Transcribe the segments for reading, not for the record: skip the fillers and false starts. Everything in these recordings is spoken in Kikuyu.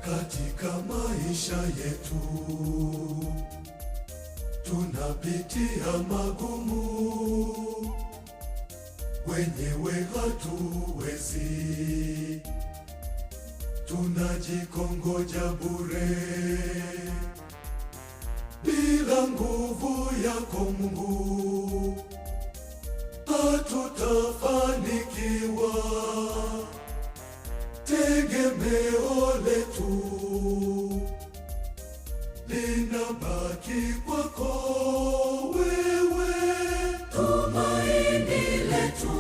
Katika maisha yetu tunapitia magumu, wenyewe hatuwezi, tunajikongoja bure. Bila nguvu yako Mungu hatutafanikiwa. Tegemeo letu linabaki kwako wewe, Tumaini letu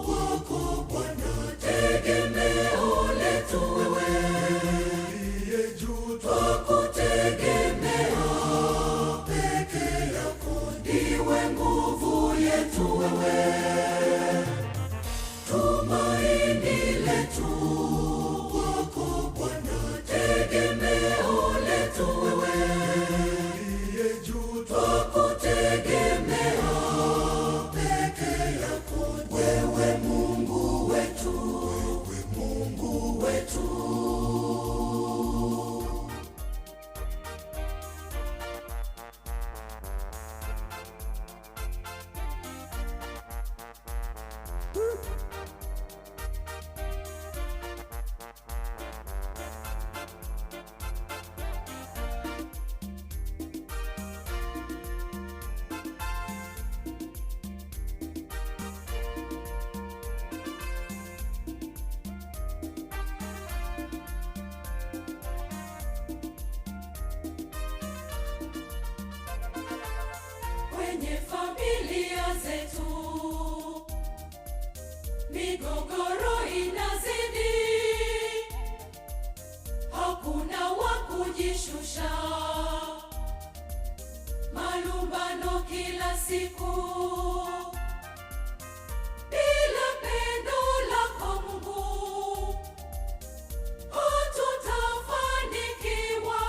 kwako Bwana, tegemeo letu wewe, uliye juu. Twakutegemea peke yako, ndiwe nguvu yetu wewe. Tumaini letu kwako Bwana, tegemeo letu wewe, Uliye juu. Twakutegemea peke yako, wewe Mungu wetu, Mungu wetu. Kwenye familia zetu migogoro inazidi, hakuna wa kujishusha, malumbano kila siku. Bila pendo lako Mungu hatutafanikiwa.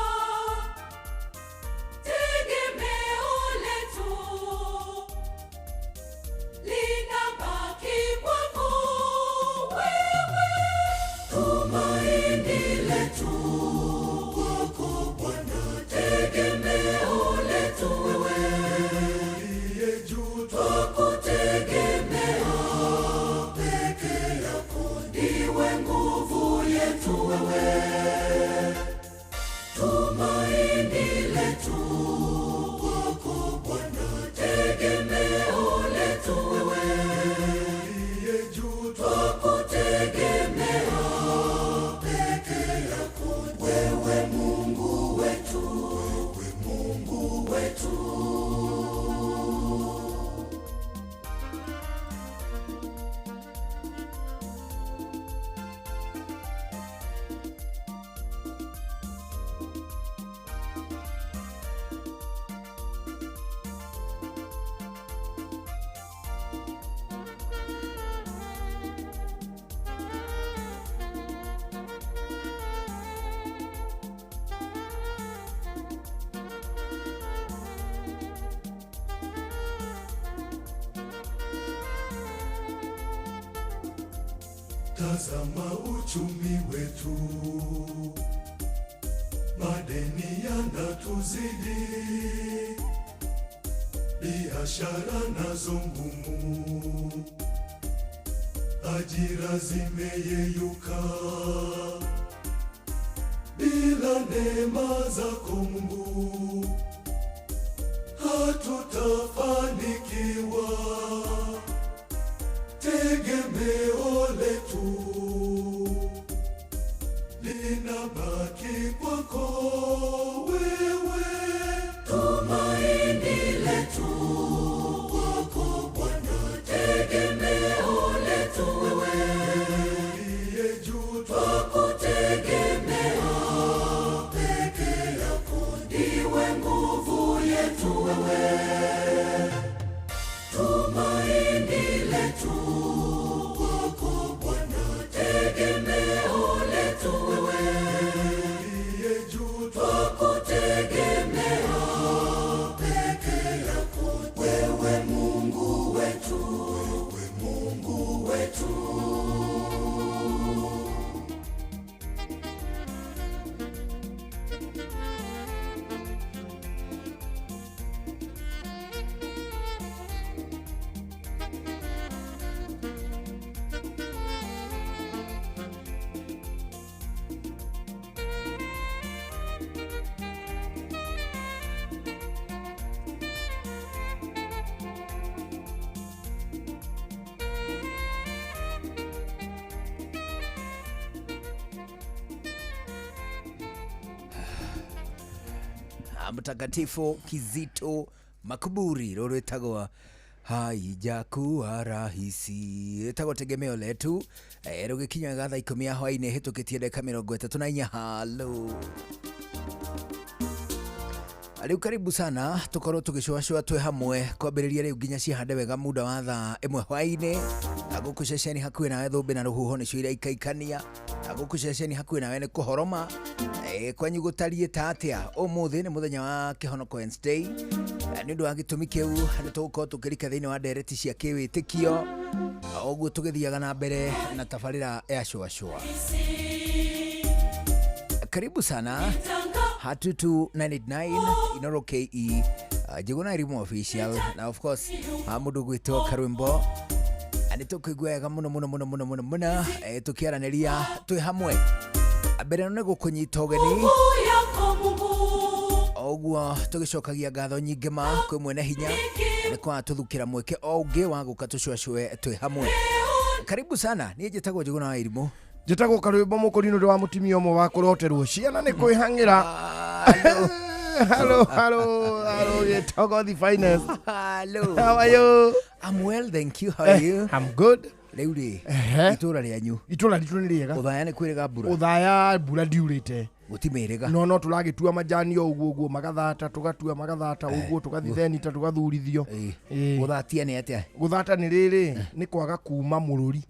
Tegemeo letu linabaki kwako wewe, tumaini letu kwako Bwana, tegemeo letu wewe, Uliye juu. Twakutegemea peke yako, ndiwe nguvu yetu wewe. Tumaini letu kwako Bwana, tegemeo letu wewe, Uliye juu. Twakutegemea peke yako, wewe Mungu wetu, Mungu wetu. Tazama uchumi wetu, madeni yanatuzidi, biashara nazo ngumu, ajira zimeyeyuka. Bila neema zako Mungu hatutafanikiwa. Tegemeo letu linabaki kwako wewe, Tumaini letu kwako Bwana, tegemeo letu wewe, uliye juu. Twakutegemea peke yako, ndiwe nguvu yetu wewe. Tumaini Mtakatifu Kizito Makuburi rå rwĩtagwo haijakuwa rahisi, ĩtagwo tegemeo letu, rũgĩkinyaga thaa 10 ya hwainĩ hĩtũkĩtie ndagĩka 34. Halo rĩu, karibu sana tũkorwo tũgĩcũacũa twĩ hamwe kwambĩrĩria rĩu nginya cihande wega muda wa thaa 1 hwainĩ. Gũkũ ceceni hakuhĩ nawe thũmbĩ na rũhuho nĩcio iraikaikania. Gũkũ ceceni hakuhĩ nawe nĩ kũhoroma. Kwanyu gũtariĩ ta atĩa? Ũmũthĩ nĩ mũthenya wa kĩhonoko Wednesday. Nĩ ũndũ wa gĩtũmi kĩu nĩ tũgũkorwo tũkĩrika thĩinĩ wa ndereti cia kĩwĩtĩkio ũguo tũgĩthiaga na mbere na tabarĩra ya cũacũa. Karibu sana Hatutu 989 Inoro KE, Njuguna Elimu Official na of course mũndũ gwĩtwo Karwimbo. Nĩ tũkũigua wega mũno mũno mũno mũno mũno mũno, tũkĩaranĩria twĩ hamwe. Mbere ĩno nĩ gũkũnyita ũgeni ũguo tũgĩcokagia ngatho nyingĩ ma kwĩ mwene hinya nĩ kwa tũthukĩra mweke o ũngĩ wa gũka tũcũacũe twĩ hamwe. Karibu sana, niĩ njĩtagwo Njuguna wa Irimũ. Njĩtagwo Karwĩmbo Mũkũrinũ, ndĩ wa mũtumia ũmwe wa kũroterwo ciana nĩ kwĩhang'ĩra. Hello, hello, hello, Gĩtogothi finest. Hello. How are you? I'm well, thank you. How are you? I'm good. Rĩu rĩ, itũra rĩanyu? Itũra ritũ nĩ rĩega. Ũthaya nĩ kwĩrĩga mbura? Ũthaya mbura ndiurĩte. Gũtimĩrĩga? No tũragĩtua majani o ũguo ũguo magathata, tũgatua magathata ũguo, tũgathiĩ thenita tũgathurithio. Ĩĩ. Gũthatia nĩ atĩa? Gũthata nĩ rĩrĩ, nĩ kwaga kuma mũrũri.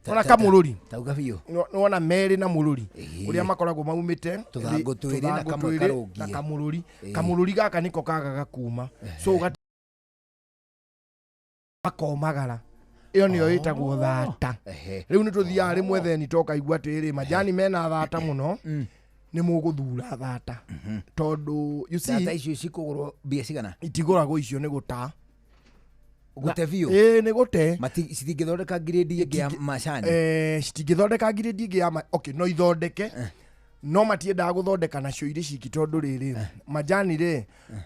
Ona kamũrũri. Tauga biũ. Nĩwona merĩ na mũrũri ũrĩa makoragwo maumĩte Tũthangũ twĩrĩ na tũthangũ kamwe twĩrĩ karũngiĩ. na kamũrũri. Kamũrũri gaka nĩko kagaga kuma, so makomagara, ĩyo nĩyo ĩtagwo thata. Rĩu nĩ tũthiaga rĩmwe theni tokaigua atĩrĩ, majani mena thata mũno, nĩ mũgũthura thata tondũ you see, Thata icio cikũgũrwo mbia cigana? Itigũragwo icio, nĩ gũta. Gũte biũ? Ĩĩ, nĩ gũte. Citingĩthondeka ngirĩndi ĩngĩ ya macani? Citingĩthondeka ngirĩndi ĩngĩ ya okay, no ithondeke, no matiendaga gũthondeka nacio irĩ ciki, tondũ rĩrĩ, majani rĩ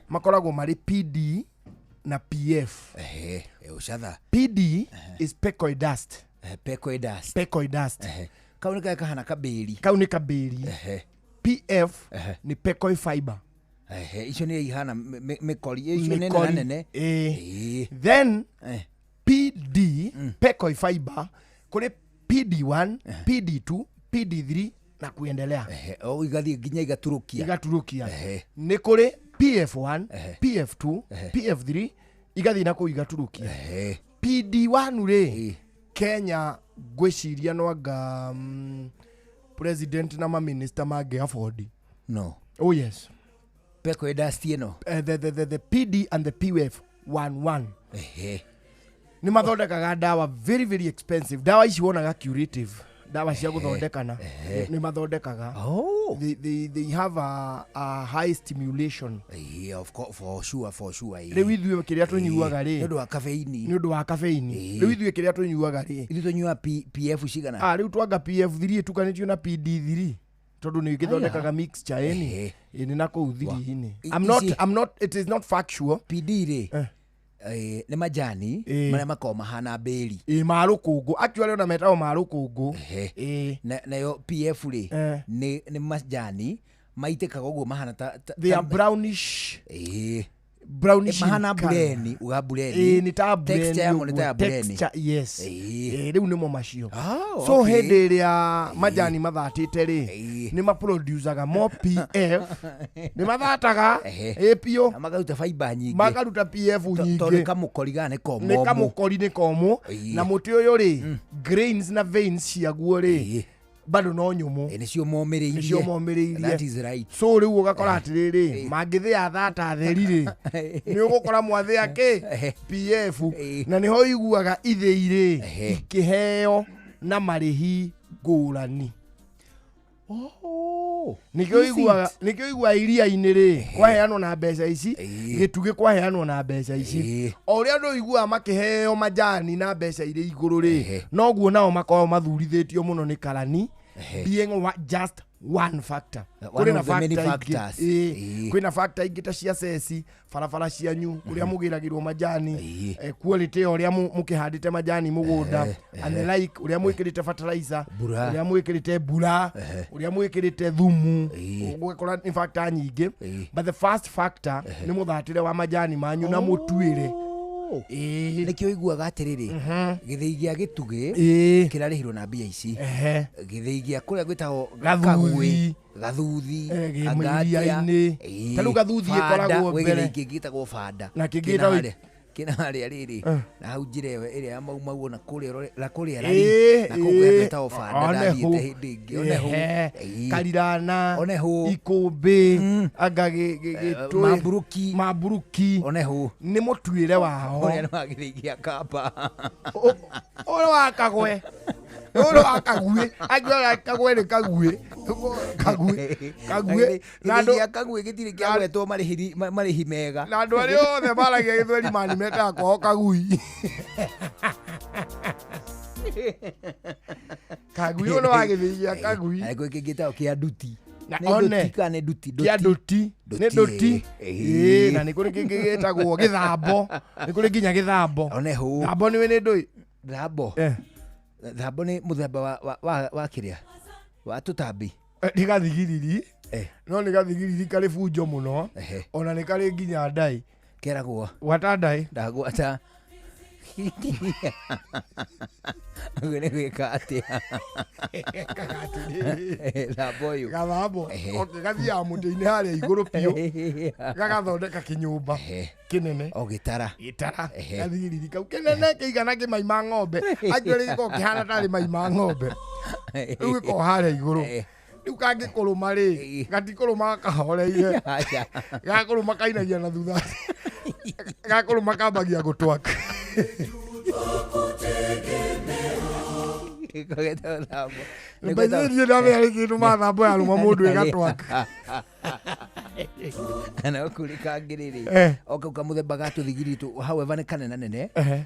makoragwo marĩ PD na PF. Ũcatha. PD is pekoe dust. Pekoe dust. Pekoe dust. Kau nĩ karĩa kahana kabĩri? Kau nĩ kabĩri. PF nĩ pekoe fiber. Icio nĩ ihana mĩkori icio nene na Mĩkori. nene. Ĩĩ. Then PD, pekoe fiber, kũrĩ PD1, PD2, PD3 na kuendelea. O igathiĩ nginya igaturũkia. Igaturũkia. Nĩ kũrĩ PF1, PF2, PF3, igathiĩ na kũu igaturũkia. PD1 rĩ, Kenya ngwĩciria no anga president na maminista mangĩ afford. No. Oh yes. Pekoe dust ĩno. The PD and the PF 11 nĩ mathondekaga ndawa very very expensive, ndawa ici wonaga curative, ndawa cia gũthondekana nĩ mathondekaga. They have a high stimulation. Yeah, of course, for sure, for sure. Rĩu ithuĩ kĩrĩa tũnyuaga Nĩ rĩ, ũndũ wa caffeine. Nĩ ũndũ wa caffeine. Rĩu ithuĩ kĩrĩa tũnyuaga rĩ, Ithuĩ tũnyuaga PF cigana? Ah, rĩu twanga PF3 ĩtukanĩtio na PD3 tondũ nĩ ĩgĩthondekaga mixture ĩni. Ĩni na kũu thiri-inĩ. I'm not, I'm not, it is not factual. PD rĩ, nĩ majani marĩa makoragwo mahana mbĩri. Ĩ, ma rũkũngũ actually, ona metagwo ma rũkũngũ. Ĩ. Nayo PF rĩ, nĩ majani maitĩkaga ũguo mahana ta They are brownish, brownish in mahana colour. bureni, uga bureni. Ĩ, nĩ ta Texture bureni yamo nĩ ta ya ũguo. bureni. Texture, yes. Ĩ, rĩu nĩmo macio. Oh, So okay. hĩndĩ ĩrĩa majani mathatĩte rĩ, nĩ maproducaga more PF, nĩ mathataga. Ĩ biũ. Na makaruta fiber nyingĩ. Makaruta PF Tondũ nĩ nyingĩ. kamũkori kana nĩ Nĩ komomũ. kamũkori, nĩ komũ. Na mũtĩ ũyũ rĩ, grains na veins ciaguo rĩ, bado no nyũmũ. Nĩcio momĩrĩirie. Nĩcio momĩrĩirie. That is right. So rĩu ũgakora atĩrĩrĩ, mangĩthĩa thata theri rĩ, nĩ ũgũkora mwathĩa kĩ? PF. Na nĩho ũiguaga ithĩi rĩ ikĩheo na marĩhi ngũrani. Oh, Nĩkĩo is ũiguaga it? Nĩkĩo ũiguaga iria-inĩ rĩ kwaheanwo na mbeca ici, gĩtugĩ kwaheanwo na mbeca ici. O ũrĩa andũ ũiguaga makĩheo majani na mbeca irĩ igũrũ rĩ, noguo nao makoragwo mathurithĩtio mũno nĩ karani, being just One factor. One Kũrĩ na of the many factor ingĩ. factors. Ĩĩ. Ĩĩ. Kwĩna factor ingĩ ta cia ceci, barabara cianyu, kũrĩa mũgĩragĩrwo majani, Ĩĩ. Quality ya ũrĩa mũkĩhandĩte majani mũgũnda, and the like, ũrĩa mwĩkĩrĩte fertilizer, Mbura. ũrĩa mwĩkĩrĩte mbura, ũrĩa mwĩkĩrĩte thumu, Ĩĩ. ũgakora nĩ factor nyingĩ. Ĩĩ. But the first factor nĩ mũthatĩre wa majani manyu na mũtuĩre. Oh. Ĩĩ. Nĩkĩo ũiguaga atĩrĩrĩ, gĩthĩi gĩa gĩtugĩ Ĩĩ. kĩrarĩhirwo na mbia ici. Ehe. Gĩthĩi gĩa kũrĩa gwĩtagwo Gathuthi. Kagwĩ, Gathuthi, Gĩ Angatia, iria-inĩ. ĩĩ, Ta rĩu Gathuthi Banda, ĩkoragwo gwĩ mbere. gĩthĩi kĩngĩ gĩtagwo banda. Na kĩngĩ Kĩna gĩtagwo- kĩna harĩa rĩrĩ na hau njĩra ĩyo ĩrĩa ya Mau Mau, ona kũrĩa na kũrĩa rari, Ĩĩ, na kũu kwĩ ĩĩ. handũ hetagwo banda, One ndathiĩte hũ. hĩndĩ ĩngĩ, one hũ. Ehe. Ĩĩ. Karirana, One hũ. Ikũmbĩ, anga gĩtũĩ, Mamburuki. Mamburuki. One hũ. Nĩ mũtuĩre wao. Ũrĩa nĩ wa gĩthĩi gĩa Kamba. Ũrĩa wa kagwe, ũrĩa wa kaguĩ, angĩ kagwe nĩ kaguĩ, kaguĩ, kaguĩ. Na Gĩthĩi andũ gĩa Kagwĩ gĩtirĩ kĩagwetwo marĩhi mega. Na andũ arĩa othe maragia gĩthweri mani metaga kwao kagui. Kagui, ũyũ nĩ wa gĩthĩi gĩa kagui. Na gwĩ kĩngĩ gĩtagwo kĩa nduti. Na Nĩ one. nduti kana nĩ nduti? Kĩa nduti, nĩ Nduti, nduti. ĩĩ. Ĩĩ, na nĩ kũrĩ kĩngĩ gĩtagwo gĩthambo, nĩ kũrĩ nginya gĩthambo. One hũ. Thambo nĩwe nĩ ndũĩ. Thambo. Eh, Thambo nĩ mũthemba wa kĩrĩa wa tũtambi. Nĩ gathigiriri. Eh. No nĩ gathigiriri karĩ bunjo mũno. Ehe. Ona nĩ karĩ nginya ndai. Keragwo Gwata ndai. Ndagwata. Ũguo nĩ gwĩka atĩa? Thambo ũyũ. Gathambo. Ehe. Okay, gathiaga mũtĩ-inĩ harĩa igũrũ biũ, gagathondeka kĩnyũmba Ehe. kĩnene. O gĩtara. Gĩtara. Ehe. Gathigiriri kau kĩnene kĩigana kĩmai ma ng'ombe, actually gĩkoragwo kĩhana tarĩ mai ma ng'ombe. Rĩu gĩkoragwo harĩa igũrũ. Ehe. Rĩu kangĩkũrũma rĩ, Ĩĩ. gatikũrũma kahoreire. Aca. Gakũrũma kainagia na thutha, gakũrũma kambagia gũtwaka. Gĩko gĩtagwo thambo. Nĩ By the way, niĩ ndamenya nĩ kĩndũ mathambo yarũma mũndũ ĩgatwaka. No kũrĩ kangĩ rĩrĩ, Eh. o kau kamũthemba ga tũthigiri tũ, however nĩ kanena nene, Ehe.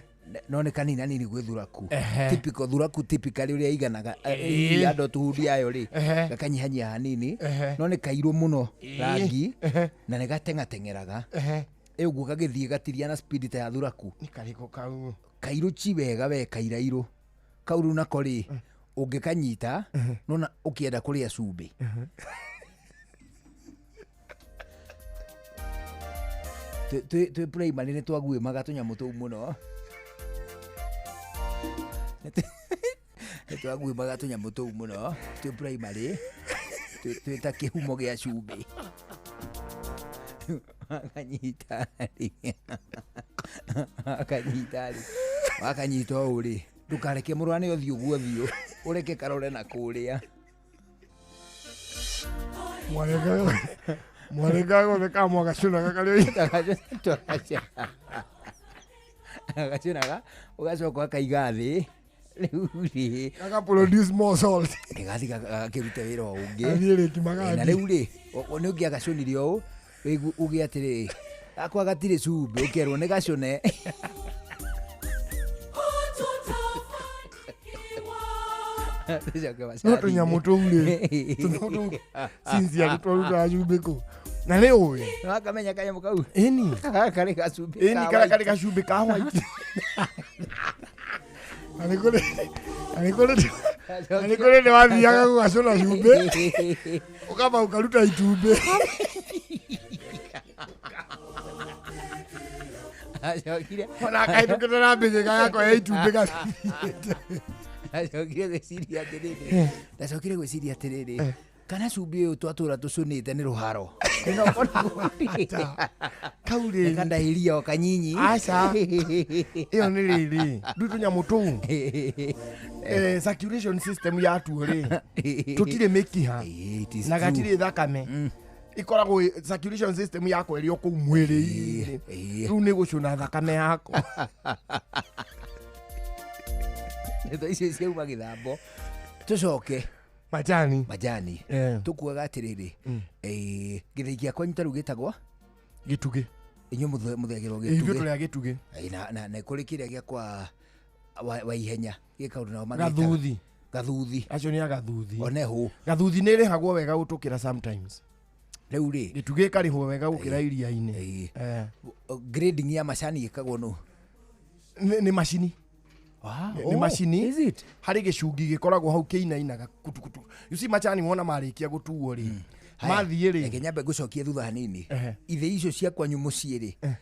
no nĩ kanini nini gwĩ thuraku. Ehe. Typical thuraku, typically ũrĩa iganaga Ĩĩ. yando tuhundi yayo rĩ, Ehe. gakanyihanyia hanini. Ehe. No nĩ kairũ mũno rangi, Ehe. na nĩ gateng'ateng'eraga. Ehe. Ĩ ũguo gagĩthiĩ gatiria na speed ta ya thuraku. Nĩ karĩkũ kau? Kairũ chi wega we, kairairũ kau rĩu nako rĩ, ũngĩkanyita nona ũkĩenda kũrĩa cumbĩ. Twĩ primary nĩ twaguĩmaga tũnyamũ tũu mũno. Nĩ twaguĩmaga tũnyamũ tũu mũno twĩ primary, twĩ ta kĩhumo gĩa cumbĩ. Wakanyita rĩ, wakanyita rĩ, wakanyita ũũ rĩ, ndũkareke mũrwane ũthiũ guo ũthiũ, ũreke karore na kũrĩa. Mwarĩka gothe ka mwagacunaga karĩ. Agacunaga, ũgacoka ũgakaiga thĩ rĩu rĩ, Gaka produce more salt. gĩgathiĩ gakĩrute wĩra o ũngĩ. Gathiĩ rĩkimaga. Na rĩu rĩ, nĩ ũngĩagacũnire ũũ, wĩigue uge atĩrĩrĩ, gakwa gatirĩ cumbĩ, ũkerwo nĩ gacũne. Tũcoke No macani-inĩ. tũnyamũ tũu rĩ, tũnyamũ tũu cincia nĩ twarutaga cumbĩ kũ na nĩ ũĩ. Wakamenya kanyamũ kau Ĩni. karĩ gacumbĩ Ĩni, ka karĩa white. karĩ gacumbĩ ka white. Na nĩ kũrĩ na nĩ kũrĩ na nĩ kũrĩ nĩ wathiaga gũgacũna cumbĩ, ũkamba ũkaruta itumbĩ. Acokire Ona kahĩtũkĩte na mbĩgĩ gagakoya itumbĩ gathiĩte. Ndacokire gwĩciria atĩrĩrĩ, ndacokire gwĩciria atĩrĩrĩ, kana cumbĩ ũyũ twatũra tũcũnĩte nĩ rũharo. Kau rĩ, Kandahĩria o kanyinyi. Aca. Ĩyo nĩ rĩrĩ rĩu tũnyamũ tũu, circulation system yatuo rĩ, tũtirĩ mĩkiha It is na true. gatirĩ thakame ĩkoragwo circulation system yakwa ĩrĩ o kũu mwĩrĩ-inĩ. Ĩĩ. Rĩu nĩ gũcũna thakame yako. Ndeto icio ciauma gĩthambo, tũcoke Majani. Majani. Tũkuaga atĩrĩrĩ, gĩthĩi gĩa kwanyu ta rĩu gĩtagwo? Gĩtugĩ. Inyuĩ mũthegĩrwo Ithuĩ gĩtugĩ. tũrĩ a gĩtugĩ. Ĩĩ, na kũrĩ kĩrĩa gĩa kwa wa ihenya gĩ kaũndũ nao magĩtaga. Gathuthi. Gathuthi. Acio nĩ a Gathuthi. One hũ. Gathuthi nĩ ĩrĩhagwo wega gũtũkĩra sometimes. Rĩu rĩ, Gĩtugĩ ĩkarĩhwo wega gũkĩra iria-inĩ. Ĩĩ. Grading ya macani ĩkagwo nũ? Nĩ macini. Ah, Nĩ macini. Is it? Harĩ gĩcungi gĩkoragwo hau kĩinainaga kutukutu. You see, macani wona marĩkia gũtuo rĩ, mathiĩ rĩ, Reke nyambe ngũcokie thutha hanini. Ehe. Ithĩ icio cia kwanyu mũciĩ rĩ,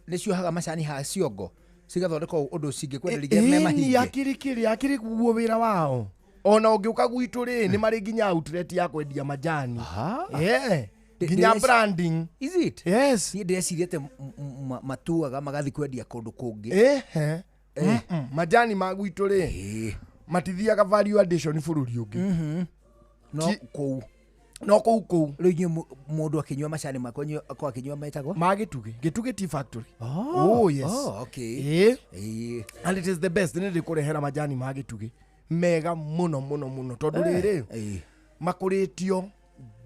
nĩciohaga macani haha ciongo cigathondekwo ũndũ cingĩkwenderia me Ĩni, mahinge? akĩrĩ kĩrĩ akĩrĩ guo wĩra wao. Ona ũngĩũka gwitũ rĩ, nĩ marĩ nginya outlet ya kwendia majani. Aha. Yeah. Nginya branding. Is it? Yes. Niĩ ndĩreciria atĩ matuaga magathiĩ kwendia kũndũ kũngĩ. Ehe. Mm-mm. Majani ma gwitũ rĩ, matithiaga value addition bũrũri ũngĩ. No kũu. No kũu kũu. Rĩu inyuĩ mũndũ akĩnyua macani makwa akorwo akĩnyua metagwo? Ma Gĩtugĩ. Gĩtugĩ Tea Factory. Oh, Oh, yes. Oh, okay. Ĩĩ. Ĩĩ. And it is the best. Nĩ ndĩkũrehera majani ma Gĩtugĩ mega mũno mũno mũno, tondũ rĩrĩ Ĩĩ. makũrĩtio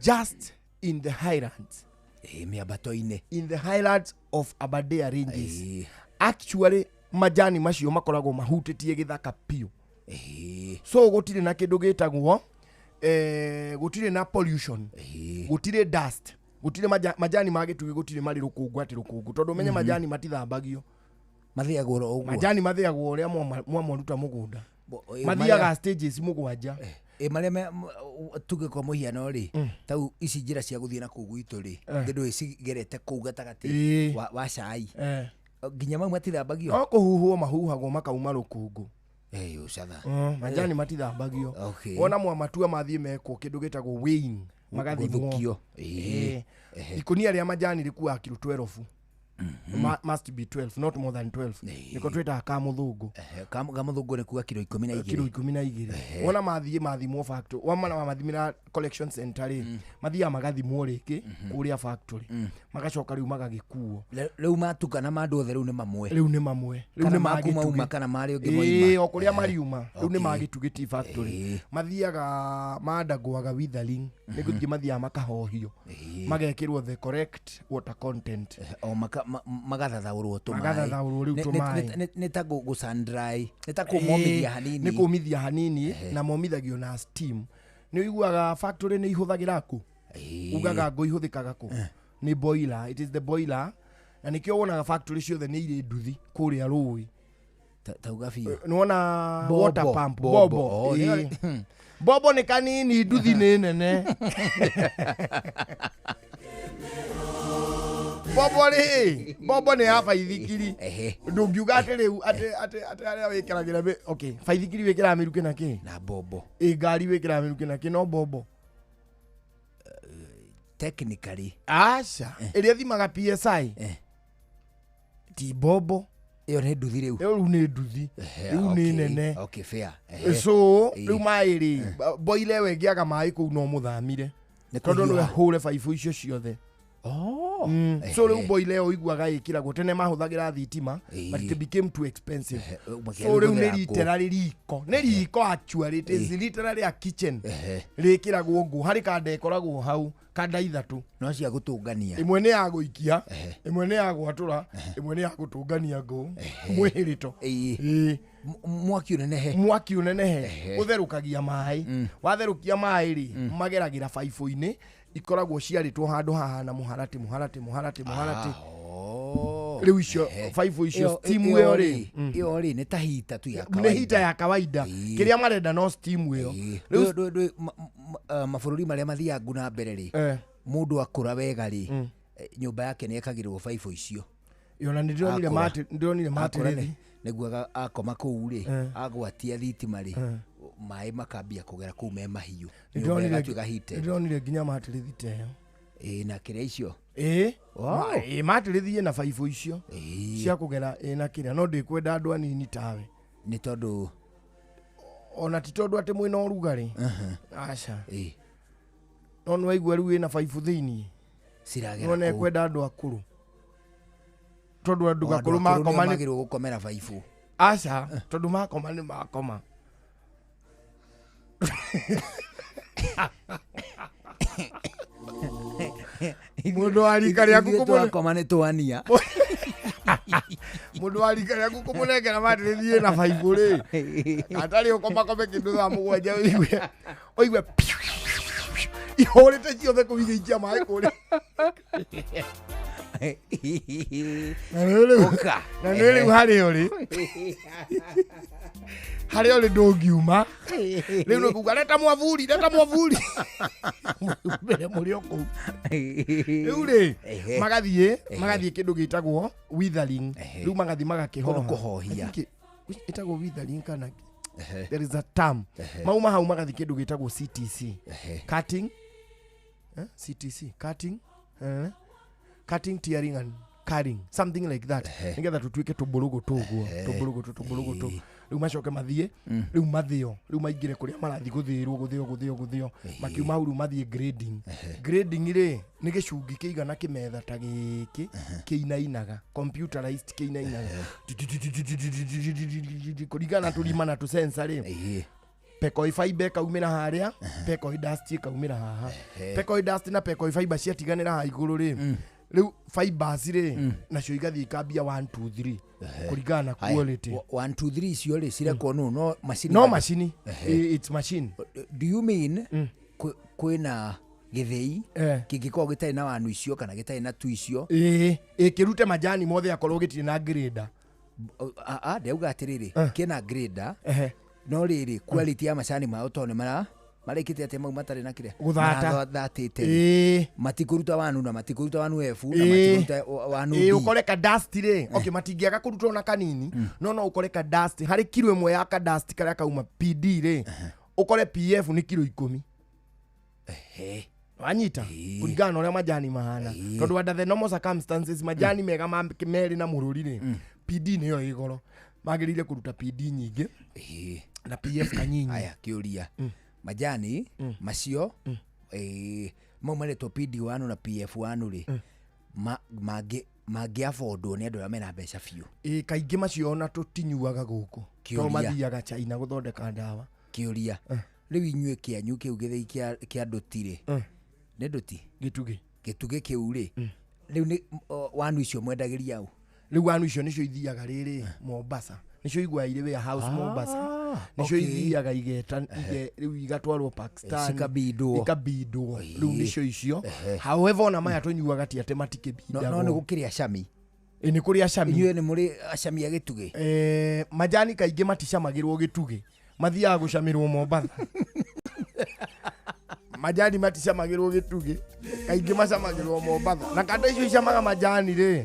just in the highlands. Ĩĩ, mĩambato-inĩ. In the highlands of Aberdare Ranges. Ĩĩ. Actually majani macio makoragwo mahutĩtie gĩthaka biũ. Ĩĩ. So gũtirĩ na kĩndũ gĩtagwo gũtirĩ na pollution. Ĩĩ. Gũtirĩ dust. Gũtirĩ majani ma Gĩtugĩ gũtirĩ marĩ rũkũngũ atĩ rũkũngũ, tondũ ũmenye majani matithambagio. Mathĩagwo oro ũguo. Majani mathĩagwo ũrĩa mwamaruta mũgũnda. Mathiaga stages mũgwanja. Marĩa tuge kwa mũhiano rĩ, tau ici njĩra cia gũthiĩ na kũu gwitũ rĩ, ndũĩ cigerete kũu gatagatĩ wa cai. Nginya mau matithambagio? No kũhuhwo mahuhagwo makauma rũkũngũ. Ũcatha. Majani matithambagio. Okay. Wona mwamatua mathiĩ mekwo kĩndũ gĩtagwo weighing, magathimwo. Gũthukio. Ikũnia rĩa majani rĩkuaga kiro 12. Must be 12, not more than 12. Nĩko twĩtaga ka mũthũngũ. Ka mũthũngũ nĩ kuga kiro ikũmi na igĩrĩ. Kiro ikũmi na igĩrĩ. Wona mathiĩ mathimwo factory, wona mamathimĩra collection center rĩ, mathiaga magathimwo rĩngĩ kũrĩa factory. Magacoka rĩu magagĩkuo. Rĩu matukana ma andũ othe rĩu nĩ mamwe. Rĩu nĩ mamwe. Rĩu Kana nĩ ma maku Gĩtugĩ. mauma kana marĩa ũngĩ Ĩĩ, moima. o kũrĩa mariuma. Rĩu nĩ ma Gĩtugĩ Tea Factory. Mathiaga mandagwaga withering. Nĩ gũthiĩ mathiaga makahohio. Magekĩrwo the correct water content. O magathathaũrwo tũmaĩ. Magathathaũrwo rĩu tũmaĩ. Nĩ ta gũsandry, nĩ ta kũmomithia hanini. Nĩ kũmithia hanini, na momithagio na steam. Nĩ ũiguaga factory nĩ ihũthagĩra ngũ? Ugaga ngũ ihũthĩkaga kũ? Nĩ boiler. It is the boiler. Na nĩkĩo wonaga factory ciothe nĩ irĩ nduthi kũrĩa rũĩ. Tauga biũ. Nĩwona Bobo, water pump, bobo. bobo. Oh, Ĩĩ. Bobo nĩ kanini, nduthi nĩ nene. Bobo rĩ, bobo nĩ ya baithikiri. Ndũngiuga atĩ rĩu atĩ atĩ atĩ arĩa wĩkĩragĩra okay, baithikiri wĩkĩraga mĩrukĩ na kĩ? Na bobo. Ĩ, ngari wĩkĩraga mĩrukĩ na kĩ? No bobo. Technically. Aca, ĩrĩa thimaga PSI. Ti bobo. Ĩyo nĩ nduthi rĩu. Ĩyo rĩu nĩ nduthi. Rĩu nĩ nene. Okay, fair. So, rĩu maĩ rĩ, boiler ĩyo ĩngĩaga maĩ kũu no mũthamire. Nĩ Tondũ no kũhiũha. ĩhũre baibũ icio ciothe. Oh. So rĩu boiler ĩyo ũiguaga ĩkĩragwo, tene mahũthagĩra thitima, but it became too expensive. So rĩu nĩ literally riko. Nĩ riko actually, it is literally a kitchen. Rĩkĩragwo ngũ, harĩ kanda ĩkoragwo hau, kanda ithatũ. No cia gũtũngania. Ĩmwe nĩ ya gũikia, ĩmwe nĩ ya gwatũra, ĩmwe nĩ ya gũtũngania ngũ. Mwĩhĩrĩto. Mwaki ũnenehe. Mwaki ũnenehe. Ũtherũkagia maĩ. Watherũkia maĩ rĩ, mageragĩra baibũ-inĩ, ikoragwo ciarĩtwo handũ haha na mũharatĩ, mũharatĩ, mũharatĩ, mũharatĩ. Rĩu icio, baibũ icio, steam ĩyo rĩ. Ĩyo rĩ, nĩ ta hita tu ya Nĩ kawaida. hita ya kawaida. Kĩrĩa marenda no steam ĩyo. Rĩu mabũrũri marĩa mathiaga ngũ na mbere rĩ, mũndũ akũra wega rĩ, nyũmba yake nĩ ĩkagĩrwo baibũ icio. Yona nĩ ndĩronire ndĩronire matĩrĩthi. Nĩguo akoma kũu rĩ, agwatia thitima rĩ, maĩ makambia kũgera kũu me mahiũ. Nyũmba ĩgatuĩka heated. Nĩndĩronire nginya matĩrĩthi ta ĩyo. Ĩĩ, na kĩrĩa icio? Ĩĩ. Wow. Ĩĩ, matĩrĩthi ĩna baibũ icio. Cia kũgera ĩna kĩrĩa, no ndĩkwenda andũ anini tawe. Nĩ tondũ ona ti tondũ atĩ mwĩna ũrugarĩ. Aca. No nĩ waigua rĩu ĩna baibũ thĩiniĩ. Ciragera No nĩ kũu. kwenda andũ akũrũ. Tondũ andũ O, andũ akũrũ akũrũ makoma nĩo nĩ magĩrĩirwo gũkomera baibũ. Aca, tondũ makoma nĩ makoma. Mũndũ wa rika rĩaku Ithuĩ kũmũne- twakoma nĩ twania. Mũndũ wa rika rĩaku kũmũnengera matĩrĩthi ĩna baibũ rĩ, atarĩ ũkomakome kĩndũ thaa 7 ũigue ihũrĩte ciothe kũu igĩikia maĩ kũrĩa. Na nĩ rĩu Ũka. na nĩ rĩu harĩa ũrĩ harĩa ũrĩ ndũngiuma rĩu nĩ kuga leta mwavuri leta mwavuri mbere mũrĩ o kũu rĩu rĩ Ehe. magathiĩ kĩndũ gĩtagwo withering Ehe. rĩu magathiĩ magakĩhoha Kũndũ kũhohia. I think ĩtagwo withering kana there is a term mauma hau magathiĩ kĩndũ gĩtagwo CTC cutting CTC cutting cutting tearing and carrying something like that nigetha tutuike tũmbũrũgũ tũguo tũmbũrũgũ tũmbũrũgũ tũ rĩu macoke mathiĩ rĩu mathĩo rĩu maingĩre kũrĩa marathiĩ gũthĩrwo gũthĩo gũthĩo gũthĩo makiuma hau rĩu mathiĩ grading grading rĩ nĩ gĩcungi kĩigana kĩmetha ta gĩkĩ kĩinainaga computerized kĩinainaga kũringana na tũrima na tũsensa rĩ Ĩĩ. pekoi fiber ĩkaumĩra harĩa pekoi dust ĩkaumĩra haha pekoi dust na pekoi fiber ciatiganĩra haha igũrũ rĩ rĩu fibers rĩ nacio igathiĩ ikambia 1 2 3 kũringana na Haya, quality 1 2 3 icio rĩ cirekwo nũ no macini no macini it's machine do you mean kwĩna gĩthĩi Eh. kĩngĩkorwo gĩtarĩ na wanu icio kana gĩtarĩ na tu icio ĩĩ ĩkĩrute majani mothe akorwo gĩtirĩ na grader ndauga atĩrĩrĩ kĩna grader Ehe. no rĩrĩ quality ya macani mao tondũ nĩ mara marĩkĩte atĩ mau matarĩ na kĩrĩa Gũthata. marathatĩte ĩĩ matikũruta wanu na matikũruta wanu F na Ĩĩ. matikũruta wanu ĩĩ D ũkore ka dust rĩ okay matingĩaga kũruta ona kanini no no ũkore ka dust harĩ kiro ĩmwe ya ka dust karĩa kauma PD rĩ ũkore PF nĩ kiro 10 Ehe. wanyita kũringana na ũrĩa majani mahana tondũ under the normal circumstances majani mega ma merĩ na mũrũri rĩ PD nĩyo ĩ goro magĩrĩire kũruta PD nyingĩ Ĩĩ. na PF kanyinyi aya kĩũria majani macio mau maretwo PD1 na PF1 rĩ mangĩ affordwo nĩ andũ arĩa mena mbeca biũ ĩ kaingĩ macio ona tũtinyuaga gũkũ Kĩũria. tondũ mathiaga China gũthondeka ndawa kĩũria rĩu inyuĩ kĩanyu kĩu gĩthĩi kĩa ndũti rĩ nĩ ndũti gĩtugĩ gĩtugĩ kĩu rĩ rĩu nĩ wanu icio mwendagĩria ũ rĩu wanu icio nĩcio ithiaga rĩrĩ Mombasa nĩcio iguaga irĩ warehouse Mombasa nĩcio okay. ithiaga igeta rĩu igatwarwo Pakistan Cikabindwo. ikabindwo rĩu nĩcio icio however ona maya tũnyuaga ti atĩ no no nĩ matikĩbindagwo gũkĩrĩ acami Ĩ, nĩ kũrĩ acami inyuĩ nĩ mũrĩ acami a gĩtugĩ majani kaingĩ maticamagĩrwo gĩtugĩ mathiaga gũcamĩrwo Mombatha majani maticamagĩrwo gĩtugĩ kaingĩ macamagĩrwo Mombatha na kanda icio icamaga majani rĩ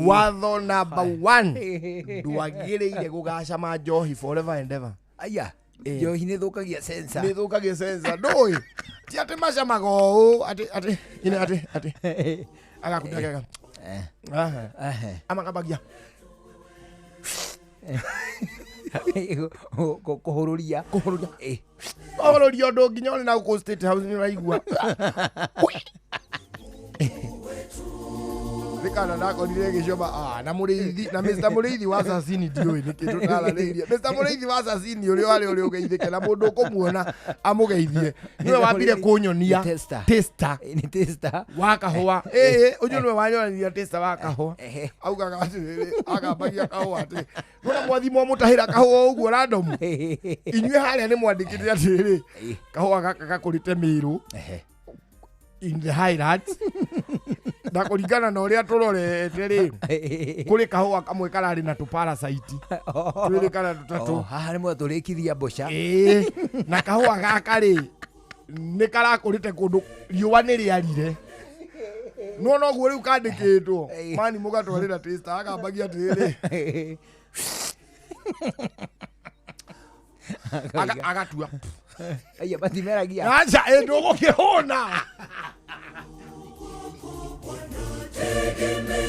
watho number 1 ndwagĩrĩire gũgacama njohi forever and ever aya njohi nĩ thũkagia sensor nĩ thũkagia sensa ndũĩ ti atĩ macamaga ũũ atĩ atĩ ine atĩ atĩ agakundagega Ehe. amakambagia Kũhũrũria kũhũrũria Ĩ. kũhũrũria ũndũ nginya ũrĩ na gũkũ State House nĩ ũraigua nĩ kana ndakorire gĩcoma na mũrĩithi na Mr Mũrĩithi wa Sasini ndiũĩ nĩkĩ tũtaranĩirie Mr Mũrĩithi wa Sasini ũrĩa warĩ ũrĩa ũgeithĩke na mũndũ ũkũmuona amũgeithie nĩwe wambire kũnyonia Nĩ tester. taster Ĩ, nĩ taster. wa kahũa ĩĩ ũcio nĩwe wanyonania taster wa kahũa Ehe. augaga atĩrĩrĩ akambagia kahũa atĩ nona mwathimwo mũtahĩra kahũa ũguo random inyuĩ harĩa nĩ mwandĩkĩte atĩrĩrĩ kahũa gaka gakũrĩte mĩrũ Ehe. in the highlands na kũringana na ũrĩa tũrorete rĩ kũrĩ kahũa kamwe kararĩ na tũparasite twĩrĩ kana tũtatũ Oh, haha nĩ mwatũrĩkithia mboca ĩĩ na kahũa gaka rĩ nĩ karakũrĩte kũndũ riũa nĩ rĩarire no noguo rĩu kandĩkĩtwo mani mũgatwarĩra taster akambagia atĩrĩrĩ agatua aya matimeragia aca ĩ ndũgũkĩhũna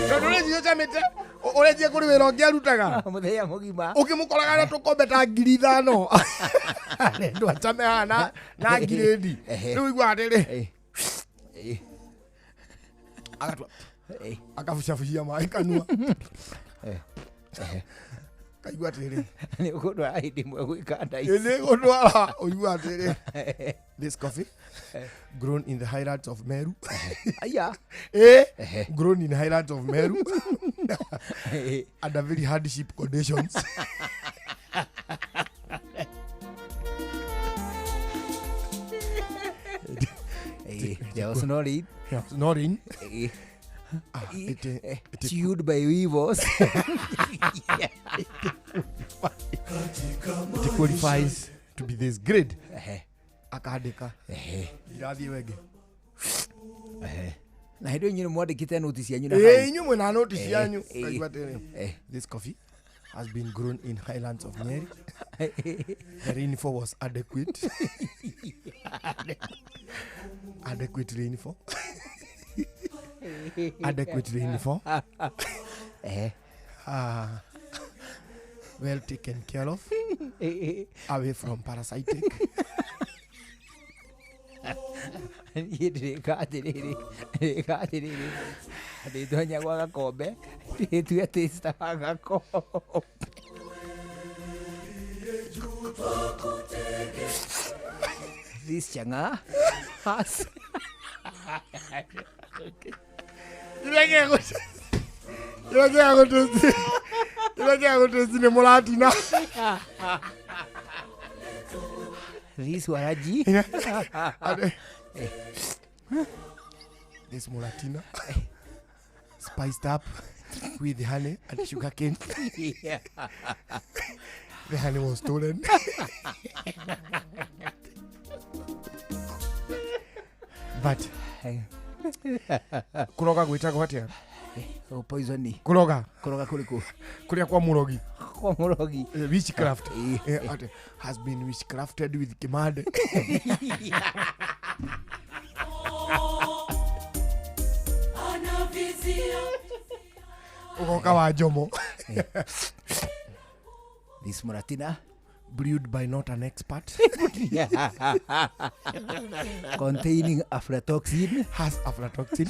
tondũ rĩnjio camĩte ũrenjia kũrĩ wĩra ũngĩ arutaga mũthenya mũgima ũkĩmũkoraga na tũkombe ta 5,000 arendwo acame haha na ngirĩndi Ehe. rĩu igua atĩrĩ Ĩ. Ĩ. agatua Ĩ. akabucabucia maĩ kanua Ehe. Kaigua atĩrĩrĩ. Nĩ ũkũndwara hĩndĩ ĩmwe gwĩka nda ici. Nĩ gũndwara ũigua atĩrĩ, this coffee grown in the highlands of Meru. Aya. Eh, grown in the highlands of Meru Eh, under very hardship conditions. Eh, there was no rain. Yeah, not in. Eh, Ah, it, eh, it, chewed by weevils. it qualifies to be this grade. Ehe, Akandĩka ehe, irathiĩ wenge. ehe. Na hĩndĩ ĩyo inyuĩ nĩ mwandĩkĩte noti cianyu na Ĩ, hau. inyuĩ mwĩna noti cianyu. eh. Kaigua atĩrĩ, Eh. this coffee has been grown in highlands of Nyeri. The rainfall was adequate. Adequate rainfall. Adequate rainfall. Ehe. Ah, well taken care of. Eh, Away from parasitic. Niĩ ndĩrĩka atĩrĩrĩ, ndĩrĩka atĩrĩrĩ, ndĩtonya gwa gakombe, ndĩtue taster wa gakombe. This chang'aa has Kĩrĩa kĩa gũtĩci nĩ mũratina. this waraji This muratina spiced up with honey and sugar cane. Yeah. The honey was stolen. But kuroga gwĩtagwo atĩa? Oh, poison. Kuroga Kũroga kũrĩkũ? kũrĩa kwa mũrogi. Kwa mũrogi. Witchcraft. Eh. Atĩ, has been witchcrafted with kimande. Anavizia Ũgoka wa njomo. This muratina Brewed by not an expert. containing aflatoxin. Has aflatoxin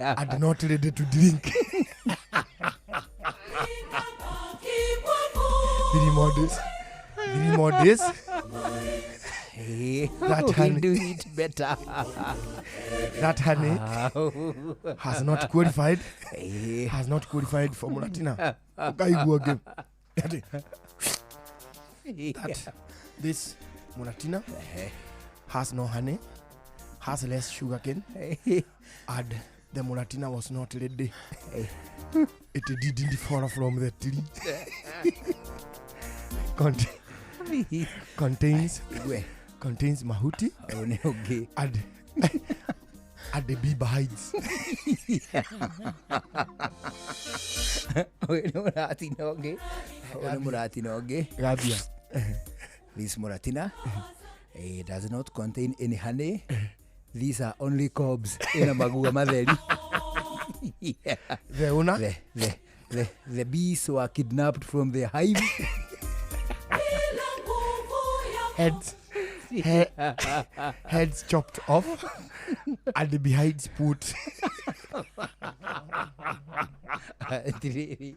and not ready to drink. kikwako 3 more days. 3 more days. Hey, That we'll honey. do it better. That honey has not qualified. Eh, Has not qualified for muratina. Ũkaigua ngĩ. Atĩ, that this muratina has no honey, has less sugar cane, and the muratina was not ready. It didn't fall from the tree. Contains We, contains mahuti ũyũ nĩ ũngĩ. and the bee hides. Ũyũ nĩ mũratina ũngĩ. Ũyũ nĩ mũratina ũngĩ. Gambia. This muratina does not contain any honey. These are only cobs. Ĩna magua matheri. Yeah. The owner The bees were kidnapped from their hive. bila nguvu ya heads heads chopped off and the behinds put. Atirĩrĩ,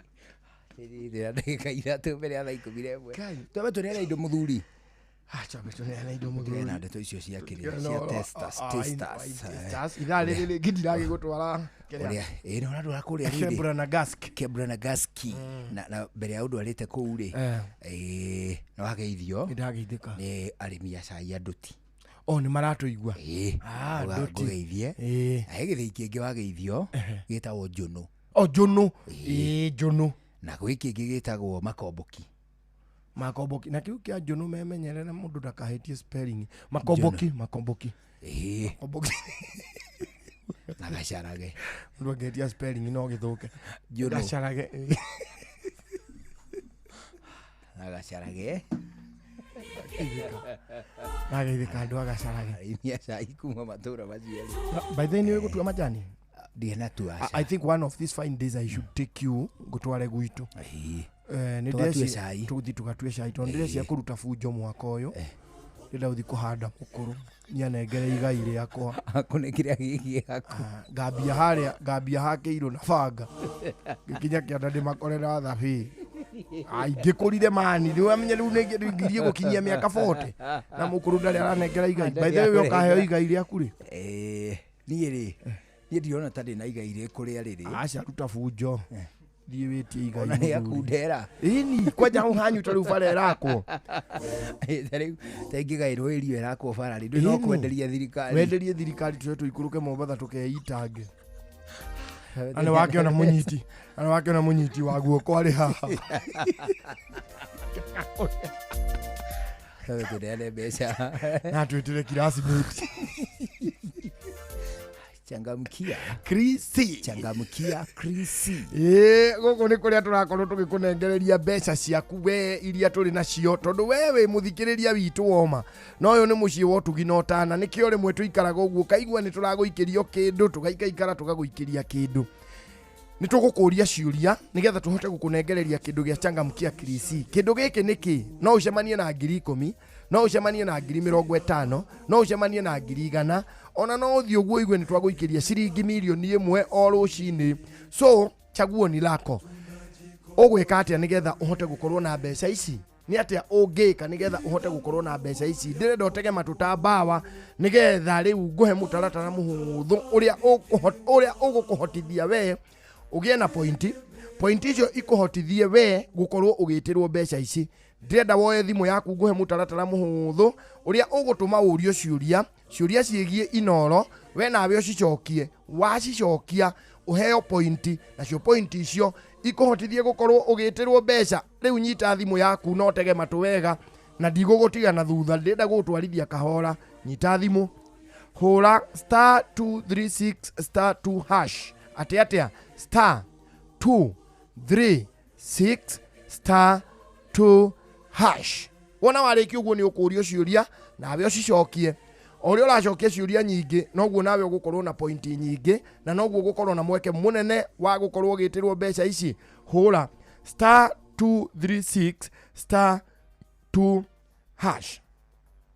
atirĩrĩ, na ndagĩka 3 mbere ya thaa 11. Kai. Twambe tũneane indo mũthuri. Acha betuneana indo Tũgĩe mũthuri. na ndeto icio cia kĩrĩa No, cia no, testers, testers. testers. Ithaa rĩrĩ rĩngĩ ndiragĩgũtwara kĩrĩa. Ũrĩa ĩ nĩ ũrandwara kũrĩa rĩrĩ Kebra na Gask. Kebra na Gaski na mbere ya ũndwarĩte kũu rĩ, Eh. ĩ nĩ wageithio Nĩndageithĩka. nĩ arĩmi a cai a Ndũti. O nĩ maratũigua. Ĩ Ah, Ndũti. ngũgeithie. Ĩ. Na he gĩthĩi kĩngĩ wageithio gĩtagwo Njũnũ, O njũnũ. Ĩ njũnũ. na gwĩ kĩngĩ gĩtagwo Makomboki. Makomboki. Na kĩu kĩa njũnũ memenyerere mũndũ ndakahĩtie spelling. Makomboki, makomboki. Ĩ Makomboki. na gacarage Mũndũ angĩhĩtia spelling no gĩthũke. Njũnũ Gacarage. na gacarage Nageithĩka andũ a gacarage. arĩmi a cai kuma matũra macio erĩ. By the way, nĩ ũĩ gũtua majani? Ndinatua I think one of these fine days I should take you ngũtware gwitũ. Ĩ Eh, nĩ Tũgatue ndĩreci- cai. tũgũthiĩ tũgatue cai tondũ ndĩrecia kũruta bunjo mwaka ũyũ, ndĩrenda gũthiĩ kũhanda mũkũrũ nianengere igai rĩakwa. Kũne kĩrĩa gĩkĩ gĩaku. Ah, ngambia harĩa ngambia hakĩirwo na banga ngĩkinya kĩanda ndĩmakorera thabĩ. Ingĩkũrire mani rĩu amenye rĩu ngirie gũkinyia mĩaka 40 na mũkũrũ ndarĩ aranengera igai. By the way, we ũkaheo igai rĩaku rĩ? Niĩ rĩ, niĩ ndirona ta ndĩna igai rĩkũrĩa rĩrĩ. Aca, ruta bunjo, thiĩ wĩtie igai. Ona nĩ Mũthuri. Akundera. Ĩni kwanja hau hanyu ta rĩu bara ĩrakwo. Ta rĩu ta ingĩgaĩrwo irio ĩrakwo bara rĩ, ndũĩ no Ĩni. kwenderia thirikari. Wenderie thirikari, tũre tũikũrũke Mombatha tũkeitange. Na nĩ wakĩona mũnyiti, na nĩ wakĩona mũnyiti wa guoko arĩ haha. Tũneane mbeca. Na twĩtĩre classmate. Changamkia. Krisi. Changamkia Krisi. Ĩĩ, gũkũ nĩ kũrĩa tũrakorwo tũgĩkũnengereria mbeca ciaku we iria tũrĩ nacio, tondũ we wĩ mũthikĩrĩria witũ woma na ũyũ nĩ mũciĩ wa ũtugi na ũtana. Nĩkĩo rĩmwe tũikaraga ũguo kaigua nĩ tũragũikĩrio kĩndũ, tũgaikaikara tũgagũikĩria kĩndũ. Nĩ tũgũkũria ciũria nĩgetha tũhote gũkũnengereria kĩndũ gĩa Changamkia Krisi. Kĩndũ gĩkĩ nĩ kĩ? No ũcemanie na 10,000, no ũcemanie na 50,000, no ũcemanie na 100,000, ona no ũthiĩ ũguo igue nĩ twagũikĩria ciringi 1,000,000 o rũcinĩ. So chaguo ni lako. Ũgwĩka atĩa nĩgetha ũhote gũkorwo na mbeca ici? Nĩ atĩa ũngĩka nĩgetha ũhote gũkorwo na mbeca ici? Ndĩrenda ũtege matũ ta mbawa nĩgetha rĩu ngũhe mũtaratara mũhũthũ ũrĩa ũrĩa ũgũkũhotithia we ũgĩe na pointi. Pointi icio ikũhotithie we gũkorwo ũgĩtĩrwo mbeca ici. Ndĩrenda woe thimũ yaku, ngũhe mũtaratara mũhũthũ ũrĩa ũgũtũma ũrio ciũria, ciũria ciĩgiĩ Inoro, we nawe ũcicokie. Wacicokia ũheo pointi, nacio pointi icio ikũhotithie gũkorwo ũgĩtĩrwo mbeca. Rĩu nyita thimũ yaku no tege matũ wega, na ndigũgũtiga na thutha. Ndĩrenda gũgũtwarithia kahora. Nyita thimũ, hũra star 236 star 2 hash. Atĩ atĩa? Star 236 star 2 hash. Wona warĩkia ũguo, nĩ ũkũrio ciũria nawe ũcicokie. O ũrĩa ũracokia ciũria nyingĩ, noguo nawe ũgũkorwo na pointi nyingĩ, na noguo ũgũkorwo na mweke mũnene wa gũkorwo ũgĩtĩrwo mbeca ici. Hũra star 236 star 2 hash,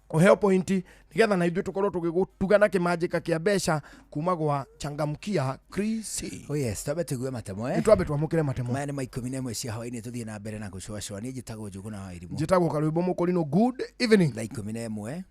ũheo pointi nĩgetha na ithuĩ tũkorwo tũgĩgũtuga na kĩmanjĩka kĩa mbeca kuma gwa Changamkia Krisi. Oh yes, twambe tũigue matemo. Nĩ twambe twamũkĩre matemo. Maya nĩ ma 11 cia hwaĩ-inĩ. Tũthiĩ na mbere na gũcũacũa. Niĩ njĩtagwo Njũgũna wa Irimũ. Njĩtagwo Karwĩmbo Mũkũrinũ. Good evening. Thaa 11.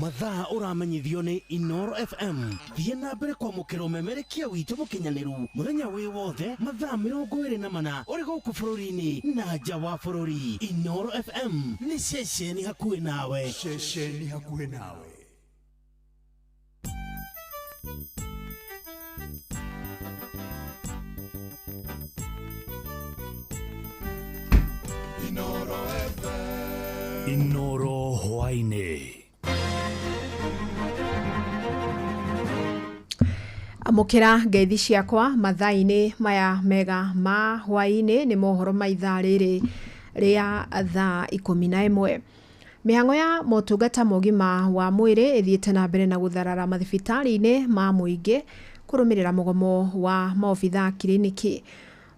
Mathaa ũramenyithio nĩ Inoro FM. Thiĩ na mbere kwamũkĩra ũmemerekia witũ mũkinyanĩru mũthenya wĩ wothe, mathaa 24, ũrĩ gũkũ bũrũri-inĩ na nja wa bũrũri. Inoro FM nĩ ceceni hakuhĩ nawe. Ceceni hakuhĩ nawe. Inoro hwaĩ-inĩ. Amũkĩra ngeithi ciakwa mathaa-inĩ maya mega ma hwaĩ-inĩ. Nĩ mohoro ma ithaa rĩrĩ rĩa thaa 11. Mĩhang'o ya motungata ma ũgima wa mwĩrĩ ĩthiĩte na mbere na gũtharara mathibitarĩ-inĩ ma mũingĩ kũrũmĩrĩra mũgomo wa maobitha kiriniki.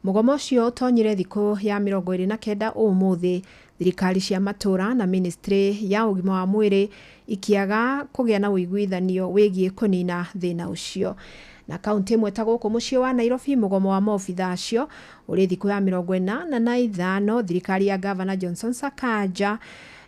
Mũgomo ũcio ũtonyire thikũ ya 29 ũmũthĩ, thirikari cia matũra na ministry ya ũgima wa mwĩrĩ ikiaga kũgĩa na ũiguithanio wĩgiĩ kũnina thĩna ũcio. Na kaunti ĩmwe ta gũkũ mũciĩ wa Nairobi, mũgomo wa maobitha acio ũrĩ thikũ ya 45, thirikari ya gavana Johnson Sakaja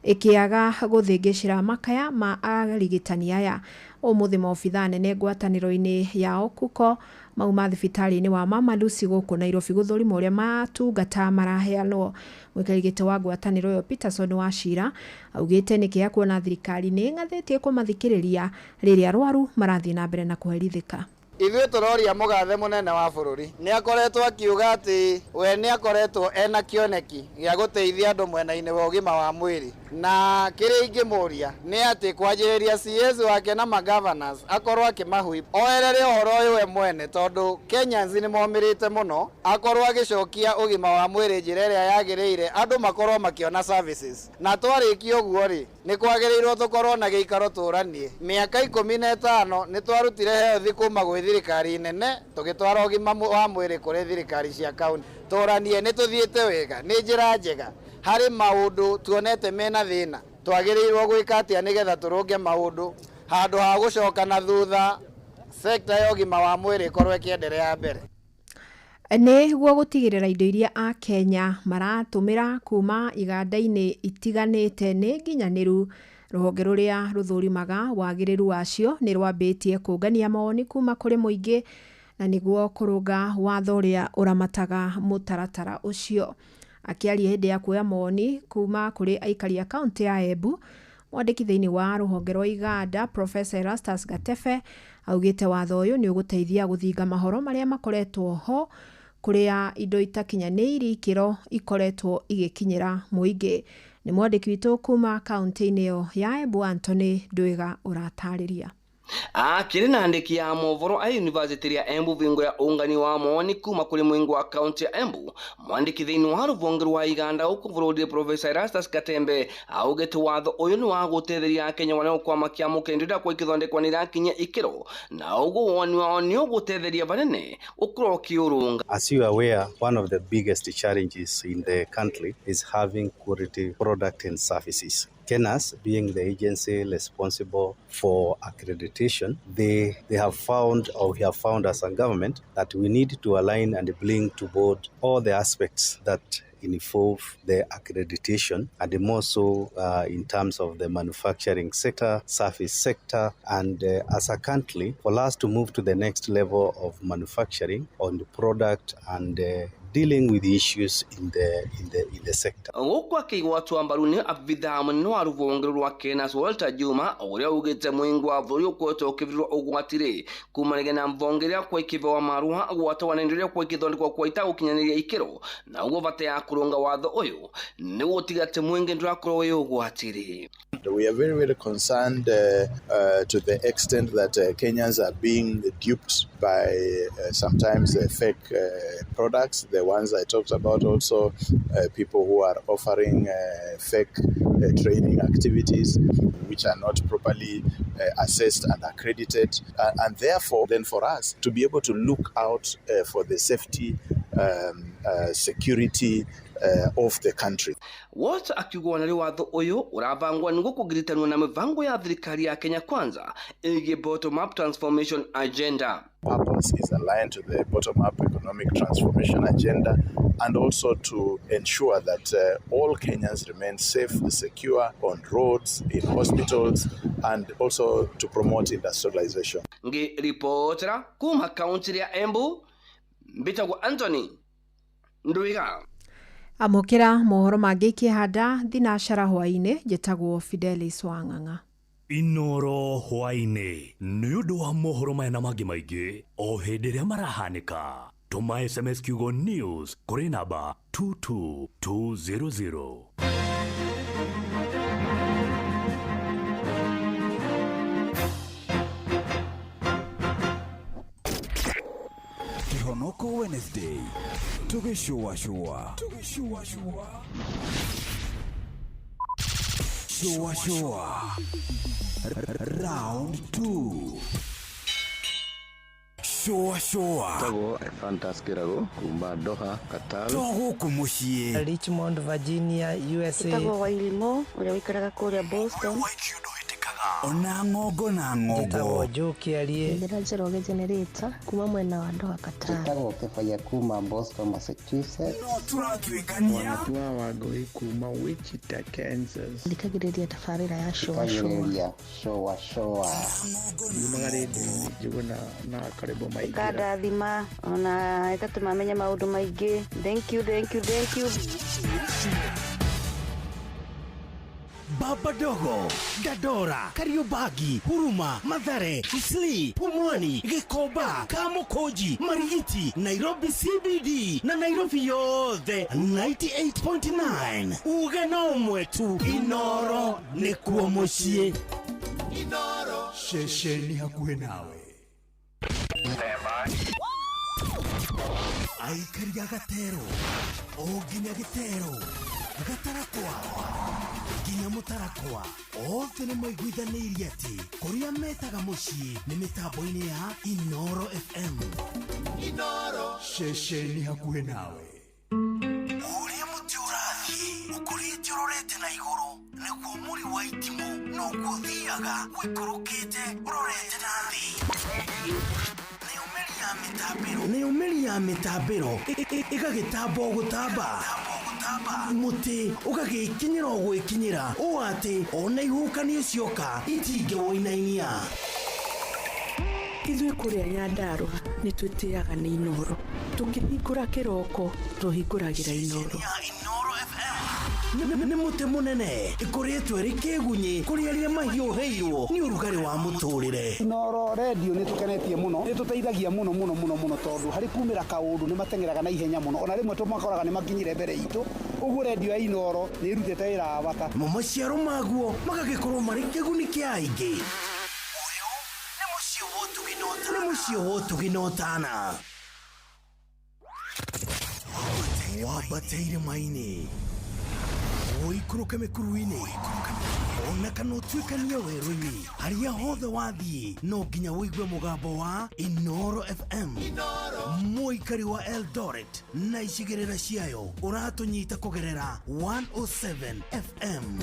ĩkĩaga gũthĩngĩcĩra makaya ma arigitani aya. Ũmũthĩ maobitha nene ngwatanĩro-inĩ ya Okuko mauma thibitarĩ-inĩ wa Mama Lucy gũkũ Nairobi gũthũrima ũrĩa matungata maraheanwo. Mũikarĩri gĩtĩ wa ngwatanĩro ĩyo Peterson Wachira augĩte nĩ kĩeha kuona thirikari nĩ ĩng'athĩtie kũmathikĩrĩria rĩrĩa arwaru marathiĩ na mbere na kũherithĩka. Ithuĩ tũroria mũgathe mũnene wa bũrũri nĩ akoretwo akiuga atĩ we nĩ akoretwo ena kĩoneki gĩa gũteithia andũ mwena-inĩ wa ũgima wa mwĩrĩ, na kĩrĩa ingĩmũria nĩ atĩ kwanjĩrĩria CS wake na magovernors akorwo akĩmahui oerere ũhoro ũyũ we mwene, tondũ Kenyans nĩ momĩrĩte mũno. Akorwo agĩcokia ũgima wa mwĩrĩ njĩra ĩrĩa yagĩrĩire, andũ makorwo makĩona services. Na twarĩkia ũguo rĩ, nĩ kwagĩrĩirwo tũkorwo na gĩikaro tũranie. Mĩaka 15 nĩ twarutire health kuma gwĩ thirikari nene tũgĩtwara ũgima wa mwĩrĩ kũrĩ thirikari cia kaunti. Tũranie nĩ tũthiĩte wega, nĩ njĩra njega. Harĩ maũndũ tuonete mena thĩna, twagĩrĩirwo gwĩka atĩa nĩgetha tũrũnge maũndũ handũ ha gũcoka na thutha, sekta ya ũgima wa mwĩrĩ ĩkorwo ĩkĩenderea mbere. Nĩguo gũtigĩrĩra indo iria Akenya maratũmĩra kuma iganda-inĩ itiganĩte nĩ nginyanĩru, rũhonge rũrĩa rũthũrimaga wagĩrĩru wacio nĩ rwambĩtie kũngania mawoni kuma kũrĩ mũingĩ na nĩguo kũrũnga watho ũrĩa ũramataga mũtaratara ũcio. Akĩaria hĩndĩ ya kuoya mawoni kuma kũrĩ aikari a kaũntĩ ya Embu, mwandĩki thĩinĩ wa rũhonge rwa iganda Professor Erastus Gatebe augĩte watho ũyũ nĩ ũgũteithia gũthinga mahoro marĩa makoretwo ho kũrĩa indo itakinyanĩirie ikĩro ikoretwo igĩkinyĩra mũingĩ. Nĩ mwandĩki witũ kuma kaũntĩ-inĩ ĩyo ya Embu Anthony Ndwiga ũratarĩria. Akĩrĩ na andĩki ya mohoro a University ya Embu vingo ya ũngani wa mawoni kuma kũrĩ mũingĩ wa kaunti ya Embu, mwandĩki thĩinĩ wa rũhonge rwa iganda gũkũ bũrũri Professor Erastus Katembe augĩte watho ũyũ nĩ wa gũtetheria Akenya arĩa gũkorwo makĩamũkĩra indo iria ikĩthondekwo nĩ irakinyia ikĩro, na ũguo woni wao nĩ ũgũtetheria vanene gũkorwo ũkĩũrũnga. As you are aware, one of the biggest challenges in the country is having quality product and services. KENAS, being the agency responsible for accreditation, they have found, or we have found as a government, that we need to align and bring to board all the aspects that involve the accreditation, and more so in terms of the manufacturing sector, service sector, and as a country, for us to move to the next level of manufacturing on the product and dealing with issues in the sector. Gũkũ akĩgwatwo mbaru nĩ abithaa mũnene wa rũhonge rwa KENAS Walter Juma ũrĩa ugĩte mũingĩ wa bũrũri ũkoretwo ũkĩvirwo ũgwati-rĩ kumanagia na mbonge ĩrĩa kwa ikĩbewa marũa gwatawa na indo iria kwa ikĩthondekwo kwa itagũkinyanĩria ikĩro, na ũguo bata ya kũrũnga watho ũyũ nĩ gũtiga atĩ mũingĩ ndũrakorwo wĩ ũgwati-rĩ. We are very, very concerned to the extent that Kenyans are being duped by sometimes fake products, the ones I talked about also, people who are offering fake training activities which are not properly assessed and accredited. And therefore, then for us to be able to look out for the safety, security of the country. Walter akiuga na watho ũyũ ũravangwa nĩguo kũgiritanwo na mĩbango ya thirikari ya Kenya Kwanza ĩgiĩ bottom up transformation agenda. Purpose is aligned to the bottom up economic transformation agenda, and also to ensure that all Kenyans remain safe, secure on roads, in hospitals, and also to promote industrialization. Ngiripotera kuma kaunti ya Embu, mbitagwo Anthony Ndwiga. Amũkĩra mohoro mangĩ ikĩhanda thinacara hwaĩ-inĩ. Njĩtagwo Fidelis Wang'ang'a. Inoro hwaĩ-inĩ nĩ ũndũ wa mohoro maya na mangĩ maingĩ o hĩndĩ ĩrĩa marahanĩka. Tũma SMS kiugo news kũrĩ namba 22200. Kihonoko Wednesday tugĩcũacũa shua round 2 shua shua Tagwo Fantas Kirago kuma Doha Qatar, to gũkũ mũciĩ Richmond Virginia USA, Tagwo Wairimo ũrĩa ũikaraga kũrĩa Boston, ona ng'ongo na ng'ongo. Tagwo Joe Kiarie, Ndĩra Njoroge Generator kuma mwena wa Doha Qatar, Tagwo Kebaya kuma Boston Massachusetts, no tũratuĩkania Wanatua Wangui kuma Wichita Kansas, thikagĩrĩria tabarĩra ya shua shua shua yumaga rĩndiũ-inĩ Njuguna na Karĩbo Maingĩra, ĩkandathima ona ĩgatũma menye maũndũ maingĩ. Thank you, thank you, thank you. Baba Dogo, Dandora, Kariobangi, Huruma, Mathare, Isli, Pumwani, Gikomba, Kamukunji, Marigiti, Nairobi CBD na Nairobi yothe 98.9. Uge no ũmwe tu, Inoro nĩkuo mũciĩ. Inoro ceceni hakuhĩ nawe. Aikari a Gatero o nginya Gĩtero, Gatarakwa nginya Mũtarakwa, othe nĩ maiguithanĩirie atĩ kũrĩa metaga mũciĩ nĩ mĩtambo-inĩ ya Inoro FM. Inoro ceceni hakuhĩ nawe. Ũrĩa mũtĩ ũrathiĩ ũkũrĩte ũrorete na igũrũ nĩguo mũri wa itimũ noguo ũthiaga ũikũrũkĩte ũrorete na thĩ. Nayo mĩri ya Nayo mĩri ya mĩtambĩro ĩgagĩtamba o gũtamba, mũtĩ ũgagĩkinyĩra o gwĩkinyĩra ũũ atĩ ona ihuhũkanio cioka itingĩwũinainia. Ithuĩ kũrĩa Nyandarũa nĩ twĩtĩaga nĩ Inoro. Tũkĩhingũra kĩroko tũhingũragĩra Inoro. Nĩ mũtĩ mũnene ĩkoretwo ĩrĩ kĩgunyĩ kũrĩ arĩa mahiũhĩirwo nĩ ũrugarĩ wa mũtũrĩre. Inoro redio nĩ tũkenetie mũno, nĩ tũteithagia mũno mũno mũno mũno, tondũ harĩ kumĩra kaũndũ nĩ mateng'eraga na ihenya mũno, ona rĩmwe tũmakoraga nĩ makinyire mbere itũ. Ũguo redio ya Inoro nĩ ĩrutĩte wĩra wa bata. Mo maciaro maguo magagĩkorwo marĩ kĩguni kĩa aingĩ. Nĩ mũciĩ wa ũtugi na ũtana. Wambate irĩma-inĩ, ũikũrũke mĩkuru-inĩ, ona kana ũtuĩkanie werũ-inĩ, harĩa hothe wathiĩ no nginya ũigue mũgambo wa Inoro FM. Mũikari wa Eldoret na icigĩrĩra ciayo ũratũnyita kũgerera 107 FM.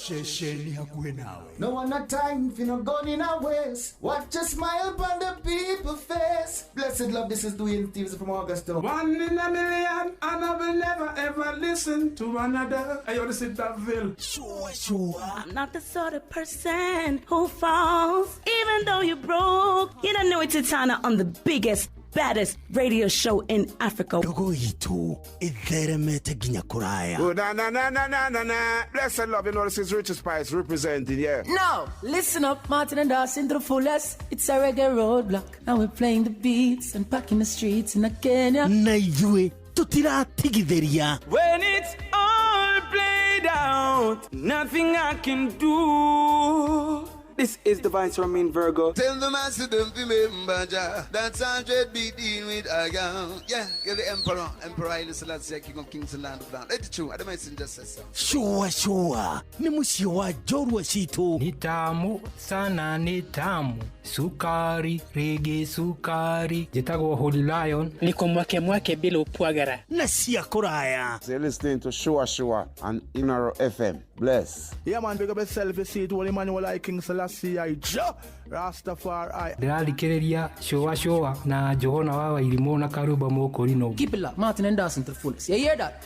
Ceceni hakuhĩ nawe. No one a time for no gun in a waste. Watch a smile upon the people face. Blessed love, this is Dwayne Stevens from Augusta. One in a million, and I will never ever listen to another. I ought to sit that Ville. Sure, sure. I'm not the sort of person who falls, even though you're broke. You don't know it's Titana on the biggest, baddest radio show in Africa. Ndogo itũ ĩtheremete nginya kũraya. Oh, na na na na na na na. Blessed love, you know this is Richard Spice representing, yeah. Now, listen up, Martin and Dawson to the fullest. It's a reggae roadblock. Now we're playing the beats and packing the streets in Kenya. Na ithuĩ tũtiratigithĩria. When it's all played out, nothing I can do. This is the Vice Ramin Virgo. Tell the master don't remember Jah. That's 100 be dealing with I am. Yeah, you're the emperor. Emperor Haile Selassie, King of Kings and Land of Land. Let it true. I don't mind just say so. Shua shua nĩ mũciĩ wa njorua citũ. Ni tamu sana, ni tamu sukari rigi sukari. Njĩtagwo Holy Lion. Niko mwake mwake bila upwagara. Na cia kũraya. So you're listening to Shua Shua on Inoro FM. Bless. Yeah, man, big up yourself. You see it, Holy Emmanuel I King Selassie I Jah Rastafari. Ndĩrathikĩrĩria Shua Shua na Njũgũna wa Wairimũ na Karumba Mũkũrinũ. Keep it locked, Martin and Dawson to the fullest. You hear that?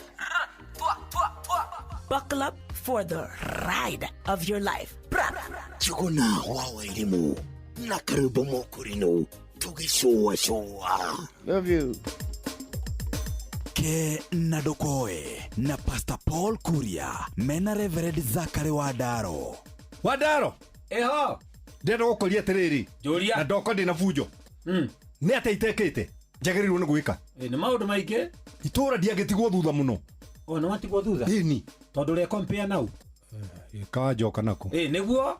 Buckle up for the ride of your life. Njũgũna wa Wairimũ na Karumba Mũkũrinũ tũgĩcũa cũa. Love you. Ke na ndũkoe na Pastor Paul Kuria mena Reverend Zakari Wandaro. Wandaro. Eho. Ndĩrenda gũkũria atĩrĩrĩ. Njũria. Na ndoko ndĩna bunjo. Nĩ atĩa itekĩte njagĩrĩirwo nĩ gwĩka? Nĩ maũndũ maingĩ. Itũra ndiangĩtigwo thutha mũno. O nĩ watigwo thutha? Ĩni. Tondũ ũrĩa compare nau. Kanjoka nako. Ĩ nĩguo.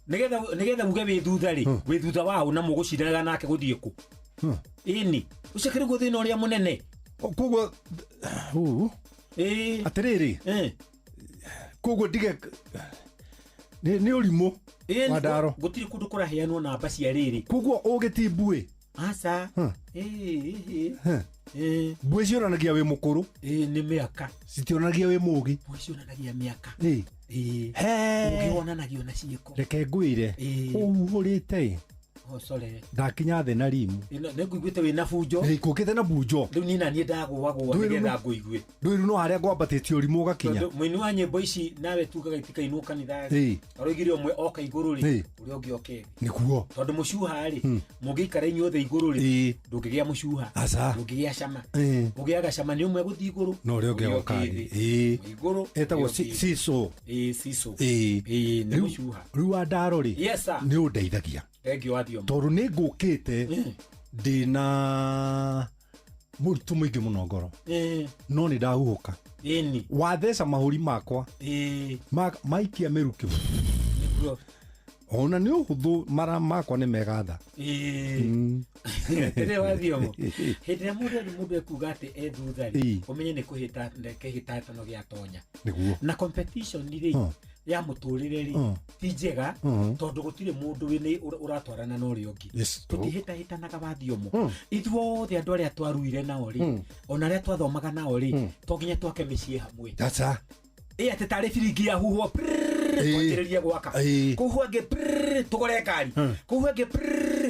Nĩgetha uge wĩ thutha rĩ, wĩ thutha waũ na mũgũcindanaga nake gũthiĩ kũ? Ĩni. Ũcio kĩrĩ guo thĩna ũrĩa mũnene. Koguo atĩrĩrĩ, koguo ndige nĩ ũrimũ Wandaro. Gũtirĩ kũndũ kũraheanwo namba cia rĩrĩ. Koguo ũgĩ ti mbuĩ. Aca. Mbuĩ cionanagia wĩ mũkũrũ. Nĩ mĩaka. Citionanagia wĩ mũgĩ. Mbuĩ cionanagia mĩaka. Ũgĩ wonanagio na ciĩko. Reke ngwĩre ũhuhũrĩte. Oh, sorry. Ndakinya thĩ na rimu. Nĩ ngũiguĩte wĩna bunjo. Ngũkĩte na bunjo. Rĩu niĩ naniĩ ndagũagũa nĩgetha ngũigue. Ndwĩru no harĩa ngwambatĩtie ũrimũ ũgakinya. Tondũ mũini wa nyĩmbo ici nawe tugaga itikainwo kanitha rĩ. Aroigire ũmwe oka igũrũ rĩ, ũrĩa ũngĩ oke thĩ. Nĩguo. Tondũ mũcuha rĩ, mũngĩikara inyuothe igũrũ rĩ, ndũngĩgĩa mũcuha. Aca. Ndũngĩgĩa cama. Ũgĩaga cama nĩ ũmwe gũthiĩ igũrũ. Na ũrĩa ũngĩ agoka thĩ. Igũrũ. Etagwo siso. Siso. Nĩ mũcuha. Rĩu Wandaro rĩ, Yes, sir. nĩ ũndeithagia. Thengiũ wa Thiomo. Tondũ nĩ ngũkĩte ndĩna mũritũ mũingĩ mũno ngoro. No nĩ ndahuhũka. Ĩni. Watheca mahũri makwa. Maikia mĩrukĩ. Ona nĩ ũhũthũ mara makwa nĩ megatha. Rĩrĩa wa Thiomo. Hĩndĩ ĩrĩa mũndũ ekuga atĩ e thutha rĩ, ũmenye nĩ kũhĩta kĩhĩtahĩtano gĩa tonya. Nĩguo. Na competition rĩ, ya mũtũrĩre rĩ, ti njega tondũ gũtirĩ mũndũ wĩna ũratwarana na ũrĩa ũngĩ. Tũtihĩtahĩtanaga wa Thiomo. Ithuothe andũ arĩa twaruire nao rĩ, ona arĩa twathomaga nao rĩ, to nginya twake mĩciĩ hamwe. Aca. Ĩ atĩ tarĩ biringi yahuhwo twanjĩrĩrie gwaka. Kũhuhwo ĩngĩ tũgũre ngari. Kũhuhwo ĩngĩ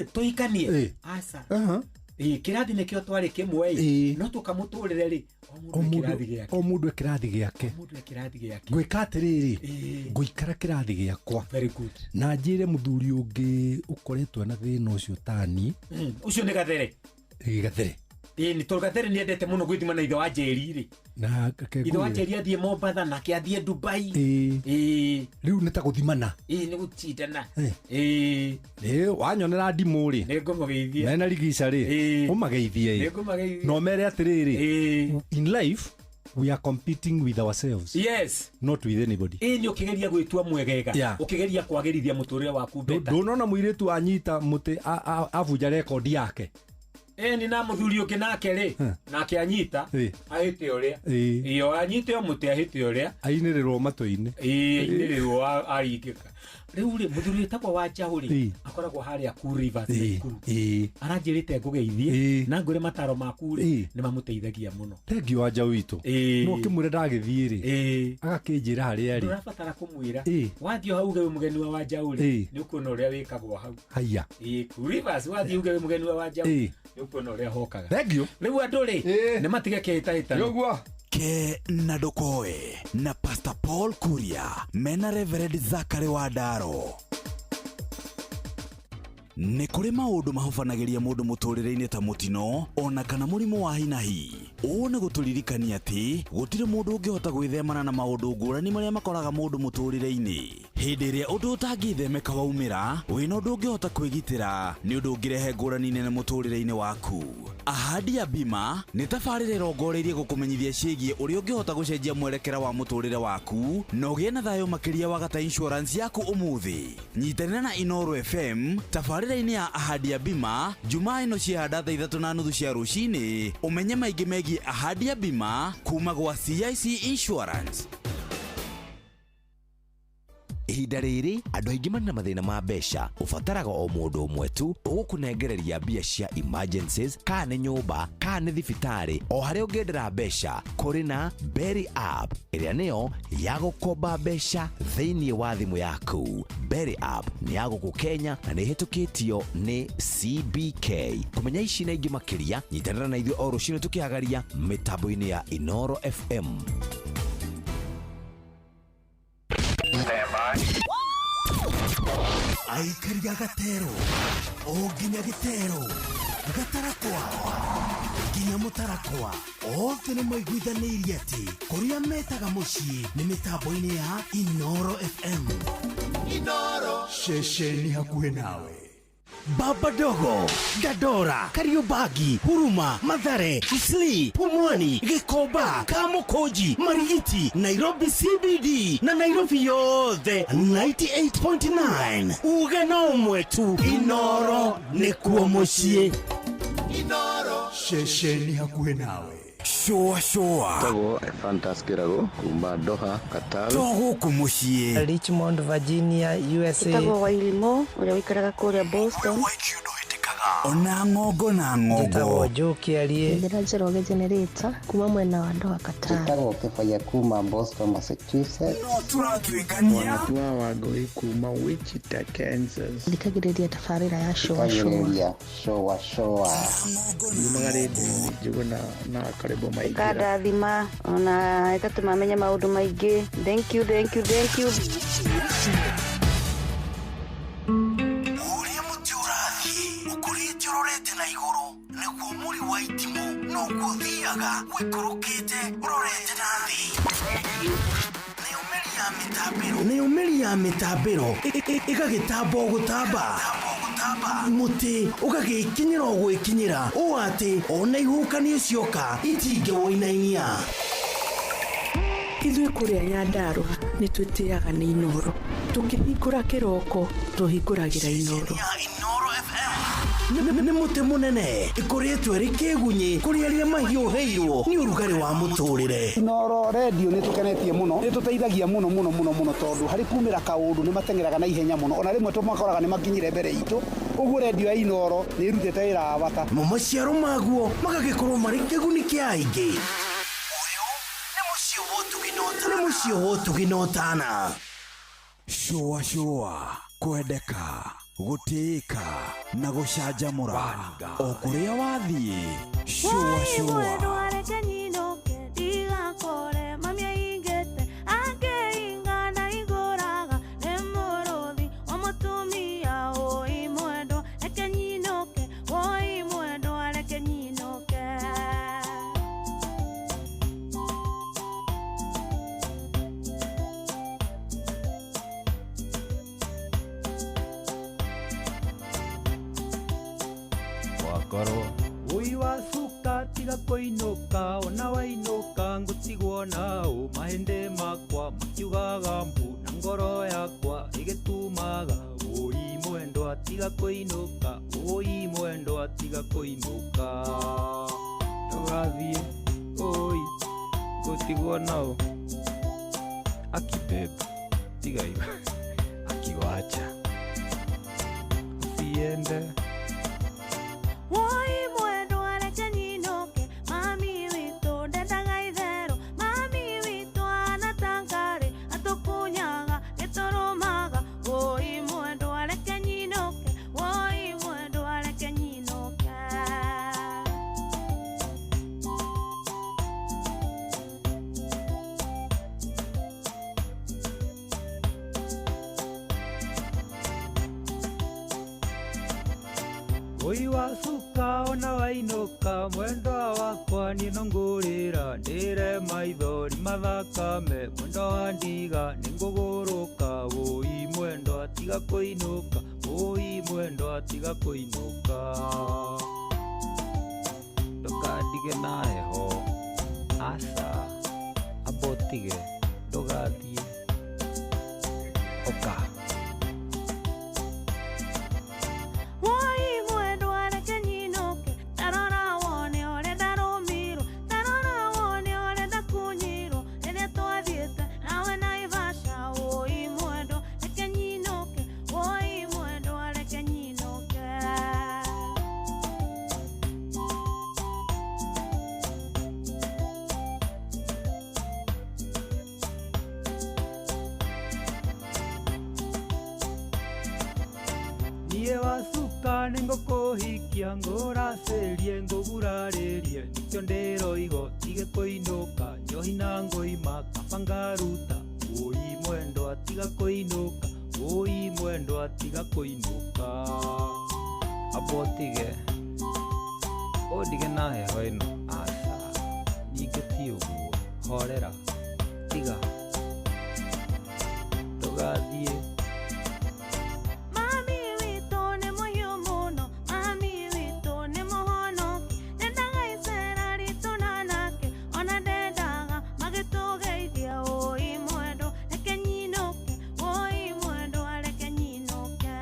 Tũhikanie. Ĩĩ. Aca. Aha. Ĩĩ, kĩrathi nĩkĩo twarĩ kĩmwe ĩ Ĩĩ. no tũkamũtũrĩre rĩ o O mũndũ e mũndũ kĩrathi gĩake. o mũndũ e kĩrathi gĩake. Mũndũ e kĩrathi gĩake. Ngwĩka atĩrĩrĩ, Ĩĩ. ngũikara kĩrathi gĩakwa. Very good. Na njĩre mũthuri ũngĩ ũkoretwo na thĩna ũcio tani. Ũcio nĩ Gathere. Ĩĩ, Gathere. Ĩĩ, nĩ tondũ Gathere nĩendete mũno gwĩthima na ithe wa Njeri rĩ. Na reke Ithe wa ngwĩre. Njeri athiĩ Mombatha nake athiĩ Dubai. Ĩĩ. Ĩĩ. Rĩu nĩ ta gũthimana. Ĩĩ, nĩ gũtindana. Ĩĩ. Ĩĩ. Ĩĩ, wanyonera ndimũ rĩ. Nĩ ngũmũgeithia. Mena rigica rĩ. Ĩĩ. Ũmageithie Nĩ ĩ. ngũmageithia. Na ũmere atĩrĩrĩ. Ĩĩ. In life we are competing with ourselves. Yes. Not with anybody. Ĩĩ, nĩ ũkĩgeria gwĩtua mwegega. Yeah. Ũkĩgeria kwagĩrithia mũtũrĩre waku better. Ndũnona mũirĩtu anyita mũtĩ abunja rekondi yake. Ĩni na mũthuri ũngĩ nake rĩ nake anyita Ĩĩ. ahĩte ũrĩa. Ĩĩ. Ĩyo anyite o mũtĩ ahĩte ũrĩa. Ainĩrĩrwo matũ-inĩ. Ĩĩ, ainĩrĩrwo aringĩka. Rĩu rĩ mũthuri wĩtagwo wa Njaũ rĩ Ĩĩ. akoragwo harĩa Cool Rivers Ĩĩ. Nakuru. Ĩĩ. Aranjĩrĩte ngũgeithie Ĩĩ. na ngwĩre mataro maku rĩ Ĩĩ. nĩ mamũteithagia mũno. Thengiũ wa Njaũ witũ. Ĩĩ. No ũkĩmwĩra ndagĩthiĩ rĩ. Ĩĩ. Agakĩnjĩra harĩa arĩ. Ndũrabatara kũmwĩra. Ĩĩ. Wathiĩ hau uge wĩ mũgeni wa Wanjaũ rĩ Ĩĩ. nĩ ũkuona ũrĩa wĩkagwo hau. Haiya. Ĩĩ, Cool Rivers wathiĩ uge wĩ mũgeni wa Wanjaũ Ĩĩ. nĩ ũkuona ũrĩa hokaga. Thengiũ. Rĩu andũ rĩ nĩ matige kĩhĩtahĩtano. Nĩũguo. Ke na ndũkoe na Pastor Paul Kuria mena Reverend Zachary Wandaro. Nĩ kũrĩ maũndũ mahobanagĩria mũndũ mũtũrĩre-inĩ ta mũtino ona kana mũrimũ wa hinahi. Ũũ nĩ gũtũririkania atĩ gũtirĩ mũndũ ũngĩhota gwĩthemana na maũndũ ngũrani marĩa makoraga mũndũ mũtũrĩre-inĩ. Hĩndĩ ĩrĩa ũndũ ũtangĩthemeka waumĩra, wĩna ũndũ ũngĩhota kwĩgitĩra nĩ ũndũ ũngĩrehe ngũrani nene mũtũrĩre-inĩ waku. Ahadi ya Bima nĩ tabarĩra ĩrongoreirie gũkũmenyithia ciĩgiĩ ũrĩa ũngĩhota gũcenjia mwerekera wa mũtũrĩre waku na ũgĩe na thayũ makĩria wagata insurance yaku ũmũthĩ. Nyitanĩra na Inooro FM tabarĩra-inĩ ya Ahadi ya Bima Jumaa ĩno ciĩhanda thaa 3:30 cia rũcinĩ ũmenye maingĩ megiĩ Ahadi ya Bima kuma gwa CIC Insurance. Ihinda rĩrĩ andũ aingĩ marĩ na mathĩna ma mbeca ũbataraga o mũndũ ũmwe tu ũgũkũnengereria mbia cia emergencies kana nĩ nyũmba kana nĩ thibitarĩ o harĩa ũngĩendera mbeca kũrĩ na Berry app ĩrĩa nĩyo ya gũkomba mbeca thĩinĩ wa thimũ yaku. Berry app nĩ ya gũkũ Kenya na nĩ ĩhĩtũkĩtio nĩ CBK. Kũmenya ici na ingĩ makĩria nyitanĩra na ithuĩ o rũcinĩ tũkĩhagaria mĩtambo-inĩ ya Inooro FM. Aikari a Gatero o nginya Gĩtero Gatarakwa nginya Mũtarakwa othe nĩ maiguithanĩirie atĩ kũrĩa metaga mũciĩ nĩ mĩtambo-inĩ ya Inooro FM. Inooro ceceni hakuhĩ nawe. Baba Dogo, Dandora, Kariobangi, Huruma, Mathare, Isli, Pumwani, Gikomba, Kamukunji, Marigiti, Nairobi CBD na Nairobi yothe 98.9. Uge no ũmwe tu, Inooro nĩkuo mũciĩ. Inooro ceceni hakuhĩ nawe. Shũa shũa. Tagwo Fantas Kĩrago kuma Doha, Qatar. To gũkũ mũciĩ. Richmond, Virginia, USA. Ĩtagwo Wairimo ũrĩa ũikaraga kũrĩa Boston. Ona ng'ongo na ng'ongo. Njĩtagwo Joe Kĩarie. Njĩra Njoroge Generator kuma mwena wa Doha, Qatar. Njĩtagwo Kĩbaya kuma Boston, Massachusetts. No tũratuĩkania. Wanatua Wangũi kuma Wichita, Kansas. Thikagĩrĩria tabarĩra ya Shũa Shũa. Thikagĩrĩria Shũa Shũa. Nyumaga rĩndiũ-inĩ Njũgũna na Karĩbo Maingĩra. Ĩkandathima ona ĩgatũma menye maũndũ maingĩ. Thank you, thank you, thank you. Ũrĩa mũtĩ ũrathiĩ ũkũrĩte ũrorete na igũrũ nĩguo mũri wa itimũ noguo ũthiaga ũikũrũkĩte ũrorete na thĩ. Nayo mĩri ya mĩtambĩro ĩgagĩtamba o gũtamba mũtĩ ũgagĩkinyĩra o gwĩkinyĩra ũũ atĩ ona ihuhũkanio cioka itingĩwũinainia. Ithuĩ kũrĩa Nyandarũa nĩ twĩtĩaga nĩ Inooro. Tũkĩhingũra kĩroko tũhingũragĩra Inooro. Nĩ mũtĩ mũnene ĩkũrĩtwo ĩrĩ kĩgunyĩ kũrĩ arĩa mahiũhĩirwo nĩ ũrugarĩ wa mũtũrĩre. Inooro redio nĩ tũkenetie mũno, nĩ tũteithagia mũno mũno mũno mũno tondũ harĩ kumĩra kaũndũ nĩ mateng'eraga na ihenya mũno, ona rĩmwe tũmakoraga nĩ makinyire mbere itũ. Ũguo redio ya Inooro nĩ ĩrutĩte wĩra wa bata. Mo maciaro maguo magagĩkorwo marĩ kĩguni kĩa aingĩ. Nĩ mũciĩ wa ũtugi na ũtana. Shũa shũa kwendeka Gũtĩĩka na gũcanjamũra o kũrĩa wathiĩ. Shũa shũa. Reke nyinũke ndigakore mami aingĩte akĩinga na igũraga nĩ mũrũthi wa mũtumia ũi mwendwa reke nyinũke ũi mwendwa reke nyinũke. Wakorwo ũi wacuka tiga kũinũka ona wainũka ngũtigwo nao mahĩndĩ makwa makiugaga mbu na ngoro yakwa ĩgĩtumaga ũi mwendwa tiga kũinũka ũi mwendwa tiga kũinũka ndũgathiĩ ũi ngũtigwo nao aki babe tiga iba akiwacha usiende. Woi mwendwa reke nyinũke mami witũ ndendaga itherũ mami witũ anatangarĩ atũkunyaga gĩtũrũmaga woi mwendwa reke nyinũke woi mwendwa reke nyinũke. Ũi wacuka ona wainũka mwendwa wakwa niĩ no ngũrĩra ndĩre maithori mathakame mwendwa wa ndiga nĩngũgũrũka ũi mwendwa tiga kũinũka ũi mwendwa tiga kũinũka ndũkandige na heho aca amba ũtige ndũgathiĩ ũka. Woi mwendwa reke nyinũke tarora wone ũrĩa ndarũmirwo tarora wone ũrĩa ndakunyirwo rĩrĩa twathiĩte nawe Naivasha woi mwendwa reke nyinũke woi mwendwa reke nyinũke. Niĩ wacuka nĩngũkũhikia ngũracĩrie ngũgurarĩrie nĩkĩo ndĩroigo tige kũinũka njohi na ngũima kaba ngaruta ũi mwendwa tiga kũinũka ũi mwendwa tiga kũinũka amba ũtige ũndige na heho ĩno aca ningĩ ti ũguo horera tiga ndũgathiĩ. Mami witũ nĩ mũhiũ mũno mami witũ nĩ mũhonoki ndendaga icera ritũ na nake ona ndendaga magĩtũgeithia ũi mwendwa reke nyinũke ũi mwendwa reke nyinũke.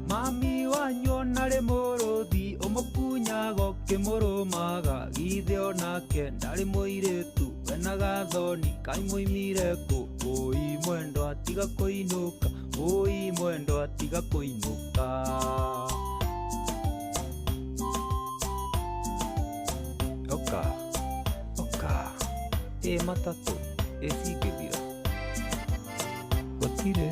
Mami wanyu ona rĩ mũrũthi ũmũkunyaga ũkĩmũrũmaga githĩ onake ndarĩ mũirĩtu wena gathoni kaĩ mũimire kũ ũi mwendwa tiga kũinũka ũi mwendwa tiga kũinũka. Ũka ũka ĩ matatũ ĩ cingĩthira gũtirĩ.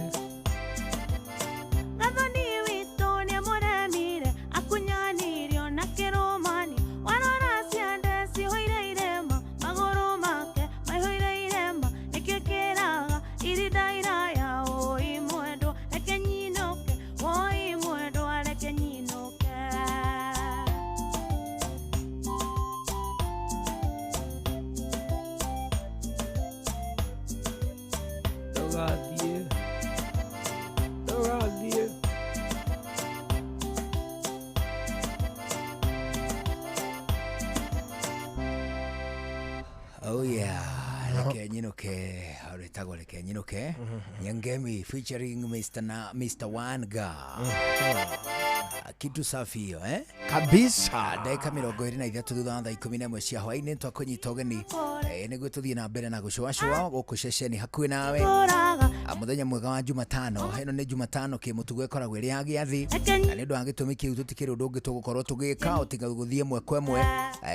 Gathoni witũ nĩamũremire akunyanirio na kĩrũmanio warora ciande cihũire irema magũrũ make maihũire irema nĩkĩo kĩraga irinda iraya ũi mwendwa reke nyinũke ũi mwendwa reke nyinũke. Ndũgathiĩ ndũgathiĩ. Oh yeah, reke nyinuke rĩtagwo reke nyinuke Nyangemi featuring Mr. na Mr. Wanga. Kitu safi hiyo eh? Kabisa. Ndagĩka 23 thutha wa thaa 11 cia hwaĩ-inĩ twakũnyita ũgeni nĩguo tũthiĩ na mbere na gũcũacũa gũkũ ceceni hakuhĩ nawe. Kũraga Mũthenya mwega wa Jumatano. Ĩno nĩ Jumatano kĩmũtugo ĩkoragwo ĩrĩ ya gĩathĩ, na nĩ ũndũ wa gĩtũmi kĩu tũtikĩrĩ ũndũ ũngĩ tũgũkorwo tũgĩka o tiga gũthiĩ ĩmwe kwa ĩmwe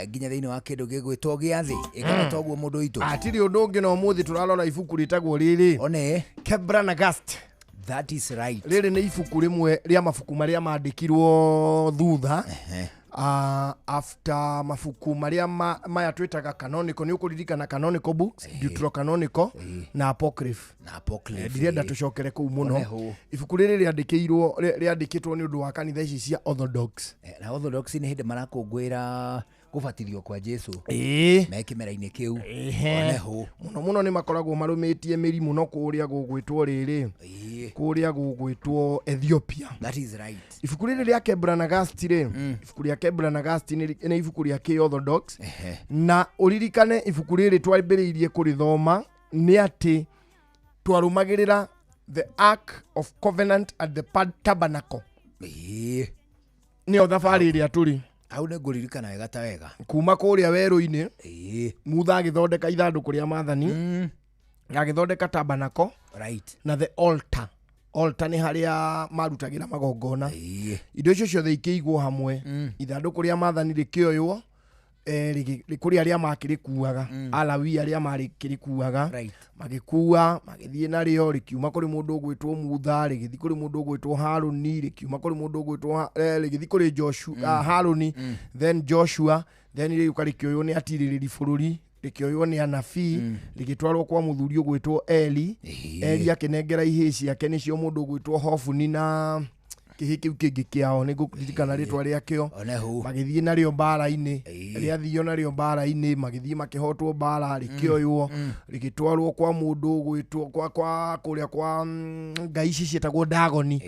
nginya thĩinĩ wa kĩndũ gĩgwĩtwo gĩathĩ. Ĩkana toguo mũndũ witũ. Hatirĩ ũndũ ũngĩ, na ũmũthĩ tũrarora ibuku rĩtagwo rĩrĩ one Kebra Nagast. That is right. Rĩrĩ nĩ ibuku rĩmwe rĩa mabuku marĩa mandĩkirwo thutha after mabuku marĩa maya twĩtaga canonical. Nĩ ũkũririkana canonical books, deuterocanonical na apocryph. Na apocryph. Ndirenda tũcokere kũu mũno. One hũ. Ibuku rĩrĩ rĩandĩkĩirwo rĩandĩkĩtwo nĩ ũndũ wa kanitha ici cia Orthodox. Na Orthodox nĩ hĩndĩ marakũngũĩra kũbatithio kwa Jesu. Me kĩmera-inĩ kĩu. One hũ. Mũno mũno nĩ makoragwo marũmĩtie mĩri mũno kũrĩa gũgwĩtwo rĩrĩ, kũrĩa gũgwĩtwo Ethiopia. That is right. Ibuku rĩrĩ rĩa Kebra Nagast rĩ, ibuku rĩa Kebra Nagast nĩ ibuku rĩa kĩ-Orthodox, na ũririkane ibuku rĩrĩ twambĩrĩirie kũrĩthoma nĩ atĩ twarũmagĩrĩra the Ark of Covenant at the Tabernacle. Nĩyo thabarĩ ĩrĩa tũrĩ. Hau nĩ ngũririkana wega ta wega. Kuma kũrĩa werũ-inĩ, Mutha agĩthondeka ithandũkũ rĩa maathani, agĩthondeka tabernacle na the altar. Altar nĩ harĩa marutagĩra magongona. Indo icio ciothe ikĩigwo hamwe, ithandũkũ rĩa maathani rĩkĩoywo, kũrĩ arĩa makĩrĩkuaga, Alawi arĩa marĩkĩrĩkuaga, magĩkua magĩthiĩ narĩo, rĩkiuma kũrĩ mũndũ ũgwĩtwo Mutha, rĩgĩthiĩ kũrĩ mũndũ ũgwĩtwo Harũni, rĩkiuma kũrĩ mũndũ ũgwĩtwo rĩgĩthiĩ kũrĩ Joshua, Harũni, then Joshua, then rĩgĩũka rĩkĩoywo nĩ atirĩrĩri bũrũri, rĩkĩoywo nĩ anabii, rĩgĩtwarwo kwa mũthuri ũgwĩtwo Eli. Eli akĩnengera ihĩĩ ciake, nĩcio mũndũ ũgwĩtwo Hofuni na kĩhĩ kĩu kĩngĩ kĩao, nĩ ngũririkana rĩtwa rĩakĩo, magĩthiĩ narĩo mbara-inĩ, rĩathio narĩo mbara-inĩ, magĩthiĩ makĩhotwo mbara, rĩkĩoywo, rĩgĩtwarwo kwa mũndũ ũgwĩtwo kwa kũrĩa kwa ngai ici ciĩtagwo Dagoni,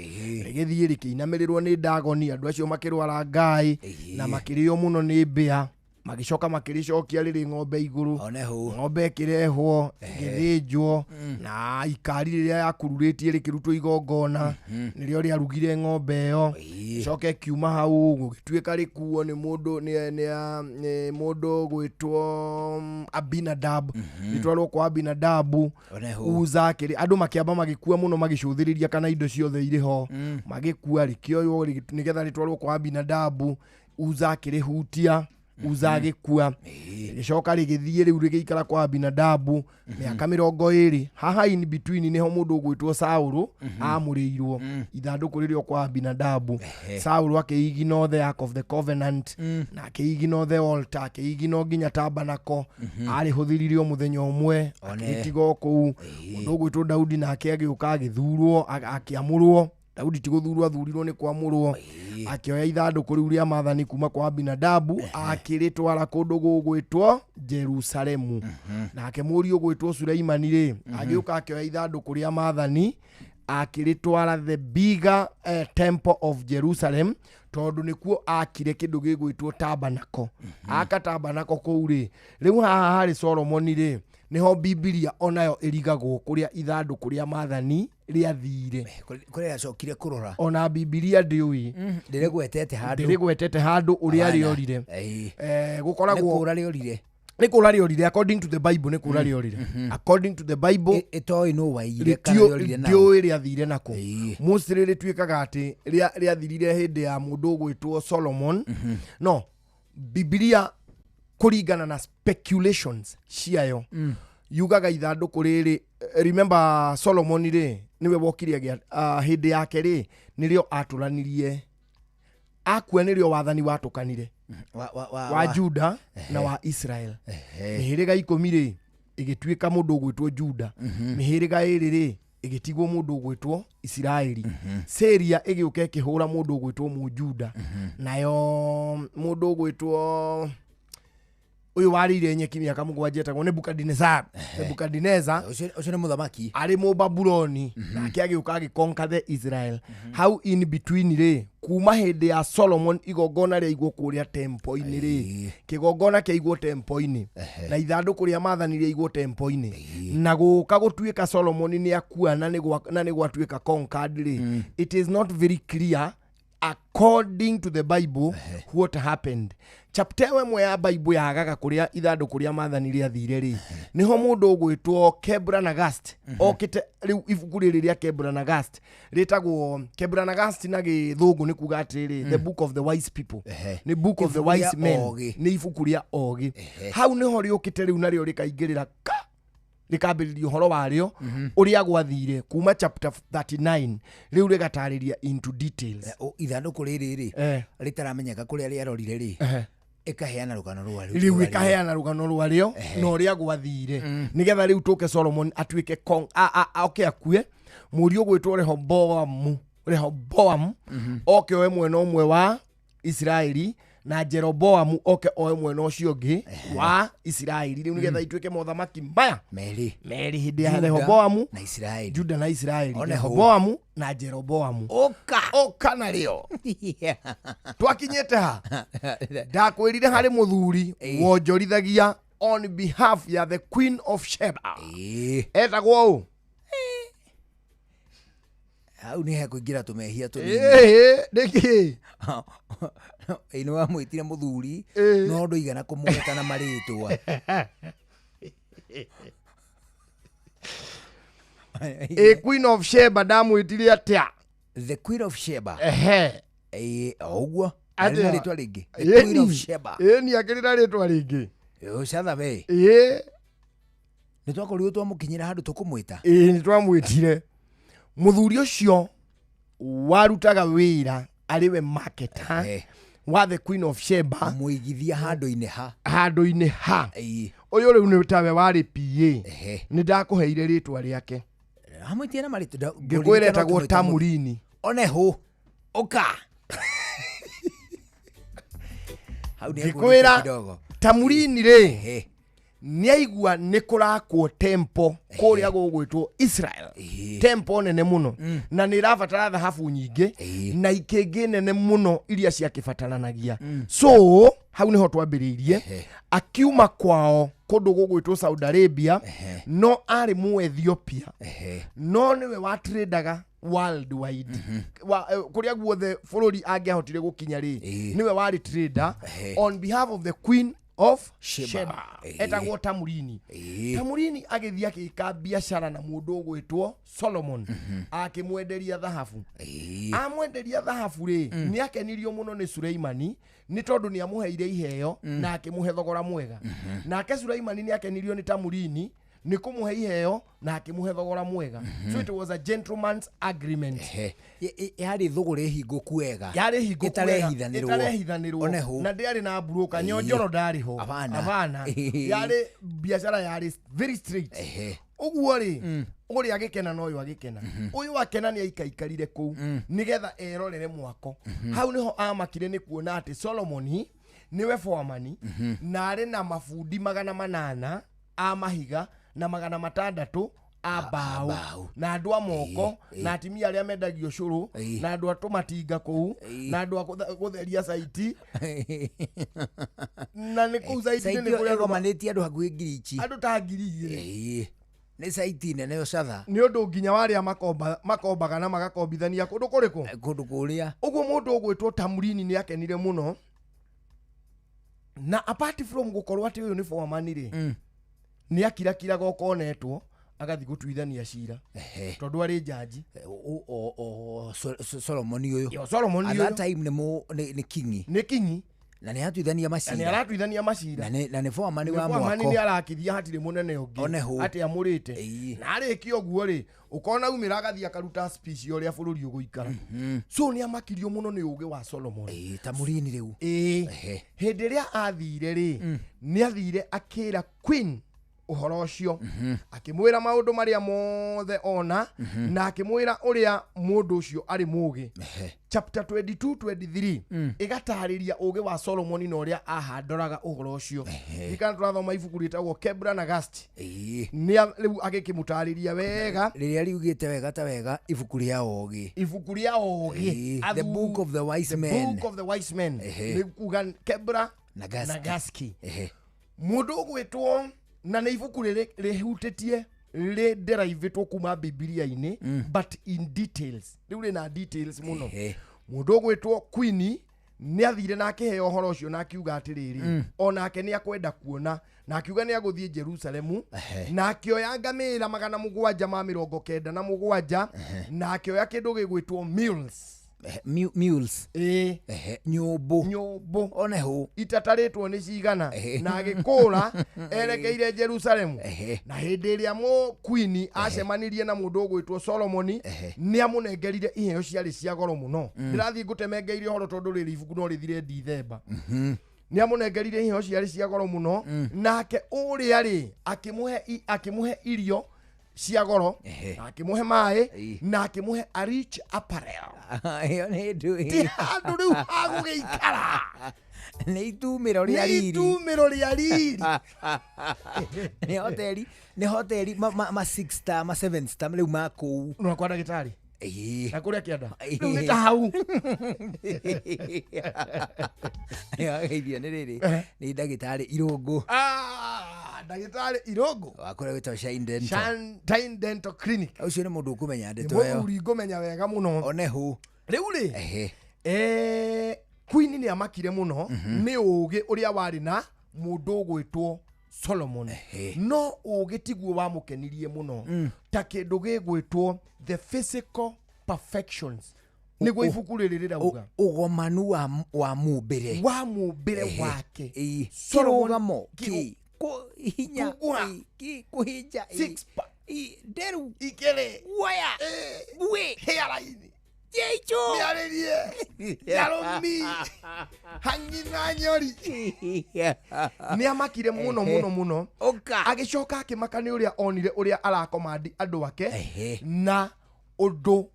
rĩgĩthiĩ rĩkĩinamĩrĩrwo nĩ Dagoni, andũ acio makĩrwara ngai na makĩrĩo mũno nĩ mbĩa, magĩcoka makĩrĩcokia rĩrĩ ng'ombe igũrũ, ng'ombe ĩkĩrehwo ĩgĩthĩnjwo, na ikari rĩrĩa yakururĩtie rĩkĩrutwo igongona, nĩrĩo rĩarugire ng'ombe ĩyo, ĩcoka ĩkiuma hau gũgĩtuĩka rĩkuo nĩ mũndũ nĩ mũndũ gwĩtwo Abinadab, rĩtwarwo kwa Abinadabu. Uza akĩrĩ, andũ makĩamba magĩkua mũno magĩcũthĩrĩria kana indo ciothe irĩ ho, magĩkua rĩkĩoywo nĩgetha rĩtwarwo kwa Abinadabu. Uza akĩrĩhutia, Uza agĩkua, rĩgĩcoka rĩgĩthiĩ rĩu rĩgĩikara kwa Abinadabu mĩaka 20. Haha in between nĩho mũndũ ũgwĩtwo Saũlũ amũrĩirwo ithandũkũ rĩrĩa kwa Abinadabu. Saũlũ akĩiginwo the Ark of the Covenant, na akĩiginwo the altar, akĩiginwo nginya tabernacle, arĩhũthĩrire o mũthenya ũmwe akĩrĩtiga o kũu. Mũndũ ũgwĩtwo Daudi nake agĩũka agĩthurwo, akĩamũrwo. Daudi ti gũthurwo athurirwo nĩ kwamũrwo, akĩoya ithandũkũ rĩu rĩa maathani kuma kwa Abinadabu akĩrĩtwara kũndũ gũgwĩtwo Jerusalemu. Nake mũriũ ũgwĩtwo Suleimani rĩ, agĩũka akĩoya ithandũkũ rĩa maathani akĩrĩtwara the bigger temple of Jerusalem, tondũ nĩkuo akire kĩndũ gĩgwĩtwo tabernacle. Aka tabernacle kũu rĩ, rĩu haha harĩ Solomoni rĩ, nĩho Bibilia onayo ĩrigagwo kũrĩa ithandũkũ rĩa maathani rĩathire, kũrĩa acokire kũrora. Ona Bibilia ndĩũĩ, ndĩrĩgwetete handũ, ndĩrĩgwetete handũ ũrĩa rĩorire. Gũkoragwo nĩ kũra rĩorire, nĩ kũra rĩorire according to the Bible, nĩ kũra rĩorire according to the Bible. Ĩtoĩ nũ waiyire kana rĩorire nao, ndĩũĩ rĩathire nakũ. Mostly rĩtuĩkaga atĩ rĩathirire hĩndĩ ya mũndũ ũgwĩtwo Solomon. No Bibilia kũringana na speculations ciayo yugaga ithandũkũ rĩrĩ, remember Solomon rĩ nĩwe wokire agĩa hĩndĩ yake rĩ nĩrĩo atũranirie, akua nĩrĩo wathani watũkanire wa Juda na wa Israel. Mĩhĩrĩga 10 rĩ ĩgĩtuĩka mũndũ ũgwĩtwo Juda, mĩhĩrĩga 2 rĩ ĩgĩtigwo mũndũ ũgwĩtwo Isiraeli. Syria ĩgĩũka ĩkĩhũra mũndũ ũgwĩtwo Mũjuda, nayo mũndũ ũgwĩtwo ũyũ warĩire nyeki mĩaka 7 etagwo Nebukadinezar. Nebukadinezar ũcio nĩ mũthamaki arĩ Mũbabuloni, nake agĩũka agĩconquer the Israel. Hau in between rĩ, kuma hĩndĩ ya Solomon igongona rĩaigwo kũrĩa tempo-inĩ rĩ, kĩgongona kĩaigwo tempo-inĩ na ithandũkũ rĩa maathani rĩaigwo tempo-inĩ, na gũka gũtuĩka Solomon nĩ akua na nĩ gwatuĩka conquered rĩ, it is not very clear According to the Bible, what happened? Chapter ĩmwe ya Bible yagaga kũrĩa ithandũkũ rĩa maathani rĩathire rĩ, nĩho mũndũ ũgwĩtwo Kebra Nagast okĩte. Rĩu ibuku rĩrĩ rĩa Kebra Nagast rĩtagwo Kebra Nagast na gĩthũngũ, nĩ kuga atĩrĩrĩ, the book of the wise people, nĩ book of the Ibuku rĩa wise men. ogĩ. Nĩ ibuku rĩa ogĩ. Hau nĩho rĩũkĩte rĩu, narĩo rĩkaingĩrĩra ka rĩkambĩrĩria ũhoro warĩo ũrĩa gwathire kuma chapter 39, rĩu rĩgatarĩria into details. Ithandũkũ rĩrĩ rĩ rĩtaramenyeka kũrĩa rĩarorire rĩ, ĩkaheana rũgano rwarĩo. Rĩu ĩkaheana rũgano rwarĩo na ũrĩa gwathire, nĩgetha rĩu tũke Solomon atuĩke oke akue, mũriũ gwĩtwo Rehoboamu oke oe mwena ũmwe wa Isiraeli, na Jeroboamu oke oe mwena ũcio ũngĩ wa Isiraeli, rĩu nĩgetha ituĩke mothamaki maya merĩ. Merĩ hĩndĩ ya Juda Rehoboamu na Isiraeli. Juda na Isiraeli. One hũ. Rehoboamu na Jeroboamu. Ũka. Ũka narĩo twakinyĩte ha ndakwĩrire harĩ mũthuri wonjorithagia on behalf ya the Queen of Sheba, etagwo ũ? Hau nĩ hekũingĩra tũmehia tũnini. Ĩĩ, nĩkĩ? Ĩ, nĩ wamwĩtire mũthuri, no ndũigana kũmwĩta na marĩtwa. Ĩ, Queen of Sheba ndamwĩtire atĩa? The Queen of Sheba. Ehe. Ĩ, o ũguo. Arĩ na Atĩa? rĩtwa rĩngĩ, the Queen of Sheba? Ĩni, akĩrĩ na rĩtwa rĩngĩ. Ũcathabe. Ĩĩ. Nĩ twakorirwo twamũkinyĩra handũ tũkũmwĩta. Ĩĩ, nĩ twamwĩtire mũthuri ũcio warutaga wĩra arĩ we marketer wa the Queen of Sheba. Mũigithia handũ-inĩ ha handũ-inĩ ha ũyũ rĩu nĩ tawe warĩ PA. Nĩ ndakũheire rĩtwa rĩake. Amwĩtie na marĩtwa. Ngĩkwĩra etagwo Tamurini. One hũ, ũka hau nĩ Ngĩkwĩra kidogo. Tamurini rĩ, nĩ aigua nĩ kũrakwo tempo kũrĩa gũgwĩtwo Israel, tempo nene mũno, na nĩ ĩrabatara thahabu nyingĩ na ikĩngĩ nene mũno iria ciakĩbataranagia. So hau nĩho twambĩrĩirie. Akiuma kwao kũndũ gũgwĩtwo Saudi Arabia, no arĩ Mũethiopia, no nĩwe watrendaga worldwide wa, kũrĩa guothe bũrũri angĩahotire gũkinya rĩ, nĩwe warĩ trader on behalf of the Queen of Sheba. Sheba. Etagwo Tamurini. Tamurini agĩthiĩ agĩka biacara na mũndũ ũgwĩtwo Solomon, akĩmwenderia thahabu. Amwenderia thahabu rĩ, nĩ akenirio mũno nĩ Suleimani nĩ tondũ nĩ amũheire iheo na akĩmũhe thogora mwega. Nake Suleimani nĩ akenirio nĩ Tamurini nĩ kũmũhe iheo na akĩmũhe thogora mwega. So it was a gentleman's agreement. Yarĩ thũgũrĩ hingũku wega. Yarĩ hingũku wega, ĩtarehithanĩrwo. Ĩtarehithanĩrwo. One hũ. Na ndĩarĩ na mburuka nyonjoro ndarĩ ho. Abana. Abana. Yarĩ biacara yarĩ very straight ũguo rĩ, ũrĩa agĩkena na ũyũ agĩkena. Ũyũ akena nĩ aikaikarire kũu nĩgetha erorere mwako. Hau nĩho amakire nĩ kuona atĩ Solomoni nĩwe foamani na arĩ na mabundi 800 a mahiga na 600 a mbaũ na andũ a moko na atimia arĩa mendagio cũrũ na andũ a tũmatinga kũu na andũ a gũtheria saiti, na nĩ kũu saiti Saiti nĩ ĩyo kũrĩa andũ ĩgomanĩtie andũ hakuhĩ 10,000. Andũ ta 2,000. Nĩ saiti nene ũcatha. Nĩ ũndũ nginya warĩa makombaga na magakombithania kũndũ kũrĩkũ? Kũndũ kũrĩa. Ũguo mũndũ ũgwĩtwo Tamurini nĩ akenire mũno, na apart from gũkorwo atĩ ũyũ nĩ foreman rĩ, nĩ akirakiraga ũkonetwo agathiĩ gũtuithania cira tondũ arĩ njanji. Solomoni ũyũ. Yo, Solomoni At ũyũ. that time nĩ kingi. Nĩ kingi. Na nĩ atuithania macira. Na nĩ aratuithania macira. Na nĩ foreman wa Nĩ foreman mwako. nĩ arakithia hatirĩ mũnene ũngĩ One hũ. atĩ amũrĩte. Na arĩkia ũguo rĩ, ũkona umĩra agathiĩ akaruta speech ya ũrĩa bũrũri ũgũikara. So nĩ amakirio mũno nĩ ũgĩ wa Solomon. Tamurini rĩu. Hĩndĩ ĩrĩa athire rĩ, nĩ athire akĩra Queen ũhoro ũcio, akĩmwĩra maũndũ marĩa mothe ona, na akĩmwĩra ũrĩa mũndũ ũcio arĩ mũgĩ. Chapter 22 23 ĩgatarĩria ũgĩ wa Solomoni na ũrĩa ahandoraga ũhoro ũcio. Ririkana tũrathoma ibuku rĩtagwo Kebra na Gasti. Nĩ rĩu agĩkĩmũtarĩria wega. Rĩrĩa riugĩte wega ta wega ibuku rĩa ũgĩ. Ibuku rĩa ũgĩ. The book of the wise The men. book of the wise men. Nĩ kuga Kebra na Gaski. na Gaski. Mũndũ ũgwĩtwo na nĩ ibuku rĩrĩ rĩhutĩtie rĩnderaivĩtwo kuma Bibilia-inĩ, but in details, rĩu rĩna details mũno. Mũndũ ũgwĩtwo Queen nĩ athire na akĩheo ũhoro ũcio na akiuga atĩrĩrĩ, onake nĩ akwenda kuona, na akiuga nĩ agũthiĩ Jerusalemu, na akĩoya ngamĩra 797, na akĩoya kĩndũ gĩgwĩtwo mules. Mules. Ĩĩ. Nyũmbũ. Nyũmbũ. One hũ. Itatarĩtwo nĩ cigana, na agĩkũra erekeire Jerusalemu. Na hĩndĩ ĩrĩa mũ Queen acemanirie na mũndũ ũgwĩtwo Solomoni, nĩ amũnengerire iheo ciarĩ cia goro mũno. Ndĩrathiĩ ngũtemengeire ũhoro tondũ rĩrĩ ibuku no rĩthire Dithemba. Nĩ amũnengerire iheo ciarĩ cia goro mũno, nake ũrĩa rĩ akĩmũhe irio cia goro, na akĩmũhe maĩ, na akĩmũhe a rich apparel. Ĩyo nĩ ndũĩ. Ti handũ rĩu hagũgĩikara. Nĩ itumĩro rĩa Nĩ riri. itumĩro rĩa riri. Nĩ hoteli, nĩ hoteli ma 6 star, ma 7 star rĩu ma kũu. No kwa ndagĩtarĩ. Ĩĩ. Na kũrĩa kĩanda. Rĩu nĩ ta hau. Geithio nĩ rĩrĩ, nĩ ndagĩtarĩ Irũngũ. Ndagĩtarĩ Irũngũ. Wa kũrĩa gwĩtagwo Shine Dental. Shine Dental Clinic. Ũcio nĩ mũndũ ũkũmenya ndeto ĩyo. Mũthuri ngũmenya wega mũno. One hũ. Rĩu rĩ, Queen nĩ amakire mũno nĩ ũgĩ ũrĩa warĩ na mũndũ ũgwĩtwo Solomon. No ũgĩ tiguo wamũkenirie mũno ta kĩndũ gĩgwĩtwo the physical perfections. Nĩguo ibuku rĩrĩ rĩrauga. Ũgomanu wa mũmbĩre. Wa mũmbĩre wake. Kĩrũgamo kĩ hinya kũhinja six pack nderu ikĩrĩ guoya mbuĩ hairline Jecho mĩarĩrie yarũmi hang'ina nyori. Nĩ amakire mũno mũno mũno. Agĩcoka akĩmaka nĩ ũrĩa onire ũrĩa arakomandi andũ ake na ũndũ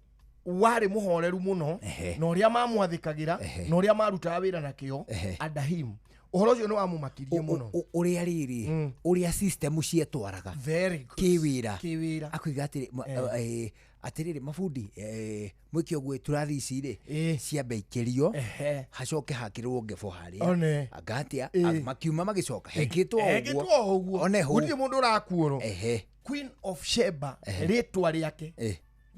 warĩ mũhoreru mũno, na ũrĩa mamwathĩkagĩra, na ũrĩa marutaga wĩra na kĩo Adahim. Ũhoro ũcio nĩ wamũmakirie mũno. Ũrĩa rĩrĩ, ũrĩa system cietwaraga kĩwĩra. Kĩwĩra. Akoiga atĩrĩ, atĩrĩrĩ mabundi, mwĩke ũguo tũrathi ici rĩ ciambe ikĩrio, hacoke hakĩrwo ngebo harĩa. One. Anga atĩa, makiuma magĩcoka hekĩtwo ũguo. One hũ. Gũtirĩ mũndũ ũrakuorwo. Queen of Sheba, rĩtwa rĩake.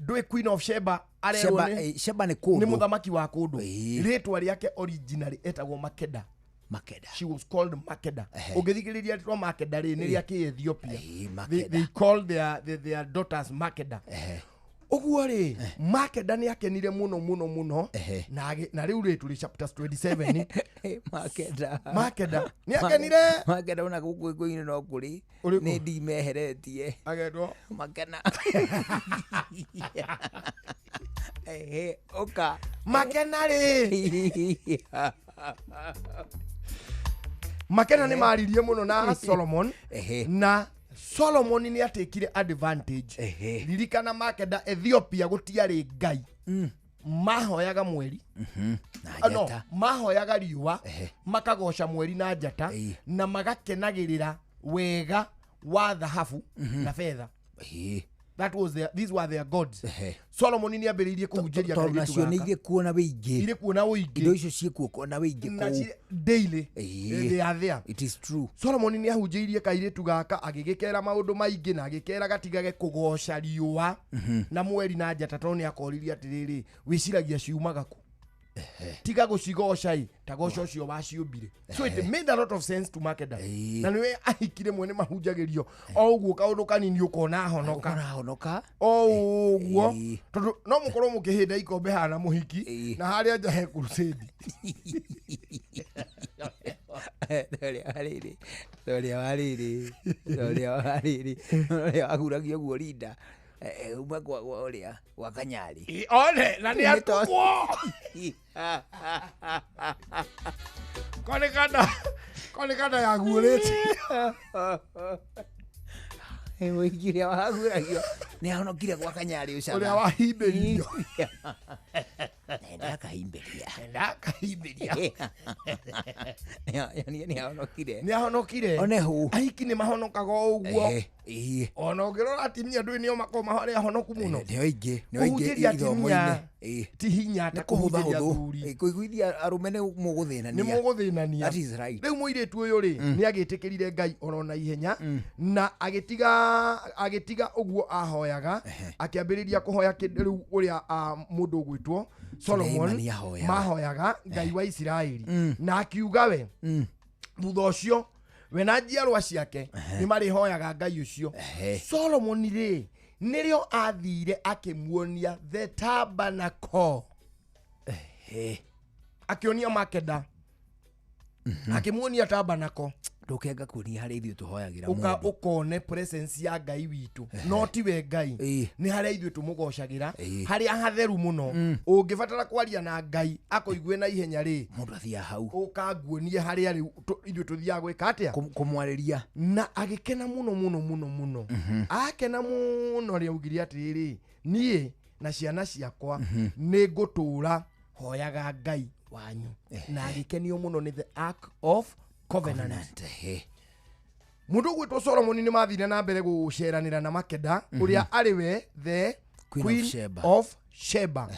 Ndũĩ Queen of Sheba arerwo nĩ Sheba nĩ kũndũ. Nĩ mũthamaki wa kũndũ. Rĩtwa rĩake originally etagwo Makeda. Makeda. She was called Makeda. Ũngĩthikĩrĩria rĩtwa Makeda rĩ, nĩ rĩa kĩ-Ethiopia. They call their daughters Makeda. Ũguo rĩ, Makeda nĩ akenire mũno mũno mũno, na rĩu rĩ tũrĩ chapter 27. Makeda. Makeda nĩ akenire. Makeda ona gũkũ gĩkũyũ-inĩ no kũrĩ. Nĩ ndimeheretie. Agetwo Makena. Ũka. Makena rĩ. Makena nĩ maririe mũno na Solomon, na Solomon nĩ atekire advantage. Ririkana Makeda Ethiopia gũtiarĩ Ngai. Mahoyaga mweri. No, mahoyaga riũa, makagoca mweri na njata, na magakenagĩrĩra wega wa thahabu na betha. That was their, these were their gods. Solomon nĩ ambĩrĩirie kũhunjĩria tondũ nacio nĩ irĩ kuo na wĩingĩ. Irĩ kuo na wĩingĩ. Indo icio ciĩkuo na wĩingĩ kũu. Daily. They are there. It is true. Solomon nĩ ahunjĩirie kairĩtu gaka agĩgĩkera maũndũ maingĩ na agĩkera gatigage kũgoca riũa na mweri na njata, tondũ nĩ akoririe atĩrĩrĩ, wĩciragia ciumaga kũ? Tiga gũcigoca ĩ, ta goca ũcio waciũmbire. So it made a lot of sense to Makeda. Na nĩwe ahiki rĩmwe nĩ mahunjagĩrio o ũguo kaũndũ kanini ũkona ahonoka. Ahonoka. O ũguo, tondũ no mũkorwo mũkĩhĩnda ikombe haha na mũhiki, na harĩa nja he crusade. Ũrĩa wahuragia guo rinda. Uma kwa ũrĩa wa Kanyari. One na nĩ atũmwo. Konekana yaguũrĩte. Mũingĩ ũrĩa wahuragio nĩ ahonokire gwa Kanyari ũcana. Ũrĩa wahimbĩrio. Ndakahimbĩria. Ndakahimbĩria. Nĩ ahonokire. Nĩ ahonokire. One hũ. Ahiki nĩ mahonokaga o ũguo. Ona ũngĩrora atimia ndũĩ nĩo makoragwo marĩ ahonoku mũno. Nĩo aingĩ, nĩo aingĩ ithomo-inĩ. Ti hinya ta Nĩ kũhũthahũthũ. kũhũthĩria athuri. Kũiguithia arũme nĩ mũgũthĩnania. Nĩ mũgũthĩnania. That is right. Rĩu mũirĩtu ũyũ rĩ, nĩ agĩtĩkĩrire Ngai oro na ihenya na agĩtiga ũguo ahoyaga, akĩambĩrĩria kũhoya kĩndũ rĩu ũrĩa mũndũ ũgwĩtwo Solomon Suleimani ahoyaga. Mahoyaga Ngai wa Isiraeli, na akiuga we thutha ũcio we na njiarwa ciake nĩ marĩhoyaga Ngai ũcio. Solomon rĩ, nĩrĩo athire akĩmuonia the tabernacle, akĩonia Makeda, akĩmuonia tabernacle. Ndũkenga kuonia harĩa ithuĩ tũhoyagĩra Ũka mũndũ. Ũkone presence ya Ngai witũ, no tiwe Ngai, nĩ harĩa ithuĩ tũmũgocagĩra, harĩa hatheru mũno. Ũngĩbatara kwaria na Ngai akũigue na ihenya rĩ, mũndũ athiaga hau. Ũka nguonie harĩa rĩu ithuĩ tũthiaga gwĩka atĩa? Kũmwarĩria. Na agĩkena mũno mũno mũno mũno. Akena mũno rĩ, augire atĩrĩrĩ, niĩ na ciana ciakwa nĩ ngũtũra hoyaga Ngai wanyu. Na agĩkenio mũno nĩ the Ark of Covenant. Mũndũ ũgwĩtwo Solomon nĩ mathire na mbere gũceranĩra na Makeda, ũrĩa arĩ we the Queen of Sheba. Of Sheba.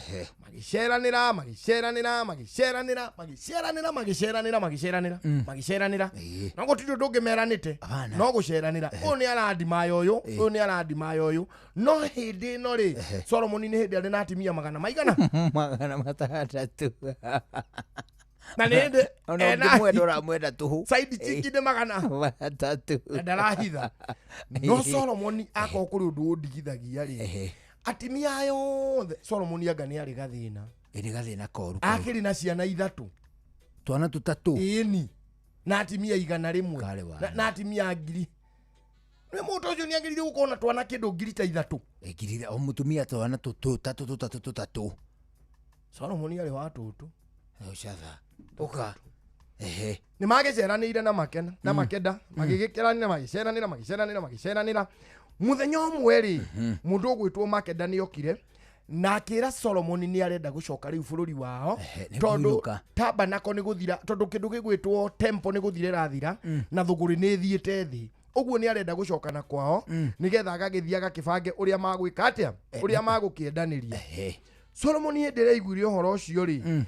Magĩceranĩra, magĩceranĩra, magĩceranĩra, magĩceranĩra, magĩceranĩra, magĩceranĩra, magĩceranĩra. No gũtirĩ ũndũ ũngĩ meranĩte no gũceranĩra. Ũyũ nĩ arandimaya ũyũ, ũyũ nĩ arandimaya ũyũ. No hĩndĩ ĩno rĩ, Solomon nĩ hĩndĩ arĩ na atimia magana maigana? 600. Na nĩ hĩndĩ Ona ena ũngĩmwenda ũramwenda tũhũ. Side chick nĩ magana 300. Na ndarahitha. No Solomon akorwo kũrĩ ũndũ ũndigithagia rĩ, atimia aya othe, Solomon anga nĩ arĩ gathĩna. Ĩ, nĩ gathĩna koru kau. Akĩrĩ na ciana ithatũ. Twana tũtatũ. Ĩni na atimia 100. Karĩ wa Na atimia 1000. Nĩ mũndũ ũcio nĩ agĩrĩire gũkorwo na twana kĩndũ 3000. Ĩ, o mũtumia twana tũtatũ tũtatũ tũtatũ. Solomon arĩ wa tũtũ. Ũcatha ũka. Nĩ magĩceranĩire na makena na Makeda, magĩgĩkeranĩra, magĩceranĩra, magĩceranĩra, magĩceranĩra. Mũthenya ũmwe rĩ, mũndũ ũgwĩtwo Makeda nĩ okire na akĩra Solomon nĩ arenda gũcoka rĩu bũrũri wao, nĩ tondũ kũinũka. tabernacle nĩ gũthira, tondũ kĩndũ gĩgwĩtwo temple nĩ gũthira ĩrathira na thũgũrĩ nĩ ĩthiĩte thĩ. Ũguo nĩ arenda gũcoka na kwao nĩgetha agagĩthiĩ agakĩbange ũrĩa magwĩka atĩa, ũrĩa magũkĩendanĩria. Solomon hĩndĩ ĩrĩa aiguire ũhoro ũcio rĩ,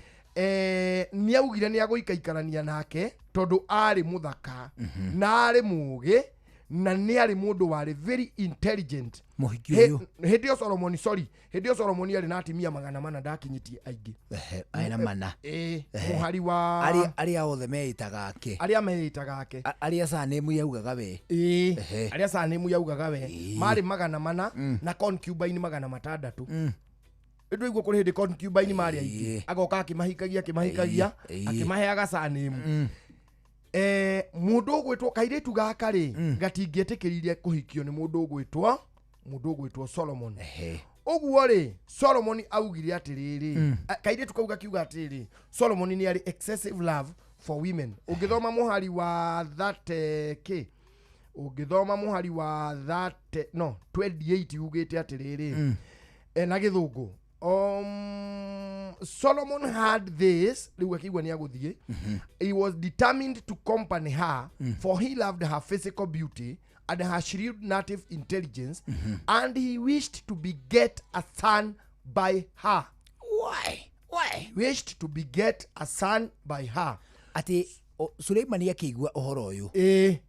nĩ augire nĩ agũikaikarania nake tondũ arĩ mũthaka na arĩ mũũgĩ na nĩ arĩ mũndũ warĩ very intelligent. Mũhiki ũyũ. Hĩndĩ ĩyo Solomon, sorry, hĩndĩ ĩyo Solomon arĩ na atimia 400, ndakinyĩtie aingĩ. Arĩ na mana. Mũhari wa Arĩa othe meĩtaga ake. Arĩa meĩtaga ake. Arĩa sanemu yaugaga we. Arĩa sanemu yaugaga we. Marĩ 400 na concubine 600. Ndå kå rä hä ndä concubine marĩ aingĩ, agoka akĩmahikagia, akĩmahikagia, akĩmaheaga sanemu. Mũndũ ũgwĩtwo kairĩtu gaka rĩ, gatingĩetĩkĩrire kũhikio nĩ mũndũ ũgwĩtwo Solomon. Ũguo rĩ, Solomon augire atĩrĩrĩ, kairĩtu kau gakiuga atĩrĩrĩ, Solomon nĩ arĩ excessive love for women. Ũngĩthoma mũhari wa 30 k, ũngĩthoma mũhari wa 30, no 28, ugĩte atĩrĩrĩ, na gĩthũngũ, Solomon had this, rĩu akiuga nĩ agũthiĩ. He was determined to company her, for he loved her physical beauty and her shrewd native intelligence, and he wished to beget a son by her. Why? Why? Wished to beget a son by her. Atĩ Suleimani akĩigua ũhoro ũyũ,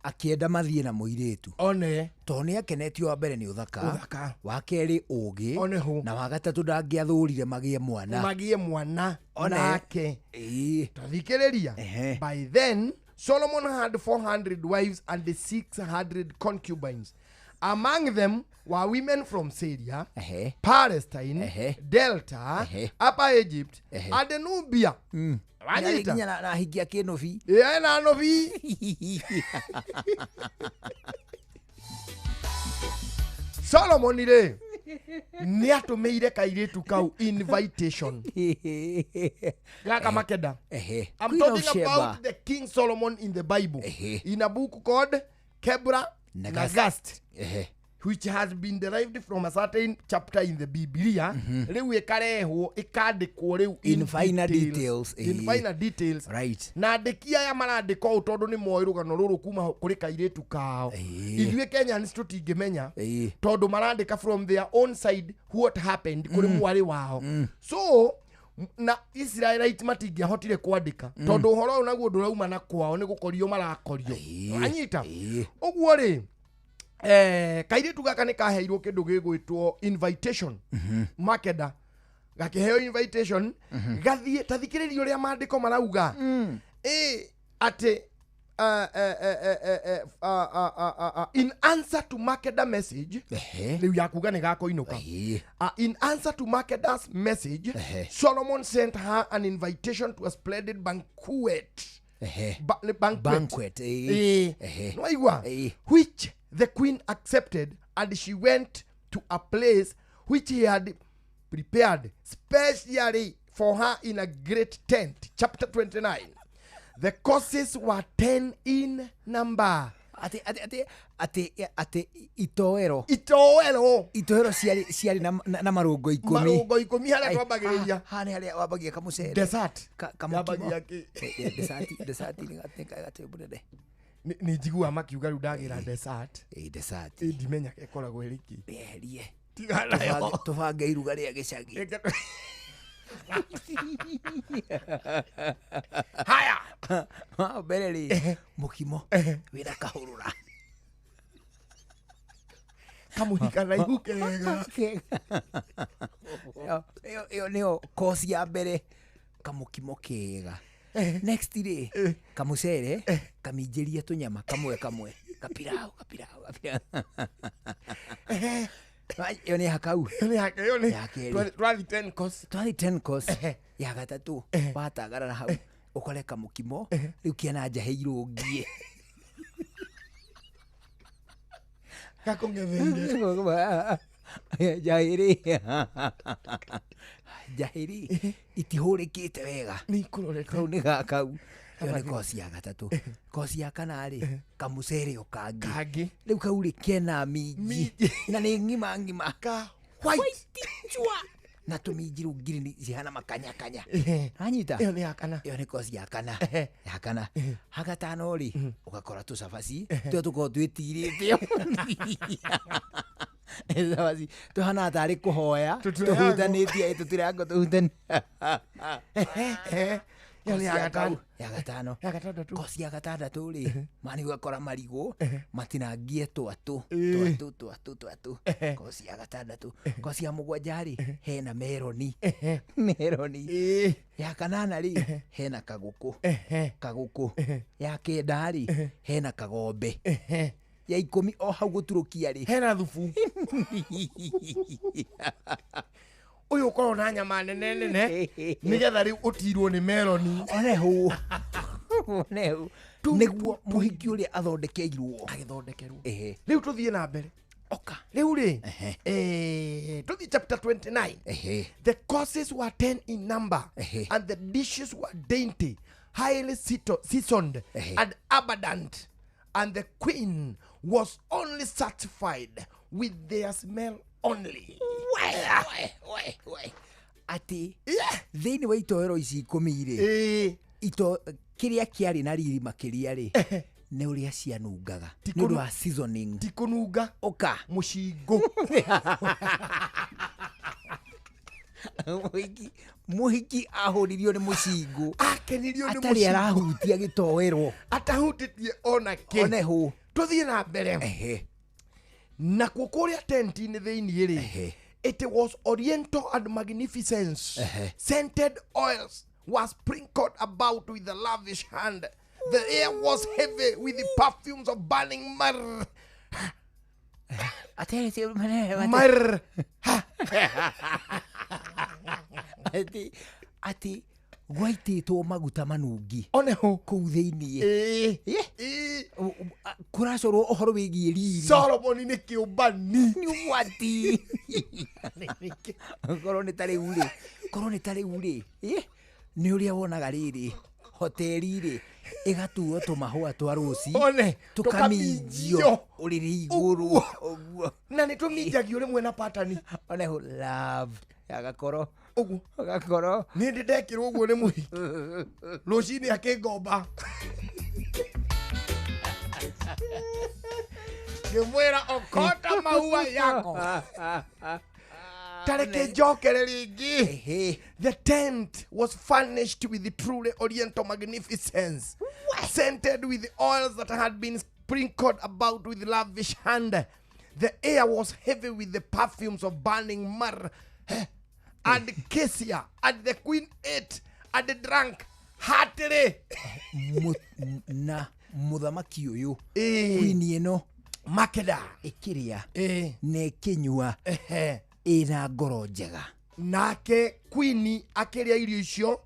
akĩenda mathiĩ na mũirĩtu. One. Tondũ nĩ akenetio wa mbere nĩ ũthaka, Ũthaka. wa kerĩ ũũgĩ, One hũ. na wa gatatũ ndangĩathũrire magĩe mwana. Magĩe mwana One. nake. Tathikĩrĩria. By then Solomon had 400 wives and 600 concubines. Among them were women from Syria, Palestine, Delta, Upper Egypt, and Nubia. Wanyita? Nginya na ahikia kĩnũbi. Ĩĩ, na nũbi. Solomon rĩ, nĩ atũmĩire kairĩtu kau invitation gaka Makeda. I'm Queen of talking Sheba. about the King Solomon in the Bible, in a book called Kebra Nagast, Which has been derived from a certain chapter in the Biblia, rĩu ĩkarehwo ĩkandĩkwo rĩu In finer details, in finer details. Na andĩki aya marandĩka ũũ tondũ nĩ moĩ rũgano rũrũ kuma kũrĩ kairĩtu kao. Ithuĩ Kenyans tũtingĩmenya tondũ marandĩka from their own side what happened kũrĩ mwarĩ wao. So na Israelite matingĩahotire kwandĩka tondũ ũhoro ũyũ naguo ndũrauma na kwao, nĩ gũkorio marakorio. Anyita ũguo rĩ, kairĩtu gaka nĩ kaheirwo kĩndũ gĩgwĩtwo invitation. Makeda gakĩheo invitation gathiĩ. Ta thikĩrĩria ũrĩa maandĩko marauga ĩ atĩ in answer to Makeda message, rĩu yakuga nĩ gakoinũka. In answer to Makeda's message, Solomon sent her an invitation to a splendid banquet. Banquet. Banquet. Nĩwaigua? Which the queen accepted, and she went to a place which he had prepared specially for her in a great tent. Chapter 29. The courses were 10 in number. Atĩ itoero. Itoero. Itoero ciarĩ na marũngo 10. Marũngo 10 harĩa twambagĩrĩria. Haha nĩ harĩa wambagia kamũcere. Dessert. Kamũkimo. Yambagia kĩ? Dessert nĩ gatĩ mũnene. Nĩ njiguaga makiuga rĩu ndagĩra dessert. Dessert. Ndimenya ĩkoragwo ĩrĩ kĩ. Eherie. Tigana nayo. Tũbange iruga rĩa gĩcagi. Haya. Wa mbere rĩ, mũkimo wĩna kahũrũra. Kamũhika na ihu kega. Ĩyo nĩyo kosi ya mbere, kamũkimo kega. Next rĩ, kamũcere kaminjĩrie tũnyama kamwe kamwe, kapirau kapirau kapirau. Ĩyo nĩ hakau. Ĩyo nĩ ĩyo nĩ Ya kerĩ. Twathi 10 course. Twathi 10 course. Ya gatatũ watagarara hau ũkore kamũkimo rĩu kĩana njahĩ irũngie. Gakũng'etheire. Njahĩ rĩ, njahĩ rĩ itihũrĩkĩte wega. Nĩ ikũrorete. Kau nĩ gakau. Ĩyo nĩ kosi ya gatatũ. Kosi ya kana rĩ, kamũcere o kangĩ. Kangĩ. Rĩu kau rĩ kena minji na nĩ ng'ima ng'ima. Ka white. Chua. Na tũminji rĩu ngirini cihana makanyakanya. Anyita? Ĩyo nĩ ya kana. Ĩyo nĩ kosi ya kana. Ya kana. Hagatano rĩ, ũgakora tũcabaci tũrĩa tũkoragwo twĩtirĩte. Cabaci tũhana tarĩ kũhoya Tũtirangwo. tũhutanĩtie, tũtirango tũhutanĩtie. Ĩyo nĩ ya gatano. Ya gatano. Ya gatandatũ. Kosi ya gatandatũ rĩ, mani ũgakora marigũ matinangie twatũ twatũ twatũ twatũ. Kosi ya gatandatũ. Kosi ya mũgwanja rĩ, hena meroni. Meroni. Ya kanana rĩ, hena kagũkũ. Kagũkũ. Ya kenda rĩ, hena kagombe. Ya 10 o hau gũturũkia rĩ, hena thubu. Ũyũ ũkorwo na nyama nene nene nĩgetha rĩu ũtirwo nĩ meroni. Onehu. Onehu. Nĩguo mũhiki ũrĩa athondekeirwo. Agĩthondekerwo. Ehe. Rĩu tũthiĩ na mbere. Oka. Rĩu rĩ, tũthiĩ chapter 29. The courses were 10 in number and the dishes were dainty, highly seasoned and abundant, and the queen was only satisfied with their smell only. We, we, we. Atĩ thĩinĩ wa itoero ici 10 rĩ, ito kĩrĩa kĩarĩ na riri makĩria rĩ nĩ ũrĩa cianungaga nĩ ũndũ wa seasoning. Ti kũnunga. Ũka. Mũcingũ. Mũhiki ahũririo nĩ mũcingũ. Akenirio nĩ atarĩ mũcingũ. Arahutia gĩtoero. Atahutĩtie ona kĩ. Onehu. Tũthiĩ na mbere. Nakuo kũrĩa tent-inĩ thĩiniĩ rĩ, it was oriental and magnificence. Scented oils were sprinkled about with a lavish hand. The air was heavy with the perfumes of burning myrrh. Myrrh. Atĩ gwaitĩtwo maguta manungi oneho kũu thĩiniĩ. Kũracorwo ũhoro wĩgiĩ riri. Solomon nĩ kĩũmbani. Nĩ ũgwati. Korwo nĩ ta rĩu rĩ, korwo nĩ ta rĩu rĩ, nĩ ũrĩa wonaga rĩrĩ hoteri rĩ Ĩgatuo tũmahũa twa rũci One, tũkaminjio tũkaminjio. ũrĩrĩ igũrũ ũguo. Na nĩ tũminjagio rĩmwe na patani. One hũ love agakoro ũguo agakoro nĩ ndĩ ndekĩrwo ũguo nĩ mũhiki rũcinĩ akĩngomba ngĩmwĩra okota maua yako tareke njokere rĩngĩ. The tent was furnished with the truly oriental magnificence, scented with the oils that had been sprinkled about with lavish hand. The air was heavy with the perfumes of burning myrrh and cassia, and the queen ate and drank heartily. Na mũthamaki ũyũ queen ĩno Makeda ĩkĩrĩa na ĩkĩnyua ĩna ngoro njega. Nake queen akĩrĩa irio icio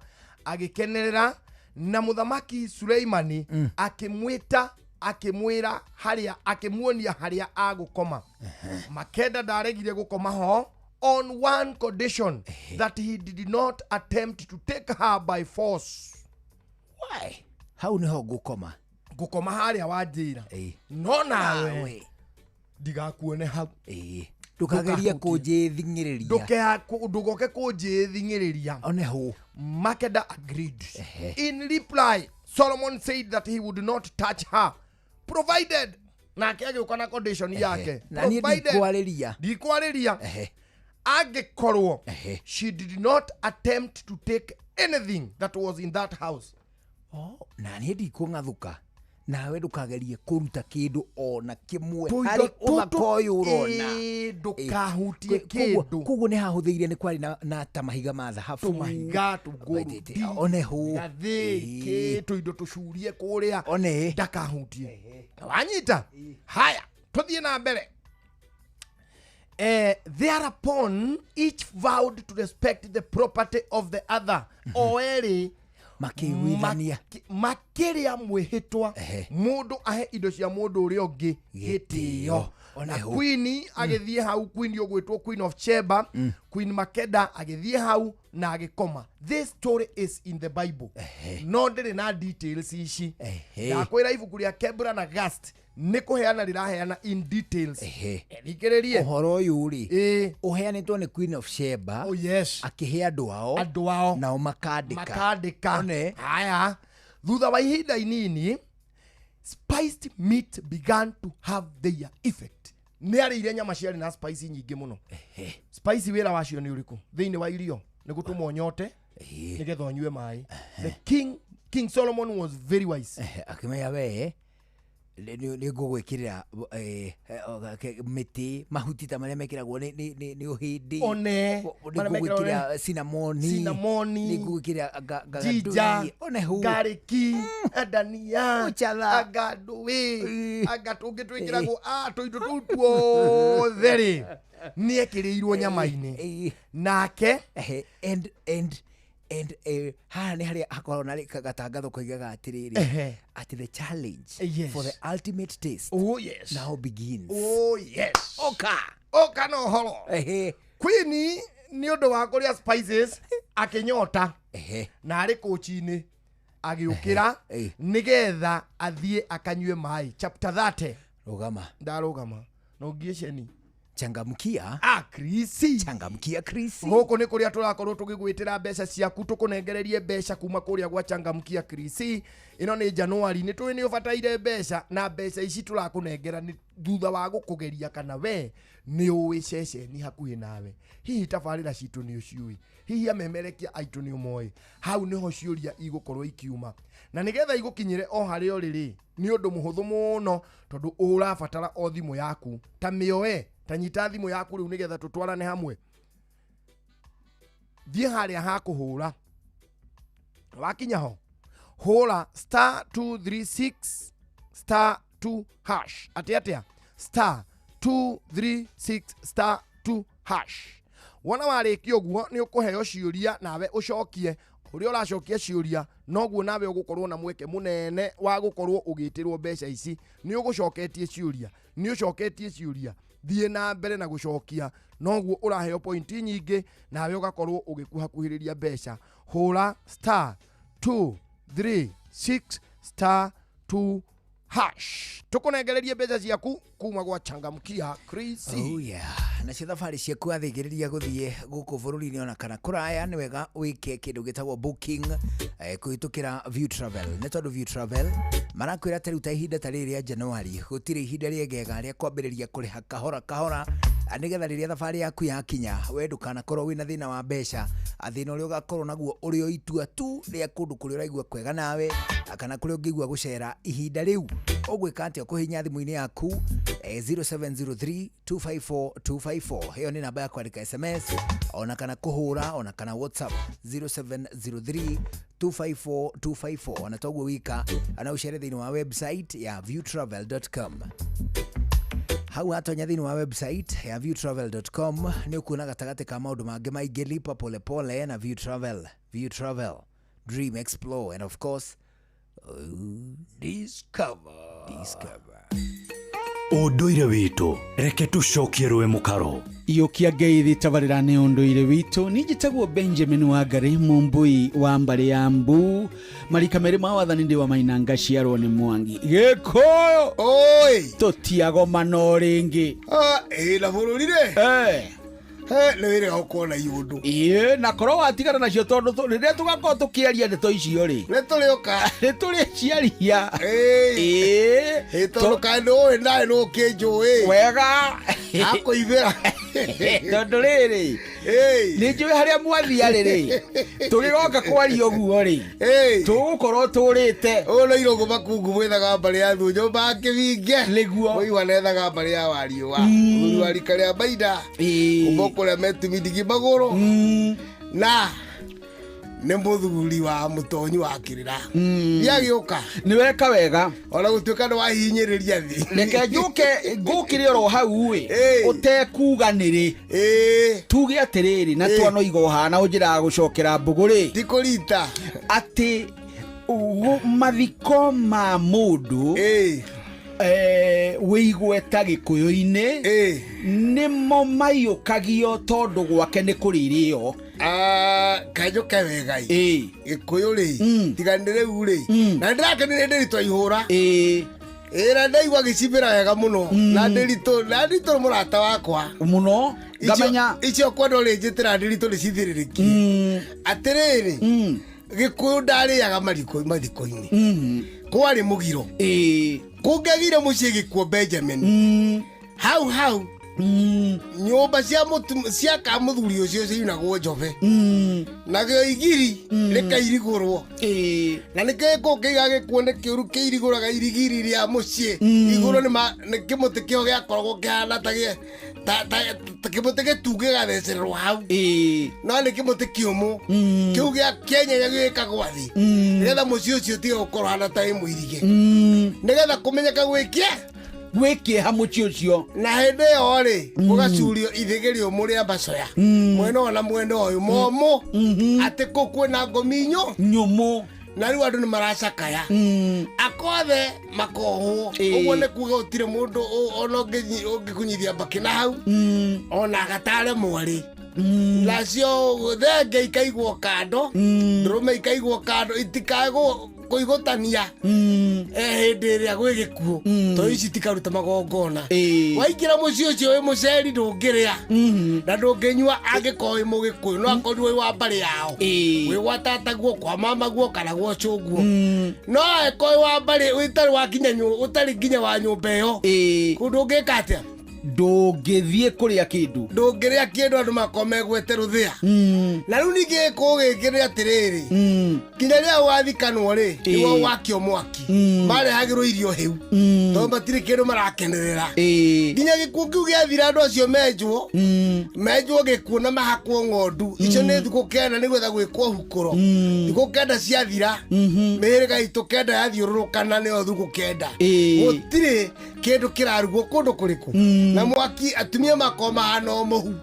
agĩkenerera, na mũthamaki Suleimani akĩmwĩta akĩmwĩra harĩa akĩmuonia harĩa agũkoma. Makeda ndaregire gũkoma ho on one condition, that he did not attempt to take her by force. Why? Hau nĩho ngũkoma. Ngũkoma harĩa wanjĩra. No nawe ndigakuone hau. Ndũkagerie kũnjĩthing'ĩrĩria. Ndũgoke kũnjĩthing'ĩrĩria. One hũ. Makeda agreed. In reply, Solomon said that he would not touch her, provided nake agĩũka na condition yake. Na niĩ ndikwarĩria. Ndikwarĩria. Angĩkorwo she did not attempt to take anything that was in that house. Na niĩ ndikũng'athũka. Nawe ndũkagerie kũruta kĩndũ ona kĩmwe Tũindo harĩ tũtũ, ũthaka ũyũ ũrona. Ndũkahutie kĩndũ. Koguo nĩ hahũthĩire nĩ kwarĩ na ta mahiga ma thahabu. Tũmahiga, tũngũrũti, One hũ. gathĩ, kĩ, tũindo tũcurie kũrĩa. One. Ndakahutie. Wanyita? Haya, tũthiĩ na mbere. Thereupon each vowed to respect the property of the other. O erĩ makĩiguithania makĩrĩa mwĩhĩtwa mũndũ ahe indo cia mũndũ ũrĩa ũngĩ gĩtĩo. Na queen agĩthiĩ hau, queen ũgwĩtwo Queen of Sheba, Queen Makeda agĩthiĩ hau na agĩkoma. This story is in the Bible. No ndĩrĩ na details ici. Ndakwĩra ibuku rĩa Kebra na Gast nĩ kũheana rĩraheana in details. Thikĩrĩrie ũhoro ũyũ rĩ ũheanĩtwo nĩ Queen of Sheba. Oh yes. Akĩhe andũ ao nao makandĩka. Haya, thutha wa ihinda inini spiced meat began to have their effect. Nĩ arĩire nyama ciarĩ na spice nyingĩ mũno. Spice wĩra wacio nĩ ũrĩkũ thĩinĩ wa irio? Nĩ gũtũma ũnyote nĩgetha ũnyue maĩ. The King Solomon was very wise. Akĩmenya we nĩ ngũgwĩkĩrĩra mĩtĩ mahuti ta marĩa mekĩragwo nĩ ũhĩndĩ. One. Nĩ ngũgwĩkĩrĩra cinnamoni. Nĩ ngũgwĩkĩrĩra ginger, one hũ, garlic, dania, anga ndũĩ, anga tũngĩ twĩkĩragwo tũindo tũu tuothe rĩ nĩ ekĩrĩirwo nyama-inĩ. Nake and haha nĩ harĩa hakoragwo na gatangatho koigaga atĩrĩrĩ atĩ the challenge for the ultimate taste oh yes now begins. Oh yes. Oka na ũhoro. Queen nĩ ũndũ wa kũrĩa spices akĩnyota na arĩ kũchi-inĩ agĩũkĩra nĩgetha athiĩ akanyue maĩ. Chapter 30. Rũgama. Ndarũgama. No ngie ceni. Changamkia. Krisi. Changamkia Krisi. Gũkũ nĩ kũrĩa tũrakorwo tũgĩgwĩtĩra mbeca ciaku tũkũnengererie mbeca kuma kũrĩa gwa Changamkia Krisi. Ĩno nĩ Januari, nĩ tũĩ nĩ ũbataire mbeca na mbeca ici tũrakũnengera nĩ thutha wa gũkũgeria kana we nĩ ũĩ ceceni hakuhĩ nawe. Hihi tabarĩra citũ nĩ ũciũĩ? Hihi amemerekia aitũ nĩ ũmoĩ? Hau nĩho ciũria igũkorwo ikiuma. Na nĩgetha igũkinyĩre o harĩa ũrĩ rĩ, nĩ ũndũ mũhũthũ mũno tondũ ũrabatara o thimũ yaku. Ta mĩoe, ta nyita thimũ yaku rĩu nĩgetha tũtwarane hamwe. Thiĩ harĩa ha kũhũra. Wakinya ho, hũra *236 *2 hash. Atĩ atĩa? *236 *2 hash. Wona warĩkia ũguo nĩ ũkũheo ciũria nawe ũcokie. Ũrĩa ũracokia ciũria noguo nawe ũgũkorwo na mweke mũnene wa gũkorwo ũgĩtĩrwo mbeca ici. Nĩ ũgũcoketie ciũria, nĩ ũcoketie ciũria, thiĩ na mbere na gũcokia noguo ũraheo pointi nyingĩ nawe ũgakorwo ũgĩkuhakuhĩrĩria mbeca. Hũra *236 star 2 hash tukunengererie mbeca ciaku kuma gwa changamkia Chris. Oh yeah. Nacio thabarĩ ciaku wathĩgĩrĩria gũthiĩ gũkũ bũrũri-inĩ ona kana kũraya nĩ wega wĩke kĩndũ gĩtagwo booking kũhĩtũkĩra View Travel, nĩ tondũ View Travel marakwĩra ta rĩu ta ihinda ta rĩrĩ rĩa Januari gũtirĩ ihinda rĩegega rĩa kwambĩrĩria kũrĩha kahora kahora, nĩgetha rĩrĩa thabarĩ yaku yakinya we ndũkanakorwo wĩna thĩna wa mbeca, thĩna ũrĩa ũgakorwo naguo ũrĩ o itua tu rĩa kũndũ kũrĩa ũraigua kwega nawe kana kũrĩa ũngĩigua gũcera ihinda rĩu. Ũgwĩka atĩa? Kũhihinya thimũ-inĩ yaku 0703 254 254, ĩyo nĩ namba ya kwandĩka SMS ona kana kũhũra ona kana WhatsApp 0703 254 254. Ona toguo wika ana ũcere thĩinĩ wa website ya viewtravel.com. Hau watonya thĩinĩ wa website ya viewtravel.com nĩ ũkuona gatagatĩ ka maũndũ mangĩ maingĩ, lipa polepole na View Travel. View Travel, dream, explore and of course discover. Ũndũire witũ reke tũcokie rũĩ mũkaro. Iũkia ngeithi tabarĩra nĩ ũndũire witũ. Niĩ njĩtagwo Benjamin Wangari, mũmbui wa mbarĩ ya mbu, marika merĩ ma wathani ndĩ wa Maina ngaciarwo nĩ Mwangi Gĩkũyũ. Oi, tũtiagomana o rĩngĩ. Ĩ na bũrũri rĩ, nĩ wĩrĩga gũkorwo na iũndũ. Ĩĩ, na korwo watigana nacio tondũ rĩrĩa tũgakorwo tũkĩaria ndeto icio rĩ, nĩ tũrĩũka nĩ tũrĩciaria. Ĩĩ, tondũ kaĩ nĩũĩ naĩ nĩ ũkĩnjũĩ wega akũibĩra. Tondũ rĩrĩ, nĩ njũĩ harĩa mwathia rĩ, tũgĩgoka kwaria ũguo rĩ, tũgũkorwo tũrĩte. Ũyũ nĩ Irũngũ Makungu mwethaga mbarĩ ya Thuũ nyũmba ya Kĩbinge, nĩguo mũigua nethaga mbarĩ ya Wariũa, mũthuri wa rika rĩa Maina, kuma kũrĩa metumindigi magũrũ, na nĩ mũthuri wa mũtonyi wa kĩrĩra. Nĩagĩũka. Nĩ weka wega ona gũtuĩka nĩ wahinyĩrĩria thĩ. Reke njũke ngũkĩre oro hau ĩ, ũtekuga nĩrĩ, tuge atĩrĩrĩ, na twanoiga ũhana ũnjĩraga gũcokera mbũgũ rĩ, ti kũrita atĩ mathiko ma mũndũ wĩigweta Gĩkũyũ-inĩ nĩmo maiyũkagio tondũ gwake nĩ kũrĩrĩo. Kanjũke wega ĩ Gĩkũyũ rĩ, tiga nĩ rĩu rĩ, na nĩndĩrakenire ndĩritũ ihũra ĩ na ndaigua gĩcimbĩra wega mũno, na ndĩritũ na ndĩritũ nĩ mũrata wakwa mũno, ngamenya icio kwenda ũrĩnjĩtĩra ndĩritũ nĩ cithĩrĩrĩki. Atĩrĩrĩ, Gĩkũyũ ndarĩaga mathiko-inĩ, kwarĩ mũgiro. Kũngĩagire mũciĩ gĩkuo Benjamin, hau hau nyũmba cia ka mũthuri ũcio ciunagwo njobe, nagĩo igiri rĩkairigũrwo, na nĩkĩo kũngĩiga gĩkuo nĩ kĩũru kĩirigũraga irigiri rĩa mũciĩ igũrũ nĩ kĩmũtĩ kĩo gĩakoragwo kĩhana ta kĩmũtĩ gĩtungu gĩgathecererwo hau, no nĩ kĩmũtĩ kĩũmũ kĩu gĩa kĩenyenya gĩgĩkagwa thĩ nĩgetha mũciĩ ũcio ũtige gũkorwo hana ta wĩ mũirige, nĩgetha kũmenyeka gwĩkie gwĩkĩeha mũciĩ ũcio. Na hĩndĩ ĩyo rĩ, gũgacurio ithĩgĩ rĩũmũ rĩa macoya mwena ũyũ na mwena ũyũ momũ, atĩ kũu kwĩna ngomi nyũmũ, na rĩu andũ nĩ maracakaya akothe makohwo. Ũguo nĩ kuga gũtirĩ mũndũ ona ũngĩkunyithia mbakĩ na hau ona agatare mwarĩ. Nacio thenge ikaigwo kando, ndũrũme ikaigwo kando, itikae kũigũtania hĩndĩ ĩrĩa gwĩ gĩkuũ, tondũ ici tikaruta magongona. Waingĩra mũciĩ ũcio wĩ mũceri ndũngĩrĩa na ndũngĩnyua angĩkorwo wĩ mũgĩkũyũ, no akorirwo wĩ wa mbarĩ yao, wĩ gwa tataguo, kwa mamaguo kana gwa cũguo, no angĩkorwo wĩ wa mbarĩ ũtarĩ wa nginya ũtarĩ nginya wa nyũmba ĩyo, kũu ndũngĩka atĩa? Ndũngĩthiĩ kũrĩa kĩndũ, ndũngĩrĩa kĩndũ, andũ makorwo megwete rũthĩa. Na rĩu ningĩ gĩkũyũ gĩkĩ nĩ atĩrĩrĩ, nginya rĩrĩa ũgathikanwo rĩ, nĩguo wakio mwaki, marehagĩrwo irio hĩu, tondũ matirĩ kĩndũ marakenerera. Nginya gĩkuũ kĩu gĩathira, andũ acio menjwo menjwo gĩkuũ na mahakwo ng'ondu icio nĩ thikũ 9 nĩgetha gwĩkwo hukũro. Thikũ 9 ciathira, mĩhĩrĩga itũ 9 yathiũrũrũkana nĩyo thikũ 9. Gũtirĩ kĩndũ kĩrarugwo kũndũ kũrĩkũ. Na mwaki atumia makoma hana mũhu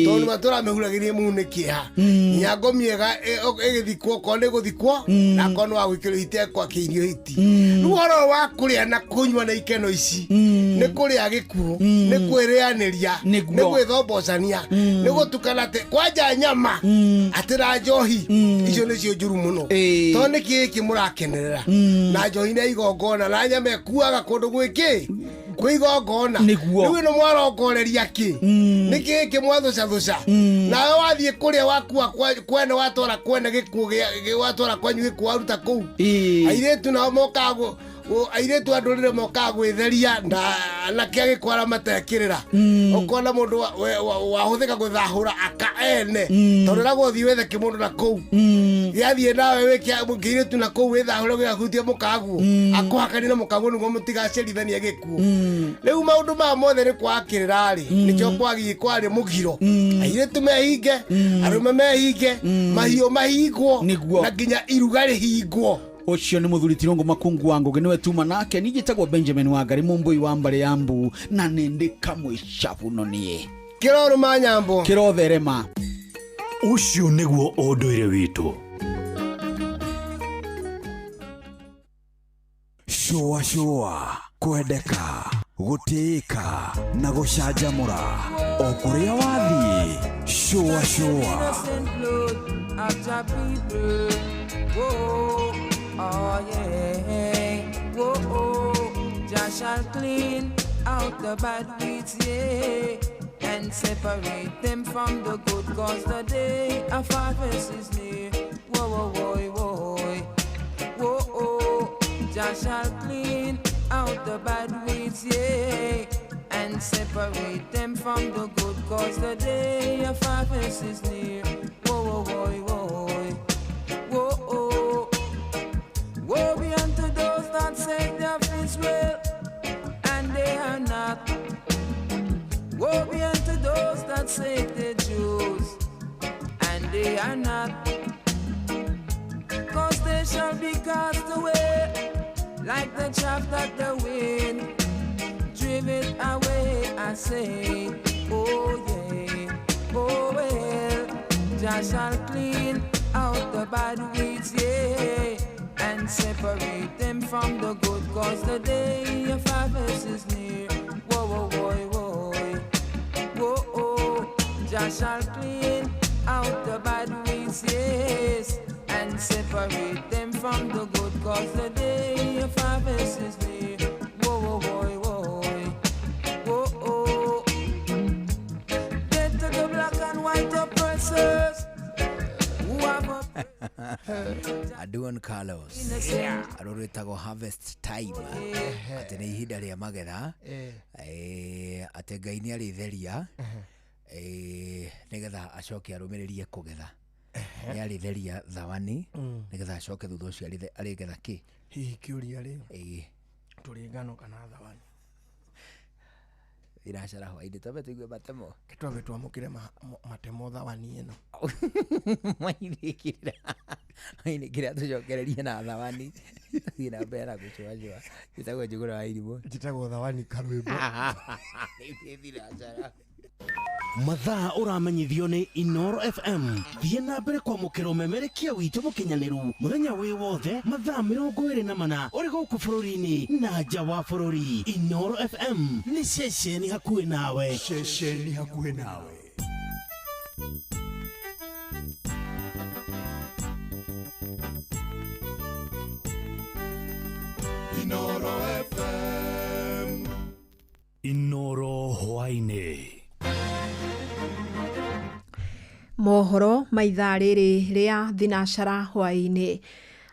tondũ matũramĩhuragĩrie mũhu nĩ kĩeha nginya ngomi ĩgĩthikwo okorwo nĩ gũthikwo na akorwo nĩ wa gwĩkĩrwo hiti ĩkwakĩirio hiti. Rĩu ũhoro wa kũrĩa na kũnyua na ikeno ici nĩ kũrĩa gĩkuũ, nĩ kwĩrĩanĩria, nĩ gwĩthombocania, nĩ gũtukana atĩ kwanja nyama atĩ na njohi icio nĩcio njũru mũno tondũ nĩ kĩĩ kĩ mũrakenerera na njohi na igongona na nyama ĩkuaga kũndũ gwĩkĩ kwĩ igongona. Rĩu ĩno mwarongoreria kĩ nĩ kĩĩ kĩ mwathũcathũca nawe wathiĩ kũrĩa wakua kwene watwara kwene gĩkuũ watwara kwanyu gĩkuũ waruta kũu. Airĩtu nao mokaga airĩtu a ndũrĩrĩ mokaga gwĩtheria na anake a gĩkũ arĩa matekĩrĩra ũkona mũndũ wahũthĩka gũthahũra aka ene tondũ ĩragwo ũthiĩ wethe kĩmũndũ na kũu gĩathiĩ nawe wĩke kĩirĩtu na kũu wĩthahũre gĩgahutia mũkaguo akũhakanie na mũkaguo nĩguo mũtigacerithanie gĩkuũ. Rĩu maũndũ maya mothe nĩ kwaga kĩrĩra rĩ nĩkĩo kwagiĩ kwarĩ mũgiro airĩtu mehinge arũme mehinge mahiũ mahingwo na nginya iruga rĩhingwo. Ũcio nĩ mũthuri Tirũngũ Makungu wa Ngũgĩ nĩwe tuma nake niĩ njĩtagwo Benjamin Wangari Mũmbũi wa mbarĩ ya Mbu na nĩ ndĩ kamwe cabuno niĩ kĩrorũma nyambo kĩrotherema. Ũcio nĩguo ũndũire witũ. Shũa shũa kwendeka gũtĩĩka na gũcanjamũra o kũrĩa wathiĩ. Shũa shũa. Oh yeah, whoa, oh, Jah shall clean out the bad weeds, yeah, and separate them from the good, cause the day of harvest is near. Whoa, whoa, whoa, whoa, whoa, oh, Jah shall clean out the bad weeds, yeah, and separate them from the good, cause the day of harvest is near. Whoa, whoa, whoa, whoa, whoa, oh. Woe be unto those that say they are Israel, and they are not. Woe be unto those that say they're Jews, and they are not. Cause they shall be cast away, like the chaff that the wind drive it away, I say. Oh yeah, oh well, Jah shall clean out the bad weeds, yeah, and separate them from the good, cause the day of harvest is near. Whoa, whoa, whoa, whoa, whoa, oh, Jah shall clean out the bad weeds, yes, and separate them from the good, cause the day of harvest is near. Whoa, whoa, whoa, whoa, whoa, oh. Death to the black and white oppressors. Aduan Carlos arũrĩtagwo harvest time atĩ nĩ ihinda rĩa magetha atĩ Ngai nĩ arĩtheria nĩgetha acoke arũmĩrĩrie kũgetha nĩ arĩtheria thawani nĩgetha acoke thutha ũcio arĩgetha kĩ. Hihi kĩũria rĩ tũrĩ ngano kana thawani iracara hwainĩ twambe tũigue matemo twambe twamũkĩre matemo thawani ĩno mainĩkĩrĩra tũcokererie na thawani tũthiĩ na mbere na gũcũacũa. Njĩtagwo Njũgũna wa Irimũ. Njĩtagwo Thawani Karwĩmbo. Mathaa ũramenyithio nĩ Inoro FM. Thiĩ na mbere kwamũkĩra ũmemerekia witũ mũkinyanĩru mũthenya wĩ wothe mathaa 24 ũrĩ gũkũ bũrũri-inĩ na nja wa bũrũri. Inoro FM nĩ ceceni hakuhĩ nawe. Ceceni hakuhĩ nawe. Inoro FM. Inoro hwainĩ. Mohoro ma ithaa rĩrĩ rĩa thinacara hwaĩ-inĩ.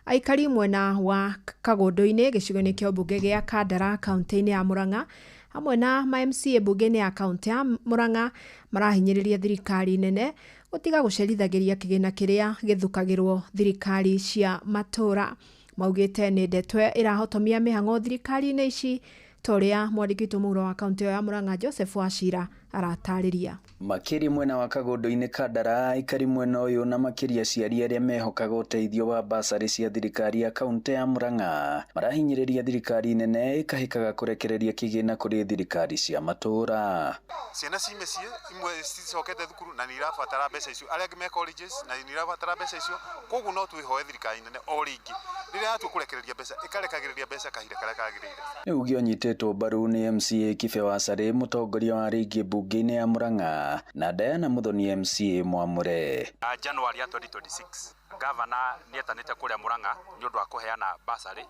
Aikari mwena wa Kagũndũ-inĩ gĩcigo-inĩ kĩa mbunge gĩa Kandara kaunti-inĩ ya Murang'a hamwe na ma MCA mbunge-inĩ ya kaunti ya Murang'a marahinyĩrĩria thirikari nene gũtiga gũcerithagĩria kĩgĩna kĩrĩa gĩthukagĩrwo thirikari cia matũra. Maugĩte nĩ ndeto ĩrahotomia mĩhang'o thirikari-inĩ ici ta ũrĩa mwandĩki witũ mũhuro wa kaunti ya Murang'a Joseph Wachira Aratarĩria. Makĩria mwena wa Kagondo-inĩ Kandara, aikari mwena ũyũ na makĩria aciari arĩa mehokaga ũteithio wa basarĩ cia thirikari ya kaunti ya Murang'a marahinyĩrĩria thirikari nene ĩkahĩkaga kũrekereria kĩgĩna kũrĩ thirikari cia matũũra. Ciana ci mĩciĩ imwe cicokete thukuru na nĩ irabatara mbeca icio, arĩa angĩ me colleges na nĩ irabatara mbeca icio, koguo no twĩhoe thirikari nene o rĩngĩ rĩrĩa yatua kũrekereria mbeca ĩkarekagĩrĩria mbeca kahinda karĩa kagĩrĩire. Nĩ uge ũnyitĩtwo mbaru nĩ MCA Kibe wa Carĩ, mũtongoria wa rĩngĩ mbunge-inĩ ya Murang'a, na Diana Muthoni MCA Mwamure. January ya 2026 gavana nĩetanĩte kũrĩa Murang'a nĩ ũndũ wa kũheana basarĩ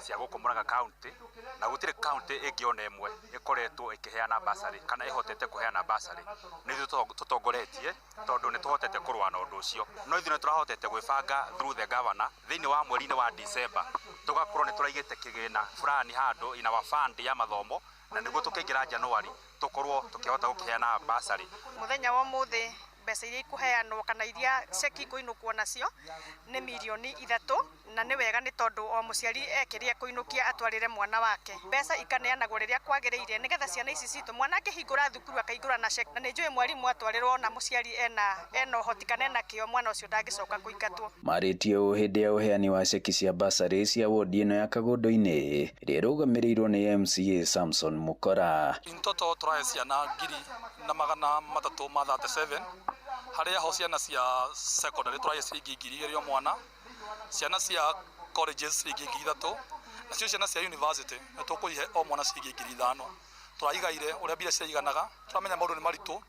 cia gũkũ Murang'a county, na gũtirĩ county ĩngĩ ona ĩmwe ĩkoretwo ĩkĩheana basarĩ kana ĩhotete kũheana basarĩ. Nĩ ithuĩ tũtongoretie tondũ nĩ tũhotete kũrũa na ũndũ ũcio, no ithuĩ nĩ tũrahotete gwĩbanga through the governor thĩinĩ wa mweri-inĩ wa December tũgakorwo nĩ tũraigĩte kĩgĩna fulani handũ in our fund ya mathomo, na nĩguo tũkĩingĩra January tũkorwo tũkĩhota gũkĩheana basarĩ. Mũthenya wa ũmũthĩ mbeca iria ikuheanwo kana iria ceki ikũinũkwo nacio nĩ mirioni 3, na nĩ wega nĩ tondũ o mũciari ekĩria kũinũkia atwarĩre mwana wake. Mbeca ikaneanagwo rĩrĩa kwagĩrĩire nĩgetha ciana ici citũ mwana angĩhingũra thukuru akaingũra na ceki, na nĩ njũĩ mwarimũ atwarĩrwo na mũciari ena ũhoti kana ena kĩo, mwana ũcio ndangĩcoka kũingatwo. Marĩtie ũũ hĩndĩ ya ũheani wa ceki cia basarĩ cia wodi ĩno ya Kagondo-inĩ ĩrĩa ĩrũgamĩrĩirwo nĩ MCA Samson Mukora. In total tũrahe ciana 1,337, harĩa ho ciana cia secondary tũrahe ciringi 2,000 o mwana, ciana cia colleges ciringi 3,000, nacio ciana cia university nĩ tũkũihe o mwana ciringi 5,000. Tũraigaire ũrĩa mbia ciaiganaga, tũramenya maũndũ nĩ maritũ,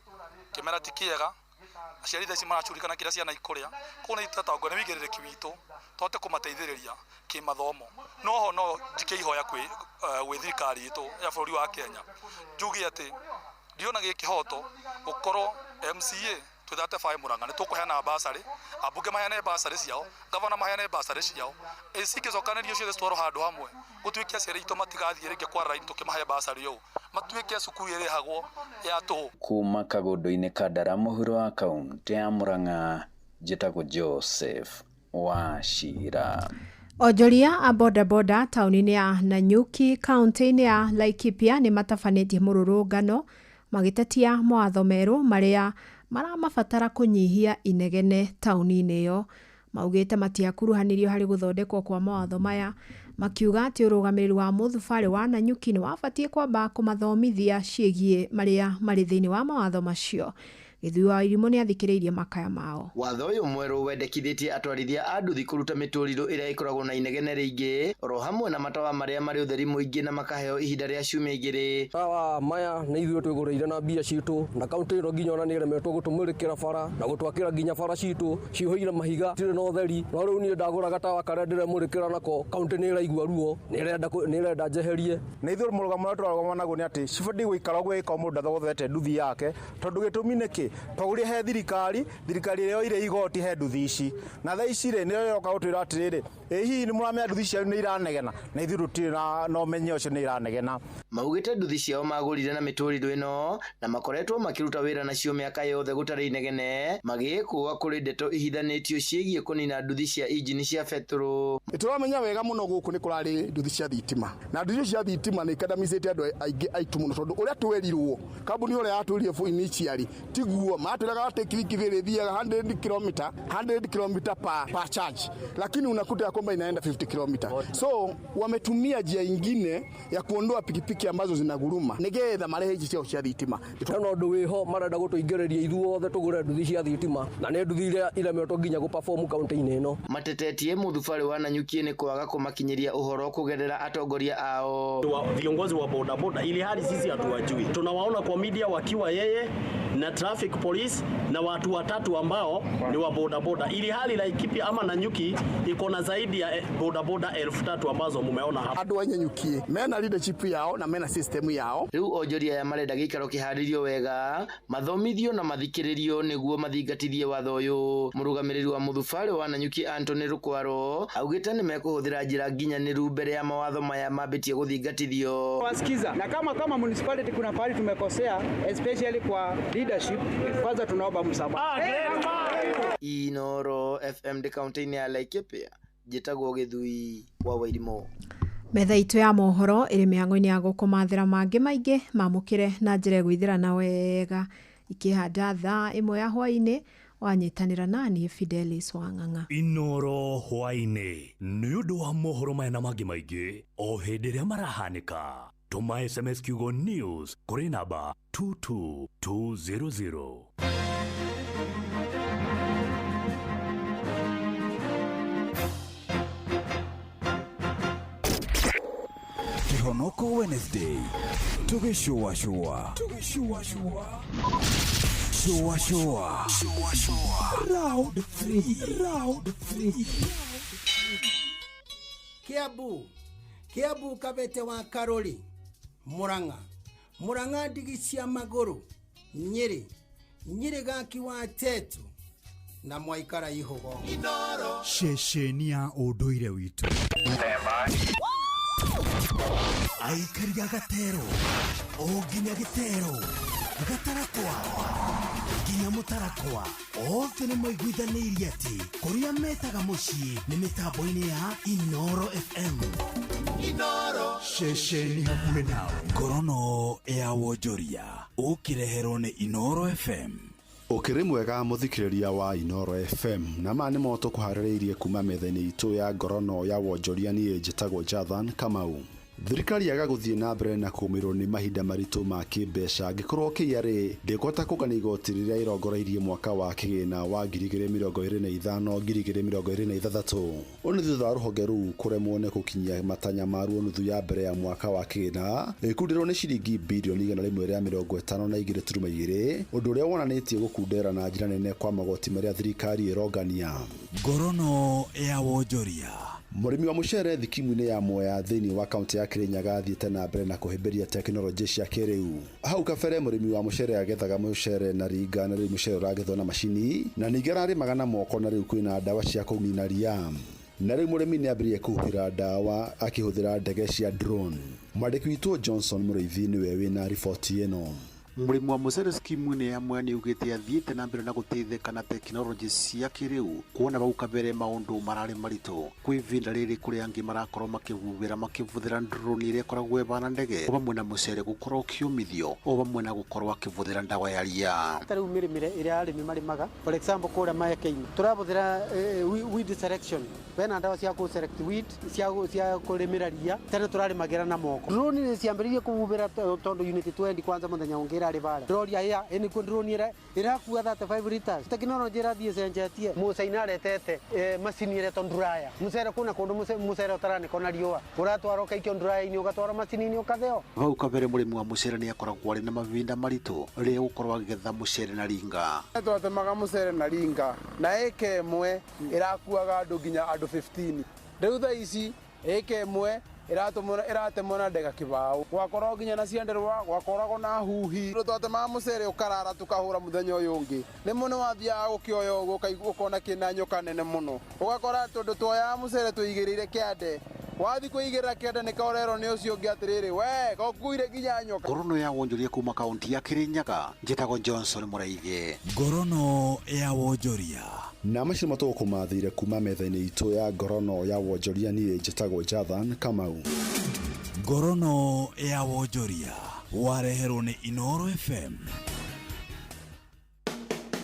kĩmera ti kĩega, aciari thaa ici maracurikana kĩrĩa ciana ikũrĩa, koguo nĩ tũtongo nĩ wĩigĩrĩrĩki witũ tũhote kũmateithĩrĩria kĩmathomo. No ho no njike ihoya gwĩ thirikari itũ ya bũrũri wa Kenya, njuge atĩ ndiona gĩ kĩhoto gũkorwo MCA twĩ 35 Murang'a nĩ tũkũheana basarĩ, ambunge maheane basarĩ ciao, gavana maheane basarĩ ciao, cingĩcokanĩrio ciothe citwarwo handũ hamwe, gũtuĩke aciari aitũ matigathiĩ rĩngĩ kwara raini tũkĩmahe basarĩ ũũ, matuĩke cukuru ĩrĩhagwo ya tũhũ. Kuma Kagondo-inĩ Kandara, mũhuro wa kaunti ya Murang'a, njĩtagwo Joseph Wachira. Onjoria a bodaboda taũni-inĩ ya Nanyuki kaunti-inĩ ya Laikipia nĩ matabanĩtie mũrũrũngano magĩtetia mawatho merũ marĩa maramabatara kũnyihia inegene taũni-inĩ ĩyo. Maugĩte matiakuruhanirio harĩ gũthondekwo kwa mawatho maya, makiuga atĩ ũrũgamĩrĩri wa mũthubarĩ wa Nanyuki nĩ wabatiĩ kwamba kũmathomithia ciĩgiĩ marĩa marĩ thĩinĩ wa mawatho macio. Gĩthui wa Irimũ nĩ athikĩrĩirie makaya mao. Watho ũyũ mwerũ wendekithĩtie atwarithia a nduthi kũruta mĩtũrirũ ĩrĩa ĩkoragwo na inegene rĩingĩ oro hamwe na matawa marĩa marĩ ũtheri mũingĩ na makaheo ihinda rĩa ciumia 2. Tawa maya nĩ ithuĩ twĩgũrĩire na mbia citũ, na kaunti ĩno nginya ona nĩ ĩremetwo gũtũmũrĩkĩra bara na gũtwakĩra nginya bara citũ cihũire mahiga, tirĩ na ũtheri. No rĩu niĩ ndagũra gatawa karĩa ndĩremũrĩkĩra nako, kaunti nĩ ĩraigua ruo, nĩ ĩrenda njeherie. Na ithuĩ mũrũgamo ũrĩa tũrarũgama naguo nĩ atĩ cibatiĩ gũikara ũguo ĩgĩkorwo mũndũ ndathogothete nduthi yake, tondũ gĩtũmi nĩ kĩ? Twagurie he thirikari, thirikari ĩrĩa yoire igoti he nduthi ici, na thaa ici rĩ nĩyo ĩroka gũtwĩra atĩrĩrĩ, ĩ hihi nĩ mũramenya nduthi cianyu nĩ iranegena, na ithuĩ tũtirĩ na ũmenyo ũcio nĩ iranegena. Maugĩte nduthi ciao magũrire na mĩtũrirũ ĩno na makoretwo makĩruta wĩra nacio mĩaka yothe gũtarĩ inegene, magĩĩkũa kũrĩ ndeto ihithanĩtio ciĩgiĩ kũnina nduthi cia injini cia betũrũ. Tũramenya wega mũno gũkũ nĩ kũrarĩ nduthi cia thitima, na nduthi cia thitima nĩ ikandamizĩte andũ aingĩ aitũ mũno, tondũ ũrĩa twerirwo kambuni ũrĩa yatwĩrire initially tiguo matwĩraga atĩ kibikibi ĩrĩthiaga 100 km 100 km per charge, lakini unakuta ya kwamba inaenda 50 km. So wametumia njia ingine ya kuondoa pikipiki ambazo zinaguruma nigetha marehe ici ciao cia thitima. Hena ũndũ wĩho marenda gũtũingĩrĩria ithuothe tũgũre nduthi cia thitima, na nĩ nduthi iria iremetwo nginya gũperform kaunti-inĩ ĩno. Matetetie mũthubarĩ wa Nanyuki nĩ kwaga kũmakinyĩria ũhoro kũgerera atongoria ao. Viongozi wa bodaboda ili hali sisi hatuwajui, tunawaona kwa media wakiwa yeye na traffic police na watu watatu ambao ni wa bodaboda, ili hali Laikipia ama Nanyuki iko na zaidi ya bodaboda 3,000 ambazo mumeona hapa. Andũ a Nanyuki mena leadership yao na mena system yao. Rĩu onjoria aya marenda gĩikaro kĩharĩrio wega, mathomithio na mathikĩrĩrio nĩguo mathingatithie watho ũyũ. Mũrũgamĩrĩri wa mũthubarĩ wa Nanyuki Anthony Rukwaro augĩte nĩ mekũhũthĩra njĩra nginyanĩru mbere ya mawatho maya mambĩtie gũthingatithio. Wasikiza, na kama municipality kuna pahali tumekosea especially kwa leadership, kwanza tunaomba msamaha. Inoro FM de kaunti-inĩ ya Laikipia, njĩtagwo Gĩthui wa Wairimu. Metha itũ ya mohoro ĩrĩ mĩhang'o-inĩ ya gũkũmathĩra mangĩ maingĩ mamũkĩre na njĩra ĩgwĩthĩrana wega ikĩhanda thaa 1 ya hwaĩ-inĩ wanyitanĩra nani Fidelis Wang'ang'a. Inoro hwaĩ-inĩ nĩ ũndũ wa mohoro maya na mangĩ maingĩ o hĩndĩ ĩrĩa marahanĩka. Tũma SMS kiugo news kũrĩ namba 22200. Kĩhonoko Wednesday tũgĩcũacũa tũgĩcũacũa cũacũa cũacũa round 3 round 3. Kiambu Kiambu Kabete wa Karori Murang'a Murang'a ndigi cia magũrũ Nyĩrĩ Nyĩrĩ gaki wa Tetu na mwaikara ihugo. Ceceni ya ũndũire witũ. Aikari a Gatero o nginya Gĩtero Gatarakwa nginya Mũtarakwa othe nĩ maiguithanĩirie atĩ kũrĩa metaga mũciĩ nĩ mĩtambo-inĩ ya Inoro FM. Inoro ceceni hakuhĩ nawe. Ngorono ya wonjoria ũkĩreherwo nĩ Inoro FM. Ũkĩrĩ mwega mũthikĩrĩria wa Inoro FM na maya nĩmo tũkũharĩrĩirie kuma metha-inĩ itũ ya ngorono ya wonjoria. Niĩ njĩtagwo Jathan Kamau. Thirikari yaga gũthiĩ na mbere na kũmĩrwo nĩ mahinda maritũ ma kĩmbeca angĩkorwo KRA ndĩkũhota kũngania igoti rĩrĩa ĩrongoreirie mwaka wa kĩgĩna wa 2025 2026. Ũũ nĩ thutha wa rũhonge rũu kũremwo nĩ gũkinyia matanya maruo nuthu ya mbere ya mwaka wa kĩgĩna ĩkundirwo nĩ ciringi birioni 152.2, ũndũ ũrĩa wonanĩtie gũkundera na njĩra nene kwa magoti marĩa thirikari ĩrongania. Ngorono ya wonjoria. Mũrĩmi wa mũcere thikimu-inĩ ya Mwea thĩinĩ wa kaunti ya Kirinyaga athiĩte na mbere na kũhĩmbĩria tekinoronjĩ cia kĩrĩu. Hau kabere mũrĩmi wa mũcere agethaga mũcere na ringa na rĩu mũcere ũragethwo na macini, na ningĩ ararĩmaga na moko na rĩu kwĩna ndawa cia kũnina ria. Na rĩu mũrĩmi nĩ ambĩrĩirie kũhuhĩra ndawa akĩhũthĩra ndege cia drone. Mwandĩki witũ Johnson Mũrĩithi nĩwe wĩna riboti ĩno. Mũrĩmi wa mũcere skimu-inĩ ya Mwea nĩaugĩte athiĩte na mbere na gũteithĩka na tekinoronjĩ cia kĩrĩu kuona vau kabere maũndũ mararĩ maritũ. Kwĩ ivinda rĩrĩ kũrĩa angĩ marakorwo makĩhuhĩra makĩbũthĩra drone ĩrĩa ĩkoragwo ĩbana ndege o vamwe na mũcere gũkorwo ũkĩũmithio o vamwe na gũkorwo akĩbũthĩra ndawa ya ria. Ta rĩu mĩrĩmĩre ĩrĩa arĩmi marĩmaga, for example kũrĩa Maekeinĩ tũrabũthĩra weed selection, bena ndawa cia kũ select weed cia kũrĩmĩra ria. Tene tũrarĩmagĩra na moko. Drone nĩ ciambĩrĩirie kũhuhĩra tondũ unit 20 kwanza mũthenya ũngĩ ĩrarĩ bara ndroria ya ĩnĩ kuo drone ĩrĩa ĩrakua 35 liters. Tekinoronjĩ ĩrathiĩ ĩcenjetie. Mũcaina aretete macini ĩretwo dryer. Mũcere kuna kũndũ mũcere ũtaranĩkwo na riũa ũratwarwo ũkaikio dryer-inĩ ũgatwarwo macini-inĩ ũkatheo. Vau kabere mũrĩmi wa mũcere nĩ akoragwo arĩ na mavinda maritũ rĩrĩa gũkorwo akĩgetha mũcere na ringa. Twatemaga mũcere na ringa na ĩka ĩmwe ĩrakuaga andũ nginya andũ 15. Rĩu thaa ici ĩka ĩmwe ĩratemwo na ndega kĩbaũ, gwakoragwo nginya na ciandarũa, gwakoragwo na huhi. Twatemaga mũcere ũkarara tũkahũra mũthenya ũyũ ũngĩ. Rĩmwe nĩ wathiaga gũkĩoya ũguo ũkona kĩna nyoka nene mũno, ũgakora tondũ twoyaga mũcere tũigĩrĩire kĩande, wathi kũigĩrĩra kĩande nĩkaũrerwo nĩ ũcio ũngĩ atĩrĩrĩ, we gokuire nginya nyoka. Ngorono ya wonjoria kuma kaunti ya Kirinyaga, njĩtagwo Johnson Mũraithi. Ngorono ya wonjoria. Na macio matũgũkũmathire kuma metha-inĩ itũ ya ngorono ya wonjoria. Niĩ njĩtagwo Jathan Kamau. Ngorono ya wonjoria wareherwo nĩ Inoro FM.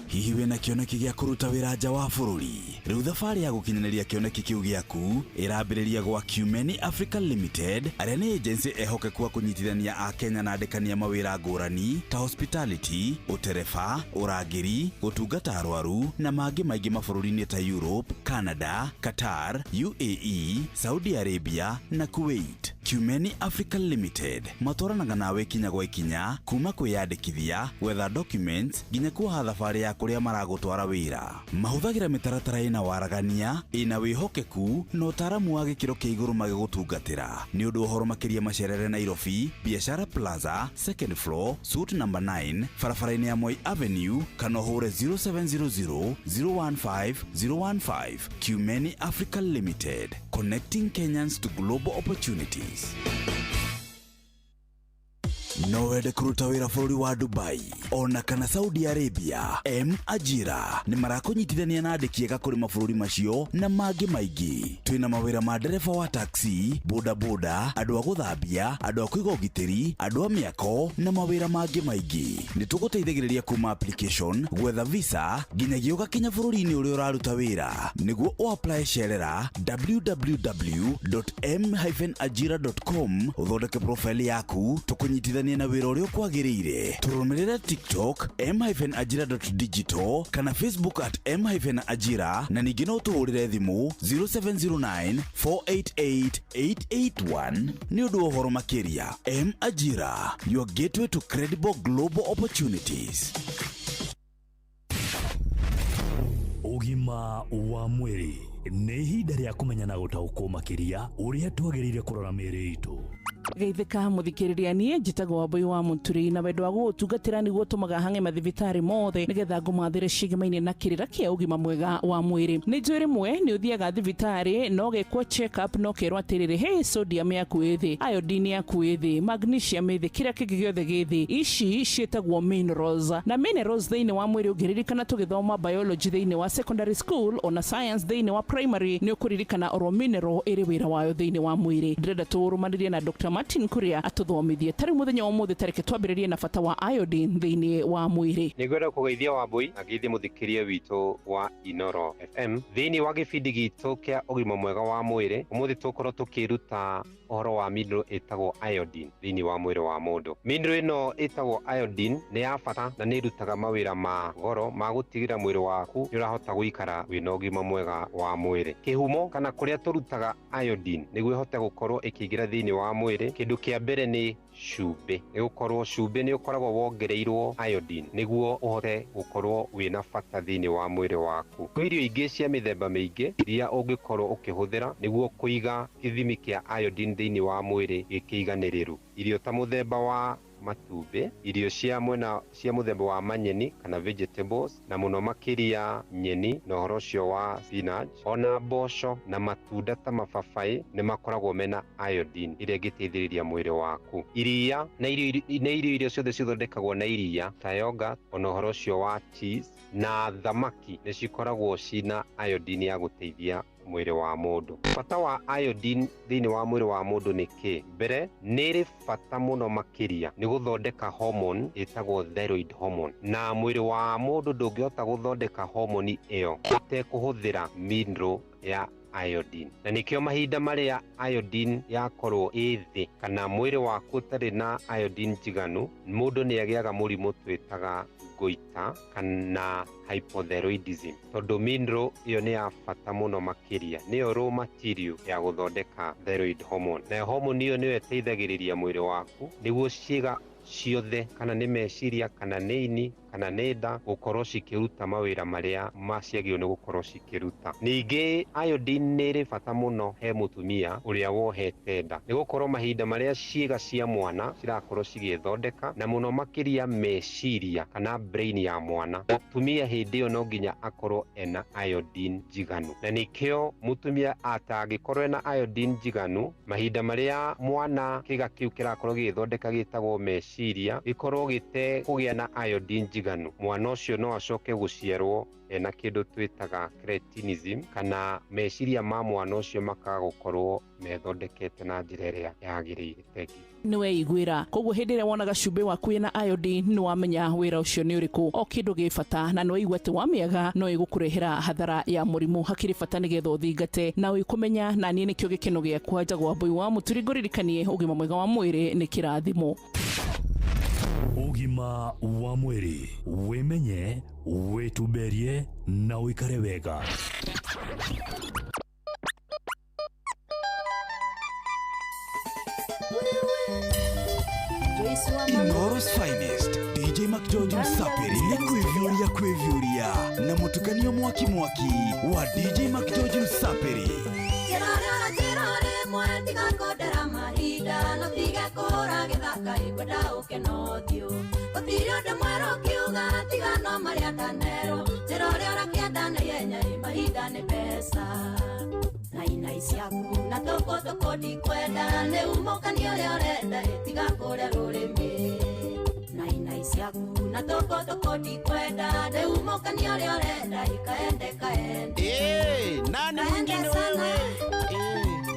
Hihi wĩna kĩoneki gĩa kũruta wĩra nja wa bũrũri? Rĩu thabarĩ ya gũkinyanĩria kĩoneki kĩu gĩaku ĩrambĩrĩria gwa Cumeni Africa Limited, arĩa nĩ agency ehokeku a kũnyitithania a Kenya na andĩkania mawĩra ngũrani ta hospitality, ũtereba, ũrangĩri, gũtungata arwaru na mangĩ maingĩ mabũrũri-inĩ ta Europe, Canada, Qatar, UAE, Saudi Arabia na Kuwait. Cumeni Africa Limited matwaranaga nawe ikinya gwa ikinya kuma kwĩyandĩkithia, gwetha documents nginya kuoha thabarĩ ya kũrĩa maragũtwara wĩra. Mahũthagĩra mĩtaratara ĩna waragania, ĩna wĩhokeku na ũtaaramu wa gĩkĩro kĩa igũrũ magĩgũtungatĩra. Nĩ ũndũ ũhoro makĩria macerere Nairobi, Biashara Plaza, second floor, suite number 9, barabara-inĩ ya Moi Avenue, kana ũhũre 0700 015 015. Cumeni Africa Limited, connecting Kenyans to global opportunities. No wende kũruta wĩra bũrũri wa Dubai ona kana Saudi Arabia? M Ajira nĩ marakũnyitithania na andĩki ega kũrĩ mabũrũri macio na mangĩ maingĩ. Twĩna mawĩra ma ndereba wa taxi, bodaboda, andũ a gũthambia, andũ a kũiga ũgitĩri, andũ a mĩako na mawĩra mangĩ maingĩ. Nĩ tũgũteithagĩrĩria kuma application, gwetha visa nginyagia ũgakinya bũrũri-inĩ ũrĩa ũraruta wĩra. Nĩguo ũapply cerera www.m-ajira.com ũthondeke profile yaku tũkũnyitithanie na wĩra ũrĩa ũkwagĩrĩire. Tũrũmĩrĩre TikTok m-ajira.digital kana Facebook at m-ajira na ningĩ no ũtũhũrĩre thimũ 0709 488 881 nĩ ũndũ wa ũhoro makĩria. M Ajira, your gateway to credible global opportunities. Ũgima wa mwĩrĩ nĩ ihinda rĩa kũmenya na gũtaũkwo makĩria ũrĩa twagĩrĩire kũrora mĩĩrĩ itũ. Geithĩka mũthikĩrĩria, niĩ njĩtagwo Wambui wa Mũturi na wendo wa gũgũtungatĩra nĩguo tũmaga hang'e mathibitarĩ mothe nĩgetha ngũmathĩre ciĩgemaine na kĩrĩra kĩa ũgima mwega wa mwĩrĩ. Nĩ njũĩ rĩmwe nĩ ũthiaga thibitarĩ na ũgekwo check up na ũkerwo atĩrĩrĩ, hey, sodium yaku ĩ thĩ, iodine yaku ĩ thĩ, magnesium ĩ thĩ, kĩrĩa kĩngĩ gĩothe gĩ thĩ. Ici ciĩtagwo minerals, na minerals thĩinĩ wa mwĩrĩ ũngĩririkana tũgĩthoma biology thĩinĩ wa secondary school ona science thĩinĩ wa primary, nĩ ũkũririkana oro mineral ĩrĩ wĩra wayo thĩinĩ wa mwĩrĩ. Ndĩrenda tũrũmanĩrie na Dr. Martin Kuria atũthomithie tarĩu mũthenya wa ũmũthĩ. Tareke twambĩrĩrie na bata wa iodine thĩinĩ wa mwĩrĩ. Nĩ ngwenda kũgeithia Wambui na ngeithie mũthikĩria witũ wa Inoro FM thĩinĩ wa gĩbindi gitũ kĩa ũgima mwega wa mwĩrĩ. Ũmũthĩ tũkorwo tũkĩruta ũhoro wa mineral ĩtagwo iodine thĩinĩ wa mwĩrĩ wa mũndũ. Mineral ĩno ĩtagwo iodine nĩ ya bata na nĩ ĩrutaga mawĩra ma goro ma gũtigĩrĩra mwĩrĩ waku nĩ ũrahota gũikara wĩna ũgima mwega wa mwĩrĩ. Kĩhumo kana kũrĩa tũrutaga iodine nĩguo ĩhote gũkorwo ĩkĩingĩra thĩinĩ wa mwĩrĩ, kĩndũ kĩa mbere nĩ cumbĩ, nĩ gũkorwo cumbĩ nĩ ũkoragwo wongereirwo iodine nĩguo ũhote gũkorwo wĩna bata thĩinĩ wa mwĩrĩ waku. Kwĩ irio ingĩ cia mĩthemba mĩingĩ iria ũngĩkorwo ũkĩhũthĩra nĩguo kũiga gĩthimi kĩa iodine thĩinĩ wa mwĩrĩ gĩkĩiganĩrĩru. Irio ta mũthemba wa matumbĩ, irio cia mwena cia mũthemba wa manyeni kana vegetables, na mũno makĩria nyeni na ũhoro ũcio wa spinach, ona mboco na matunda ta mababaĩ nĩ makoragwo mena iodine ĩrĩa ĩngĩteithĩrĩria mwĩrĩ waku. Iria na irio na irio iria ciothe cithondekagwo na iria ta yogurt, ona ũhoro ũcio wa cheese na thamaki nĩ cikoragwo cina iodine ya gũteithia mwĩrĩ wa mũndũ. Bata wa iodine thĩinĩ wa mwĩrĩ wa mũndũ nĩ kĩ? Mbere, nĩ ĩrĩ bata mũno makĩria nĩ gũthondeka hormone ĩtagwo thyroid hormone, na mwĩrĩ wa mũndũ ndũngĩhota gũthondeka hormone ĩyo ũtekũhũthĩra mineral ya iodine, na nĩkĩo mahinda marĩa iodine yakorwo ĩ thĩ kana mwĩrĩ waku ũtarĩ na iodine njiganu, mũndũ nĩ agĩaga mũrimũ twĩtaga goiter kana hypothyroidism, tondũ mineral ĩyo nĩ ya bata mũno makĩria, nĩyo raw material ya gũthondeka thyroid hormone, nayo hormone ĩyo nĩyo ĩteithagĩrĩria mwĩrĩ waku nĩguo ciĩga ciothe kana nĩ meciria kana nĩ ini kana nĩ nda gũkorwo cikĩruta mawĩra marĩa maciagĩrĩirwo nĩ gũkorwo cikĩruta. Ningĩ iodine nĩ ĩrĩ bata mũno he mũtumia ũrĩa wohete nda, nĩ gũkorwo mahinda marĩa ciĩga cia mwana cirakorwo cigĩthondeka na mũno makĩria meciria kana brain ya mwana, mũtumia hĩndĩ ĩyo no nginya akorwo ena iodine njiganu, na nĩkĩo mũtumia atangĩkorwo ena iodine njiganu, mahinda marĩa mwana kĩga kĩu kĩrakorwo gĩgĩthondeka gĩtagwo meciria gĩkorwo gĩte kũgĩa na iodine njiganu, mwana ũcio no acoke gũciarwo ena kĩndũ twĩtaga cretinism, kana meciria ma mwana ũcio makaga gũkorwo methondekete na njĩra ĩrĩa yagĩrĩire. Thengiũ. Nĩ weiguĩra koguo hĩndĩ ĩrĩa wonaga cumbĩ waku wĩna iodine nĩ wamenya wĩra ũcio nĩ ũrĩkũ. O kĩndũ gĩ bata, na nĩ waigua atĩ wamĩaga no ĩgũkũrehera hathara ya mũrimũ. Hakĩrĩ bata nĩgetha ũthingate na wĩkũmenya, na niĩ nĩkĩo gĩkeno gĩakwa. Njagwo Wambui wa Mũturi, ngũririkanie ũgima mwega wa mwĩrĩ nĩ kĩrathimo. Ũgima wa mwĩrĩ, wĩmenye, wĩtumberie na ũikare wega. Inoro's finest DJ McGeorge Msapiri nĩ kwĩviũria kwĩviũria na mũtukanio mwaki mwaki wa DJ McGeorge Msapiri. Mahinda no tiga kũhũra gĩthaka ĩkwenda ũkeno ũthiũ gũtirĩ ũndũ mwerũ ũkiuga tiga no marĩa ndanerwo njĩra ũrĩa ũrakĩenda na ihenya ĩ mahinda nĩ mbeca na inai ciaku na tũkũ tũkũ ndikwenda nĩ umũkani ũrĩa ũrenda ĩ tiga kũrĩa rũrĩmĩ. Inai ciaku na tokotoko ndikwenda ndĩumũkania ũrĩa ũrenda ikaende kaende. Nani Kaende mwingine sana. wewe?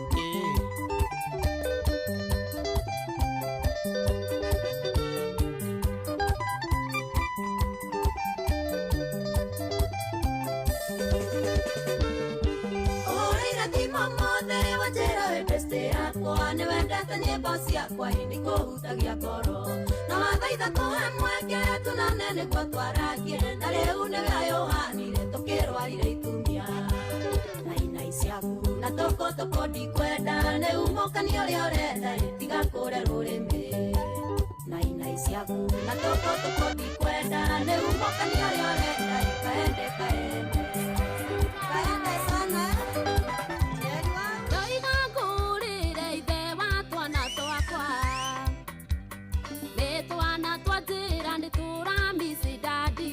Ũhũrĩire thimũ ũmũthĩ wanjĩra wĩ best yakwa nĩwendete nyĩmbo ciakwa ĩndĩ kũhutagia ngoro na wathaitha tũhe mweke tunane nĩguo twaragie na rĩu nĩwe ayũhanire tũkĩrwarire itumia na inai ciaku na tokotoko ndikwenda nĩumũkania ũrĩa ũrenda tiga kũre rũrĩmĩ na inai ciaku na tokotoko ndikwenda nĩumũkania ũrĩa ũrenda kaende kaende kaende sana. Ndoiga ngũrĩre ithe wa twana twakwa nĩ twana twa njĩra nĩ tũramici ndandi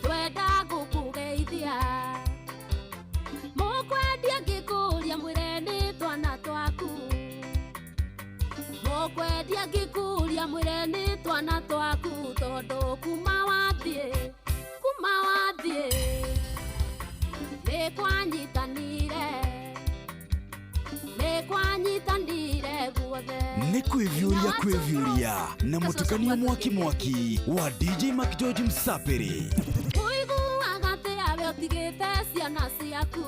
twenda gũkũgeithia mũkwendia ngĩkũria mwĩre nĩ twana twaku mũkwendia ngĩkũria mwĩre nĩ twana twaku tondũ kuma wathiĩ nĩ kwanyitanire guothe. Nĩ kwĩviũria kwĩviũria na mũtukanio mwaki mwaki wa DJ McGeorge Msapiri. Ũiguaga atĩa we ũtigĩte ciana ciaku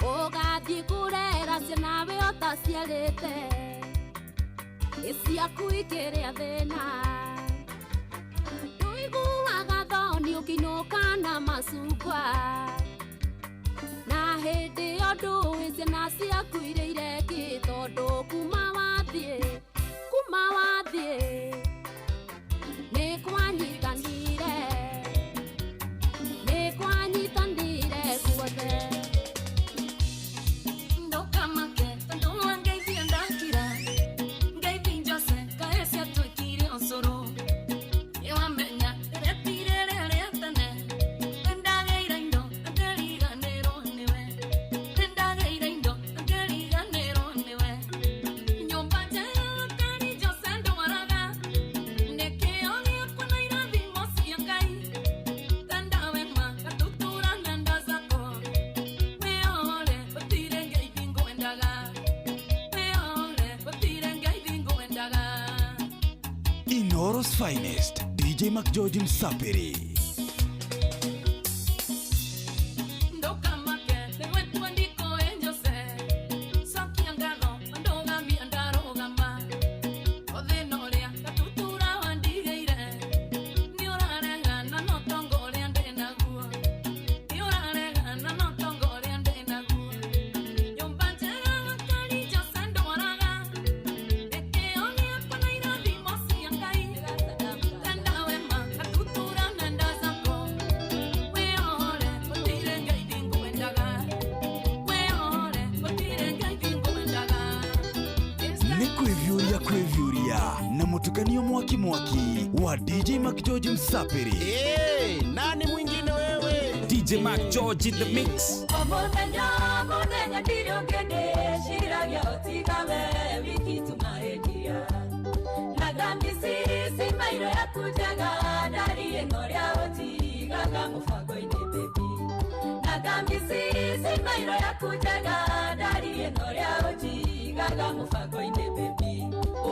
ũgathiĩ kũrera ciana we ũtaciarĩte ĩ ciaku ikĩrĩa thĩna ndũiguaga thoni ũkĩinũka na macungwa na hĩndĩ ĩyo ndũĩ ciana ciaku irĩire kĩ tondũ kuma wathiĩ nĩ kwanyitanire guothe. Ndokamake tondu wangeithia ndakira ngeithi Jose kaĩ ciatuĩkire ũcũrũ nĩwamenya retire rĩrĩa tene nĩndagĩire indo ngĩriganĩrwo nĩwe nĩndagĩire indo ngĩriganĩrwo nĩwe nyũmba njega kari Jose ndwaraga nĩkĩo gĩakwa na irathimo cia Ngai tenda wema gatutura ng'enda zako wĩyore gũtirĩ ngeithi ngwendaga wĩyore gũtirĩ ngeithi ngwendaga. Inoro's finest DJ McGeorge Msapiri. Ndokamake nĩgwetua ndikũĩ Jose cokia ngatho ndũgamia ndarũgama o thĩna ũrĩa gatutura wandigĩire nĩũraregana na ũtonga ũrĩa ndĩ naguo nĩũraregana na ũtonga ũrĩa ndĩ naguo nyũmba njega gakari Jose ndwaraga nĩkĩo gĩakwa na irathimo cia Ngai tenda wema gatutura ng'enda zako wĩyore gũtirĩ ngeithi ngwendaga wĩyore gũtirĩ ngeithi ngwendaga. Nĩ kwĩviũria kwĩviũria na mũtukanio mwaki mwaki wa DJ McGeorge Msapiri. Nani mwingine wewe? DJ McGeorge in the mix. O mũthenya mũthenya ndirĩ ũngĩ ndĩciragia ũtiga we wiki tu mahĩtia na ngambici cimairo yaku njega ndariĩ na ũrĩa ũtigaga mũbango-inĩ baby na ngambici cimairo yaku njega ndariĩ na ũrĩa ũtigaga mũbango-inĩ baby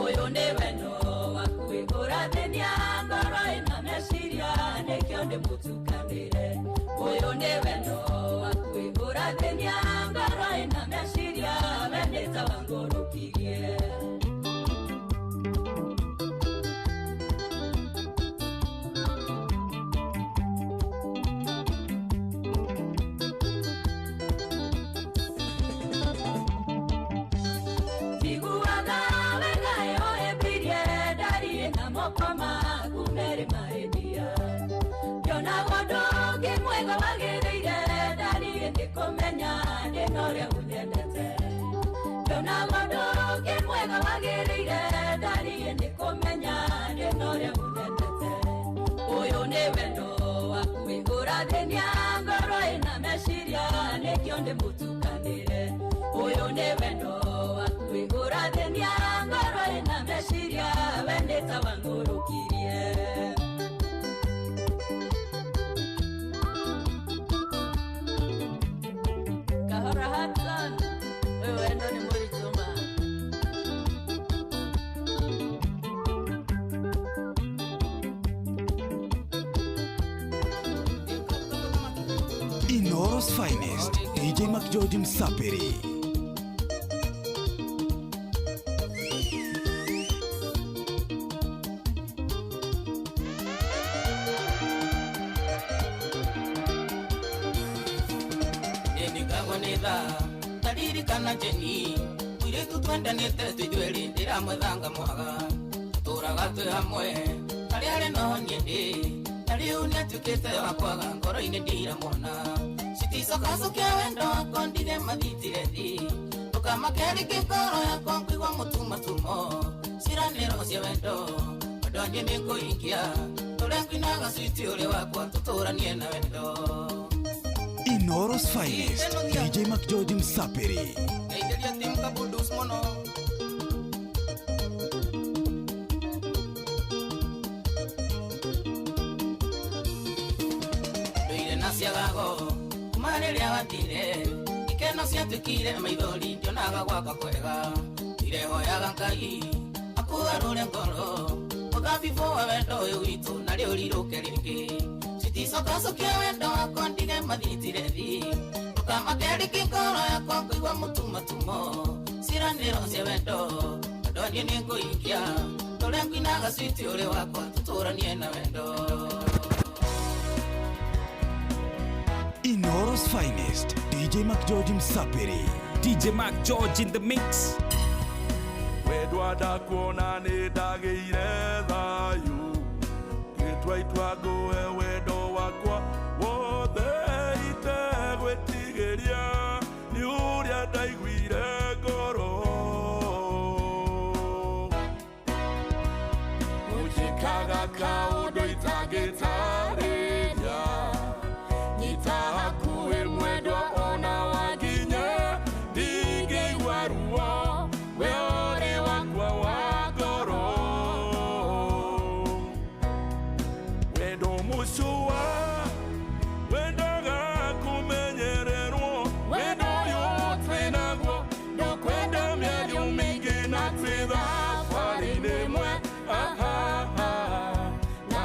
ũyũ nĩ wendo waku ũrathĩnia ngoro ĩna meciria nĩkĩo ndĩmũtukanĩre ũyũ nĩ wendo waku ũrathĩnia ngoro ĩna meciria we nĩ ta wangũrũkirie. Njiguaga wega ĩyo ĩmbirie ndariĩ na moko maku merĩ mahĩtia ngĩonaga ũndũ ũngĩ mwega wagĩrĩire ndariĩ nĩkũmenya ndĩna ũrĩa ũnyendete ngĩonaga ũndũ ũngĩ mwega wagĩrĩire ndariĩ nĩkũmenya ndĩna ũrĩa ũnyendete ũyũ nĩ wendo waku ũrathĩnia ngoro ĩna meciria nĩkĩo ndĩmũtukanĩre ũyũ nĩ wendo waku ũrathĩnia ngoro ĩna meciria we Wangũrũkirie Kahora Hudson, ũyũ wendo nĩ mũritũ ma. Inoro's finest, DJ McGeorge Msapiri. Nĩngagwo nĩ thaa taririkana Jeni mũirĩtu twendanĩte twĩ ithuerĩ ndĩramwethanga mwaga tũtũraga twĩ hamwe harĩa arĩ no niĩ ndĩ na rĩu nĩatuĩkĩte wa kwaga ngoro-inĩ ndiramwona citicokacokia wendo wakwa ndige mathitire thi ndũkamakerike ngoro yakwa ngũigua mũtumatumo ciranĩro cia wendo wendo niĩ nĩngũhingia tũrĩa ngwinaga switi ũrĩ wakwa tũtũranie na wendo. Inoro's finest, DJ McGeorge Msapiri. Ngeithĩria timu Kabudus mũno. Ndũire na ciagago kuma rĩrĩa wathire ikeno ciatuĩkire maithori ndionaga gwakwa kwega ndũire hoyaga Ngai akũgarũre ngoro mũthabibũ wa wendo ũyũ witũ na rĩu rirũke rĩngĩ citicokacokia wendo wakwa ndige mathitire thi ndũkamakerike ngoro yakwa ngũigua mũtumatumo ciranĩro cia wendo wendo niĩ nĩngũhingia tũrĩa ngwinaga switi ũrĩ wakwa tũtũranie na wendo. Inoro's finest, DJ McGeorge Msapiri. DJ McGeorge in the mix. Wendwa ndakuona nĩ ndagĩire thayũ ngĩtua itua ngũhe wendo wakwa wothe itegwĩtigĩria nĩ ũrĩa ndaiguire ngoro ũnjĩkaga kaũndũ itangĩtarĩria nyita hakuhĩ mwendwa ona wakinya ndingĩigua ruo we ũrĩ wakwa wa ngoro wendo mũcũa wendaga kũmenyererwo wendo ũyũ twĩ naguo ndũkwenda mĩario mĩingĩ na twĩ thabarĩ-inĩ ĩmwe. Aha, na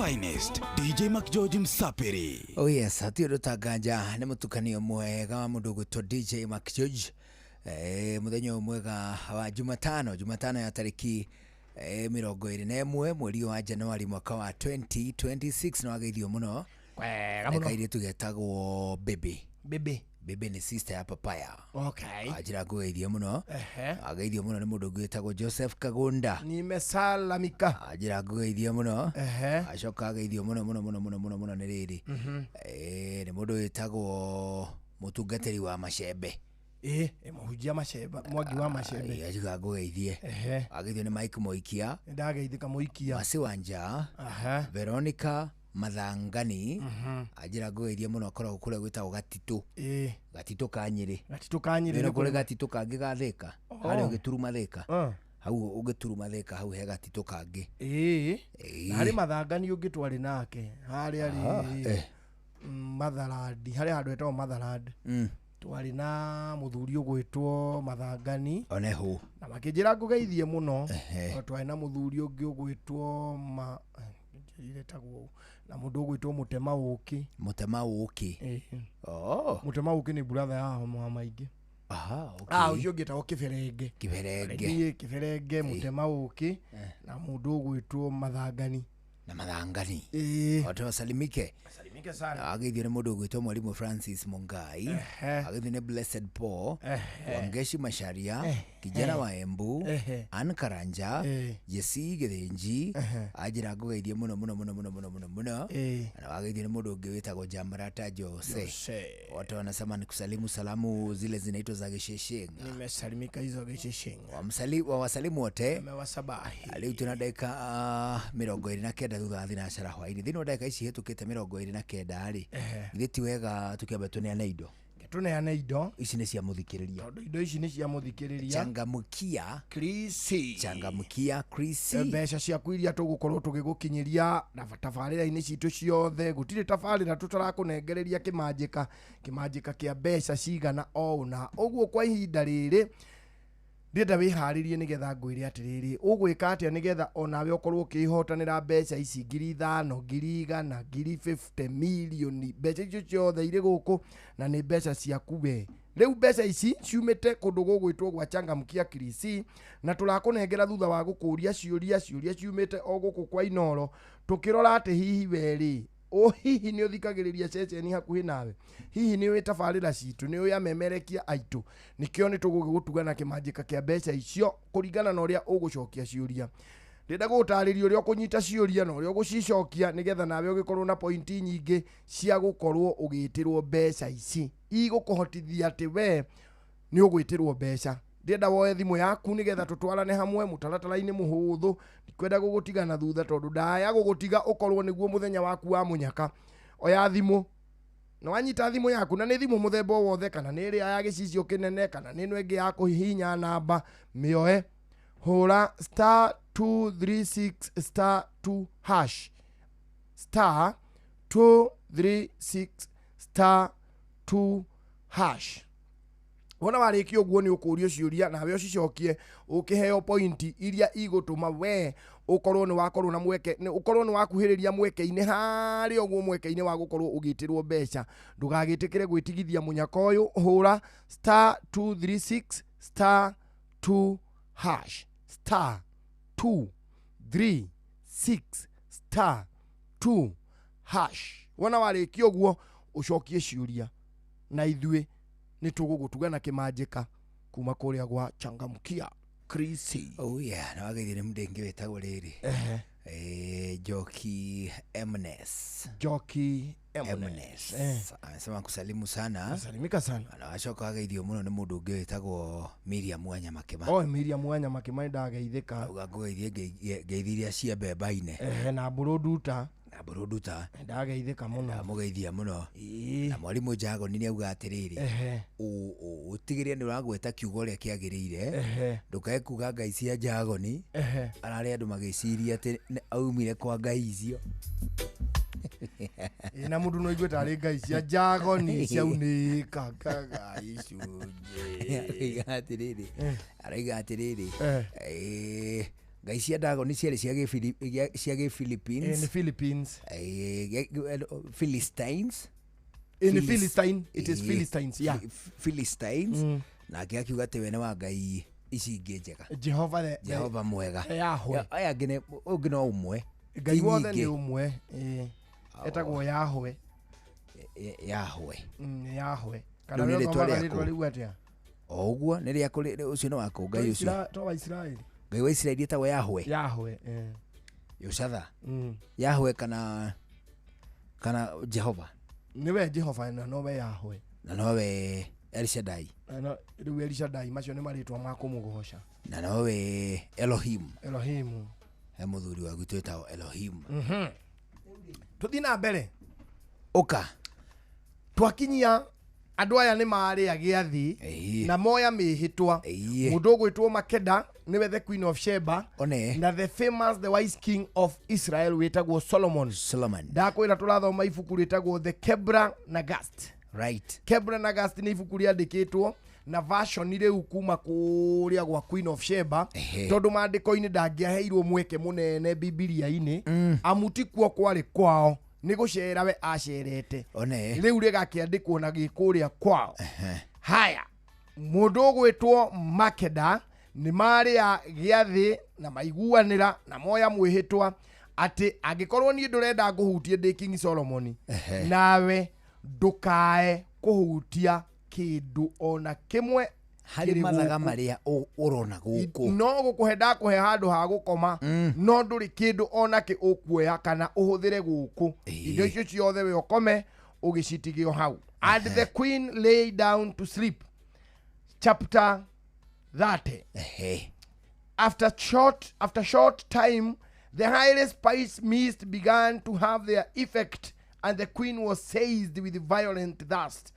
finest, DJ McGeorge Msapiri. Oh yes, hatirĩ ũndũ tanganja nĩ mũtukanio mwega wa mũndũ ũgwĩtwo DJ McGeorge. Mũthenya ũyũ mwega wa Jumatano, Jumatano ya tarĩki 21 mweri wa Januari mwaka wa 2026 nĩ wageithio mũno. Wega mũno. Kairĩtu getagwo Bebe. Bebe. Bebe nĩ sister ya Papaya. Okay. Anjĩra ngũgeithie mũno. Ehe. Ageithio mũno nĩ mũndũ ũngĩ wĩtagwo Joseph Kagunda. Nimesalamika. Anjĩra ngũgeithie mũno. Ehe. Acoka ageithio mũno mũno mũno mũno mũno mũno nĩ rĩrĩ. Nĩ mũndũ wĩtagwo mũtungatĩri wa macembe. Ĩ, mũhunjia macembe, mwangi wa macembe. Ajuga ngũgeithie. Ehe. Ageithio nĩ Mike Moikia. Nĩndageithĩka Mũikia. Masi Wanja. Aha. Veronica Mathangani. Anjĩra ngũgeithie mũno akoragwo kũrĩa gwĩtagwo Gatitũ. Ĩ. Gatitũ ka Nyĩrĩ. Gatitũ ka Nyĩrĩ. Nĩ kũrĩ gatitũ kangĩ ga Thĩka. Harĩa ũgĩturuma Thĩka. Ah. Hau ũgĩturuma Thĩka hau he gatitũ kangĩ. Ĩ. Na harĩ Mathangani ũngĩ twarĩ nake. Harĩa rĩ. Matharandi, harĩa handũ hetagwo Matharandi. Twarĩ na mũthuri ũgwĩtwo Mathangani. Oneho. Na makĩnjĩra ngũgeithie mũno. Twarĩ na mũthuri ũngĩ ũgwĩtwo ma njĩrire tagwo na mũndũ ũgwĩtwo Mũtema Ũkĩ. Mũtema Ũkĩ. Oh. Mũtema Ũkĩ nĩ brother ya wa maingĩ. Aha, okay. Ah, ũcio ũngĩ etagwo Kĩberenge. Kĩberenge. Niĩ Kĩberenge, Mũtema Ũkĩ na mũndũ ũgwĩtwo Mathangani. Na Mathangani. Ĩĩ. Watu wasalimike. Salimike sana. Ageithio nĩ mũndũ ũgwĩtwo Mwalimu Francis Mungai. Ageithio nĩ Blessed Paul. Wangeshi Macharia. Kijana wa Embu. Ann Karanja. Jesse Gĩthĩnji. Anjĩra ngũgeithie mũno mũno mũno mũno mũno mũno mũno. Na wageithio nĩ mũndũ ũngĩ wĩtagwo Jamrata Jose. Watu wanasema ni kusalimu salamu zile zinaitwa za gĩcĩcĩnga. Nimesalimika hizo gĩcĩcĩnga. Wawasalimu wote. Nimewasabahi. Rĩu twĩna ndagĩka 29 thutha wa thinacara hwaĩ-inĩ. Thĩinĩ wa ndagĩka ici hĩtũkĩte 29 rĩ, githĩ ti wega tũkĩambe tũneane indo? Tũneane indo. Ici nĩ cia mũthikĩrĩria. Tondũ indo ici nĩ cia mũthikĩrĩria. Changamkia Krisi. Changamkia Krisi. Mbeca ciaku iria tũgũkorwo tũgĩgũkinyĩria na tabarĩra-inĩ citũ ciothe, gũtirĩ tabarĩra tũtarakũnengereria kĩmanjĩka, kĩmanjĩka kĩa mbeca cigana o ũna. Ũguo kwa ihinda rĩrĩ ndĩrenda wĩharĩrie nĩgetha ngwĩre atĩrĩrĩ, ũgwĩka atĩa nĩgetha onawe ũkorwo ũkĩhotanĩra mbeca ici 5,000, 100,000, 50 milioni, mbeca icio ciothe irĩ gũkũ na nĩ mbeca ciaku we. Rĩu mbeca ici ciumĩte kũndũ gũgwĩtwo gwa Changamkia Krisi na tũrakũnengera thutha wa gũkũria ciũria, ciũria ciumĩte o gũkũ kwa Inoro, tũkĩrora atĩ hihi we rĩ, o hihi nĩ ũthikagĩrĩria ceceni hakuhĩ nawe, hihi nĩ ũĩ tabarĩra citũ, nĩ ũĩ amemerekia aitũ, nĩkĩo nĩ tũgũgĩgũtuga na kĩmanjĩka kĩa mbeca icio kũringana na ũrĩa ũgũcokia ciũria. Ndĩrenda gũgũtarĩria ũrĩa ũkũnyita ciũria na ũrĩa ũgũcicokia nĩgetha nawe ũgĩkorwo na pointi nyingĩ cia gũkorwo ũgĩtĩrwo mbeca ici igũkũhotithia atĩ we nĩ ũgwĩtĩrwo mbeca. Ndĩrenda woe thimũ yaku nĩgetha tũtwarane hamwe mũtaratara-inĩ mũhũthũ, ndikwenda gũgũtiga na thutha tondũ ndaya gũgũtiga ũkorwo nĩguo mũthenya waku wa mũnyaka. Oya thimũ na wanyita thimũ yaku, na nĩ thimũ mũthemba o wothe, kana nĩ ĩrĩa ya gĩcicio kĩnene, kana nĩ ĩno ĩngĩ ya kũhihinya namba, mĩoe, hũra *236 *2 hash, *236 *2 hash. Wona warĩkia ũguo nĩ ũkũrio ciũria nawe ũcicokie ũkĩheo pointi iria igũtũma we ũkorwo nĩ wakorwo na mweke, ũkorwo nĩ wakuhĩrĩria mweke-inĩ harĩa ũguo mweke-inĩ wa gũkorwo ũgĩtĩrwo mbeca. Ndũgagĩtĩkĩre gwĩtigithia mũnyaka ũyũ, hũra *236 *2 hash, *236 *2 hash. Wona warĩkia ũguo ũcokie ciũria na ithuĩ nĩ tũgũgũtuga na kĩmanjĩka kuma kũrĩa gwa Changamkia Krisi. Oh yeah, na wageithio nĩ mũndũ ũngĩ wĩtagwo rĩrĩ. Joki Mnes. Joki Mnes. Anasema kusalimu sana. Salimika sana. Na wacoka wageithio mũno nĩ mũndũ ũngĩ wĩtagwo Miriam Mwanya Makĩma. Oh, Miriam Mwanya Makĩma nĩndageithĩka. Auga ngũgeithie ngeithi iria cia mbemba-inĩ. Na mbũrũ nduta. Na mbũrũ nduta. Ndageithĩka mũno. Ndamũgeithia mũno. Na mwarimũ Njagoni nĩ auga atĩrĩrĩ, ũtigĩrĩre nĩ ũragweta kiugo ũrĩa kĩagĩrĩire, ndũkae kuga ngai cia Njagoni, ararĩa andũ magĩciria atĩ aumire kwa ngai icio. Na mũndũ no aigue tarĩ ngai cia Njagoni ciaunĩka kaga icunjĩ. Araiga atĩrĩrĩ, araiga atĩrĩrĩ, Ngai cia Dagon ciarĩ cia gĩ Philippines. Nĩ Philippines. Philistines. Nĩ Philistine, it is Philistines, yeah. Philistines. Nake akiuga atĩ we nĩ wa ngai ici ingĩ njega. Jehova Jehova mwega. Yahweh. Aya angĩ ũngĩ no ũmwe. Ngai wothe nĩ ũmwe. Etagwo Yahweh. Yahweh. Yahweh. Kana nĩ rĩtwa rĩu atĩa? O ũguo nĩ rĩakũ ũcio nĩ wakũ Ngai ũcio. To wa Israeli. Ngai wa Israeli etagwo Yahweh. Yahweh. Yoshatha. Yahweh kana Jehova. Nĩwe Jehova na nowe Yahweh. Na nowe El Shaddai. Na rĩu El Shaddai macio nĩ marĩtwa ma kũmũgoca. Na nowe Elohim. Elohim. He mũthuri wa gwitũ etagwo Elohim. Tũthiĩ na mbere. Ũka. Twakinyia andũ aya nĩ marĩa gĩathĩ na moya mĩhĩtwa. Mũndũ ũgwĩtwo Makeda nĩwe the Queen of Sheba. One. Na the famous the wise king of Israel wĩtagwo Solomon. Solomon. Ndakwĩra tũrathoma ibuku rĩtagwo The Kebra Nagast. Right. Kebra Nagast nĩ ibuku rĩandĩkĩtwo na version rĩu kuma kũrĩa gwa Queen of Sheba tondũ maandĩko-inĩ ndangĩaheirwo mweke mũnene Bibilia-inĩ amu ti kuo kwarĩ kwao nĩ gũcera we acerete. Rĩu rĩgakĩandĩkwo na gĩkũrĩa kwao. Haya, mũndũ ũgwĩtwo Makeda nĩ marĩa gĩathĩ na maiguanĩra na moya mwĩhĩtwa atĩ angĩkorwo niĩ ndũrenda ngũhutie ndĩ King Solomon nawe ndũkae kũhutia kĩndũ ona kĩmwe harĩ mathaga marĩa ũrona gũkũ. No gũkũhe ndakũhe handũ ha gũkoma no ndũrĩ kĩndũ ona kĩ ũkuoya kana ũhũthĩre gũkũ. Indo icio ciothe we ũkome ũgĩcitige hau. And the queen lay down to sleep. Chapter 30. After short time, the highly spiced mist began to have their effect, and the queen was seized with violent thirst.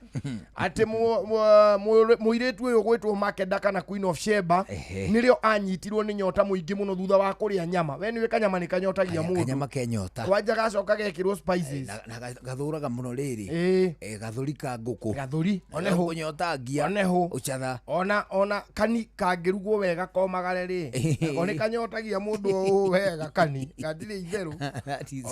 Ate mũirĩtu ũyũ gwĩtwo Makeda kana Queen of Sheba nĩrĩo anyitirwo nĩ nyota mũingĩ mũno thutha wa kũrĩa nyama. We nĩwe kanyama nĩ kanyotagia mũndũ. Kanyama ke nyota. Kwanja gacoka gekĩrwo spices. Na gathũraga mũno rĩrĩ. Gathũri ka ngũkũ. Gathũri. Oneho kũnyotangia. Oneho. Ũcatha. Ona kani kangĩrugwo wega komagare rĩ. Nako nĩ kanyotagia mũndũ ũũ wega kani. Gatirĩ itherũ.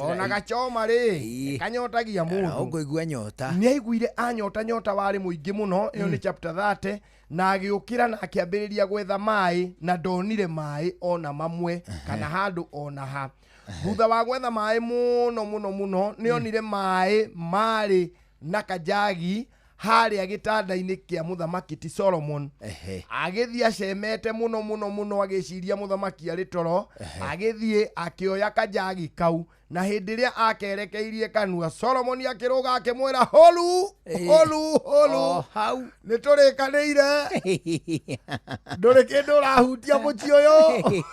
Ona gachoma rĩ. Kanyotagia mũndũ. Ũkũigua nyota. Nĩ aiguire anyota nyota warĩ mũingĩ mũno. Ĩyo nĩ chapter 30 na agĩũkĩra na akĩambĩrĩria gwetha maĩ na ndonire maĩ ona mamwe kana handũ ona ha. Thutha wa gwetha maĩ mũno mũno mũno nĩ onire maĩ marĩ na kajagi harĩa gĩtanda-inĩ kĩa mũthamaki ti Solomon. Agĩthiĩ acemete mũno mũno mũno agĩciria mũthamaki arĩ toro. Agĩthiĩ akĩoya kajagi kau na hĩndĩ ĩrĩa akerekeirie kanua Solomon akĩrũga akĩmwĩra holu holu holu nĩ tũrĩkanĩire ndũrĩ kĩndũ ũrahutia mũciĩ ũyũ.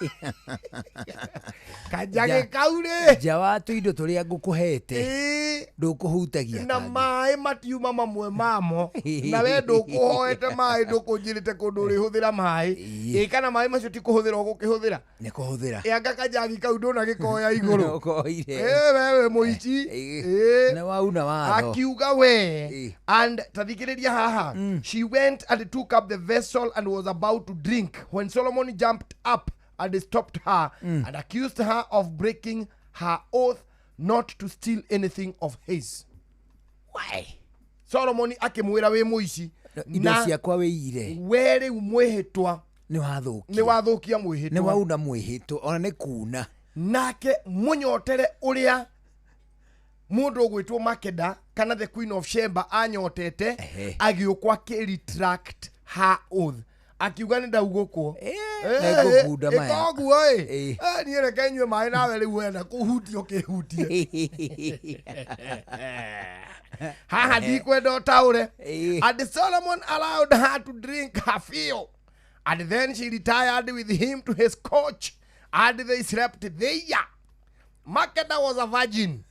Kajagi kau rĩ nja wa tũindo tũrĩa ngũkũhete ndũkũhutagia na maĩ matiuma mamwe mamo na we ndũkũhoete maĩ ndũkũnjĩrĩte kũndũ ũrĩhũthĩra maĩ ĩ kana maĩ macio ti kũhũthĩra ũgũkĩhũthĩra nĩ kũhũthĩra anga kajagi kau ndũnagĩkoya igũrũ Ũkoire. Wewe mũici Nĩ wauna watho. Akiuga we and tathikĩrĩria haha. She went and took up the vessel and was about to drink when Solomon jumped up and stopped her and accused her of breaking her oath not to steal anything of his. Why? Solomon akĩmwĩra wĩ mũici indo ciakwa wĩire we rĩu mwĩhĩtwa nĩ wathũkia mwĩhĩtwa nĩ wauna mwĩhĩtwa ona nĩ kuna nake mũnyotere ũrĩa mũndũ ũgwĩtwo Makeda kana the Queen of Sheba anyotete agĩũkwa akĩ retract her oath akiuga nĩ ndaugũkwo nĩngũkunda maya. Ĩkoguo ĩ niĩ reke nyue maĩ nawe rĩu wenda kũhutia ũkĩhutie haha ndikwenda ũtaũre. And Solomon allowed her to drink her fill, and then she retired with him to his coach, and they slept there. Makeda was a virgin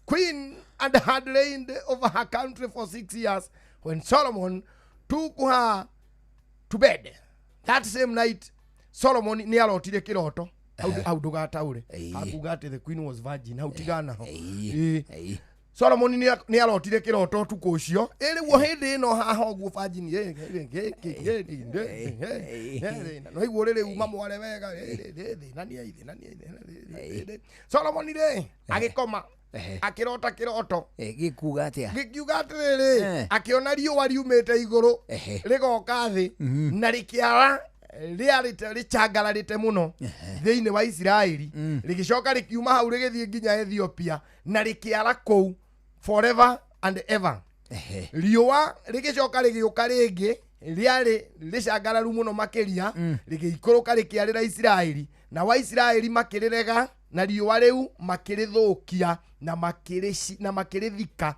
queen and had reigned over her country for 6 years when Solomon took her to bed. That same night, Solomon nĩ arotire kĩroto. Hau ndũgataũre. Akuga atĩ the queen was virgin. Hau tigana ho. Solomon nĩ arotire kĩroto ũtukũ ũcio ĩrĩguo hĩndĩ ĩno haha ũguo banjini no iguo rĩrĩ uma mware wega Solomon rĩ agĩkoma akĩrota kĩroto gĩkuga atĩa gĩkiuga atĩrĩrĩ akĩona riũa riumĩte igũrũ rĩgoka thĩ na rĩkĩara rĩarĩte rĩcangararĩte mũno thĩinĩ wa Isiraeli rĩgĩcoka rĩkiuma hau rĩgĩthiĩ nginya Ethiopia na rĩkĩara kũu forever and ever. Riũa rĩgĩcoka rĩgĩũka rĩngĩ rĩarĩ rĩcangararu mũno makĩria rĩgĩikũrũka rĩkĩarĩra Isiraeli na Waisiraeli makĩrĩrega na riũa rĩu makĩrĩthũkia na makĩrĩthika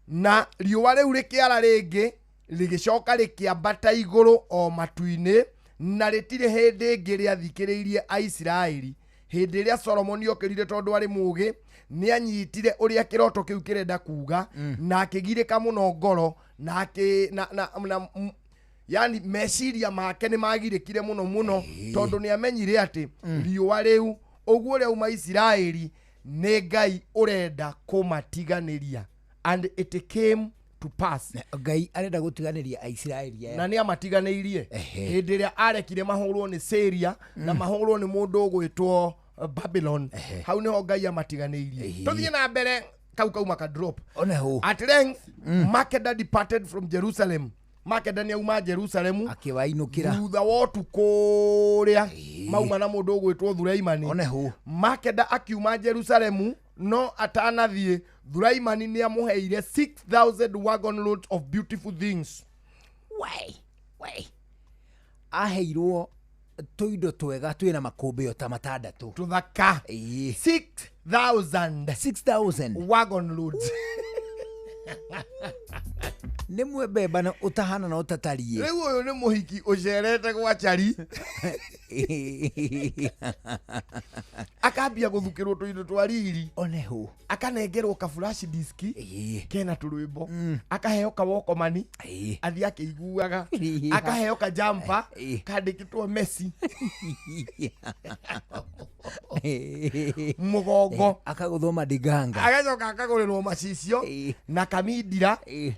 na riũa rĩu rĩkĩara rĩngĩ rĩgĩcoka rĩkĩambata igũrũ o matu-inĩ na rĩtirĩ hĩndĩ ĩngĩ rĩathikĩrĩirie Aisiraeli. Hĩndĩ ĩrĩa Solomoni okĩrire tondũ arĩ mũũgĩ nĩanyitire ũrĩa kĩroto kĩu kĩrenda kuga na akĩgirĩka mũno ngoro na yani meciria make nĩ magirĩkire mũno mũno tondũ nĩamenyire atĩ riũa rĩu ũguo rĩauma Isiraeli nĩ Ngai ũrenda kũmatiganĩria. And it came to pass. Ngai arenda gũtiganĩria Aisiraeli aya na nĩ amatiganĩirie hĩndĩ ĩrĩa arekire mahũrwo nĩ Syria na mahũrwo nĩ mũndũ ũgwĩtwo Babylon. Hau nĩho Ngai amatiganĩirie. Tũthiĩ na mbere kau kauma ka drop. At length Makeda departed from Jerusalem. Makeda nĩ auma Jerusalemu akĩwainũkĩra thutha wa ũtukũ ũrĩa mauma na mũndũ ũgwĩtwo Thuraimani. Makeda akiuma Jerusalemu no atanathiĩ Thuraimani nĩ amũheire 6000 wagon loads of beautiful things. We aheirwo tũindo twega twĩna makũmbĩ ta matandatũ tũthaka 6000 wagon loads. Nĩ mwembemba na ũtahana na ũtatariĩ. Rĩu ũyũ nĩ mũhiki ũcerete gwa Chari akambia gũthukĩrwo tũindo twa riri oneho akanengerwo ka flash disk kena tũrwĩmbo akaheo ka walkman athiĩ akĩiguaga akaheo ka jumper kandĩkĩtwo Messi mũgongo akagũthwo madiganga agacoka akagũrĩrwo macicio na kamindira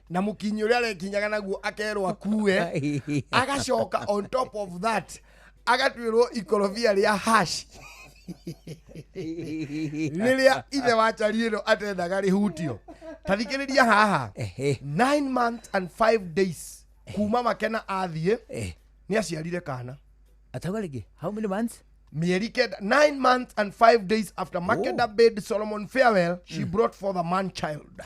na mũkinyi ũrĩa arekinyaga naguo akerwo akue agacoka on top of that agatuĩrwo ikorobia rĩa hash rĩrĩa ithe wa Chari ĩno atendaga rĩhutio. Ta thikĩrĩria haha 9 months and 5 days kuma Makena athiĩ nĩ aciarire kana. Atauga rĩngĩ how many months? Mĩeri kenda. 9 months and 5 days after Makeda bade Solomon farewell, she brought forth a man child.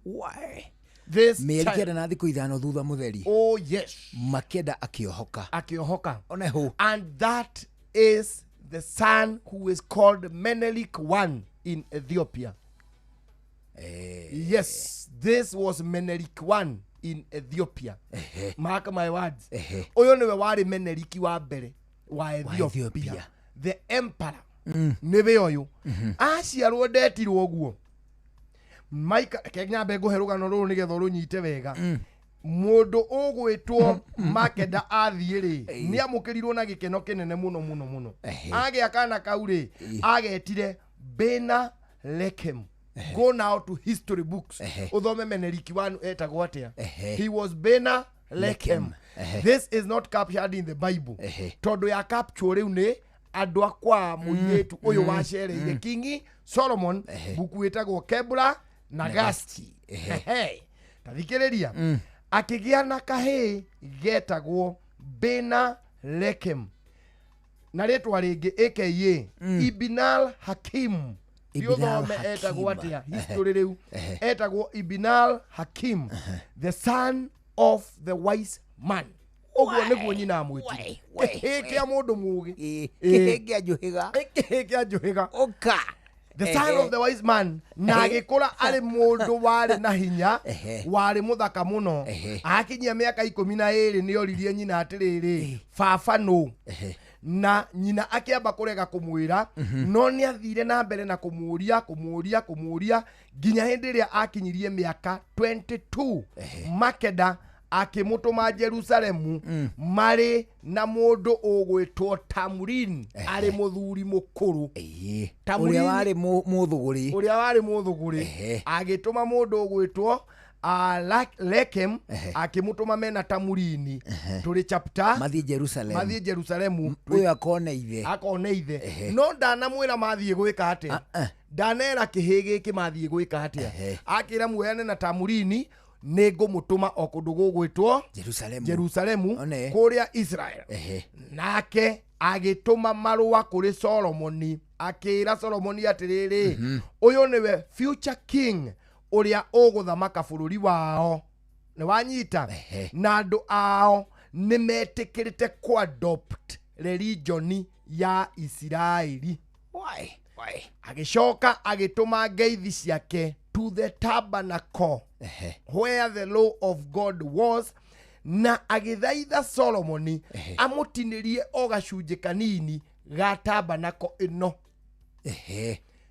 Why? This mĩeri child. kenda na thikũ ithano thutha mũtheri. Oh yes. Makeda akĩohoka. Akĩohoka. Oneho. And that is the son who is called Menelik I in Ethiopia. Yes, this was Menelik I in Ethiopia. Mark my words. Ũyũ nĩwe warĩ Menelik wa mbere wa Ethiopia. The emperor. Nĩwe ũyũ. Aciarwo ndetirwo ũguo. Maika nyambe ngũhe rũgano rũrũ nĩgetha ũrũnyite wega. Mũndũ ũgwĩtwo Makeda athiĩ rĩ nĩ amũkĩrirwo na gĩkeno kĩnene mũno mũno mũno. Agĩa kana kau rĩ agetire Bena Lekem. Go now to history books. Uthome Menelik I etagwo atĩa. He was Bena Lekem. This is not captured in the Bible. Tondũ ya capture rĩu nĩ andũ akwa mũirĩtu ũyũ wacereire King Solomon buku ĩtagwo Kebra Nagasti. Ta thikĩrĩria akĩgĩa na kahĩĩ getagwo Bena Lekem na rĩtwa rĩngĩ aka Ibinal Hakim. Ibinal etagwo atĩa history rĩu etagwo Ibinal Hakim, the son of the wise man. Ũguo nĩguo nyina amwĩtire kĩhĩĩ kĩa mũndũ mũũgĩ, kĩhĩĩ kĩa njũhĩga, kĩhĩĩ kĩa njũhĩga, ũka the son of the wise man. Na agĩkũra arĩ mũndũ warĩ na hinya, warĩ mũthaka mũno. Akinyia mĩaka 12 nĩ oririe nyina atĩrĩrĩ, baba nũ? Na nyina akĩamba kũrega kũmwĩra, no nĩ athire na mbere na kũmũria kũmũria kũmũria nginya hĩndĩ ĩrĩa akinyirie mĩaka 22. Makeda Akĩmũtũma Jerusalemu marĩ na mũndũ ũgwĩtwo Tamurin, arĩ mũthuri mũkũrũ. Ũrĩa warĩ mũthũgũri. Ũrĩa warĩ mũthũgũri. Agĩtũma mũndũ ũgwĩtwo Lekem, akĩmũtũma mena Tamurini. Tũrĩ chapter mathiĩ Jerusalem. Mathiĩ Jerusalemu. Ũyũ akone ithe. Akone ithe, no ndanamwĩra mathiĩ gwĩka atĩa, ndanera kĩhĩ gĩkĩ mathiĩ gwĩka atĩa. Akĩra muoyane na Tamurini, nĩ ngũmũtũma o kũndũ gũgwĩtwo Jerusalemu. Jerusalemu. One. Kũrĩa Israel. Nake agĩtũma marũa kũrĩ Solomoni, akĩra Solomoni atĩrĩrĩ, ũyũ nĩwe future king ũrĩa ũgũthamaka bũrũri wao, nĩ wanyita, na andũ ao nĩ metĩkĩrĩte kũadopt religion ya Isiraeli. Agĩcoka agĩtũma ngeithi ciake to the tabernacle where the law of God was, na agĩthaitha Solomoni amũtinĩrie o gacunjĩ kanini ga tabernacle ĩno.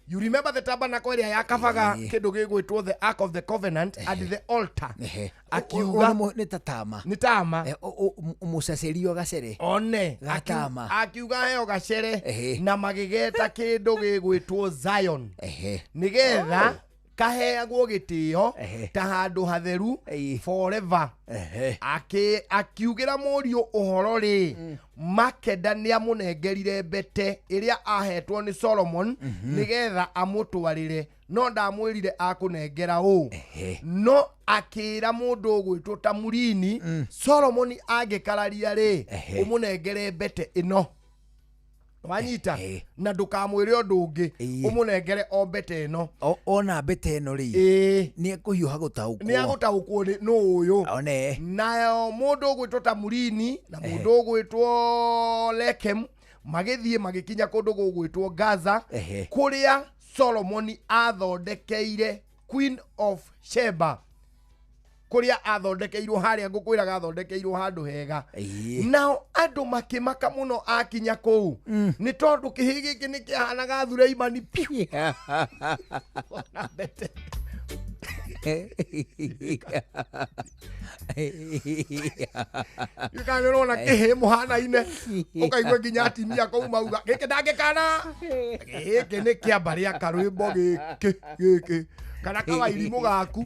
You remember the tabernacle ĩrĩa yakabaga kĩndũ gĩgwĩtwo the Ark of the Covenant and the altar. Akiuga Nĩ ta tama. Nĩ tama. Mũcacerio gacere. One. Gatama. Akiuga heo gacere na magĩgeta kĩndũ gĩgwĩtwo Zion, nĩgetha kaheagwo gĩtĩo ta handũ hatheru forever. Akiugĩra mũriũ ũhoro rĩ, Makeda nĩ amũnengerire mbete ĩrĩa ahetwo nĩ Solomon nĩgetha amũtwarĩre, no ndamwĩrire akũnengera ũ, no akĩra mũndũ ũgwĩtwo Tamurini, Solomoni angĩkararia rĩ, ũmũnengere mbete ĩno, wanyita, na ndũkamwĩre ũndũ ũngĩ, ũmũnengere o mbete ĩno. Ona mbete ĩno rĩ, nĩ ekũhiũha gũtaũkwo. Nĩ agũtaũkwo nĩ nũ ũyũ. One. Nayo mũndũ ũgwĩtwo Tamurini na mũndũ ũgwĩtwo Lekem magĩthiĩ magĩkinya kũndũ gũgwĩtwo Gaza, kũrĩa Solomoni athondekeire Queen of Sheba, kũrĩa athondekeirwo harĩa ngũkwĩraga athondekeirwo handũ hega. Nao andũ makĩmaka mũno akinya kũu, nĩ tondũ kĩhĩ gĩkĩ nĩ kĩahanaga Thureimani piũ. Ona mbete. Kana nĩ ũrona kĩhĩ mũhanaine, ũkaigua nginya atimia kũu mauga gĩkĩ ndangĩkana, gĩkĩ nĩ kĩamba rĩa karwĩmbo gĩkĩ gĩkĩ, kana kawairimũ gaku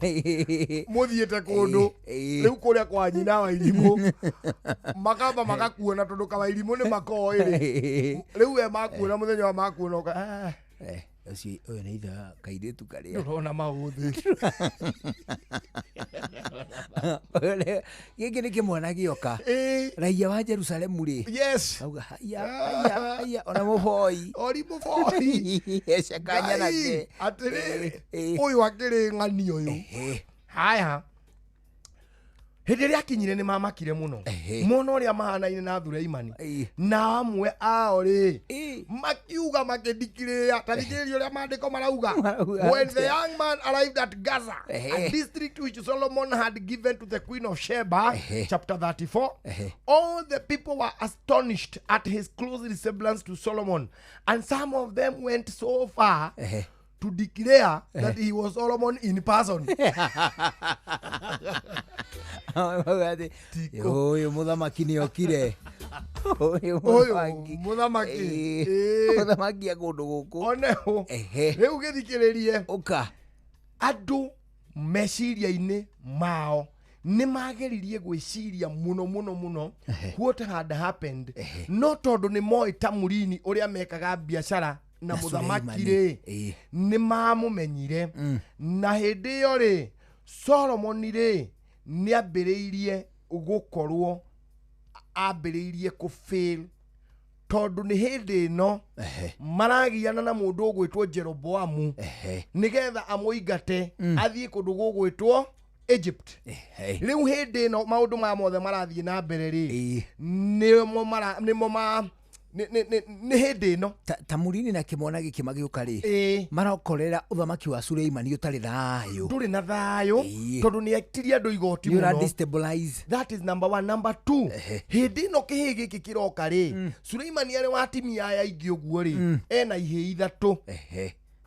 mũthiĩte kũndũ rĩu kũrĩa kwa nyina wairimũ, makamba magakuona tondũ kawairimũ nĩ makoĩ rĩ, rĩu we makuona mũthenya wa makuona ũka "Ah, Ũcio ũyũ nĩ ithe wa kairĩtu karĩa ndũrona maũthĩ." Gĩkĩ nĩ kĩmwana gĩoka raia wa Jerusalemu rĩ. Yes. Auga haya haya haya, ona mũboi. Ori mũboi. Ecekanya nake. Atĩrĩrĩ, ũyũ akĩrĩ ng'ani ũyũ. Haya, hĩndĩ ĩrĩa akinyire nĩ mamakire mũno mona ũrĩa mahanaine na Thureimani, na amwe ao rĩ makiuga makĩndikĩrĩra, ta thikĩrĩria ũrĩa maandĩko marauga. Marauga When the atĩa? young man arrived at Gaza, a district which Solomon had given to the Queen of Sheba, chapter 34, all the people were astonished at his close resemblance to Solomon, and some of them went so far to declare that he was Solomon in person. Auga atĩ, ũyũ mũthamaki nĩ okire, ũyũ Ũyũ mũthamaki. Mũthamaki. Mũthamaki a kũndũ gũkũ. Oneho rĩu gĩthikĩrĩrie. Ũka. Andũ meciria-inĩ mao nĩ mageririe gwĩciria mũno mũno mũno what had happened, no tondũ nĩ moĩ Tamurini ũrĩa mekaga biacara na Na mũthamaki Suleimani. rĩ, nĩ mamũmenyire. Na hĩndĩ ĩyo rĩ, Solomoni rĩ nĩ ambĩrĩirie gũkorwo ambĩrĩirie kũfail, tondũ nĩ hĩndĩ ĩno maragiana na mũndũ ũgwĩtwo Jeroboamu nĩgetha amũingate athiĩ kũndũ gũgwĩtwo Egypt. Rĩu hĩndĩ ĩno maũndũ maya mothe marathiĩ na mbere rĩ, nĩmo mara nĩmo ma nĩ hĩndĩ ĩno Tamurini na kĩmwana gĩkĩ magĩũka rĩ, marokorera ũthamaki wa Suleimani ũtarĩ thayũ. Ndũrĩ na thayũ tondũ nĩ etirie andũ igoti Nĩ ũra mũno. destabilize. That is number one. Number two, hĩndĩ ĩno kĩhĩ gĩkĩ kĩroka rĩ, Suleimani arĩ wa atimia aya aingĩ ũguo rĩ, ena ihĩ ithatũ.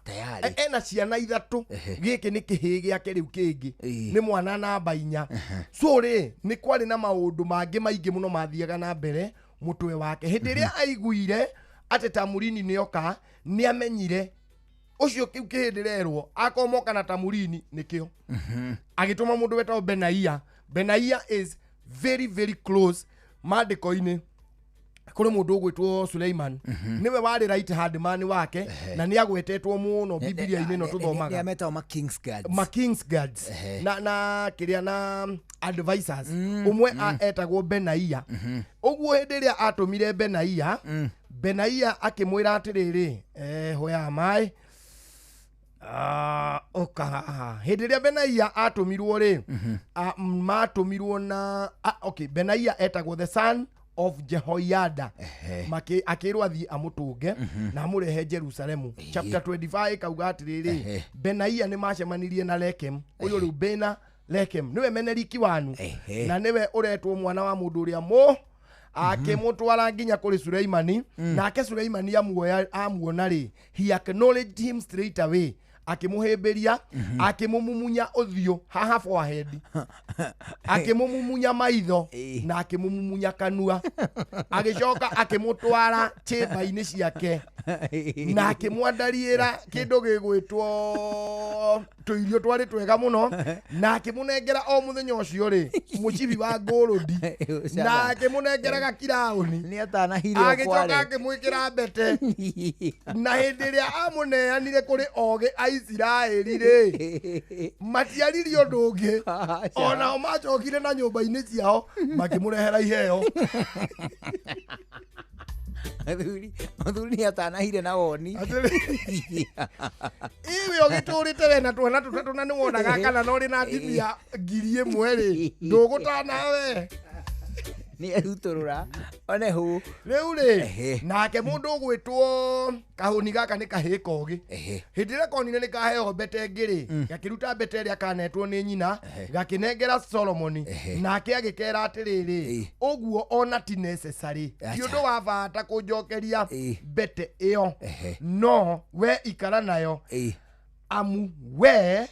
Tayari. Ena ciana ithatũ, gĩkĩ nĩ kĩhĩĩ gĩake rĩu kĩngĩ nĩ mwana namba 4. So rĩ, nĩ kwarĩ na maũndũ mangĩ maingĩ mũno mathiaga na mbere mũtwe wake. Hĩndĩ ĩrĩa aiguire atĩ Tamurini nĩoka, nĩamenyire ũcio kĩu kĩhĩndĩ rerwo akorwo moka na Tamurini nĩkĩo. Agĩtũma mũndũ wetagwo Benaia. Benaia is very very close maandĩko-inĩ kũrĩ mũndũ ũgwĩtwo Suleiman, nĩwe warĩ right hand man wake, na nĩ agwetetwo mũno Bibilia-inĩ ĩno tũthomaga. Nĩ metagwo ma King's Guards. Ma King's Guards na kĩrĩa na advisors. Ũmwe etagwo Benaia. Ũguo hĩndĩ ĩrĩa atũmire Benaia, Benaia akĩmwĩra atĩrĩrĩ, hoya maĩ, ũka haha. Hĩndĩ ĩrĩa Benaia atũmirwo rĩ, matũmirwo na okay, Benaia etagwo the son of Jehoiada. Akĩrwo athiĩ amũtũnge na amũrehe Jerusalemu. Chapter 25 kauga atĩrĩrĩ, Benaia nĩ macemanirie na Lekem. Ũyũ rĩu Bena Lekem nĩwe Meneriki wanu, na nĩwe ũretwo mwana wa mũndũ ũrĩa mũ akĩmũtwara nginya kũrĩ Suleimani. Nake Suleimani amuona rĩ, he acknowledged him straight away, akĩmũhĩmbĩria, akĩmũmumunya ũthiũ haha forehead, akĩmũmumunya maitho na akĩmũmumunya kanua, agĩcoka akĩmũtwara chamber-inĩ ciake na akĩmwandariĩra kĩndũ gĩgwĩtwo tũirio twarĩ twega mũno, na akĩmũnengera o mũthenya ũcio rĩ mũcibi wa ngũrũndi, na akĩmũnengera gakiraũni, agĩcoka akĩmwĩkĩra mbete. Na hĩndĩ ĩrĩa amũneanire kũrĩ ogĩ a Isiraeli rĩ, matiaririe ũndũ ũngĩ, onao macokire na nyũmba-inĩ ciao makĩmũrehera iheo. Mũthuri nĩ atanahire na woni. Iwe ũgĩtũrĩte we na twana tũtatũ na nĩwonaga kana no ũrĩ na ndibia 1000 rĩ, ndũgũtana we. Nĩ erutũrũra one hũ. Rĩu rĩ, nake mũndũ ũgwĩtwo kahũni gaka nĩ kahĩĩ kogĩ. Hĩndĩ ĩrĩa konire nĩ kaheo mbete ĩngĩ rĩ, gakĩruta mbete ĩrĩa kanetwo nĩ nyina, gakĩnengera Solomoni, nake agĩkera atĩrĩrĩ, ũguo ona ti necessary, ti ũndũ wa bata kũnjokeria mbete ĩyo, no we ikara nayo, amu we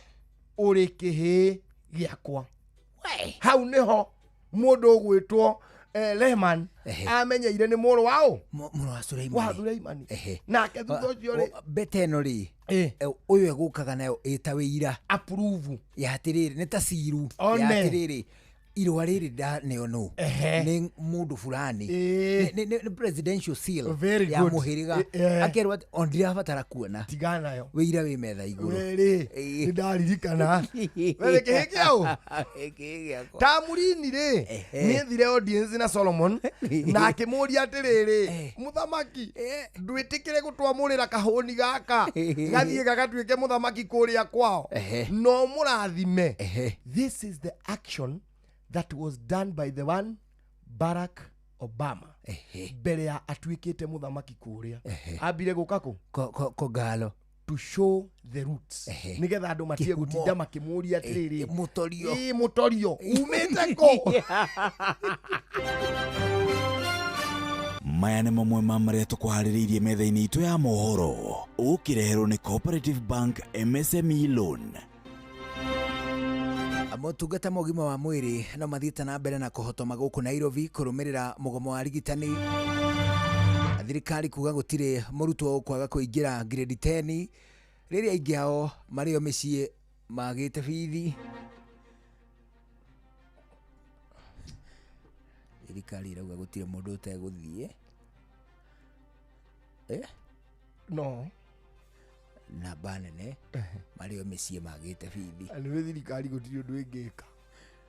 ũrĩ kĩhĩĩ gĩakwa. Hau nĩho mũndũ ũgwĩtwo Lehman amenyeire nĩ mũrũ wa ũ? Mũrũ wa Suleimani. Wa Suleimani. Nake thutha ũcio rĩ, mbete ĩno rĩ, ũyũ egũkaga nayo ĩta wĩira. Approve. Ya atĩrĩrĩ, nĩ ta ciru. Ya atĩrĩrĩ, irũa rĩrĩ ndaneo nũ nĩ mũndũ fulani, nĩ presidential seal ya mũhĩrĩga. Akerwo atĩ o ndirabatara kuona, tigana nayo, wĩira wĩ metha igũrũ. Rĩ, nĩ ndaririkana. We wĩ kĩhĩĩ kĩa ũ? Tamurini rĩ, nĩ ethire audience na Solomon na akĩmũria atĩrĩrĩ, mũthamaki, ndwĩtĩkĩre gũtwamũrĩra kahũni gaka gathiĩ gagatuĩke mũthamaki kũrĩa kwao, no mũrathime. This is the action that was done by the one Barack Obama mbere ya atuĩkĩte mũthamaki kũrĩa. Ambire gũka kũ? Kogalo. To show the roots, nĩgetha andũ matige gũtinda makĩmũria atĩrĩrĩ, mũtorio, mũtorio umĩte kũ? Maya nĩ mamwe ma marĩa tũkũharĩrĩirie metha-inĩ itũ ya mohoro, ũkĩreherwo nĩ Cooperative Bank MSME Loan. Motungata ma ũgima wa mwĩrĩ no mathiĩte na mbere na kũhotoma gũkũ Nairobi kũrũmĩrĩra mũgomo wa arigitani. Thirikari kuga gũtirĩ mũrutwo ũkwaga kũingĩra grade 10 rĩrĩa aingĩ ao marĩ o mĩciĩ magĩte bithi. Thirikari ĩrauga gũtirĩ mũndũ ũtegũthiĩ. No namba nene marĩ o mĩciĩ magĩte bithi. Nĩ thirikari gũtirĩ ũndũ ĩngĩka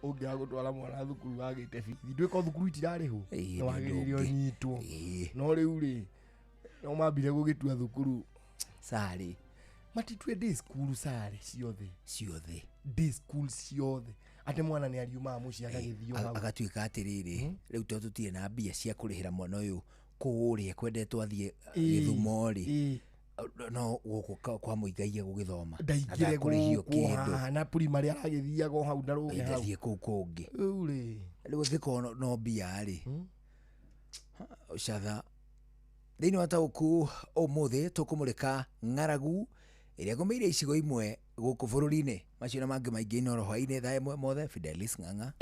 ũngĩaga gũtwara mwana thukuru wagĩte bithi. Ndwĩka thukuru itirarĩhwo, nĩ wagĩrĩire ũnyitwo. No rĩu rĩ, no mambire gũgĩtua thukuru sarĩ, matitue day school sarĩ ciothe ciothe, day school ciothe, atĩ mwana nĩ ariumaga mũciĩ agagĩthiĩ hau agatuĩka atĩrĩrĩ, rĩu to tũtirĩ na mbia cia kũrĩhĩra mwana ũyũ kũrĩa kwendetwo athiĩ Gĩthumo rĩ, no gũkũ kwa Muigai gũgĩthoma ndaingĩre gũkũ haha na primary aragĩthiaga hau na rũge hau, ndathiĩ kũu kũngĩ. Rĩu rĩ, rĩu angĩkorwo no mbia rĩ, catha. Thĩinĩ wa taũku ũmũthĩ tũkũmũrĩka ng'aragu Ĩrĩa ĩgũmĩire icigo imwe gũkũ bũrũri-inĩ. Macio na mangĩ maingĩ Inooro hwaĩ-inĩ thaa 1 mothe. Fidelis Ng'ang'a.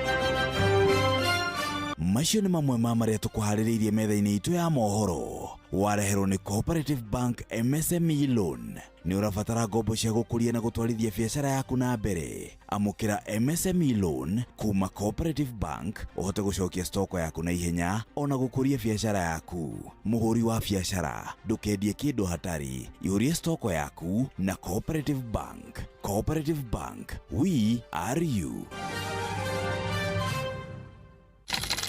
Macio nĩ mamwe ma marĩa tũkũharĩrĩirie metha-inĩ itũ ya mohoro. Wareherwo nĩ Cooperative Bank MSME Loan. Nĩ ũrabatara ngombo cia gũkũria na gũtwarithia biacara yaku na mbere. Amũkĩra MSME Loan kuma Cooperative Bank ũhote gũcokia stoko yaku na ihenya ona gũkũria biacara yaku. Mũhũri wa biacara, ndũkendie kĩndũ hatarĩ. Ihũrie stoko yaku na Cooperative Bank. Cooperative Bank, we are you.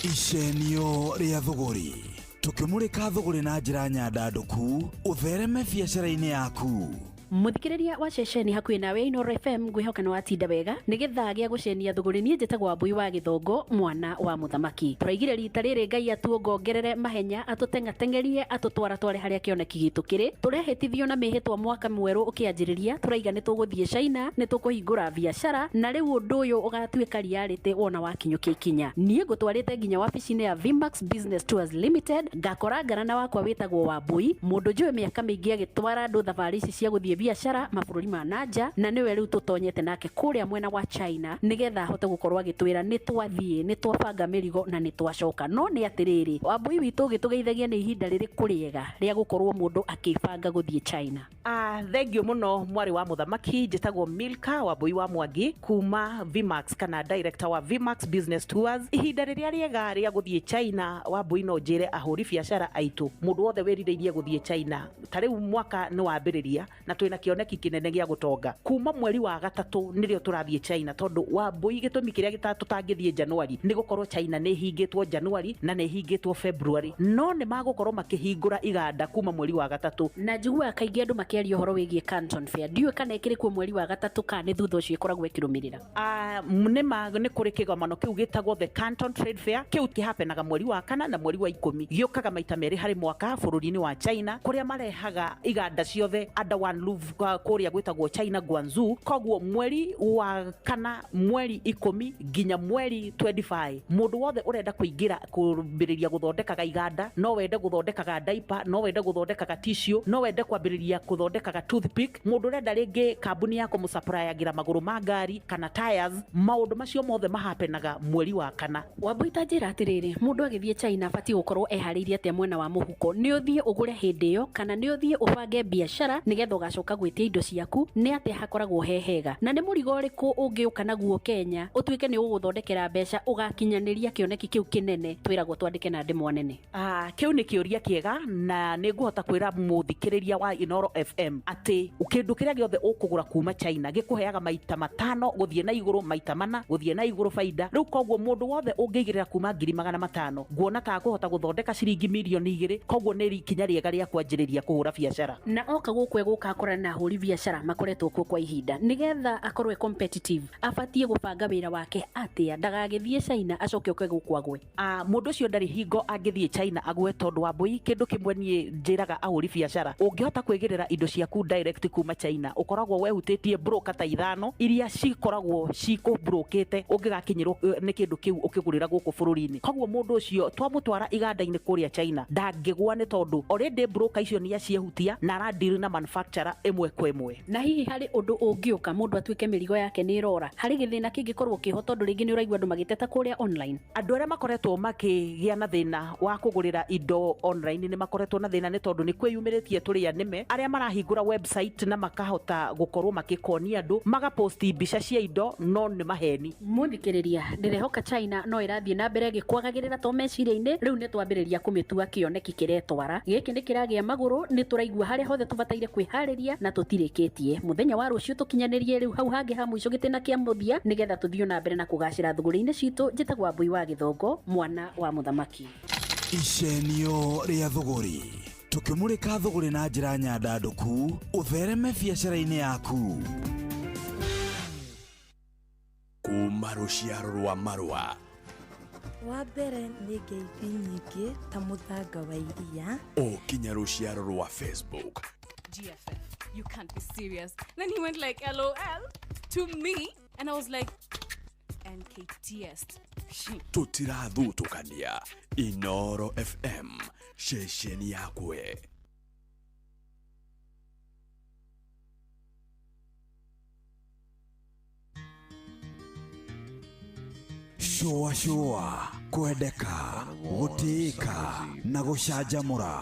Icenio rĩa thũgũrĩ. Tũkĩmũrĩka thũgũrĩ na njĩra nyandandũku, ũthereme biacara-inĩ yaku. Muthikiriria wa ceceni hakuhĩ nawe Inooro FM, ngwĩhoka nĩ watinda wega. Nĩ gĩthaa gĩa gũcenia thũgũrĩ. Niĩ njĩtagwo Wambui wa Gĩthongo, mwana wa mũthamaki. Tũraigire rita rĩrĩ Ngai atuongongerere mahenya, atũteng'ateng'erie, atũtwaratware harĩa kĩoneki gitũ kĩrĩ. Tũrehĩtithio na mĩhĩtwa mwaka mwerũ ũkĩanjĩrĩria, tũraiga nĩ tũgũthiĩ China, nĩ tũkũhingũra biacara, na rĩu ũndũ ũyũ ũgatuĩka reality wona wakinyũkia ikinya. Niĩ ngũtwarĩte nginya wabici-inĩ ya Vmax Business Tours Limited, ngakora ngarana wakwa wĩtagwo Wambui, mũndũ njũĩ mĩaka mĩingĩ agĩtwara andũ thabarĩ ici cia gũthiĩ biacara mabũrũri ma nanja, na nĩwe rĩu tũtonyete nake kũrĩa mwena wa China nĩgetha ahote gũkorwo agĩtwĩra nĩ twathiĩ, nĩ twabanga mĩrigo na nĩ twacoka. No nĩ atĩrĩrĩ, Wambui witũ ũgĩtũgeithagia nĩ ihinda rĩrĩkũ rĩega rĩa gũkorwo mũndũ akĩbanga gũthiĩ China? Thengio mũno mwarĩ wa mũthamaki. Njĩtagwo Milka Wambui wa Mwangi kuma Vmax kana director wa Vmax Business Tours. Ihinda rĩrĩa rĩega rĩa gũthiĩ China, Wambui, no njĩre ahũri biacara aitũ, mũndũ wothe wĩrirĩirie gũthiĩ China, ta rĩu mwaka nĩ wambĩrĩria na twĩna kĩoneki kĩnene gĩa gũtonga. Kuma mweri wa gatatũ nĩrĩo tũrathiĩ China, tondũ Wambui gĩtũmi kĩrĩa tũtangĩthiĩ January nĩ gũkorwo China nĩ ĩhingĩtwo January na nĩ ĩhingĩtwo February, no nĩ magũkorwo makĩhingũra iganda kuma mweri wa gatatũ. Na njiguaga kaingĩ andũ makĩaria ũhoro wĩgiĩ Canton Fair, ndiũĩ kana ĩkĩrĩ kuo mweri wa gatatũ kana nĩ thutha ũcio ĩkoragwo ĩkĩrũmĩrĩra. Nĩ kũrĩ kĩgomano kĩu gĩtagwo the Canton Trade Fair. Kĩu kĩhapenaga mweri wa kana na mweri wa 10, gĩũkaga maita merĩ harĩ mwaka bũrũri-inĩ wa China, kũrĩa marehaga iganda ciothe under one roof kũrĩa gwĩtagwo China Guangzhou. Koguo mweri wa kana mweri 10 nginya mweri 25, mũndũ wothe ũrenda kũingĩra kũambĩrĩria gũthondekaga iganda, no wende gũthondekaga diaper, no wende gũthondekaga tissue, no wende kwambĩrĩria gũthondekaga toothpick, mũndũ ũrenda rĩngĩ kambuni ya kũmũsupplyagĩra magũrũ ma ngari kana tires, maũndũ macio mothe mahapenaga mweri wa kana. Wambui, ta njĩra atĩrĩrĩ, mũndũ agĩthiĩ China abatiĩ gũkorwo eharĩirie atĩa mwena wa mũhuko? Nĩ ũthiĩ ũgũre hĩndĩ ĩyo kana nĩ ũthiĩ ũbange biacara nĩgetha ũgacoka gwĩtia indo ciaku? Nĩ atĩa hakoragwo he hega, na nĩ mũrigo ũrĩkũ ũngĩũka naguo Kenya ũtuĩke nĩ ũgũgũthondekera mbeca ũgakinyanĩria kĩoneki kĩu kĩnene twĩragwo twandĩke na ndemwa nene? Kĩu nĩ kĩũria kĩega, na nĩ ngũhota kwĩra mũthikĩrĩria wa Inooro FM atĩ kĩndũ kĩrĩa gĩothe ũkũgũra kuma China gĩkũheaga maita 5 gũthiĩ na igũrũ, maita 4 gũthiĩ na igũrũ baida. Rĩu koguo mũndũ wothe ũngĩigĩrĩra kuma 500,000 nguona ta akũhota gũthondeka ciringi mirioni 2, koguo nĩ ikinya rĩega rĩa kwanjĩrĩria kũhũra biacara. Na oka gũkũ egũka akorana na ahũri biacara makoretwo kuo kwa ihinda, nĩgetha akorwo e competitive abatiĩ gũbanga wĩra wake atĩa ndagagĩthiĩ China acoke oke gũkũ agwe? Mũndũ ũcio ndarĩ hingo angĩthiĩ China agwe, tondũ Wambui, kĩndũ kĩmwe niĩ njĩraga ahũri biacara, ũngĩhota kwĩgĩrĩra indo ciaku direct kuma China, ũkoragwo wehutĩtie broker ta 5 iria cikoragwo cikũbrokĩte ũngĩgakinyĩrwo nĩ kĩndũ kĩu ũkĩgũrĩra gũkũ bũrũri-inĩ. Koguo mũndũ ũcio twamũtwara iganda-inĩ kũrĩa China ndangĩgwa, nĩ tondũ already broker icio nĩ aciehutia na aradeal na manufacturer ĩmwe kwa ĩmwe. Na hihi harĩ ũndũ ũngĩũka mũndũ atuĩke mĩrigo yake nĩ ĩrora, harĩ gĩthĩna kĩngĩkorwo kĩho? Tondũ rĩngĩ nĩ ũraigua andũ magĩteta kũrĩa online. Andũ arĩa makoretwo makĩgĩa na thĩna wa kũgũrĩra indo online nĩ makoretwo na thĩna, nĩ tondũ nĩ kwĩyumĩrĩtie tũrĩa nĩme arĩa marahingũra website na makahota gũkorwo makĩkonia andũ, magaposti mbica cia indo no nĩ maheni. Mũthikĩrĩria, ndĩrehoka China no ĩrathiĩ na mbere ĩgĩkwagagĩrĩra to meciria-inĩ. Rĩu nĩ twambĩrĩria kũmĩtua kĩoneki kĩretwara gĩkĩ nĩ kĩragĩa magũrũ. Nĩ tũraigua harĩa hothe tũbataire kwĩharĩria na tũtirĩkĩtie. Mũthenya wa rũciũ tũkinyanĩrie rĩu hau hangĩ ha mũico gĩtĩna kĩa mũthia, nĩgetha tũthiĩ na mbere na kũgacĩra thũgũrĩ-inĩ citũ. Njĩtagwo Wambui wa Gĩthongo, mwana wa mũthamaki. Icenio rĩa thũgũrĩ. Tũkĩmũrĩka thũgũrĩ na njĩra nyandandũku, ũthereme biacara-inĩ yaku. Kuma rũciaro rwa marũa. Wa mbere nĩ ngeithi nyingĩ ta mũthanga wa iria, o kinya rũciaro rwa Facebook. GFF, you can't be serious. Then he went like LOL to me, and I was like NKTS. Tũtirathutũkania. Inooro FM, ceceni yakwe. Shũa shũa, kwendeka, gũtĩĩka na gũcanjamũra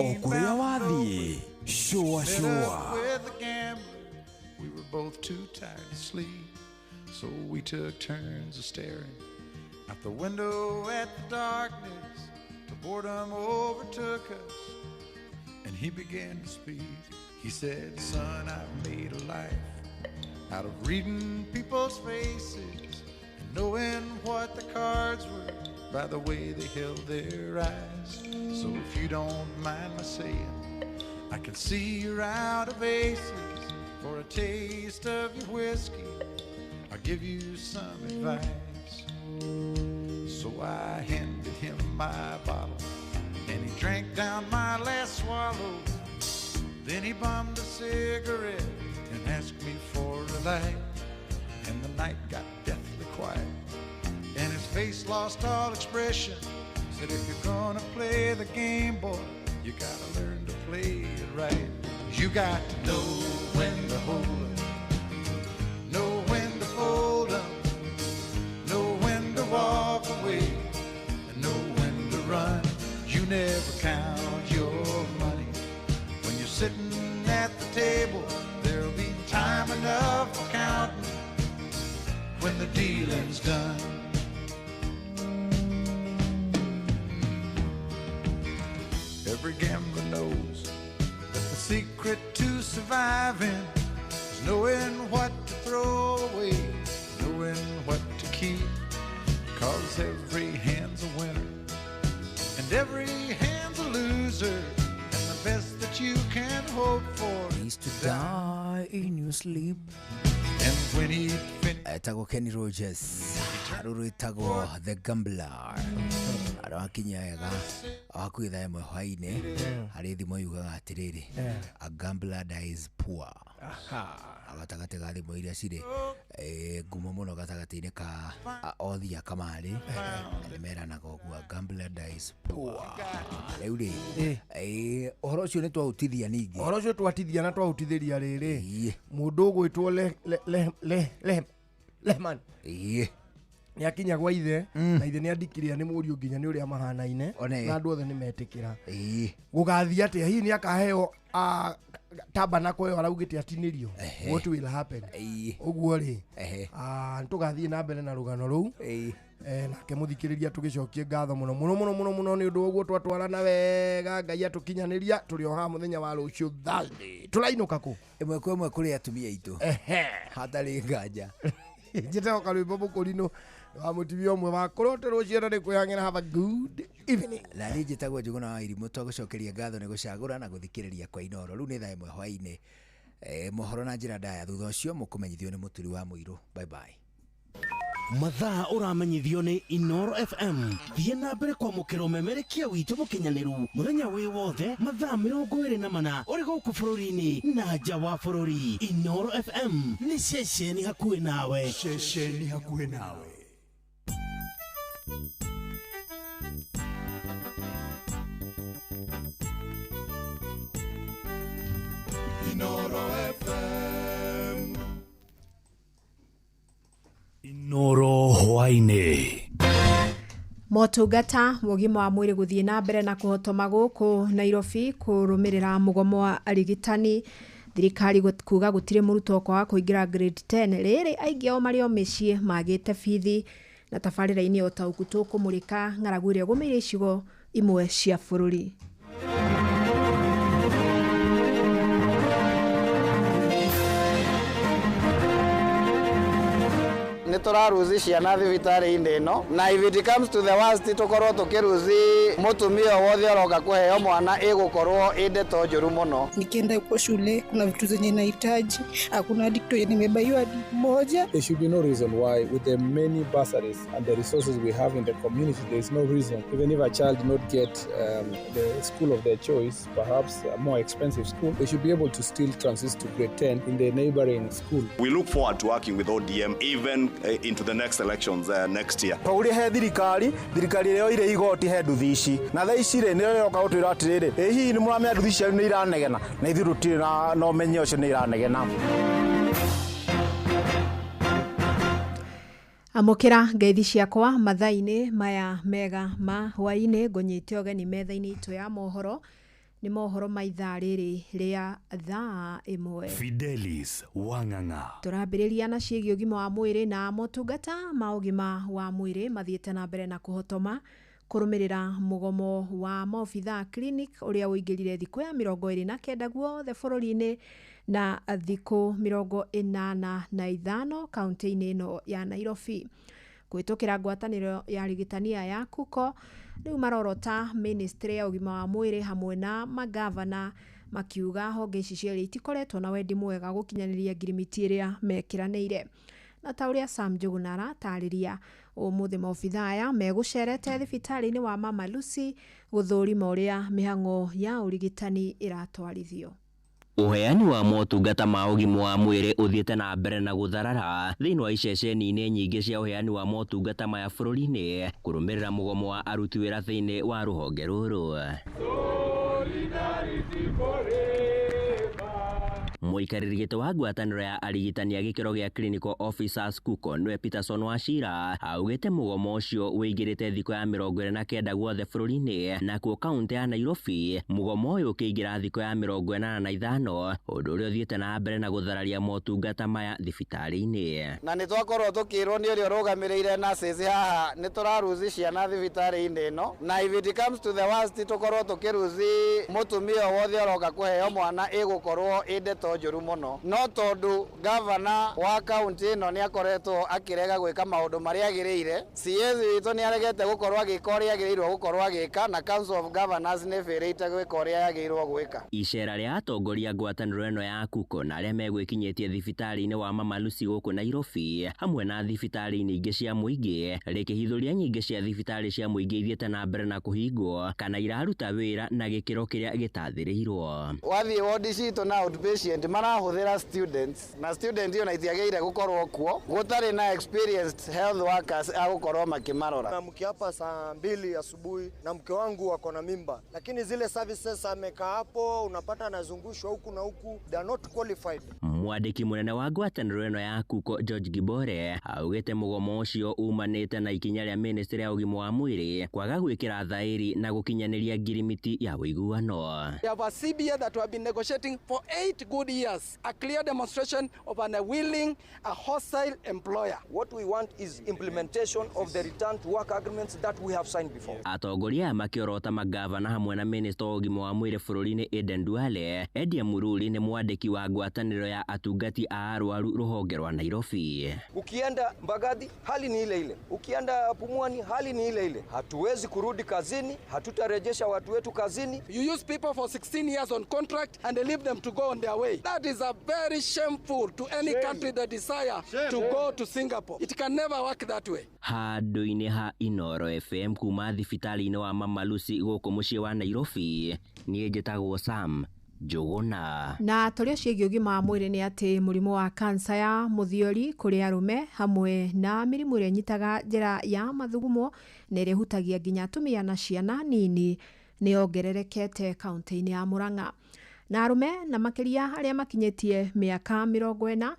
o kũrĩa wathiĩ. Shũa Met shũa. up with a gambler. We were both too tired to sleep, so we took turns of staring out the window at the darkness. The boredom overtook us, and he began to speak. He said, "Son, I've made a life out of reading people's faces and knowing what the cards were by the way they held their eyes. So if you don't mind my saying, I can see you're out of aces. For a taste of your whiskey, I'll give you some advice." So I handed him my bottle, and he drank down my last swallow. Then he bummed a cigarette and asked me for a light. And the night got deathly quiet, and his face lost all expression. Said, "If you're gonna play the game, boy, you gotta learn to play it right. You got to know when to hold up, know when to fold up, know when to walk away, and know when to run. You never count your money when you're sitting at the table. There'll be time enough for counting when the dealing's done." Every gambler knows that the secret to surviving is knowing what to throw away, knowing what to keep. 'Cause every hand's a winner and every hand's a loser, and the best that you can hope for is to die in your sleep. And when he Etagwo Kenny Rogers, rũrũ ĩtagwo The Gambler. Arakinya wega hakuhĩ thaa 1 hwaĩ-inĩ, harĩ thimo yugaga atĩrĩrĩ, a gambler dies poor. Gatagatĩ ga thimo iria cirĩ ngumo mũno gatagatĩ-inĩ ka othi a kamarĩ, na nĩ meranaga ũguo, a gambler dies poor. Rĩu rĩ, ũhoro ũcio nĩ twaũtithia ningĩ. Ũhoro ũcio twatithia na twaũtithĩria rĩrĩ, mũndũ ũgwĩtwo Lehman nĩ akinya gwa ithe, na ithe nĩ andikiria nĩ mũriũ nginya nĩ ũrĩa mahanaine, na andũ othe nĩ metĩkĩra. Gũgathiĩ atĩa? Hihi nĩ akaheo tabanako ĩyo araugĩte atinĩrio? What will happen? Ũguo rĩ, nĩtũgathiĩ na mbere na rũgano rũu. Nake mũthikĩrĩria tũgĩcokie ngatho mũno mũno mũno mũno mũno nĩ ũndũ wa ũguo twatwarana wega, Ngai atũkinyanĩria. Tũrĩ o haha mũthenya wa rũciũ Thursday. Tũrainũka kũ? Ĩmwe kwa ĩmwe kũrĩ atumia aitũ. Hatarĩ nganja. Njĩtagwo karwĩmbo mũkũrinũ wa mũtumia ũmwe wa kũrote rũciũ na nĩ kwĩhang'ĩra. Have a good evening. Na niĩ njĩtagwo Njũgũna wa Irimũ, twagũcokeria ngatho nĩ gũcagũra na gũthikĩrĩria kwa Inooro. Rĩu nĩ thaa 1 hwaĩ-inĩ. Mohoro na njĩra ndaya thutha ũcio mũkũmenyithio nĩ Mũturi wa Mũirũ. Bye bye. Mathaa ũramenyithio nĩ Inooro FM. Thiĩ na mbere kwamũkĩra ũmemerekia witũ mũkinyanĩru mũthenya wĩ wothe mathaa 24 ũrĩ gũkũ bũrũri-inĩ na nja wa bũrũri. Inooro FM nĩ ceceni hakuhĩ nawe. Ceceni hakuhĩ nawe. Inooro FM. Inooro hwaĩ-inĩ. Motungata ma ũgima wa mwĩrĩ gũthiĩ na mbere na kũhotoma gũkũ Nairobi kũrũmĩrĩra mũgomo wa arigitani. Thirikari kuga gũtirĩ mũrutwo kwaga kũingĩra grade 10 rĩrĩ aingĩ ao marĩ o mĩciĩ magĩte bithi. Na tabarĩra-inĩ o ta ũguo tũkũmũrĩka ng'aragu ĩrĩa ĩgũmĩire icigo imwe cia bũrũri. Nĩ tũraruzi ciana thibitarĩ-inĩ ĩno, na if it comes to the worst tũkorwo tũkĩruzi mũtumia o wothe ũroka kũheo mwana, ĩgũkorwo ĩ ndeto njũru mũno. Nikienda huko shule kuna vitu zenye nahitaji, hakuna hadi kitu yenye nimebaiwa hadi moja. There should be no reason why, with the many bursaries and the resources we have in the community, there is no reason, even if a child did not get the school of their choice, perhaps a more expensive school, they should be able to still transit to grade 10 in the neighboring school. We look forward to working with ODM even into the next elections next year. Twaugire he thirikari, thirikari ĩrĩa yoire igoti he nduthi ici, na thaa ici rĩ nĩyo ĩroka gũtwĩra atĩrĩrĩ, ĩ hihi nĩ mũramenya nduthi cianyu nĩ iranegena, na ithuĩ tũtirĩ na ũmenyo ũcio nĩ iranegena. Amũkĩra ngeithi ciakwa mathaa-inĩ maya mega ma hwaĩ-inĩ, ngũnyite ũgeni metha-inĩ itũ ya mohoro. Nĩ mohoro ma ithaa rĩrĩ rĩa thaa 1. Fidelis Wang'ang'a. Tũrambĩrĩria na ciĩgiĩ ũgima wa mwĩrĩ na motungata ma ũgima wa mwĩrĩ mathiĩte na mbere na kũhotoma kũrũmĩrĩra mũgomo wa maobithaa clinic ũrĩa ũingĩrire thikũ ya 29 guothe bũrũri-inĩ na thikũ 85 kaunti-inĩ ĩno ya Nairobi. Kũhĩtũkĩra ngwatanĩro ya arigitania ya KUCO rĩu marorota ministry ya ũgima wa mwĩrĩ hamwe na magavana makiuga honge ici cierĩ itikoretwo na wendi mwega gũkinyanĩria ngirimiti ĩrĩa mekĩranĩire. Na ta ũrĩa Sam Njuguna aratarĩria, ũmũthĩ maobithaa aya megũcerete thibitarĩ-inĩ wa Mama Lucy gũthũrima ũrĩa mĩhang'o ya ũrigitani ĩratwarithio. Ũheani wa motungata ma ũgima wa mwĩrĩ ũthiĩte na mbere na gũtharara thĩinĩ wa iceceni-inĩ nyingĩ cia ũheani wa motungata maya bũrũri-inĩ kũrũmĩrĩra mũgomo wa aruti wĩra thĩinĩ wa rũhonge rũrũ. Mũikarĩri gĩtĩ wa ngwatanĩro ya arigitani a gĩkĩro gĩa Clinical Officers KUCO nĩwe Peterson Wachira augĩte mũgomo ũcio ũingĩrĩte thikũ ya 29 guothe bũrũri-inĩ, nakuo kaunti ya Nairobi mũgomo ũyũ ũkĩingĩra thikũ ya 85, ũndũ ũrĩa ũthiĩte na mbere na gũthararia motungata maya thibitarĩ-inĩ. Na nĩ twakorwo tũkĩrwo nĩ ũrĩa ũrũgamĩrĩire nurses haha nĩ tũraruzi ciana thibitarĩ-inĩ ĩno, na if it comes to the worst tũkorwo tũkĩruzi mũtumia wothe ũroka kũheo mwana ĩgũkorwo ĩ ndeto njũru mũno. No tondũ gavana wa kaunti ĩno nĩ akoretwo akĩrega gwĩka maũndũ marĩa agĩrĩire, CS witũ nĩ aregete gũkorwo agĩka ũrĩa agĩrĩirwo gũkorwo agĩka, na Council of Governors nĩ ĩbĩrĩte gwĩka ũrĩa yagĩrĩirwo gwĩka. Icera rĩa atongoria ngwatanĩro ĩno ya KUCO na arĩa megwĩkinyĩtie thibitarĩ-inĩ wa Mama Lucy gũkũ Nairobi hamwe na thibitarĩ-inĩ ingĩ cia mũingĩ rĩkĩhithũria nyingĩ cia thibitarĩ cia mũingĩ ithiĩte na mbere na kũhingwo kana iraruta wĩra na gĩkĩro kĩrĩa gĩtathĩrĩirwo. Wathiĩ wodi citũ na outpatient marahũthĩra students, na student iyo na itiagĩrĩire gũkorwo kuo gũtarĩ na experienced health workers a gũkorwo makĩmarora. Naamkia hapa saa 2 asubuhi na mke wangu ako na mimba, lakini zile services amekaa hapo unapata anazungushwa huku na huku, they are not qualified. Mwandĩki mũnene wa ngwatanĩro ĩno ya KUCO George Gibore augĩte mũgomo ũcio umanĩte na ikinya rĩa ministry ya ũgima wa mwĩrĩ kwaga gwĩkĩra thaĩri na gũkinyanĩria ngirimiti ya ũiguano. We have a CBA that we have been negotiating for 8 good years, a clear demonstration of an unwilling, a hostile employer. What we want is implementation of the return to work agreements that we have signed before. Atongoria aya makĩorota magavana hamwe na minister wa ũgima wa mwĩrĩ bũrũri-inĩ Aden Duale. Eddie Mururi nĩ mwandĩki wa ngwatanĩro ya atungati a arwaru rũhonge rwa Nairobi. Ukienda Mbagathi hali ni ile ile, ukienda Pumwani hali ni ile ile. Hatuwezi kurudi kazini, hatutarejesha watu wetu kazini. You use people for 16 years on contract and they leave them to go on their way. That is a very shameful to any country that desire to go to Singapore. It can never work that way. Handũ-inĩ ha Inoro FM kuma thibitarĩ-inĩ wa Mama Lucy gũkũ mũciĩ wa Nairobi, niĩ njĩtagwo Sam Njuguna. Na tũrĩ ciĩgiĩ ũgima wa mwĩrĩ nĩ atĩ mũrimũ wa kansa ya mũthiori kũrĩ arũme hamwe na mĩrimũ ĩrĩa ĩnyitaga njĩra ya mathugumo na ĩrĩa ĩhutagia nginya atumia na ciana nini nĩ yongererekete kaunti-inĩ ya Murang'a. Na arũme na makĩria arĩa makinyĩtie mĩaka 40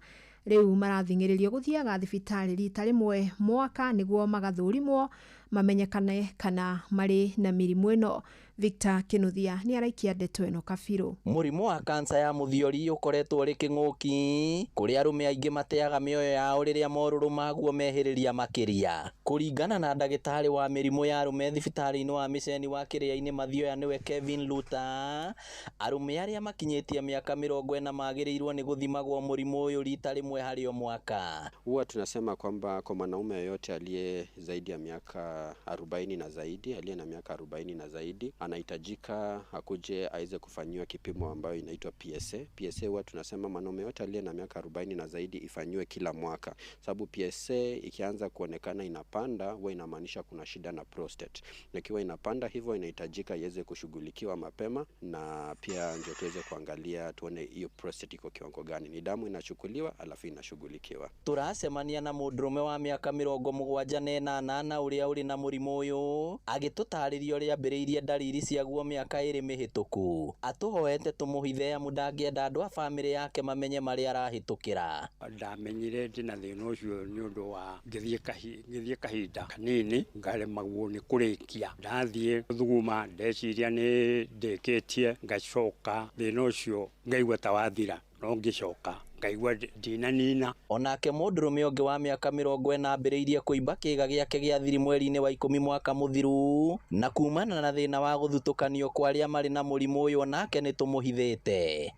rĩu marathing'ĩrĩrio gũthiaga thibitarĩ rita rĩmwe mwaka nĩguo magathũrimwo mamenyekane kana marĩ na mĩrimũ ĩno. Victor Kinuthia nĩ araikia ndeto ĩno kabirũ. Mũrimũ wa kansa ya mũthiori ũkoretwo ũrĩ kĩng'ũki kũrĩa arũme aingĩ mateaga mĩoyo yao rĩrĩa morũrũ maguo mehĩrĩria makĩria. Kũringana na ndagĩtarĩ wa mĩrimũ ya arũme thibitarĩ-inĩ wa Mĩceni wa Kĩrĩa-inĩ Mathioya nĩwe Kevin Luther, arũme arĩa makinyĩtie mĩaka 40 magĩrĩirwo nĩ gũthimagwo mũrimũ ũyũ rita rĩmwe harĩ o mwaka. Huwa tunasema kwamba kwa mwanaume yoyote aliye zaidi ya miaka 40 na zaidi, aliye na miaka 40 na zaidi, anahitajika akuje aweze kufanyiwa kipimo ambayo inaitwa PSA. PSA huwa tunasema mwanaume yote aliye na miaka 40 na zaidi ifanyiwe kila mwaka, sababu PSA ikianza kuonekana inapanda huwa inamaanisha kuna shida na prostate, na ikiwa inapanda hivyo inahitajika iweze kushughulikiwa mapema, na pia ndio tuweze kuangalia tuone hiyo prostate iko kiwango gani. Ni damu inachukuliwa alafu inashughulikiwa. Turacemania na mũndũrũme wa mĩaka 78 ũrĩa ũrĩ na mũrimũ ũyũ agĩtũtarĩria ũrĩa ambĩrĩirie ndariri ndariri ciaguo mĩaka 2 mĩhĩtũku. Atũhoete tũmũhithe amu ndangĩenda andũ a bamĩrĩ yake mamenye marĩa arahĩtũkĩra. Ndamenyire ndĩna thĩna ũcio nĩ ũndũ wa ngĩthiĩ kahinda kanini ngaremagwo nĩ kũrĩkia. Ndathiĩ thuguma ndeciria nĩ ndĩkĩtie, ngacoka thĩna ũcio ngaigua ta wathira, no ngĩcoka ngaigua ndinanina. Onake mũndũrũme ũngĩ wa mĩaka 40 ambĩrĩirie kũimba kĩĩga gĩake gĩa thiri mweri-inĩ wa 10 mwaka mũthiru, na kumana na thĩna wa gũthutũkanio kwa arĩa marĩ na mũrimũ ũyũ onake nĩ tũmũhithĩte.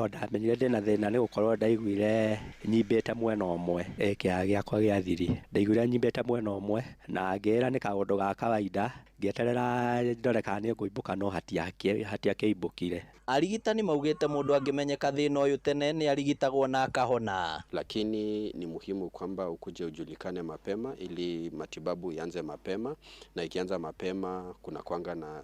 Ndamenyire ndĩna thĩna nĩ gũkorwo ndaiguire nyimbĩte mwena ũmwe, kĩaga gĩakwa gĩa thiri ndaiguire nyimbĩte mwena ũmwe na ngĩĩra nĩ kaũndũ ga kawaida, ngĩeterera ndore kana nĩ ngũimbũka no hatiakĩimbũkire. Arigitani maugĩte mũndũ angĩmenyeka thĩna ũyũ tene nĩ arigitagwo na akahona. Lakini ni muhimu kwamba ukuje ujulikane mapema ili matibabu ianze mapema, na ikianza mapema kuna kwanga na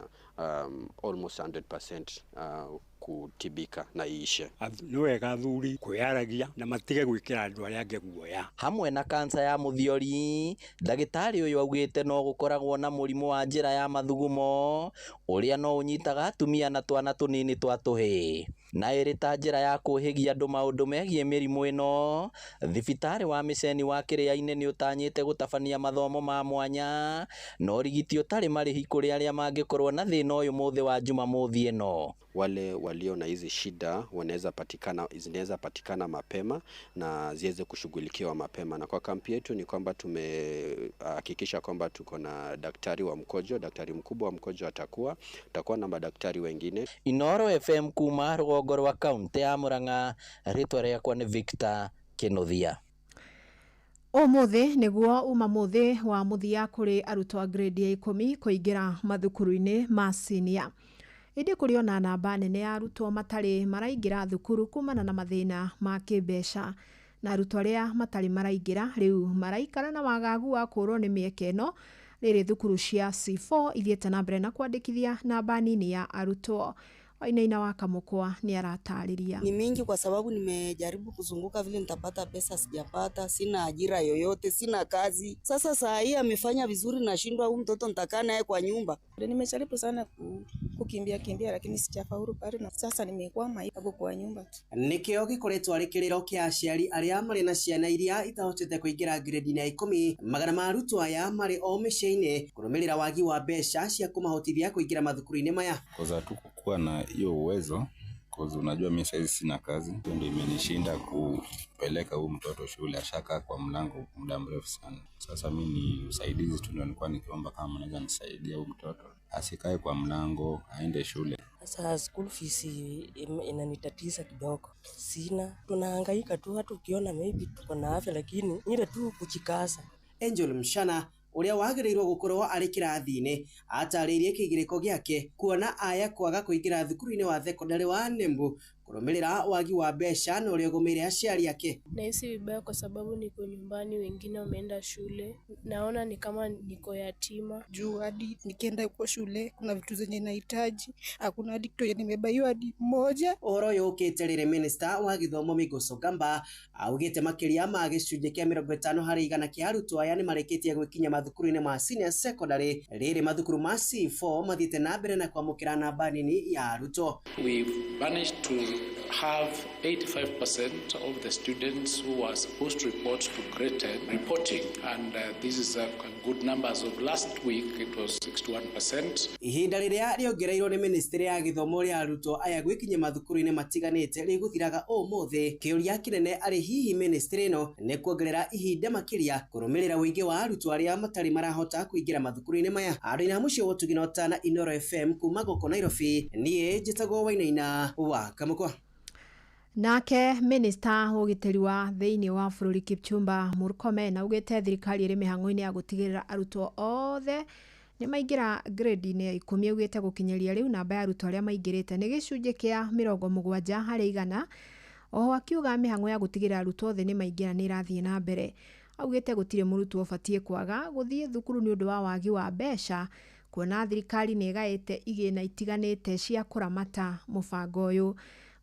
almost 100% kutibika na iishe. Nĩ wega athuri kwĩyaragia na matige gwĩkĩra andũ arĩa angĩ guoya. Hamwe na kansa ya mũthiori, ndagĩtarĩ ũyũ augĩte no gũkoragwo na mũrimũ wa njĩra ya mathugumo ũrĩa no ũnyitaga atumia na twana tũnini twa tũhĩĩ. Na ĩrĩ ta njĩra ya kũhĩgia andũ maũndũ megiĩ mĩrimũ ĩno, thibitarĩ wa Mĩceni wa Kĩrĩa-inĩ nĩ ũtanyĩte gũtabania mathomo ma mwanya na ũrigiti ũtarĩ marĩhi kũrĩ arĩa mangĩkorwo na thĩna ũyũ mũthĩ wa Jumamothi ĩno. Wale walio na hizi shida wanaweza patikana, zinaweza patikana mapema na ziweze kushughulikiwa mapema. Na kwa kampi yetu ni kwamba tumehakikisha kwamba tuko na daktari wa mkojo, daktari mkubwa wa mkojo atakuwa, tutakuwa na madaktari wengine. Inoro FM kuma rũgongo rwa kaunti ya Murang'a, rĩtwa rĩakwa nĩ Victor Kĩnuthia. Ũmũthĩ nĩguo uma mũthĩ wa mũthia kũrĩ arutwo a grade ya 10 kũingĩra mathukuru-inĩ ma senior. Ĩndĩ kũrĩ ona namba nene ya arutwo matarĩ maraingĩra thukuru kumana na mathĩna ma kĩmbeca, na arutwo arĩa matarĩ maraingĩra rĩu maraikara na wagagu wa kũũrwo nĩ mĩeke ĩno rĩrĩ thukuru cia C4 ithiĩte na mbere na kwandĩkithia namba nini ya arutwo. Wainaina wa Kamũkwa nĩ aratarĩria. Ni mingi kwa sababu nimejaribu kuzunguka vile nitapata pesa, sijapata, sina ajira yoyote, sina kazi. Sasa saa hii amefanya vizuri, nashindwa huyu mtoto nitakaa naye kwa nyumba. Nimejaribu sana kukimbia kimbia lakini sijafaulu bado, na sasa nimekwama hapo kwa nyumba tu. Nikio gikoretwo arĩ kĩrĩro kĩa aciari arĩa marĩ na ciana iria itahotete kũingĩra grade ya 10, magana ma arutwo aya marĩ o mĩciĩ-inĩ kũrũmĩrĩra wagi wa mbeca cia kũmahotithia kũingĩra mathukuru-inĩ maya. Koza tu kukuwa na hiyo uwezo, cause unajua mimi saizi sina kazi, hiyo ndio imenishinda kupeleka huyu mtoto shule, ashaka kwa mlango muda mrefu sana. Sasa mimi ni usaidizi tu ndio nilikuwa nikiomba kama mnaweza nisaidia huyu mtoto asikae kwa mlango, aende shule. Sasa school fees inanitatiza kidogo, sina, tunahangaika tu, hata ukiona maybe tuko na afya lakini ile tu kujikaza. Angel Mshana ũrĩa wagĩrĩirwo gũkorwo arĩ kĩrathi-inĩ atarĩirie kĩgirĩko gĩake kuona aya kwaga kũingĩra thukuru-inĩ wa thekondarĩ wa Nembu kũrũmĩrĩra wagi wa mbeca na ũrĩa ũgũmĩire aciari ake. Nahisi vibaya kwa sababu niko nyumbani, wengine wameenda shule, naona ni kama niko yatima. Juu hadi nikienda huko shule kuna vitu zenye nahitaji, hakuna hadi kitu yenye nimebaiwa hadi moja. Ũhoro ũyũ ũkĩte rĩrĩ Minister wa gĩthomo Migos Ogamba augĩte makĩria ma gĩcunjĩ kĩa 50 harĩ igana kĩa arutwo aya nĩmarĩkĩtie gwĩkinya mathukuru-inĩ ma senior secondary, rĩrĩ mathukuru ma C4 mathiĩte na mbere na kwamũkĩra namba nini ya arutwo. We've managed to have 85% of the students who are supposed to report to grade 10 reporting, and this is a good number. As of last week it was 61%. Ihinda rĩrĩa rĩongereirwo nĩ ministry ya gĩthomo rĩa arutwo aya gwĩkinya mathukuru-inĩ matiganĩte rĩgũthiraga ũmũthĩ. Kĩũria kĩnene arĩ hihi ministry ĩno nĩ kuongerera ihinda makĩria kũrũmĩrĩra ũingĩ wa arutwo arĩa matarĩ marahota kũingĩra mathukuru-inĩ maya. Andũ-inĩ a mũciĩ wa Ũtugi na Ũtana, Inoro FM kuma gũkũ Nairobi, niĩ njĩtagwo Wainaina wa Kamũkwa. Nake minista wa ũgitĩri wa thĩinĩ wa bũrũri Kipchumba Murkomen augĩte thirikari ĩrĩ mĩhang'o-inĩ ya gũtigĩrĩra arutwo othe nĩ maingĩra grade-inĩ ya 10. Augĩte gũkinyĩria rĩu namba ya arutwo arĩa maingĩrĩte nĩ gĩcunjĩ kĩa 70 harĩ igana. Oho akiuga mĩhang'o ya gũtigĩrĩra arutwo othe nĩ maingĩra nĩ ĩrathiĩ na mbere. Augĩte gũtirĩ mũrutwo ũbatiĩ kwaga gũthiĩ thukuru nĩ ũndũ wa wagi wa mbeca, kuona thirikari nĩ ĩgaĩte igĩna itiganĩte cia kũramata mũbango ũyũ.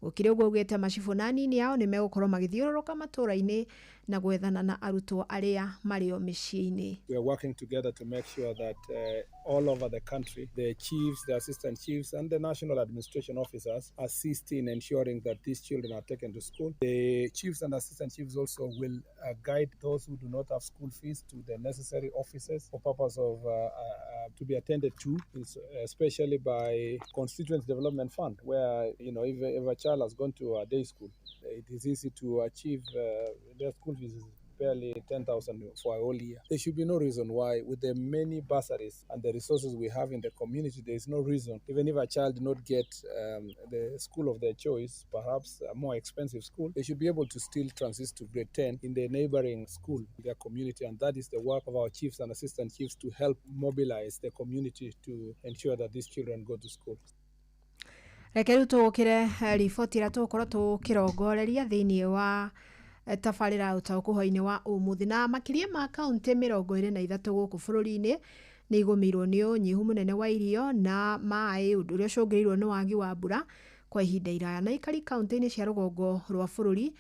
Gũkĩrĩ ũguo augĩte macibũ na anini ao nĩ megũkorwo magĩthiũrũrũka matũũra-inĩ na gwethana na arutwo arĩa marĩ o mĩciĩ-inĩ. We are working together to make sure that all over the country, the chiefs, the assistant chiefs, and the national administration officers assist in ensuring that these children are taken to school. The chiefs and assistant chiefs also will guide those who do not have school fees to the necessary offices for purpose of to be attended to, especially by Constituent Development Fund, where, you know, if a child has gone to a day school, it is easy to achieve their school fees is barely 10,000 for a whole year. There should be no reason why, with the many bursaries and the resources we have in the community, there is no reason, even if a child did not get the school of their choice, perhaps a more expensive school, they should be able to still transit to grade 10 in the neighboring school, in their community. And that is the work of our chiefs and assistant chiefs to help mobilize the community to ensure that these children go to school. Reke rĩu tũgũkĩre riboti ĩrĩa tũgũkorwo tũkĩrongoreria thĩinĩ wa tabarĩra ũtaũku hwainĩ wa ũmũthĩ. Na makĩria ma kaũntĩ 23 gũkũ bũrũri-inĩ nĩ igũmĩirwo nĩ ũnyihu mũnene wa irio na maĩ, ũndũ ũrĩa ũcũngĩrĩirwo nĩ wagi wa mbura kwa ihinda iraya. Na aikari kaũntĩ-inĩ cia rũgongo rwa bũrũri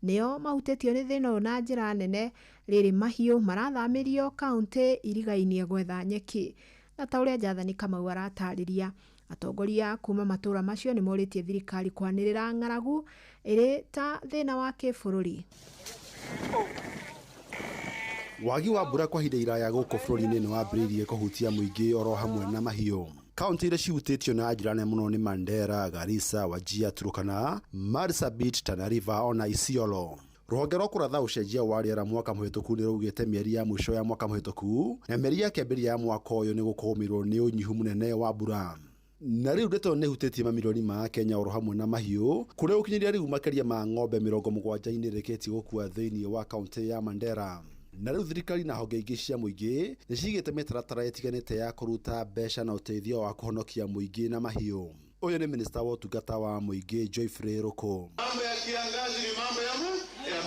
nĩo mahutĩtio nĩ thĩna ũyũ na njĩra nene, rĩrĩ mahiũ marathamĩrio kaũntĩ irigainie gwetha nyeki. Na ta ũrĩa Jathani Kamau aratarĩria, atongoria kuma matũra macio nĩ morĩtie thirikari kwanĩrĩra ng'aragu ĩrĩ ta thĩna wa kĩbũrũri. Wagi wa mbura kwa ihinda iraya gũkũ bũrũri-inĩ nĩ wambĩrĩirie kũhutia mũingĩ oro hamwe na mahiũ. Kaũntĩ iria cihutĩtio na njĩra nene mũno nĩ Mandera, Garissa, Wajir, Turkana, Marsabit, Tana River ona Isiolo. Rũhonge rwa kũratha ũcenjia wa rĩera mwaka mũhĩtũku nĩ rũugĩte mĩeri ya mũico ya mwaka mũhĩtũku na mĩeri ya kĩambĩrĩria ya mwaka ũyũ nĩ gũkũgũmĩrwo nĩ ũnyihu mũnene wa mbura. Na rĩu ndeto nĩ ĩhutĩtie mamirioni ma Kenya oro hamwe na mahiũ, kũrĩa gũkinyĩria rĩu makĩria ma ng'ombe 70 nĩ irĩkĩtie gũkua thĩinĩ wa kaũntĩ ya Mandera. Na rĩu thirikari na honge ingĩ cia mũingĩ nĩ cigĩte mĩtaratara ĩtiganĩte ya kũruta mbeca na ũteithio wa kũhonokia mũingĩ na mahiũ. Ũyũ nĩ minista wa ũtungata wa mũingĩ Geoffrey Ruku. Mambo ya kiangazi ni mambo ya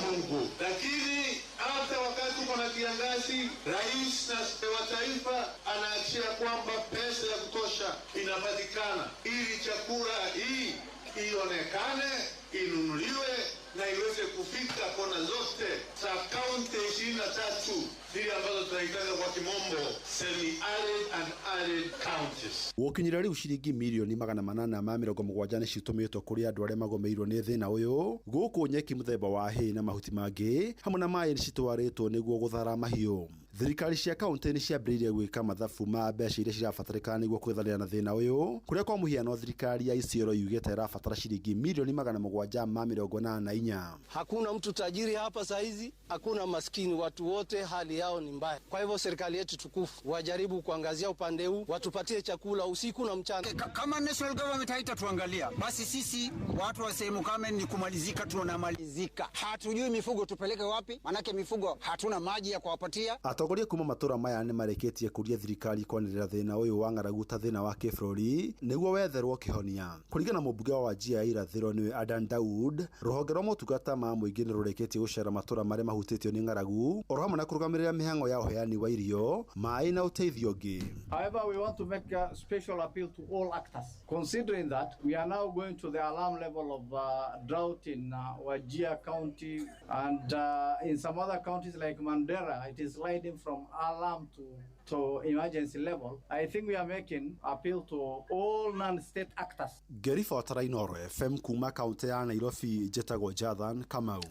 Mungu, lakini hata wakati uko na kiangazi, rais wa taifa anaachia kwamba pesa ya kutosha inapatikana ili chakula hii ionekane, inunuliwe na iweze kufika kona zote za kaunti 23 zile ambazo tunaitaga kwa kimombo semi-arid and arid counties. Gũkinyĩria rĩu ciringi mirioni 870 nĩ citũmĩtwo kũrĩ andũ arĩa magomeirwo nĩ thĩna ũyũ, gũkũ nyeki mũthemba wa hay na mahuti mangĩ hamwe na maĩ citwarĩtwo nĩguo gũthara mahiũ. Thirikari cia kaũntĩ nĩ ciambĩrĩirie gwĩka mathabu ma mbeca iria cirabatarĩkana nĩguo kwĩthanĩra na thĩna ũyũ, kũrĩa kwa mũhiano thirikari ya Isiolo yugĩte ĩrabatara ciringi milioni 784. Hakuna mtu tajiri hapa saizi, hakuna maskini, watu wote hali yao ni mbaya. Kwa hivyo serikali yetu tukufu wajaribu kuangazia upande huu, watupatie chakula usiku na mchana. Kama national government haitatuangalia, basi sisi watu wa sehemu kame ni kumalizika, tunamalizika. Hatujui mifugo tupeleke wapi, manake mifugo hatuna maji ya kuwapatia. Atongoria kuma matura maya nĩ marĩkĩtie kũria thirikari kwanĩrĩra thĩna ũyũ wa ng'aragu ta thĩna wa kĩbũrũri nĩguo wetherwo kĩhonia. Kũringana na mũmbunge wa Wajir ya irathĩro nĩwe Adan Daud, rũhonge rwa motungata ma mũingĩ nĩ rũrĩkĩtie gũcera matũra marĩa mahutĩtio nĩ ng'aragu oro hamwe na kũrũgamĩrĩra mĩhang'o ya ũheani wa irio, maĩ na ũteithio ũngĩ. However, we want to make a special appeal to all actors, considering that we are now going to the alarm level of drought in Wajir County and in some other counties like Mandera. It is sliding from alarm to emergency level. I think we are making appeal to all non-state actors. Ngĩribotera Inooro FM kuma kaunti ya Nairobi, njĩtagwo Jathan Kamau.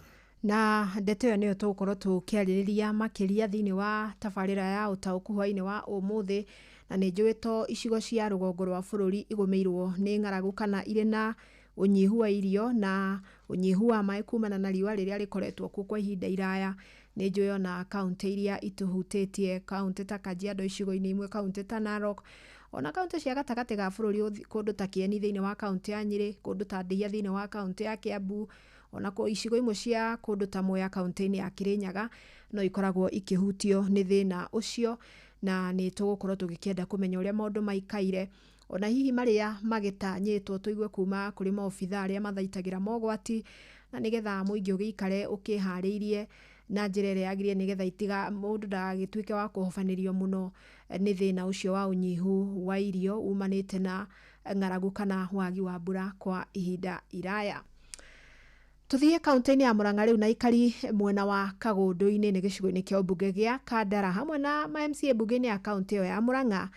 Na ndeto ĩyo nĩyo tũgũkorwo tũkĩarĩrĩria makĩria thĩinĩ wa tabarĩra ya ũtaũku hwainĩ wa ũmũthĩ. Na nĩ njũĩ to icigo cia rũgongo rwa bũrũri igũmĩirwo nĩ ng'aragu kana irĩ na ũnyihu wa irio na ũnyihu wa maĩ kumana na riũa rĩrĩa rĩkoretwo kuo kwa ihinda iraya. Nĩ njũĩ ona kaũntĩ iria itũhutĩtie, kaũntĩ ta Kajiado icigo-inĩ imwe, kaũntĩ ta Narok, ona kaũntĩ cia gatagatĩ ga bũrũri, kũndũ ta Kieni thĩinĩ wa kaũntĩ ya Nyĩrĩ, kũndũ ta Ndeiya thĩinĩ wa kaũntĩ ya Kiambu, ona icigo imwe cia kũndũ ta Mwea kaũntĩ-inĩ ya Kirinyaga no ikoragwo ikĩhutio nĩ thĩna ũcio. Na nĩ tũgũkorwo tũgĩkĩenda kũmenya ũrĩa maũndũ maikaire, ona hihi marĩa magĩtanyĩtwo tũigue kuma kũrĩ maobitha arĩa mathaitagĩra mogwati, na nĩgetha mũingĩ ũgĩikare ũkĩharĩirie na njĩra ĩrĩa yagĩrĩire, nĩgetha itiga mũndũ ndagagĩtuĩke wa kũhobanĩrio mũno nĩ thĩna ũcio wa ũnyihu wa irio umanĩte na ng'aragu kana wagi wa mbura kwa ihinda iraya. Tuthiĩ kaunti-inĩ ya Murang'a rĩu na ikari mwena wa Kagũndũ-inĩ nĩ gĩcigo-inĩ kĩa ũmbunge gĩa Kandara hamwe na ma MCA mbunge-inĩ ya kaunti ĩyo ya Murang'a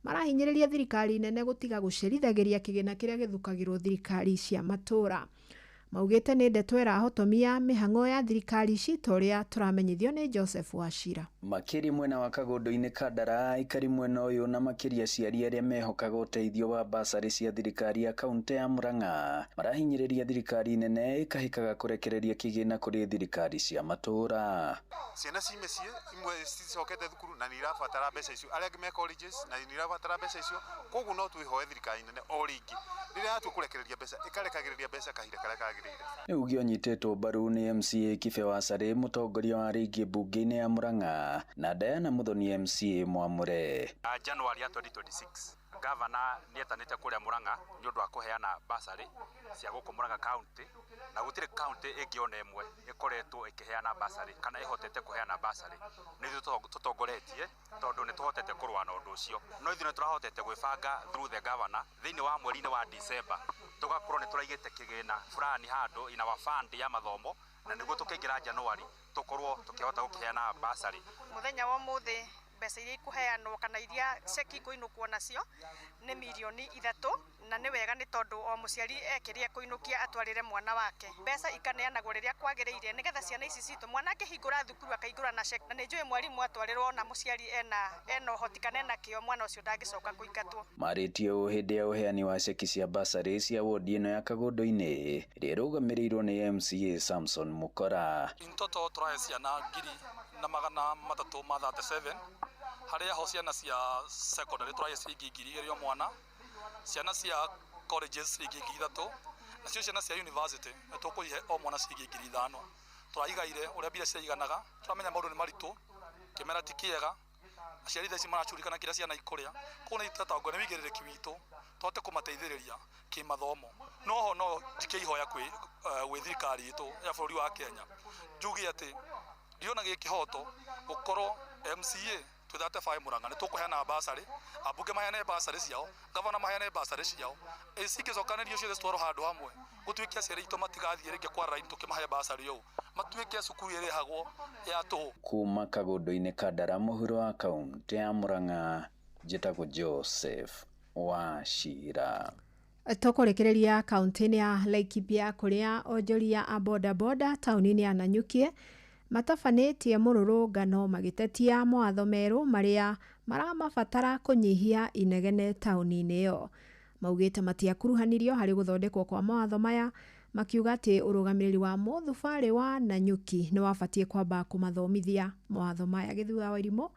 marahinyĩrĩria thirikari nene gũtiga gũcerithagĩria kĩgĩna kĩrĩa gĩthukagĩrwo thirikari cia matũũra. Maugĩte nĩ ndeto ĩrahotomia mĩhang'o ya thirikari ici ta ũrĩa tũramenyithio nĩ Joseph Wachira. Makĩria mwena wa Kagũndũ-inĩ Kandara, aikari mwena ũyũ na makĩria aciari arĩa mehokaga ũteithio wa basarĩ cia thirikari ya kaunti ya Murang'a marahinyĩrĩria thirikari nene ĩkahĩkaga kũrekereria kĩgĩna kũrĩ thirikari cia matũũra. Ciana ci mĩciĩ imwe cicokete thukuru na nĩ irabatara mbeca icio, arĩa angĩ me colleges na nĩ irabatara mbeca icio, koguo no twĩhoe thirikari nene o rĩngĩ rĩrĩa yatua kũrekereria mbeca ĩkarekagĩrĩria mbeca kahinda karĩa kagĩrĩire. Nĩ uge ũnyitĩtwo mbaru nĩ MCA Kibe wa Carĩ, mũtongoria wa rĩngĩ mbunge-inĩ ya Murang'a, na Diana Muthoni MCA Mwamũre. January ya 2026 gavana nĩ etanĩte kũrĩa Murang'a nĩ ũndũ wa kũheana basarĩ cia gũkũ Murang'a county, na gũtirĩ county ĩngĩ ona ĩmwe ĩkoretwo ĩkĩheana basarĩ kana ĩhotete kũheana basarĩ. Nĩ ithuĩ tũtongoretie tondũ nĩ tũhotete kũrũa na ũndũ ũcio, no ithuĩ nĩ tũrahotete gwĩbanga through the governor thĩinĩ wa mweri-inĩ wa December tũgakorwo nĩ tũraigĩte kĩgĩna fulani handũ in our fund ya mathomo, na nĩguo tũkĩingĩra January tũkorwo tũkĩhota gũkĩheana basarĩ. Mũthenya wa ũmũthĩ mbeca iria ikuheanwo kana iria ceki ikũinũkwo nacio nĩ mirioni 3, na nĩ wega nĩ tondũ o mũciari ekĩria kũinũkia atwarĩre mwana wake. Mbeca ikaneanagwo rĩrĩa kwagĩrĩire nĩgetha ciana ici citũ mwana akĩhingũra thukuru akaingũra na ceki, na nĩ njũĩ mwarimũ atwarĩrwo na mũciari ena ũhoti kana ena kĩo, mwana ũcio ndangĩcoka kũingatwo. Marĩtie ũũ hĩndĩ ya ũheani wa ceki cia basarĩ cia wodi ĩno ya Kagũndũ-inĩ ĩrĩa ĩrũgamĩrĩirwo nĩ MCA Samson Mukora. In total tũrahe ciana 1,337, harĩa ho ciana cia secondary tũrahe ciringi 2,000 o mwana, ciana cia colleges ciringi 3,000, nacio ciana cia university nĩ tũkũihe o mwana ciringi 5,000. Tũraigaire ũrĩa mbia ciraiganaga, tũramenya maũndũ nĩ maritũ, kĩmera ti kĩega, aciari thaa ici maracurikana kĩrĩa ciana ikũrĩa, koguo nĩ tũtatangwo nĩ wĩigĩrĩrĩki witũ tũhote kũmateithĩrĩria kĩmathomo. Noho no njike ihoya gwĩ thirikari itũ ya bũrũri wa Kenya, njuge atĩ ndiona gĩ kĩhoto gũkorwo MCA twĩ 35 Murang'a nĩ tũkũheana basarĩ, ambunge maheane basarĩ ciao, gavana maheane basarĩ ciao, cingĩcokanĩrio ciothe citwarwo handũ hamwe gũtuĩke aciari aitũ matigathiĩ rĩngĩ kwa raini tũkĩmahe basarĩ ũũ, matuĩke cukuru ĩrĩhagwo ya tũhũ. Kuma Kagũndũ-inĩ Kandara, mũhuro wa kaunti ya Murang'a, njĩtagwo Joseph Wachira. Tũkũrĩkĩrĩria kaunti-inĩ ya Laikipia kũrĩa onjoria a bodaboda taũni-inĩ ya Nanyuki matabanĩtie mũrũrũngano magĩtetia mawatho merũ marĩa maramabatara kũnyihia inegene taũni-inĩ ĩyo. Maugĩte matiakuruhanirio harĩ gũthondekwo kwa mawatho maya, makiuga atĩ ũrũgamĩrĩri wa mũthubarĩ wa Nanyuki nĩ wabatiĩ kwamba kũmathomithia mawatho maya. Gĩthua wa Irimũ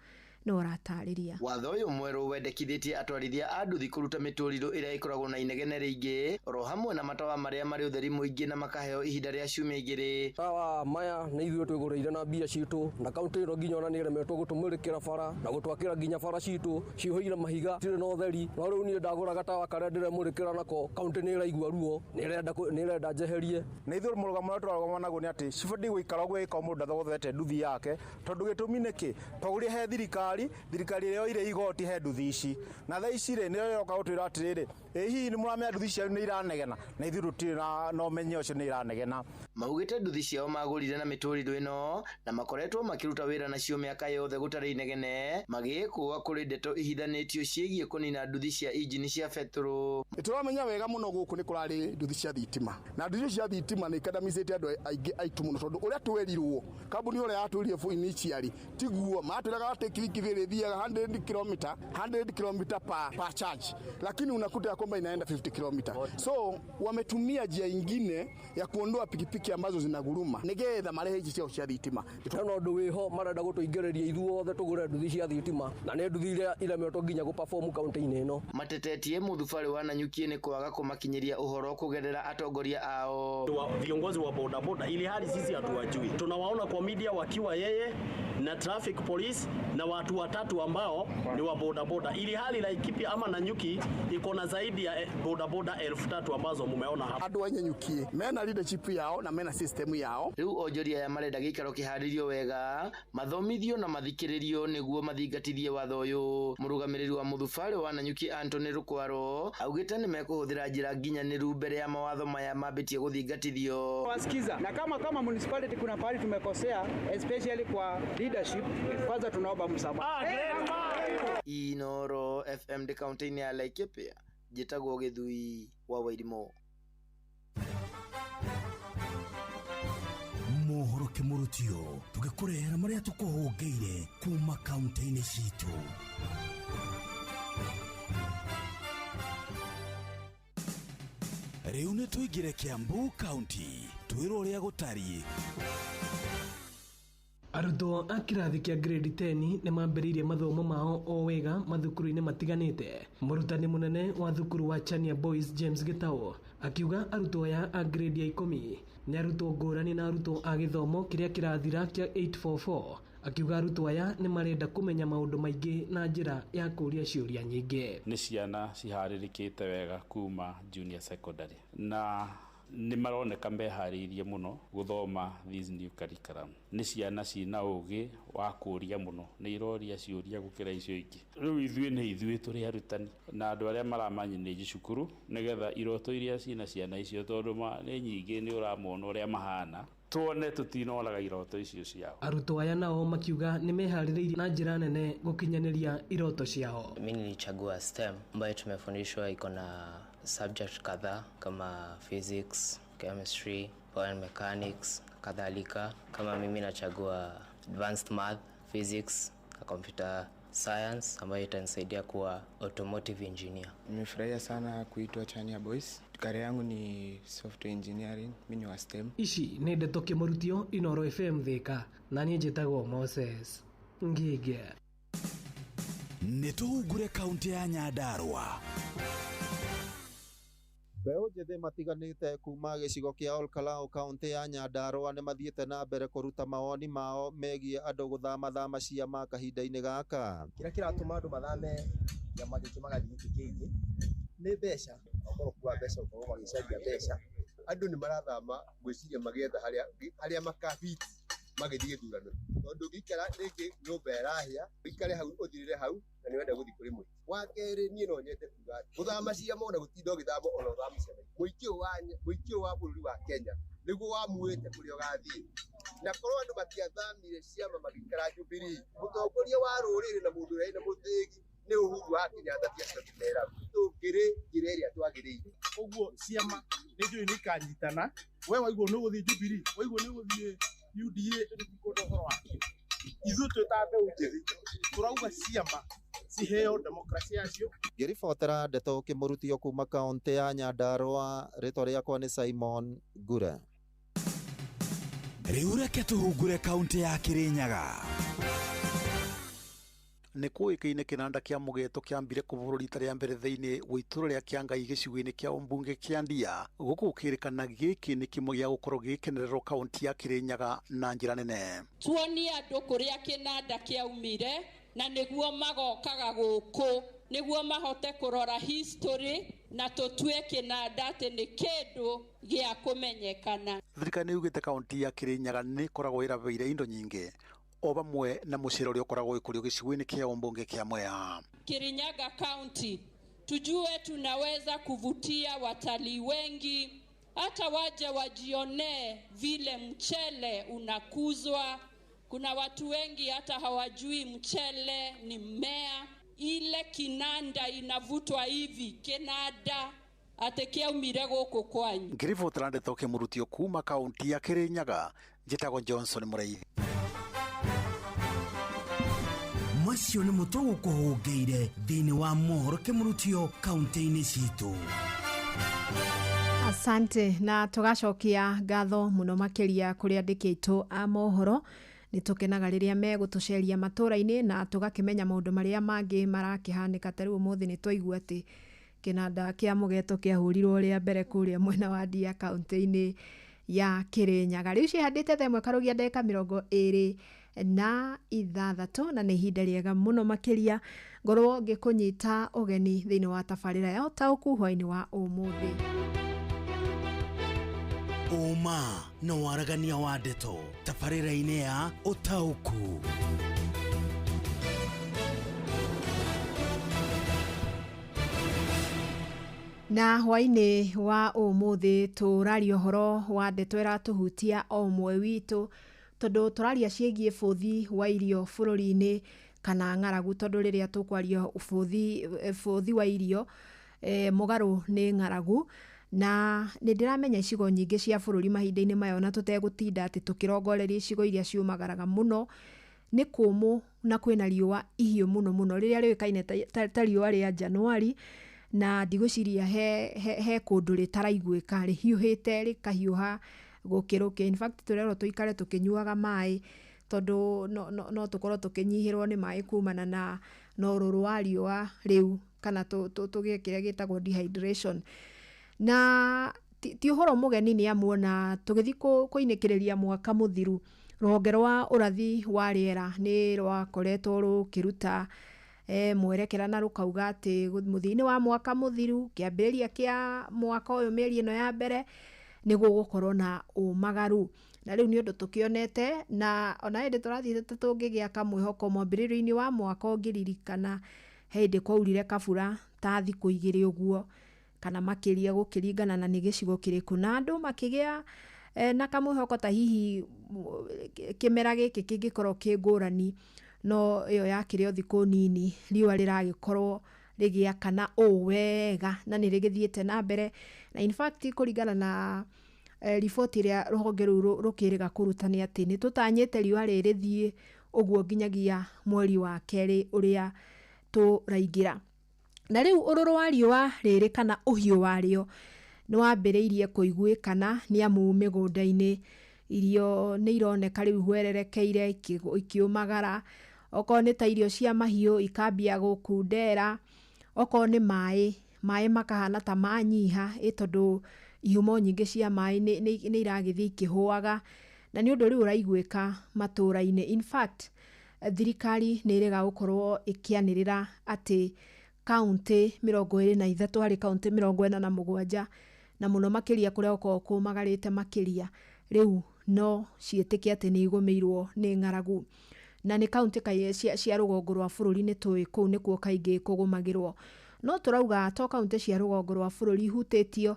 nĩ ũratarĩria. Watho ũyũ mwerũ wendekithĩtie atwarithia a nduthi kũruta mĩtũrirũ ĩrĩa ĩkoragwo na inegene rĩingĩ oro hamwe na matawa marĩa marĩ ũtheri mũingĩ na makaheo ihinda rĩa ciumia 2. Tawa maya nĩ ithuĩ twĩgũrĩire na mbia citũ, na kaunti ĩno nginya ona nĩ ĩremetwo gũtũmũrĩkĩra bara na gũtwakĩra nginya bara citũ cihũire mahiga, tirĩ na ũtheri. No rĩu niĩ ndagũra gatawa karĩa ndĩremũrĩkĩra nako, kaunti nĩ ĩraigua ruo, nĩ ĩrenda njeherie. Na ithuĩ mũrũgamo ũrĩa tũrarũgama naguo nĩ atĩ cibatiĩ gũikara ũguo ĩgĩkorwo mũndũ ndathogothete nduthi yake, tondũ gĩtũmi nĩ kĩ? Twagũrire he thirikari ĩrĩa yoire igoti he nduthi ici, na thaa ici rĩ nĩyo ĩroka gũtwĩra atĩrĩrĩ, ĩ hihi nĩ mũramenya nduthi cianyu nĩ iranegena, na ithuĩ tũtirĩ na ũmenyo ũcio nĩ iranegena. Maugĩte nduthi ciao magũrire na mĩtũrirũ ĩno na makoretwo makĩruta wĩra nacio mĩaka yothe gũtarĩ inegene, magĩĩkũa kũrĩ ndeto ihithanĩtio ciĩgiĩ kũnina nduthi cia injini cia betũrũ. Tũramenya wega mũno gũkũ nĩ kũrarĩ nduthi cia thitima, na nduthi cia thitima nĩ ikandamicĩte andũ aingĩ aitũ mũno, tondũ ũrĩa twerirwo kambuni ũrĩa yatwĩrire initially tiguo matwĩraga atĩ kibikibi ĩrĩthiaga 100 km per charge, lakini unakuta ya kwamba inaenda 50 km. So wametumia njia ingine ya kuondoa pikipiki ambazo zinaguruma nigetha marehe ici ciao cia thitima. Hena ũndũ wĩho marenda gũtũingĩrĩria ithuothe tũgũre nduthi cia thitima, na nĩ nduthi iria iremetwo nginya gũperform kaunti-inĩ ĩno. Matetetie mũthubarĩ wa Nanyuki nĩ kwaga kũmakinyĩria ũhoro kũgerera atongoria ao. Viongozi wa bodaboda ili hali sisi hatuwajui, tunawaona kwa media wakiwa yeye na traffic police na watu watu watatu ambao ni wa bodaboda, ili hali Laikipia ama Nanyuki iko na zaidi ya bodaboda 3,000 ambazo mumeona hapa. Andũ a Nanyuki mena leadership yao na mena system yao. Rĩu onjoria aya marenda gĩikaro kĩharĩrio wega mathomithio na mathikĩrĩrio nĩguo mathingatithie watho ũyũ. Mũrũgamĩrĩri wa mũthubarĩ wa Nanyuki Anthony Rukwaro augĩte nĩmekũhũthĩra njĩra nginyanĩru mbere ya mawatho maya mambĩtie gũthingatithio. Wasikiza na kama municipality kuna pahali tumekosea, especially kwa leadership, kwanza tunaomba msamaha. Inoro FM ndĩ kaunti-inĩ ya Laikipia, njĩtagwo Gĩthui wa Wairimũ. Mohoro kĩmũrutio tũgĩkũrehera marĩa tũkũhũngĩire kuma kaunti-inĩ citũ. Rĩu nĩ tũingĩre Kiambu County twĩrwo ũrĩa gũtariĩ. Arutwo a kĩrathi kĩa grade 10 nĩ mambĩrĩirie mathomo mao o wega mathukuru-inĩ matiganĩte. Mũrutani mũnene wa thukuru wa Chania Boys James Gitau akiuga arutwo aya a grade ya 10 nĩ arutwo ngũrani na arutwo a gĩthomo kĩrĩa kĩrathira kĩa 844. Akiuga arutwo aya nĩ marenda kũmenya maũndũ maingĩ na njĩra ya kũũria ciũria nyingĩ. Nĩ ciana ciharĩrĩkĩte wega kuma junior secondary na nĩ maroneka meharĩirie mũno gũthoma this new curriculum. Nĩ ciana cina ũgĩ wa kũũria mũno, nĩ iroria ciũria gũkĩra icio ingĩ. Rĩu ithuĩ nĩ ithuĩ tũrĩ arutani na andũ arĩa maramanĩnji cukuru nĩgetha iroto iria cina ciana icio tondũ nĩ nyingĩ, nĩ ũramona ũrĩa mahana, tuone tutinoraga iroto icio ciao. Arutwo aya nao makiuga nĩ meharĩrĩirie na njĩra nene gũkinyanĩria iroto ciao. Mimi nilichagua STEM ambayo tumefundishwa iko na subject kadhaa kama physics, chemistry, biomechanics kadhalika. Kama mimi nachagua advanced math, physics na computer science ambayo itanisaidia kuwa automotive engineer. Nimefurahia sana kuitwa Chania Boys. Career yangu ni software engineering, mimi ni wa STEM. Ici nĩ ndeto kĩmũrutio Inoro FM Thika, na niĩ njĩtagwo Moses Ngige. Nĩ tũhungure kaunti ya Nyandarua. Mbeũ njĩthĩ matiganĩte kuma gĩcigo kĩa Olkalau kaunti ya Nyandarua nĩ mathiĩte na mbere kũruta mawoni mao megiĩ andũ gũthamathama ciama kahinda-inĩ gaka. Kĩrĩa kĩratũma andũ mathame kĩama gĩkĩ magathiĩ gĩkĩ kĩngĩ nĩ mbeca, okorwo kuga mbeca ũkorwo magĩcaria mbeca. Andũ nĩ marathama gwĩciria magĩetha harĩa makabiti magĩthiĩ gĩthurano, tondũ ũngĩikara rĩngĩ nyũmba ĩrahĩa ũikare hau ũthirĩre hau na nĩ wenda gũthiĩ kũrĩ mũingĩ. Wa kerĩ niĩ no nyende kuga atĩ gũthama ciama ona gũtinda ũgĩthama ona ũthami ciama, mũingĩ ũyũ wa bũrũri wa Kenya nĩguo wamuĩte kũrĩa ũgathiĩ, na korwo andũ matiathamire ciama magĩikara Jubilee, mũtongoria wa rũrĩrĩ na mũndũ ũrĩa wĩna mũthĩgi nĩ Uhuru wa Kenyatta ti acio tũmeraga tũngĩrĩ njĩra ĩrĩa twagĩrĩire. Ũguo ciama nĩ njũĩ nĩ ikanyitana, we waigua nĩ ũgũthiĩ Jubilee, waigua nĩ ũgũthiĩ UDA, tũtikwenda ũhoro wakĩo. Ithuĩ twĩ ta mbeũ njĩthĩ tũrauga ciama ciheo demokrasia yacio. Ngĩribotera ndeto kĩmũrutio kuma kaunti ya Nyandarua, rĩtwa rĩakwa nĩ Simon Ngure. Rĩu reke tũhungure kaunti ya Kirinyaga. Nĩ kũĩkaine kĩnanda kĩa mũgeto kĩambire kũbũrwo rita rĩa mbere thĩinĩ wa itũra rĩa Kĩangai gĩcigo-inĩ kĩa ũmbunge kĩa Ndia, gũkũ gũkĩrĩkana gĩkĩ nĩ kĩmwe gĩa gũkorwo gĩgĩkenererwo kaunti ya Kirinyaga na njĩra nene. Tuonie andũ kũrĩa kĩnanda kĩaumire na nĩguo magokaga gũkũ nĩguo mahote kũrora history na tũtue kĩnanda atĩ nĩ kĩndũ gĩa kũmenyekana. Thirikari nĩ yugĩte kaunti ya Kirinyaga nĩ ĩkoragwo ĩrabeire indo nyingĩ o vamwe na mũcere ũrĩa ũkoragwo ũgĩkũrio gĩcigo-inĩ kĩa ũmbunge kĩa Mwea. Kirinyaga County tujue tunaweza kuvutia watalii wengi, hata waje wajionee vile mchele unakuzwa. Kuna watu wengi hata hawajui mchele ni mmea. Ile kinanda inavutwa hivi, kinanda atĩ kĩaumire gũkũ kwanyu. Ngĩribotera ndeto kĩmũrutio kuma kaunti ya Kirinyaga, njĩtagwo Johnson Mũraithi. Macio nĩ mũtũ gũkũhũngĩire thĩinĩ wa mohoro kĩmũrutio kaunti-inĩ citũ. Asante, na tũgacokia ngatho mũno makĩria kũrĩ andĩki aitũ a mohoro. Nĩ tũkenaga rĩrĩa megũtũceria matũra-inĩ na tũgakĩmenya maũndũ marĩa mangĩ marakĩhanĩka. Ta rĩu ũmũthĩ nĩ twaigua atĩ kĩnanda kĩa mũgeto kĩahũrirwo rĩa mbere kũrĩa mwena wa Ndia kaunti-inĩ ya Kirinyaga. Rĩu cihandĩte thaa ĩmwe karũgia ndagĩka 28 na 6, na nĩ ihinda rĩega mũno makĩria ngorwo ngĩkũnyita ũgeni thĩinĩ wa tabarĩra ya ũtaũku hwainĩ wa ũmũthĩ. Ũma na waragania wa ndeto tabarĩra-inĩ ya ũtaũku. Na hwainĩ wa ũmũthĩ tũraria ũhoro wa ndeto ĩratũhutia o ũmwe witũ, tondũ tũraria ciĩgiĩ bũthi wa irio bũrũri-inĩ kana ng'aragu, tondũ rĩrĩa tũkwaria bũthi wa irio mũgarũ nĩ ng'aragu. Na nĩ ndĩramenya icigo nyingĩ cia bũrũri mahinda-inĩ maya, ona tũtegũtinda atĩ tũkĩrongoreria icigo iria ciũmagaraga mũno, nĩ kũmũ na kwĩna riũa ihiũ mũno mũno rĩrĩa rĩũĩkaine ta riũa rĩa Januari, na ndigwĩciria he kũndũ rĩtaraiguĩka, rĩhiũhĩte rĩkahiũha gũkĩrũkia. In fact tũrerwo tũikare tũkĩnyuaga maĩ, tondũ no tũkorwo tũkĩnyihĩrwo nĩ maĩ kumana na ũrũrũ wa riũa rĩu, kana tũgĩe kĩrĩa gĩtagwo dehydration. Na ti ũhoro mũgeni nĩ amu ona tũgĩthiĩ kũinĩkĩrĩria mwaka mũthiru, rũhonge rwa ũrathi wa rĩera nĩ rwakoretwo rũkĩruta mwerekera na rũkauga atĩ mũthia-inĩ wa mwaka mũthiru, kĩambĩrĩria kĩa mwaka ũyũ, mĩeri ĩno ya mbere, nĩ gũgũkorwo na ũmagaru. Na rĩu nĩ ũndũ tũkĩonete, na ona hĩndĩ tũrathiĩte tũngĩgĩa kamwĩhoko mwambĩrĩrio-inĩ wa mwaka ũngĩririkana, he hĩndĩ kwaurire kabura ta thikũ 2 ũguo kana makĩria, gũkĩringana na nĩ gĩcigo kĩrĩkũ, na andũ makĩgĩa na kamwĩhoko ta hihi kĩmera gĩkĩ kĩngĩkorwo kĩ ngũrani, no ĩyo yakĩrĩ o thikũ nini riũa rĩragĩkorwo rĩgĩakana ũũ wega, na nĩ rĩgĩthiĩte na mbere. Na in fact kũringana na riboti ĩrĩa rũhonge rũu rũkĩrĩga kũruta nĩ atĩ nĩ tũtanyĩte riũa rĩrĩthiĩ ũguo nginyagia mweri wa 2 ũrĩa tũraingĩra. Na rĩu ũrũrũ wa riũa rĩrĩ kana ũhiũ warĩo nĩ wambĩrĩirie kũiguĩkana, nĩ amu mĩgũnda-inĩ irio nĩ ironeka rĩu hwererekeire ikĩũmagara, okorwo nĩ ta irio cia mahiũ ikambia gũkundera, okorwo nĩ maĩ makahana ta manyiha, tondũ ihumo nyingĩ cia maĩ nĩ iragĩthiĩ ikĩhũaga, na nĩ ũndũ rĩu ũraiguĩka matũũra-inĩ. In fact thirikari nĩ ĩrega gũkorwo ĩkĩanĩrĩra atĩ kaũntĩ 23 harĩ kaũntĩ 47, na mũno makĩria kũrĩa gũkoragwo kũmagarĩte makĩria, rĩu no ciĩtĩke atĩ nĩ igũmĩirwo nĩ ng'aragu. Na nĩ kaũntĩ cia rũgongo rwa bũrũri nĩ tũĩ kũu nĩkuo kaingĩ kũgũmagĩrwo. No tũrauga to kaũntĩ cia rũgongo rwa bũrũri ihutĩtio,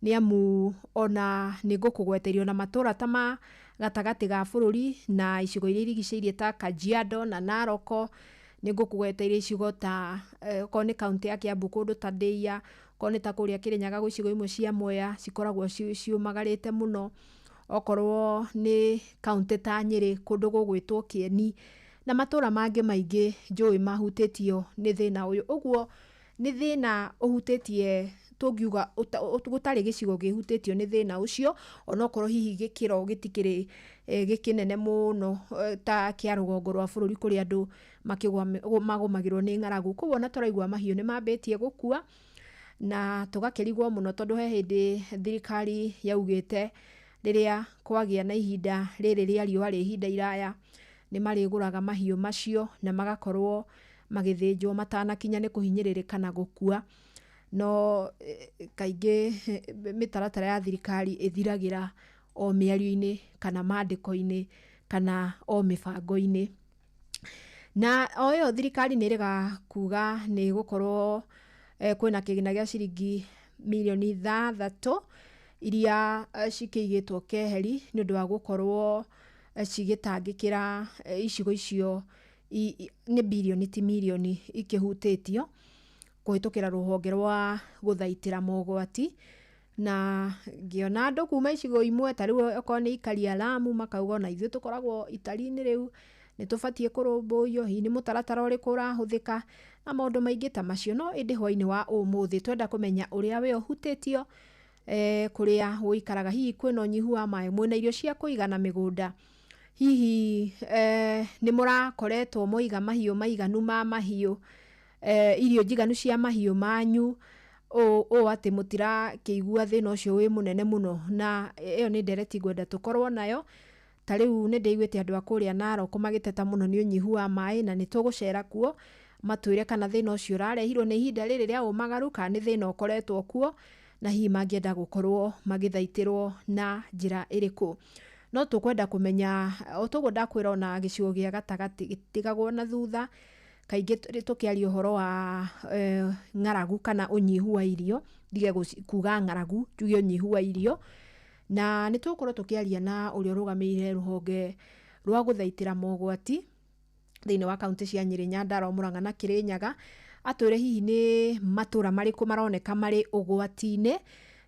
nĩ amu ona nĩ ngũkũgweterio na matũũra ta ma gatagatĩ ga bũrũri na icigo iria irigicĩirie ta Kajiado na Narok, nĩ ngũkũgweteire icigo ta okorwo nĩ kaũntĩ ya Kiambu kũndũ ta Ndĩia, okorwo nĩ ta kũrĩa Kĩrĩnyaga gwĩ icigo imwe cia Mwea cikoragwo ciũmagarĩte mũno, okorwo nĩ kaũntĩ ta Nyĩrĩ kũndũ gũgwĩtwo Kĩeni na matũũra mangĩ maingĩ njũĩ mahutĩtio nĩ thĩna ũyũ. Ũguo nĩ thĩna ũhutĩtie, tũngiuga gũtarĩ gĩcigo kĩhutĩtio nĩ thĩna ũcio, onokorwo hihi gĩkĩro gĩtikĩrĩ gĩkĩnene mũno ta kĩa rũgongo rwa bũrũri kũrĩa andũ magũmagĩrwo nĩ ng'aragu. Koguo ona tũraigua mahiũ nĩ mambĩtie gũkua, na tũgakĩrigwo mũno, tondũ he hĩndĩ thirikari yaugĩte rĩrĩa kwagĩa na ihinda rĩrĩ rĩa riũa rĩ ihinda iraya, nĩ marĩgũraga mahiũ macio na magakorwo magĩthĩnjwo matanakinya nĩ kũhinyĩrĩrĩka na gũkua. No kaingĩ mĩtaratara ya thirikari ĩthiragĩra o mĩario-inĩ kana mandĩko-inĩ kana o mĩbango-inĩ. Na o ĩyo thirikari nĩ ĩrega kuga nĩ gũkorwo kwĩna kĩgĩna gĩa ciringi mirioni 6 iria cikĩigĩtwo keheri nĩ ũndũ wa gũkorwo cigĩtangĩkĩra icigo icio nĩ birioni ti mirioni ikĩhutĩtio kũhĩtũkĩra rũhonge rwa gũthaitĩra mogwati. Na ngĩona andũ kuma icigo imwe ta rĩu okorwo nĩ aikari a Lamu makauga ona ithuĩ tũkoragwo itari-inĩ rĩu nĩ tũbatiĩ kũrũmbũiyo, hihi nĩ mũtaratara ũrĩkũ ũrahũthĩka na maũndũ maingĩ ta macio. No ĩndĩ hwainĩ wa ũmũthĩ twenda kũmenya ũrĩa we ũhutĩtio kũrĩa ũikaraga, hihi kwĩna ũnyihu wa maĩ, mwĩna irio cia kũigana mĩgũnda, hihi nĩ mũrakoretwo mwaiga mahiũ maiganu ma mahiũ, irio njiganu cia mahiũ manyu, ũũ atĩ mũtirakĩigua thĩna ũcio wĩ mũnene mũno. Na ĩyo nĩ ndereti ngwenda tũkorwo nayo Ta rĩu nĩ ndĩiguĩte andũ a kũrĩa Narok magĩteta mũno nĩ ũnyihu wa maĩ, na nĩ tũgũcera kuo matwĩre kana thĩna ũcio ũrarehirwo nĩ ihinda rĩrĩ rĩa ũmagaru kana nĩ thĩna ũkoretwo kuo, na hihi mangĩenda gũkorwo magĩthaitĩrwo na njĩra ĩrĩkũ. No tũkwenda kũmenya o toguo ndakwĩra, ona gĩcigo gĩa gatagatĩ gĩtigagwo na thutha. Kaingĩ tũkĩaria ũhoro wa ng'aragu kana ũnyihu wa irio, ndige kuga ng'aragu, njuge ũnyihu wa irio, na nĩ tũgũkorwo tũkĩaria na ũrĩa ũrũgamĩrĩire rũhonge rwa gũthaitĩra mogwati thĩinĩ wa kaunti cia Nyĩrĩ, Nyandarua, Murang'a na Kĩrĩnyaga, atwĩre hihi nĩ matũra marĩkũ maroneka marĩ ũgwati-inĩ,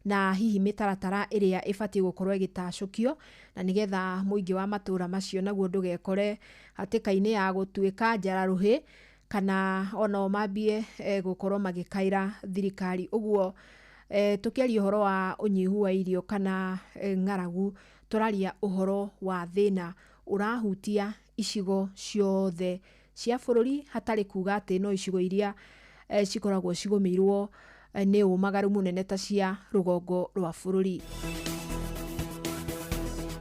na hihi mĩtaratara ĩrĩa ĩbatiĩ gũkorwo ĩgĩtacũkio na nĩgetha mũingĩ wa matũra macio naguo ndũgekore hatĩka-inĩ ya gũtuĩka njara-rũhĩ, kana onao mambie gũkorwo magĩkaĩra thirikari. Ũguo tũkĩaria ũhoro wa ũnyihu wa irio kana ng'aragu, tũraria ũhoro wa thĩna ũrahutia icigo ciothe cia bũrũri, hatarĩ kuga atĩ no icigo iria cikoragwo cigũmĩirwo nĩ ũmagaru mũnene ta cia rũgongo rwa bũrũri.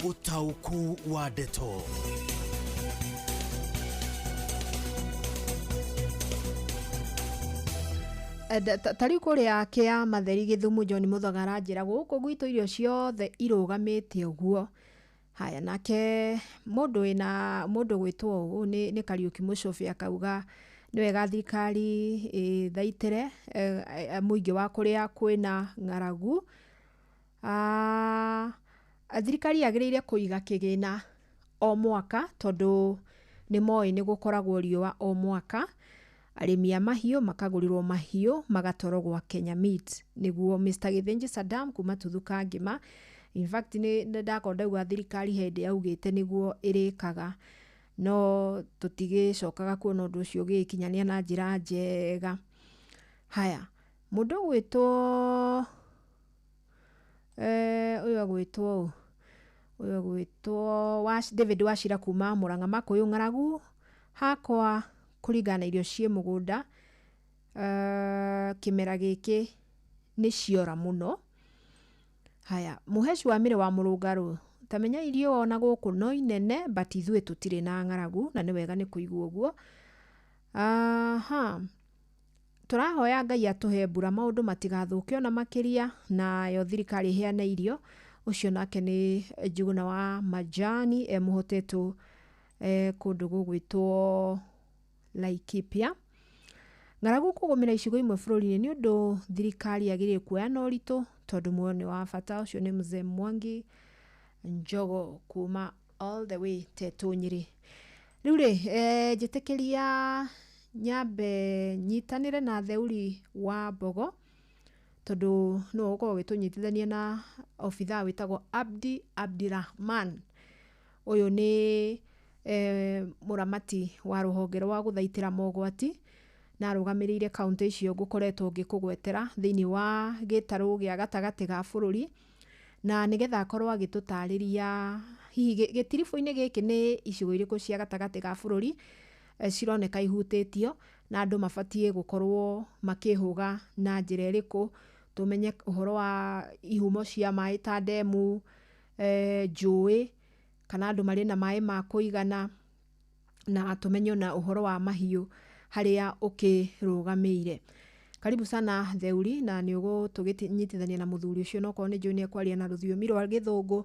Ũtaũku wa ndeto. Ta rĩu kũrĩa kĩa Matheri Gĩthumo, John Mũthoga aranjĩra gũkũ gwitũ irio ciothe irũgamĩte ũguo. Haya, nake mũndũ wĩna mũndũ gwĩtwo ũũ nĩ Kariũki Mũcũbĩ akauga nĩ wega thirikari ĩthaitĩre mũingĩ wa kũrĩa kwĩna ng'aragu. Thirikari yagĩrĩire kũiga kĩgĩna o mwaka, tondũ nĩ moĩ nĩ gũkoragwo riũa o mwaka. Arĩmi a mahiũ makagũrĩrwo mahiũ magatwarwo gwa Kenya Meat, nĩguo Mr. Gĩthĩnji Saddam kuma Tuthuka Ngima. In fact nĩ ndakorwo ndauga thirikari hĩndĩ yaugĩte nĩguo ĩrĩkaga, no tũtigĩcokaga kuona ũndũ ũcio ũgĩkinyania na njĩra njega. Haya, mũndũ ũgwĩtwo ũyũ agwĩtwo ũ, ũyũ agwĩtwo David Wachira kuma Murang'a Makũyũ, ng'aragu hakwa kũringana na irio ciĩ mũgũnda kĩmera gĩkĩ nĩ ciora mũno. Haya, mũheci wa mĩrĩ wa mũrũngarũ, tamenya irio ona gũkũ no inene, but ithuĩ tũtirĩ na ng'aragu, na nĩ wega nĩ kũigua ũguo. Aha, tũrahoya Ngai atũhe mbura maũndũ matigathũke ona makĩria, nayo thirikari ĩheane irio. Ũcio nake nĩ Njuguna wa Majani emũhotetwo kũndũ gũgwĩtwo Laikipia. Ng'aragu kũgũmĩra icigo imwe bũrũri-inĩ nĩ ũndũ thirikari yagĩrĩire kuoya na ũritũ, tondũ muoyo nĩ wa bata. Ũcio nĩ Mzee Mwangi Njogo kuma all the way Tetũ Nyĩrĩ. Rĩu rĩ, njĩtĩkĩria nyambe nyitanĩre na Theuri wa Mbogo, tondũ nĩwe ũgũkorwo ũgĩtũnyitithania na obithaa wĩtagwo Abdi Abdirahman. Ũyũ nĩ mũramati wa rũhonge rwa gũthaitĩra mogwati, na arũgamĩrĩire kaunti icio ngũkoretwo ngĩkũgwetera thĩinĩ wa gĩtarũ gĩa gatagatĩ ga bũrũri, na nĩgetha akorwo agĩtũtarĩria hihi gĩtiribũ-inĩ gĩkĩ nĩ icigo irĩkũ cia gatagatĩ ga bũrũri cironeka ihutĩtio, na andũ mabatiĩ gũkorwo makĩhũga na njĩra ĩrĩkũ, tũmenye ũhoro wa ihumo cia maĩ ta ndemu, njũĩ, kana andũ marĩ na maĩ ma kũigana, na tũmenye ona ũhoro wa mahiũ harĩa ũkĩrũgamĩire. Karibu sana Theuri, na nĩ ũgũtũnyitithania na mũthuri ũcio, no korwo nĩ njũĩ nĩ ekwaria na rũthiomi rwa gĩthũngũ,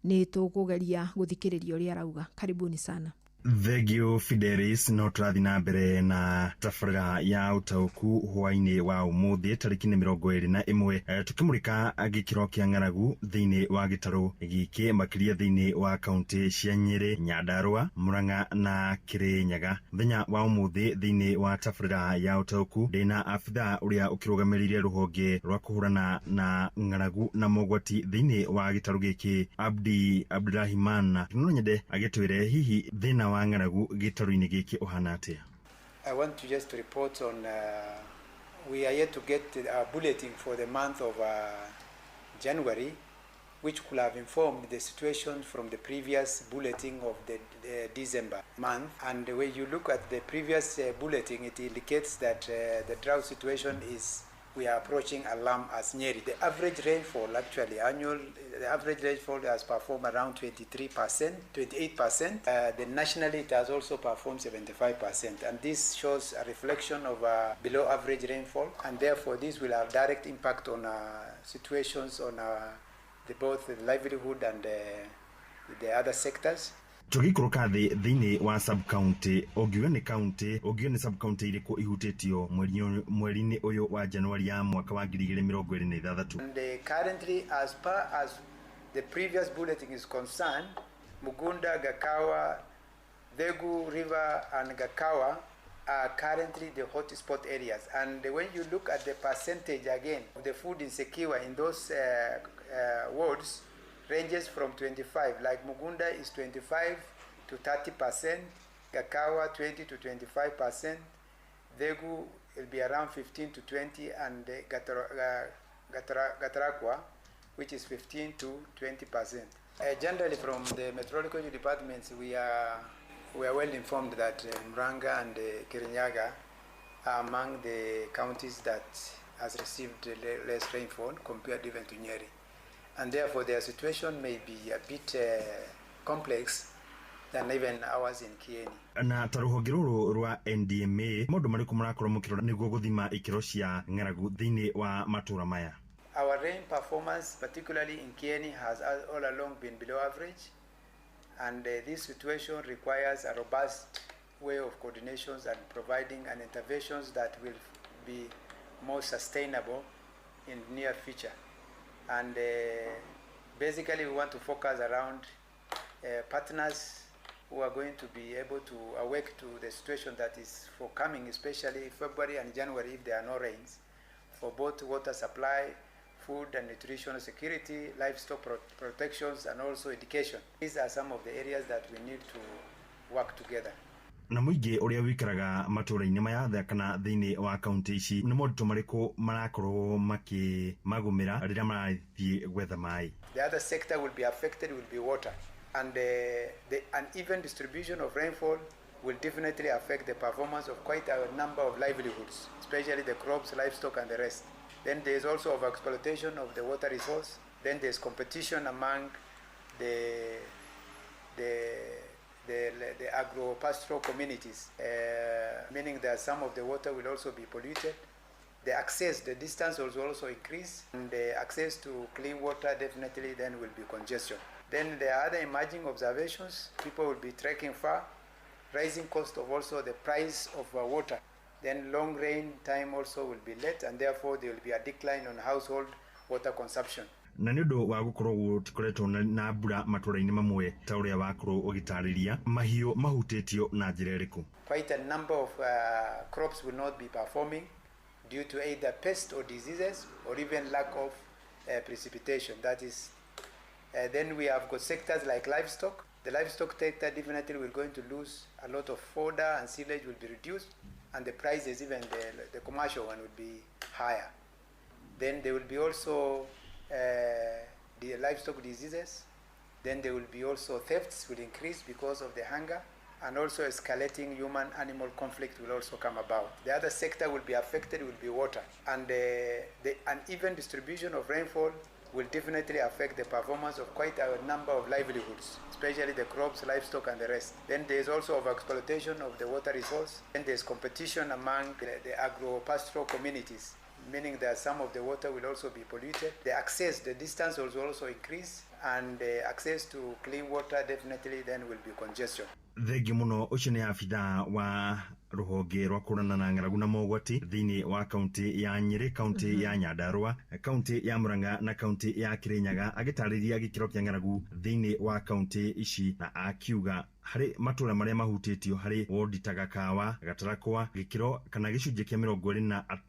nĩ tũkũgeria gũthikĩrĩria ũrĩa arauga. Karibuni sana. Thengiũ Fidelis, no tũrathiĩ na mbere na tabarĩra ya ũtaũku hwaĩ-inĩ wa ũmũthĩ tarĩki nĩ 21, tũkĩmũrĩka gĩkĩro kĩa ng'aragu thĩinĩ wa gĩtarũ gĩkĩ, makĩria thĩinĩ wa kaunti cia Nyĩrĩ, Nyandarua, Murang'a na Kĩrĩnyaga. Mũthenya wa ũmũthĩ thĩinĩ wa tabarĩra ya ũtaũku ndĩna abithaa ũrĩa ũkĩrũgamĩrĩire rũhonge rwa kũhũrana na ng'aragu na mogwati thĩinĩ wa gĩtarũ gĩkĩ, Abdi Abdurahman. No nyende agĩtwĩre hihi thĩna wa ng'aragu gĩtarũ-inĩ gĩkĩ ũhana atĩa? I want to just report on we are yet to get a bulletin for the month of January, which could have informed the situation from the previous bulletin of the December month. And when you look at the previous bulletin, it indicates that the drought situation is We are approaching alarm as Nyeri. The average rainfall, actually, annual, the average rainfall has performed around 23%, 28%. The nationally, it has also performed 75%. And this shows a reflection of below average rainfall. And therefore, this will have direct impact on situations on both the livelihood and the other sectors. Tũgĩikũrũka thĩ thĩinĩ wa sub county, ũngiuga nĩ county, ũngiuga nĩ sub county irĩkũ ihutĩtio mweri-inĩ ũyũ wa Januari ya mwaka wa 2026? And currently, as far as the previous bulletin is concerned, Mugunda, Gakawa, Thegu River and Gakawa are currently the hotspot areas. And when you look at the percentage again of the food insecure in those wards, ranges from 25, like Mugunda is 25 to 30%, Gakawa 20 to 25%, Thegu will be around 15 to 20, and Gatarakwa, which is 15 to 20%. Generally, from the meteorological departments, we are well informed that Murang'a and Kirinyaga are among the counties that has received less rainfall compared even to Nyeri. And therefore their situation may be a bit complex than even ours in Kieni. Na ta rũhonge rũrũ rwa NDMA, maũndũ marĩkũ mũrakorwo mũkĩrora nĩguo gũthima ikĩro cia ng'aragu thĩinĩ wa matũra maya? Our rain performance, particularly in Kieni, has all along been below average, and this situation requires a robust way of coordinations and providing an interventions that will be more sustainable in the near future. And basically we want to focus around partners who are going to be able to awake to the situation that is forthcoming, especially February and January if there are no rains, for both water supply, food and nutrition security, livestock protections, and also education. These are some of the areas that we need to work together. Na mũingĩ ũrĩa wĩikaraga matũũra-inĩ maya kana thĩinĩ wa kaunti ici, nĩ moritũ marĩkũ marakorwo makĩmagũmĩra rĩrĩa marathiĩ gwetha maĩ? The other sector will be affected will be water, and the uneven distribution of rainfall will definitely affect the performance of quite a number of livelihoods, especially the crops, livestock, and the rest. Then there is also overexploitation of the water resource. Then there is competition among the agro-pastoral communities, meaning that some of the water will also be polluted. The access, the distance will also increase, and the access to clean water definitely then will be congestion. Then there are other emerging observations. People will be trekking far, rising cost of also the price of water. Then long rain time also will be late, and therefore there will be a decline on household water consumption. Na nĩ ũndũ wa gũkorwo gũtikoretwo na mbura matũũra-inĩ mamwe ta ũrĩa wakorwo ũgĩtarĩria, mahiũ mahutĩtio na njĩra ĩrĩkũ? Quite a number of crops will not be performing due to either pest or diseases or even lack of precipitation. That is, then we have got sectors like livestock. The livestock sector definitely will going to lose a lot of fodder, and silage will be reduced, and the prices, even the commercial one, will be higher. Then there will be also the livestock diseases. Then there will be also thefts will increase because of the hunger, and also escalating human-animal conflict will also come about. The other sector will be affected will be water, and the uneven distribution of rainfall will definitely affect the performance of quite a number of livelihoods, especially the crops, livestock, and the rest. Then there is also overexploitation of the water resource. Then there is competition among the agro-pastoral communities, meaning that some of the water will also be polluted. The access, the distance will also increase, and the access to clean water definitely then will be congestion. Thengiũ mũno. Ũcio nĩ abithaa wa rũhonge rwa kũrana na ng'aragu na mogwati thĩinĩ wa kaunti ya Nyĩrĩ, kaunti ya Nyandarua, kaunti ya Murang'a na kaunti ya Kirinyaga, agĩtarĩria gĩkĩro kĩa ng'aragu thĩinĩ wa kaunti ici, na akiuga harĩ matũra marĩa mahutĩtio harĩ wodi ta Gakawa, Gatarakwa, gĩkĩro kana gĩcunjĩ kĩa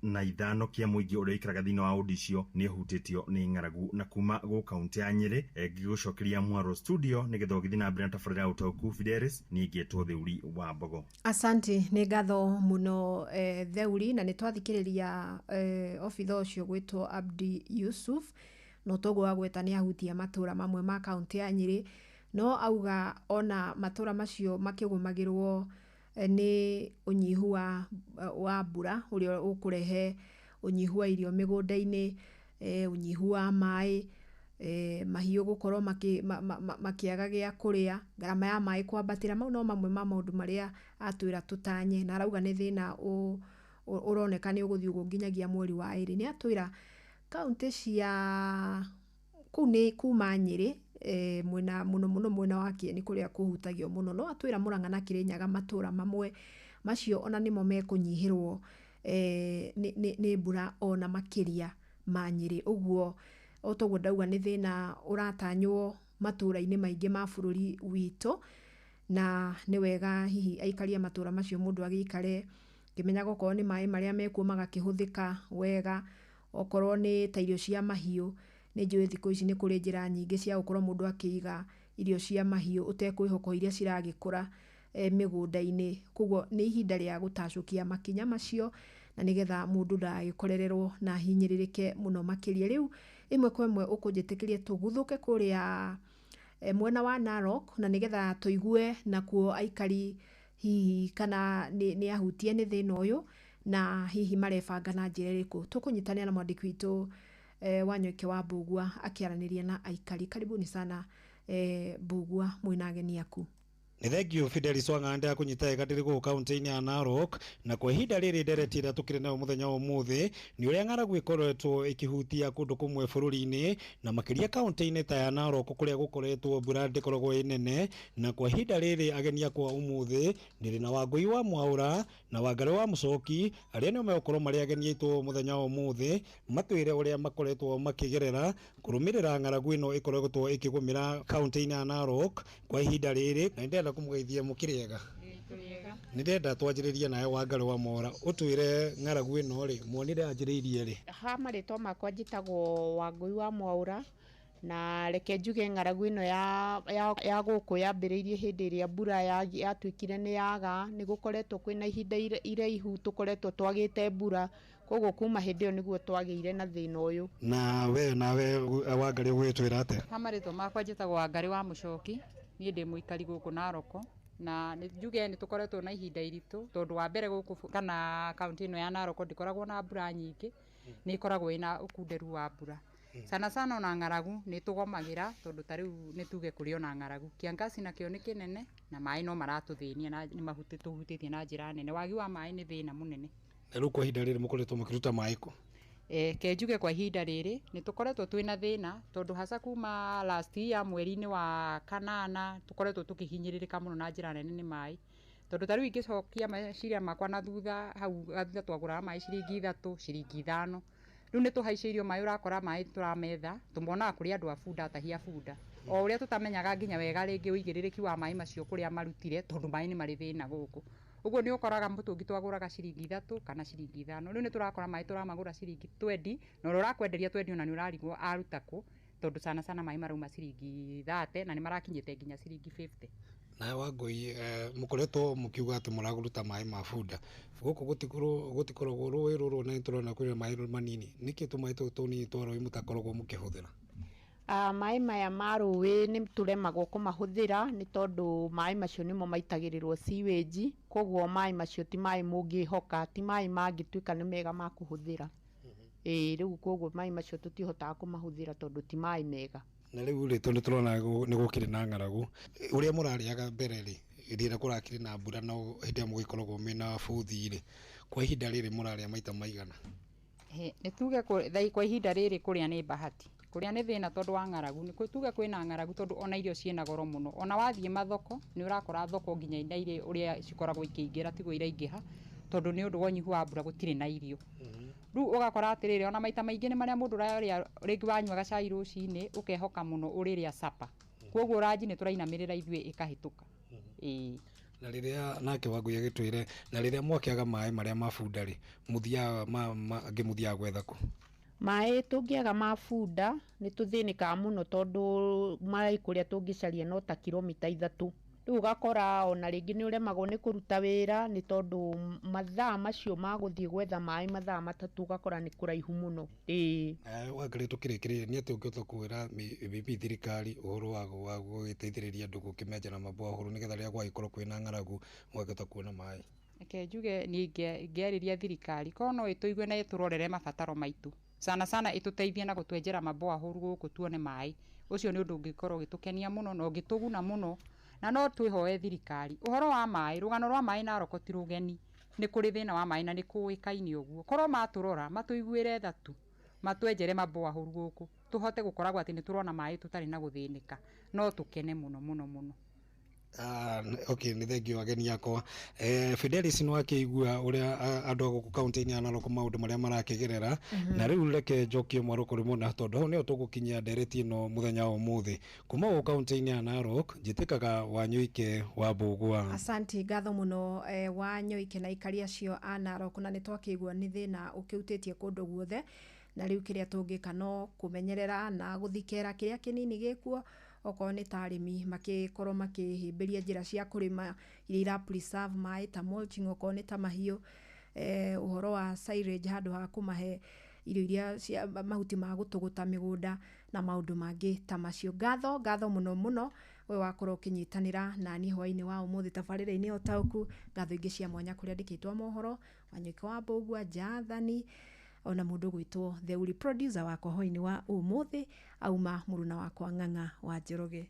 25 kĩa mũingĩ ũrĩa ũikaraga thĩinĩ wa wodi icio nĩ ũhutĩtio nĩ ng'aragu. Na kuma gũ kaunti ya Nyĩrĩ, ngĩgũcokeria mwaro studio nĩgetha ũgĩthiĩ na mbere na tabarĩra ya ũtaũku. Fidelis, niĩ ngĩtwo Theuri wa Mbogo. Asante, nĩ ngatho mũno Theuri, na nĩ twathikĩrĩria obitha ũcio gwĩtwo Abdi Yusuf, no toguo agweta nĩ ahutia matũra mamwe ma kaunti ya Nyĩrĩ, no auga ona matũra macio makĩgũmagĩrwo nĩ ũnyihu wa mbura ũrĩa ũkũrehe Ũnyihu wa irio mĩgũnda-inĩ, ũnyihu wa maĩ, mahiũ gũkorwo makĩaga gĩa kũrĩa, ngarama ya maĩ kwambatĩra. Mau no mamwe ma maũndũ marĩa atwĩra tũtanye, na arauga nĩ thĩna ũroneka nĩ ũgũthiĩ ũguo nginyagia mweri wa 2. Nĩ atwĩra kaũntĩ cia kũu nĩ kuma Nyĩrĩ, mwena mũno mũno mwena wa Kĩeni kũrĩa kũhutagio mũno, no atwĩra Mũrang'a na Kĩrĩnyaga matũra mamwe macio ona nĩmo mekũnyihĩrwo nĩ mbura ona makĩria ma Nyĩrĩ. Ũguo o toguo ndauga, nĩ thĩna ũratanywo matũra-inĩ maingĩ ma bũrũri witũ, na nĩ wega hihi aikari a matũra macio mũndũ agĩikare ngĩmenyaga okorwo nĩ maĩ marĩa mekuo magakĩhũthĩka wega, okorwo nĩ ta irio cia mahiũ. Nĩ njũĩ thikũ ici nĩ kũrĩ njĩra nyingĩ cia gũkorwo mũndũ akĩiga irio cia mahiũ ũtekwĩhoka iria ciragĩkũra mĩgũnda-inĩ. Koguo nĩ ihinda rĩa gũtacũkia makinya macio, na nĩgetha mũndũ ndagagĩkorererwo na ahinyĩrĩrĩke mũno makĩria. Rĩu ĩmwe kwa ĩmwe ũkũnjĩtĩkĩria tũguthũke kũrĩa mwena wa Narok, na nĩgetha tũigue nakuo aikari hihi kana nĩ ahutie nĩ thĩna ũyũ, na hihi marebanga na njĩra ĩrĩkũ. Tũkũnyitanĩra na mwandĩki witũ Wanyoike wa Mbugua akĩaranĩria na aikari. Karibuni sana Mbugua, mwĩna ageni aku. Nĩ thengio Fidelis Wang'ande akũnyita wega ndĩrĩ gũkũ kaũntĩ-inĩ ya Narok, na kwa ihinda rĩrĩ ndereti ĩrĩa tũkĩrĩ nayo mũthenya wa ũmũthĩ nĩ ũrĩa ng'aragu ĩkoretwo ĩkĩhutia kũndũ kũmwe bũrũri-inĩ, na makĩria kaũntĩ-inĩ ta ya Narok kũrĩa gũkoretwo mbura ndĩkoragwo ĩ nene. Na kwa ihinda rĩrĩ ageni akwa ũmũthĩ ndĩrĩ na Wangũi wa Mwaũra na Wangarĩ wa Mũcoki, arĩa nĩo megũkorwo marĩ ageni aitũ mũthenya wa ũmũthĩ, matwĩre ũrĩa makoretwo makĩgerera kũrũmĩrĩra ng'aragu ĩno ĩkoretwo ĩkĩgũmĩra kaũntĩ-inĩ ya Narok kwa ihinda rĩrĩ. Na nĩndĩrenda kũmũgeithia mũkĩrĩega. Nĩ ndĩrenda twanjĩrĩrie nawe Wangarĩ wa Mwaũra, ũtwĩre ng'aragu ĩno rĩ muonire yanjĩrĩirie rĩ? Ha marĩtwa makwa njĩtagwo Wangũi wa Mwaũra, na reke njuge ng'aragu ĩno ya gũkũ yambĩrĩirie hĩndĩ ĩrĩa mbura yatuĩkire nĩ yaga. Nĩ gũkoretwo kwĩna ihinda iraihu tũkoretwo twagĩte mbura, koguo kuma hĩndĩ ĩyo nĩguo twagĩire na thĩna ũyũ. Na we nawe Wangarĩ ũgwĩtwĩra atĩa? Ha marĩtwa makwa njĩtagwo Wangarĩ wa Mũcoki, niĩ ndĩ mũikari gũkũ Narok, na nĩ njuge nĩ tũkoretwo na ihinda iritũ tondũ wa mbere gũkũ kana kaũntĩ ĩno ya Narok ndĩkoragwo na mbura nyingĩ, nĩ ĩkoragwo ĩna ũkunderu wa mbura sana sana. Ona ng'aragu nĩ tũgomagĩra tondũ ta rĩu nĩ tuge kũrĩ ona ng'aragu, kiangaci nakĩo nĩ kĩnene, na maĩ no maratũthĩnia na nĩ matũhutĩtie na njĩra nene. Wagi wa maĩ nĩ thĩna mũnene. Na rĩu kwa ihinda rĩrĩ mũkoretwo mũkĩruta maĩ kũ? Ke njuge kwa ihinda rĩrĩ nĩ tũkoretwo twĩna thĩna tondũ hasa kuma last year mweri-inĩ wa kanana tũkoretwo tũkĩhinyĩrĩrĩka mũno na njĩra nene nĩ maĩ, tondũ ta rĩu ingĩcokia meciria makwa na thutha, hau thutha twagũraga maĩ ciringi 3, ciringi 5. Rĩu nĩ tũhaicĩirio maĩ, ũrakora maĩ tũrametha tũmonaga kũrĩ andũ a bunda, atahi a bunda, o ũrĩa tũtamenyaga nginya wega rĩngĩ ũigĩrĩrĩki wa maĩ macio kũrĩa marutire, tondũ maĩ nĩ marĩ thĩna gũkũ. Ũguo nĩ ũkoraga mũtũngi twagũraga ciringi 3 kana ciringi 5, rĩu nĩ tũrakora maĩ tũramagũra ciringi 20, na ũrĩa ũrakwenderia 20 ona nĩ ũrarigwo aruta kũ, tondũ sana sana maĩ marauma ciringi 30 na nĩ marakinyĩte nginya ciringi 50. Nawe Wangũi, mũkoretwo mũkiuga atĩ mũragũruta maĩ ma bunda gũkũ, gũtikoragwo rũĩ rũrũ na nĩtũrona kwĩna maĩ manini, nĩkĩ tũmaĩ tũtũ tũnini twa rũĩ mũtakoragwo mũkĩhũthĩra? Maĩ maya ma rũĩ nĩ tũremagwo kũmahũthĩra nĩ tondũ maĩ macio nĩmo maitagĩrĩrwo sewage, koguo maĩ macio ti maĩ mũngĩhoka, ti maĩ mangĩtuĩka nĩ mega ma kũhũthĩra. Ĩĩ, rĩu koguo maĩ macio tũtihotaga kũmahũthĩra tondũ ti maĩ mega. Na rĩu rĩ, tondũ tũrona nĩ gũkĩrĩ na ng'aragu, ũrĩa mũrarĩaga mbere rĩ, hĩndĩ ĩrĩa kũrakĩrĩ na mbura na hĩndĩ ĩrĩa mũgĩkoragwo mwĩna bũthi rĩ, kwa ihinda rĩrĩ mũrarĩa maita maigana? Nĩ tuge kwa ihinda rĩrĩ kũrĩa nĩ bahati, kũrĩa nĩ thĩna tondũ wa ng'aragu. Nĩ tuge kwĩna ng'aragu tondũ ona irio ciĩna goro mũno, ona wathiĩ mathoko nĩ ũrakora thoko nginya ina irio ũrĩa cikoragwo ikĩingĩra tiguo iraingĩha, tondũ nĩ ũndũ wa ũnyihu wa mbura gũtirĩ na irio. Rĩu ũgakora atĩrĩrĩ, ona maita maingĩ nĩ marĩa mũndũ ũrarĩa, rĩngĩ wanyua gacai rũcinĩ ũkehoka mũno ũrĩrĩa sapa, koguo ranji nĩ tũrainamĩrĩra ithuĩ ĩkahĩtũka. Ĩĩ. Na rĩrĩa nake Wangũi agĩtwĩre, na rĩrĩa mwakĩaga maĩ marĩa ma bunda rĩ, mũthiaga angĩ mũthiaga gwetha kũ? Maĩ tũngĩaga ma bunda nĩ tũthĩnĩkaga mũno tondũ maĩ kũrĩa tũngĩcaria no ta kilomita 3. Rĩu ũgakora ona rĩngĩ nĩ ũremagwo nĩ kũruta wĩra nĩ tondũ mathaa macio ma gũthiĩ gwetha maĩ mathaa 3 ũgakora nĩ kũraihu mũno. Ĩĩ. Wangarĩ, tũkĩrĩkĩrĩria nĩ atĩ ũngĩhota kwĩra bibi thirikari ũhoro wa gũgĩteithĩrĩria andũ gũkĩmenjera mabohoro nĩgetha rĩrĩa gwagĩkorwo kwĩna ng'aragu mũgakĩhota kuona maĩ? Reke njuge niĩ ingĩarĩria thirikari korwo no ĩtũigue na ĩtũrorere mabataro maitũ, sana sana ĩtũteithie na gũtwenjera maboahũru gũkũ tuone maĩ. Ũcio nĩ ũndũ ũngĩkorwo ũgĩtũkenia mũno na ũngĩtũguna mũno, na no twĩhoe thirikari. Ũhoro wa maĩ, rũgano rwa maĩ Narok ti rũgeni, nĩ kũrĩ thĩna wa maĩ na nĩ kũĩkaine ũguo. Korwo matũrora matũiguĩre tha tu, matwenjere maboahũru gũkũ, tũhote gũkoragwo atĩ nĩ tũrona maĩ tũtarĩ na gũthĩnĩka, no tũkene mũno mũno mũno. Okay, nĩ thengio ageni akwa. Fidelis nĩ wakĩigua ũrĩa andũ a gũkũ kaunti-inĩ ya Narok maũndũ marĩa marakĩgerera. Na rĩu reke njokie mwaro kũrĩ mũna, tondũ hau nĩho tũgũkinyia ndereti ĩno mũthenya wa ũmũthĩ. Kuma gũkũ kaunti-inĩ ya Narok, njĩtĩkaga Wanyoike wa Mbũgua. Asanti, ngatho mũno Wanyoike na aikari acio a Narok, na nĩ twakĩigua nĩ thĩna ũkĩhutĩtie kũndũ guothe, na rĩu kĩrĩa tũngĩka no kũmenyerera na gũthikera kĩrĩa kĩnini gĩkuo, okorwo nĩ ta arĩmi makĩkorwo makĩhĩmbĩria njĩra cia kũrĩma iria ira preserve maĩ ta mulching, okorwo nĩ ta mahiũ, ũhoro wa silage handũ ha kũmahe irio iria cia mahuti ma gũtũgũta mĩgũnda na maũndũ mangĩ ta macio. Ngatho ngatho mũno mũno we wakorwo ũkĩnyitanĩra nani hwainĩ wa ũmũthĩ tabarĩra-inĩ ya ũtaũku. Ngatho ingĩ cia mwanya kũrĩa andĩkĩtwo mohoro, Wanyoike wa Mbũgua, Jathani, ona mũndũ gwĩtwo Theuri, producer wakwa hwainĩ wa ũmũthĩ auma mũruna wakwa Ng'ang'a wa Njoroge.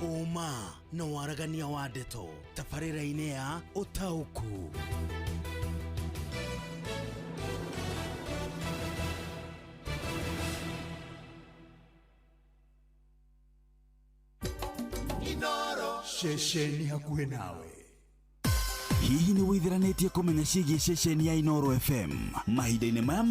Ũma na waragania wa ndeto tabarĩra-inĩ ya ũtaũku. Ceceni hakuhĩ nawe. Hihi nĩ wĩtheranĩtie kũmenya ciĩgiĩ ceceni ya Inooro FM mahinda-inĩ maya ma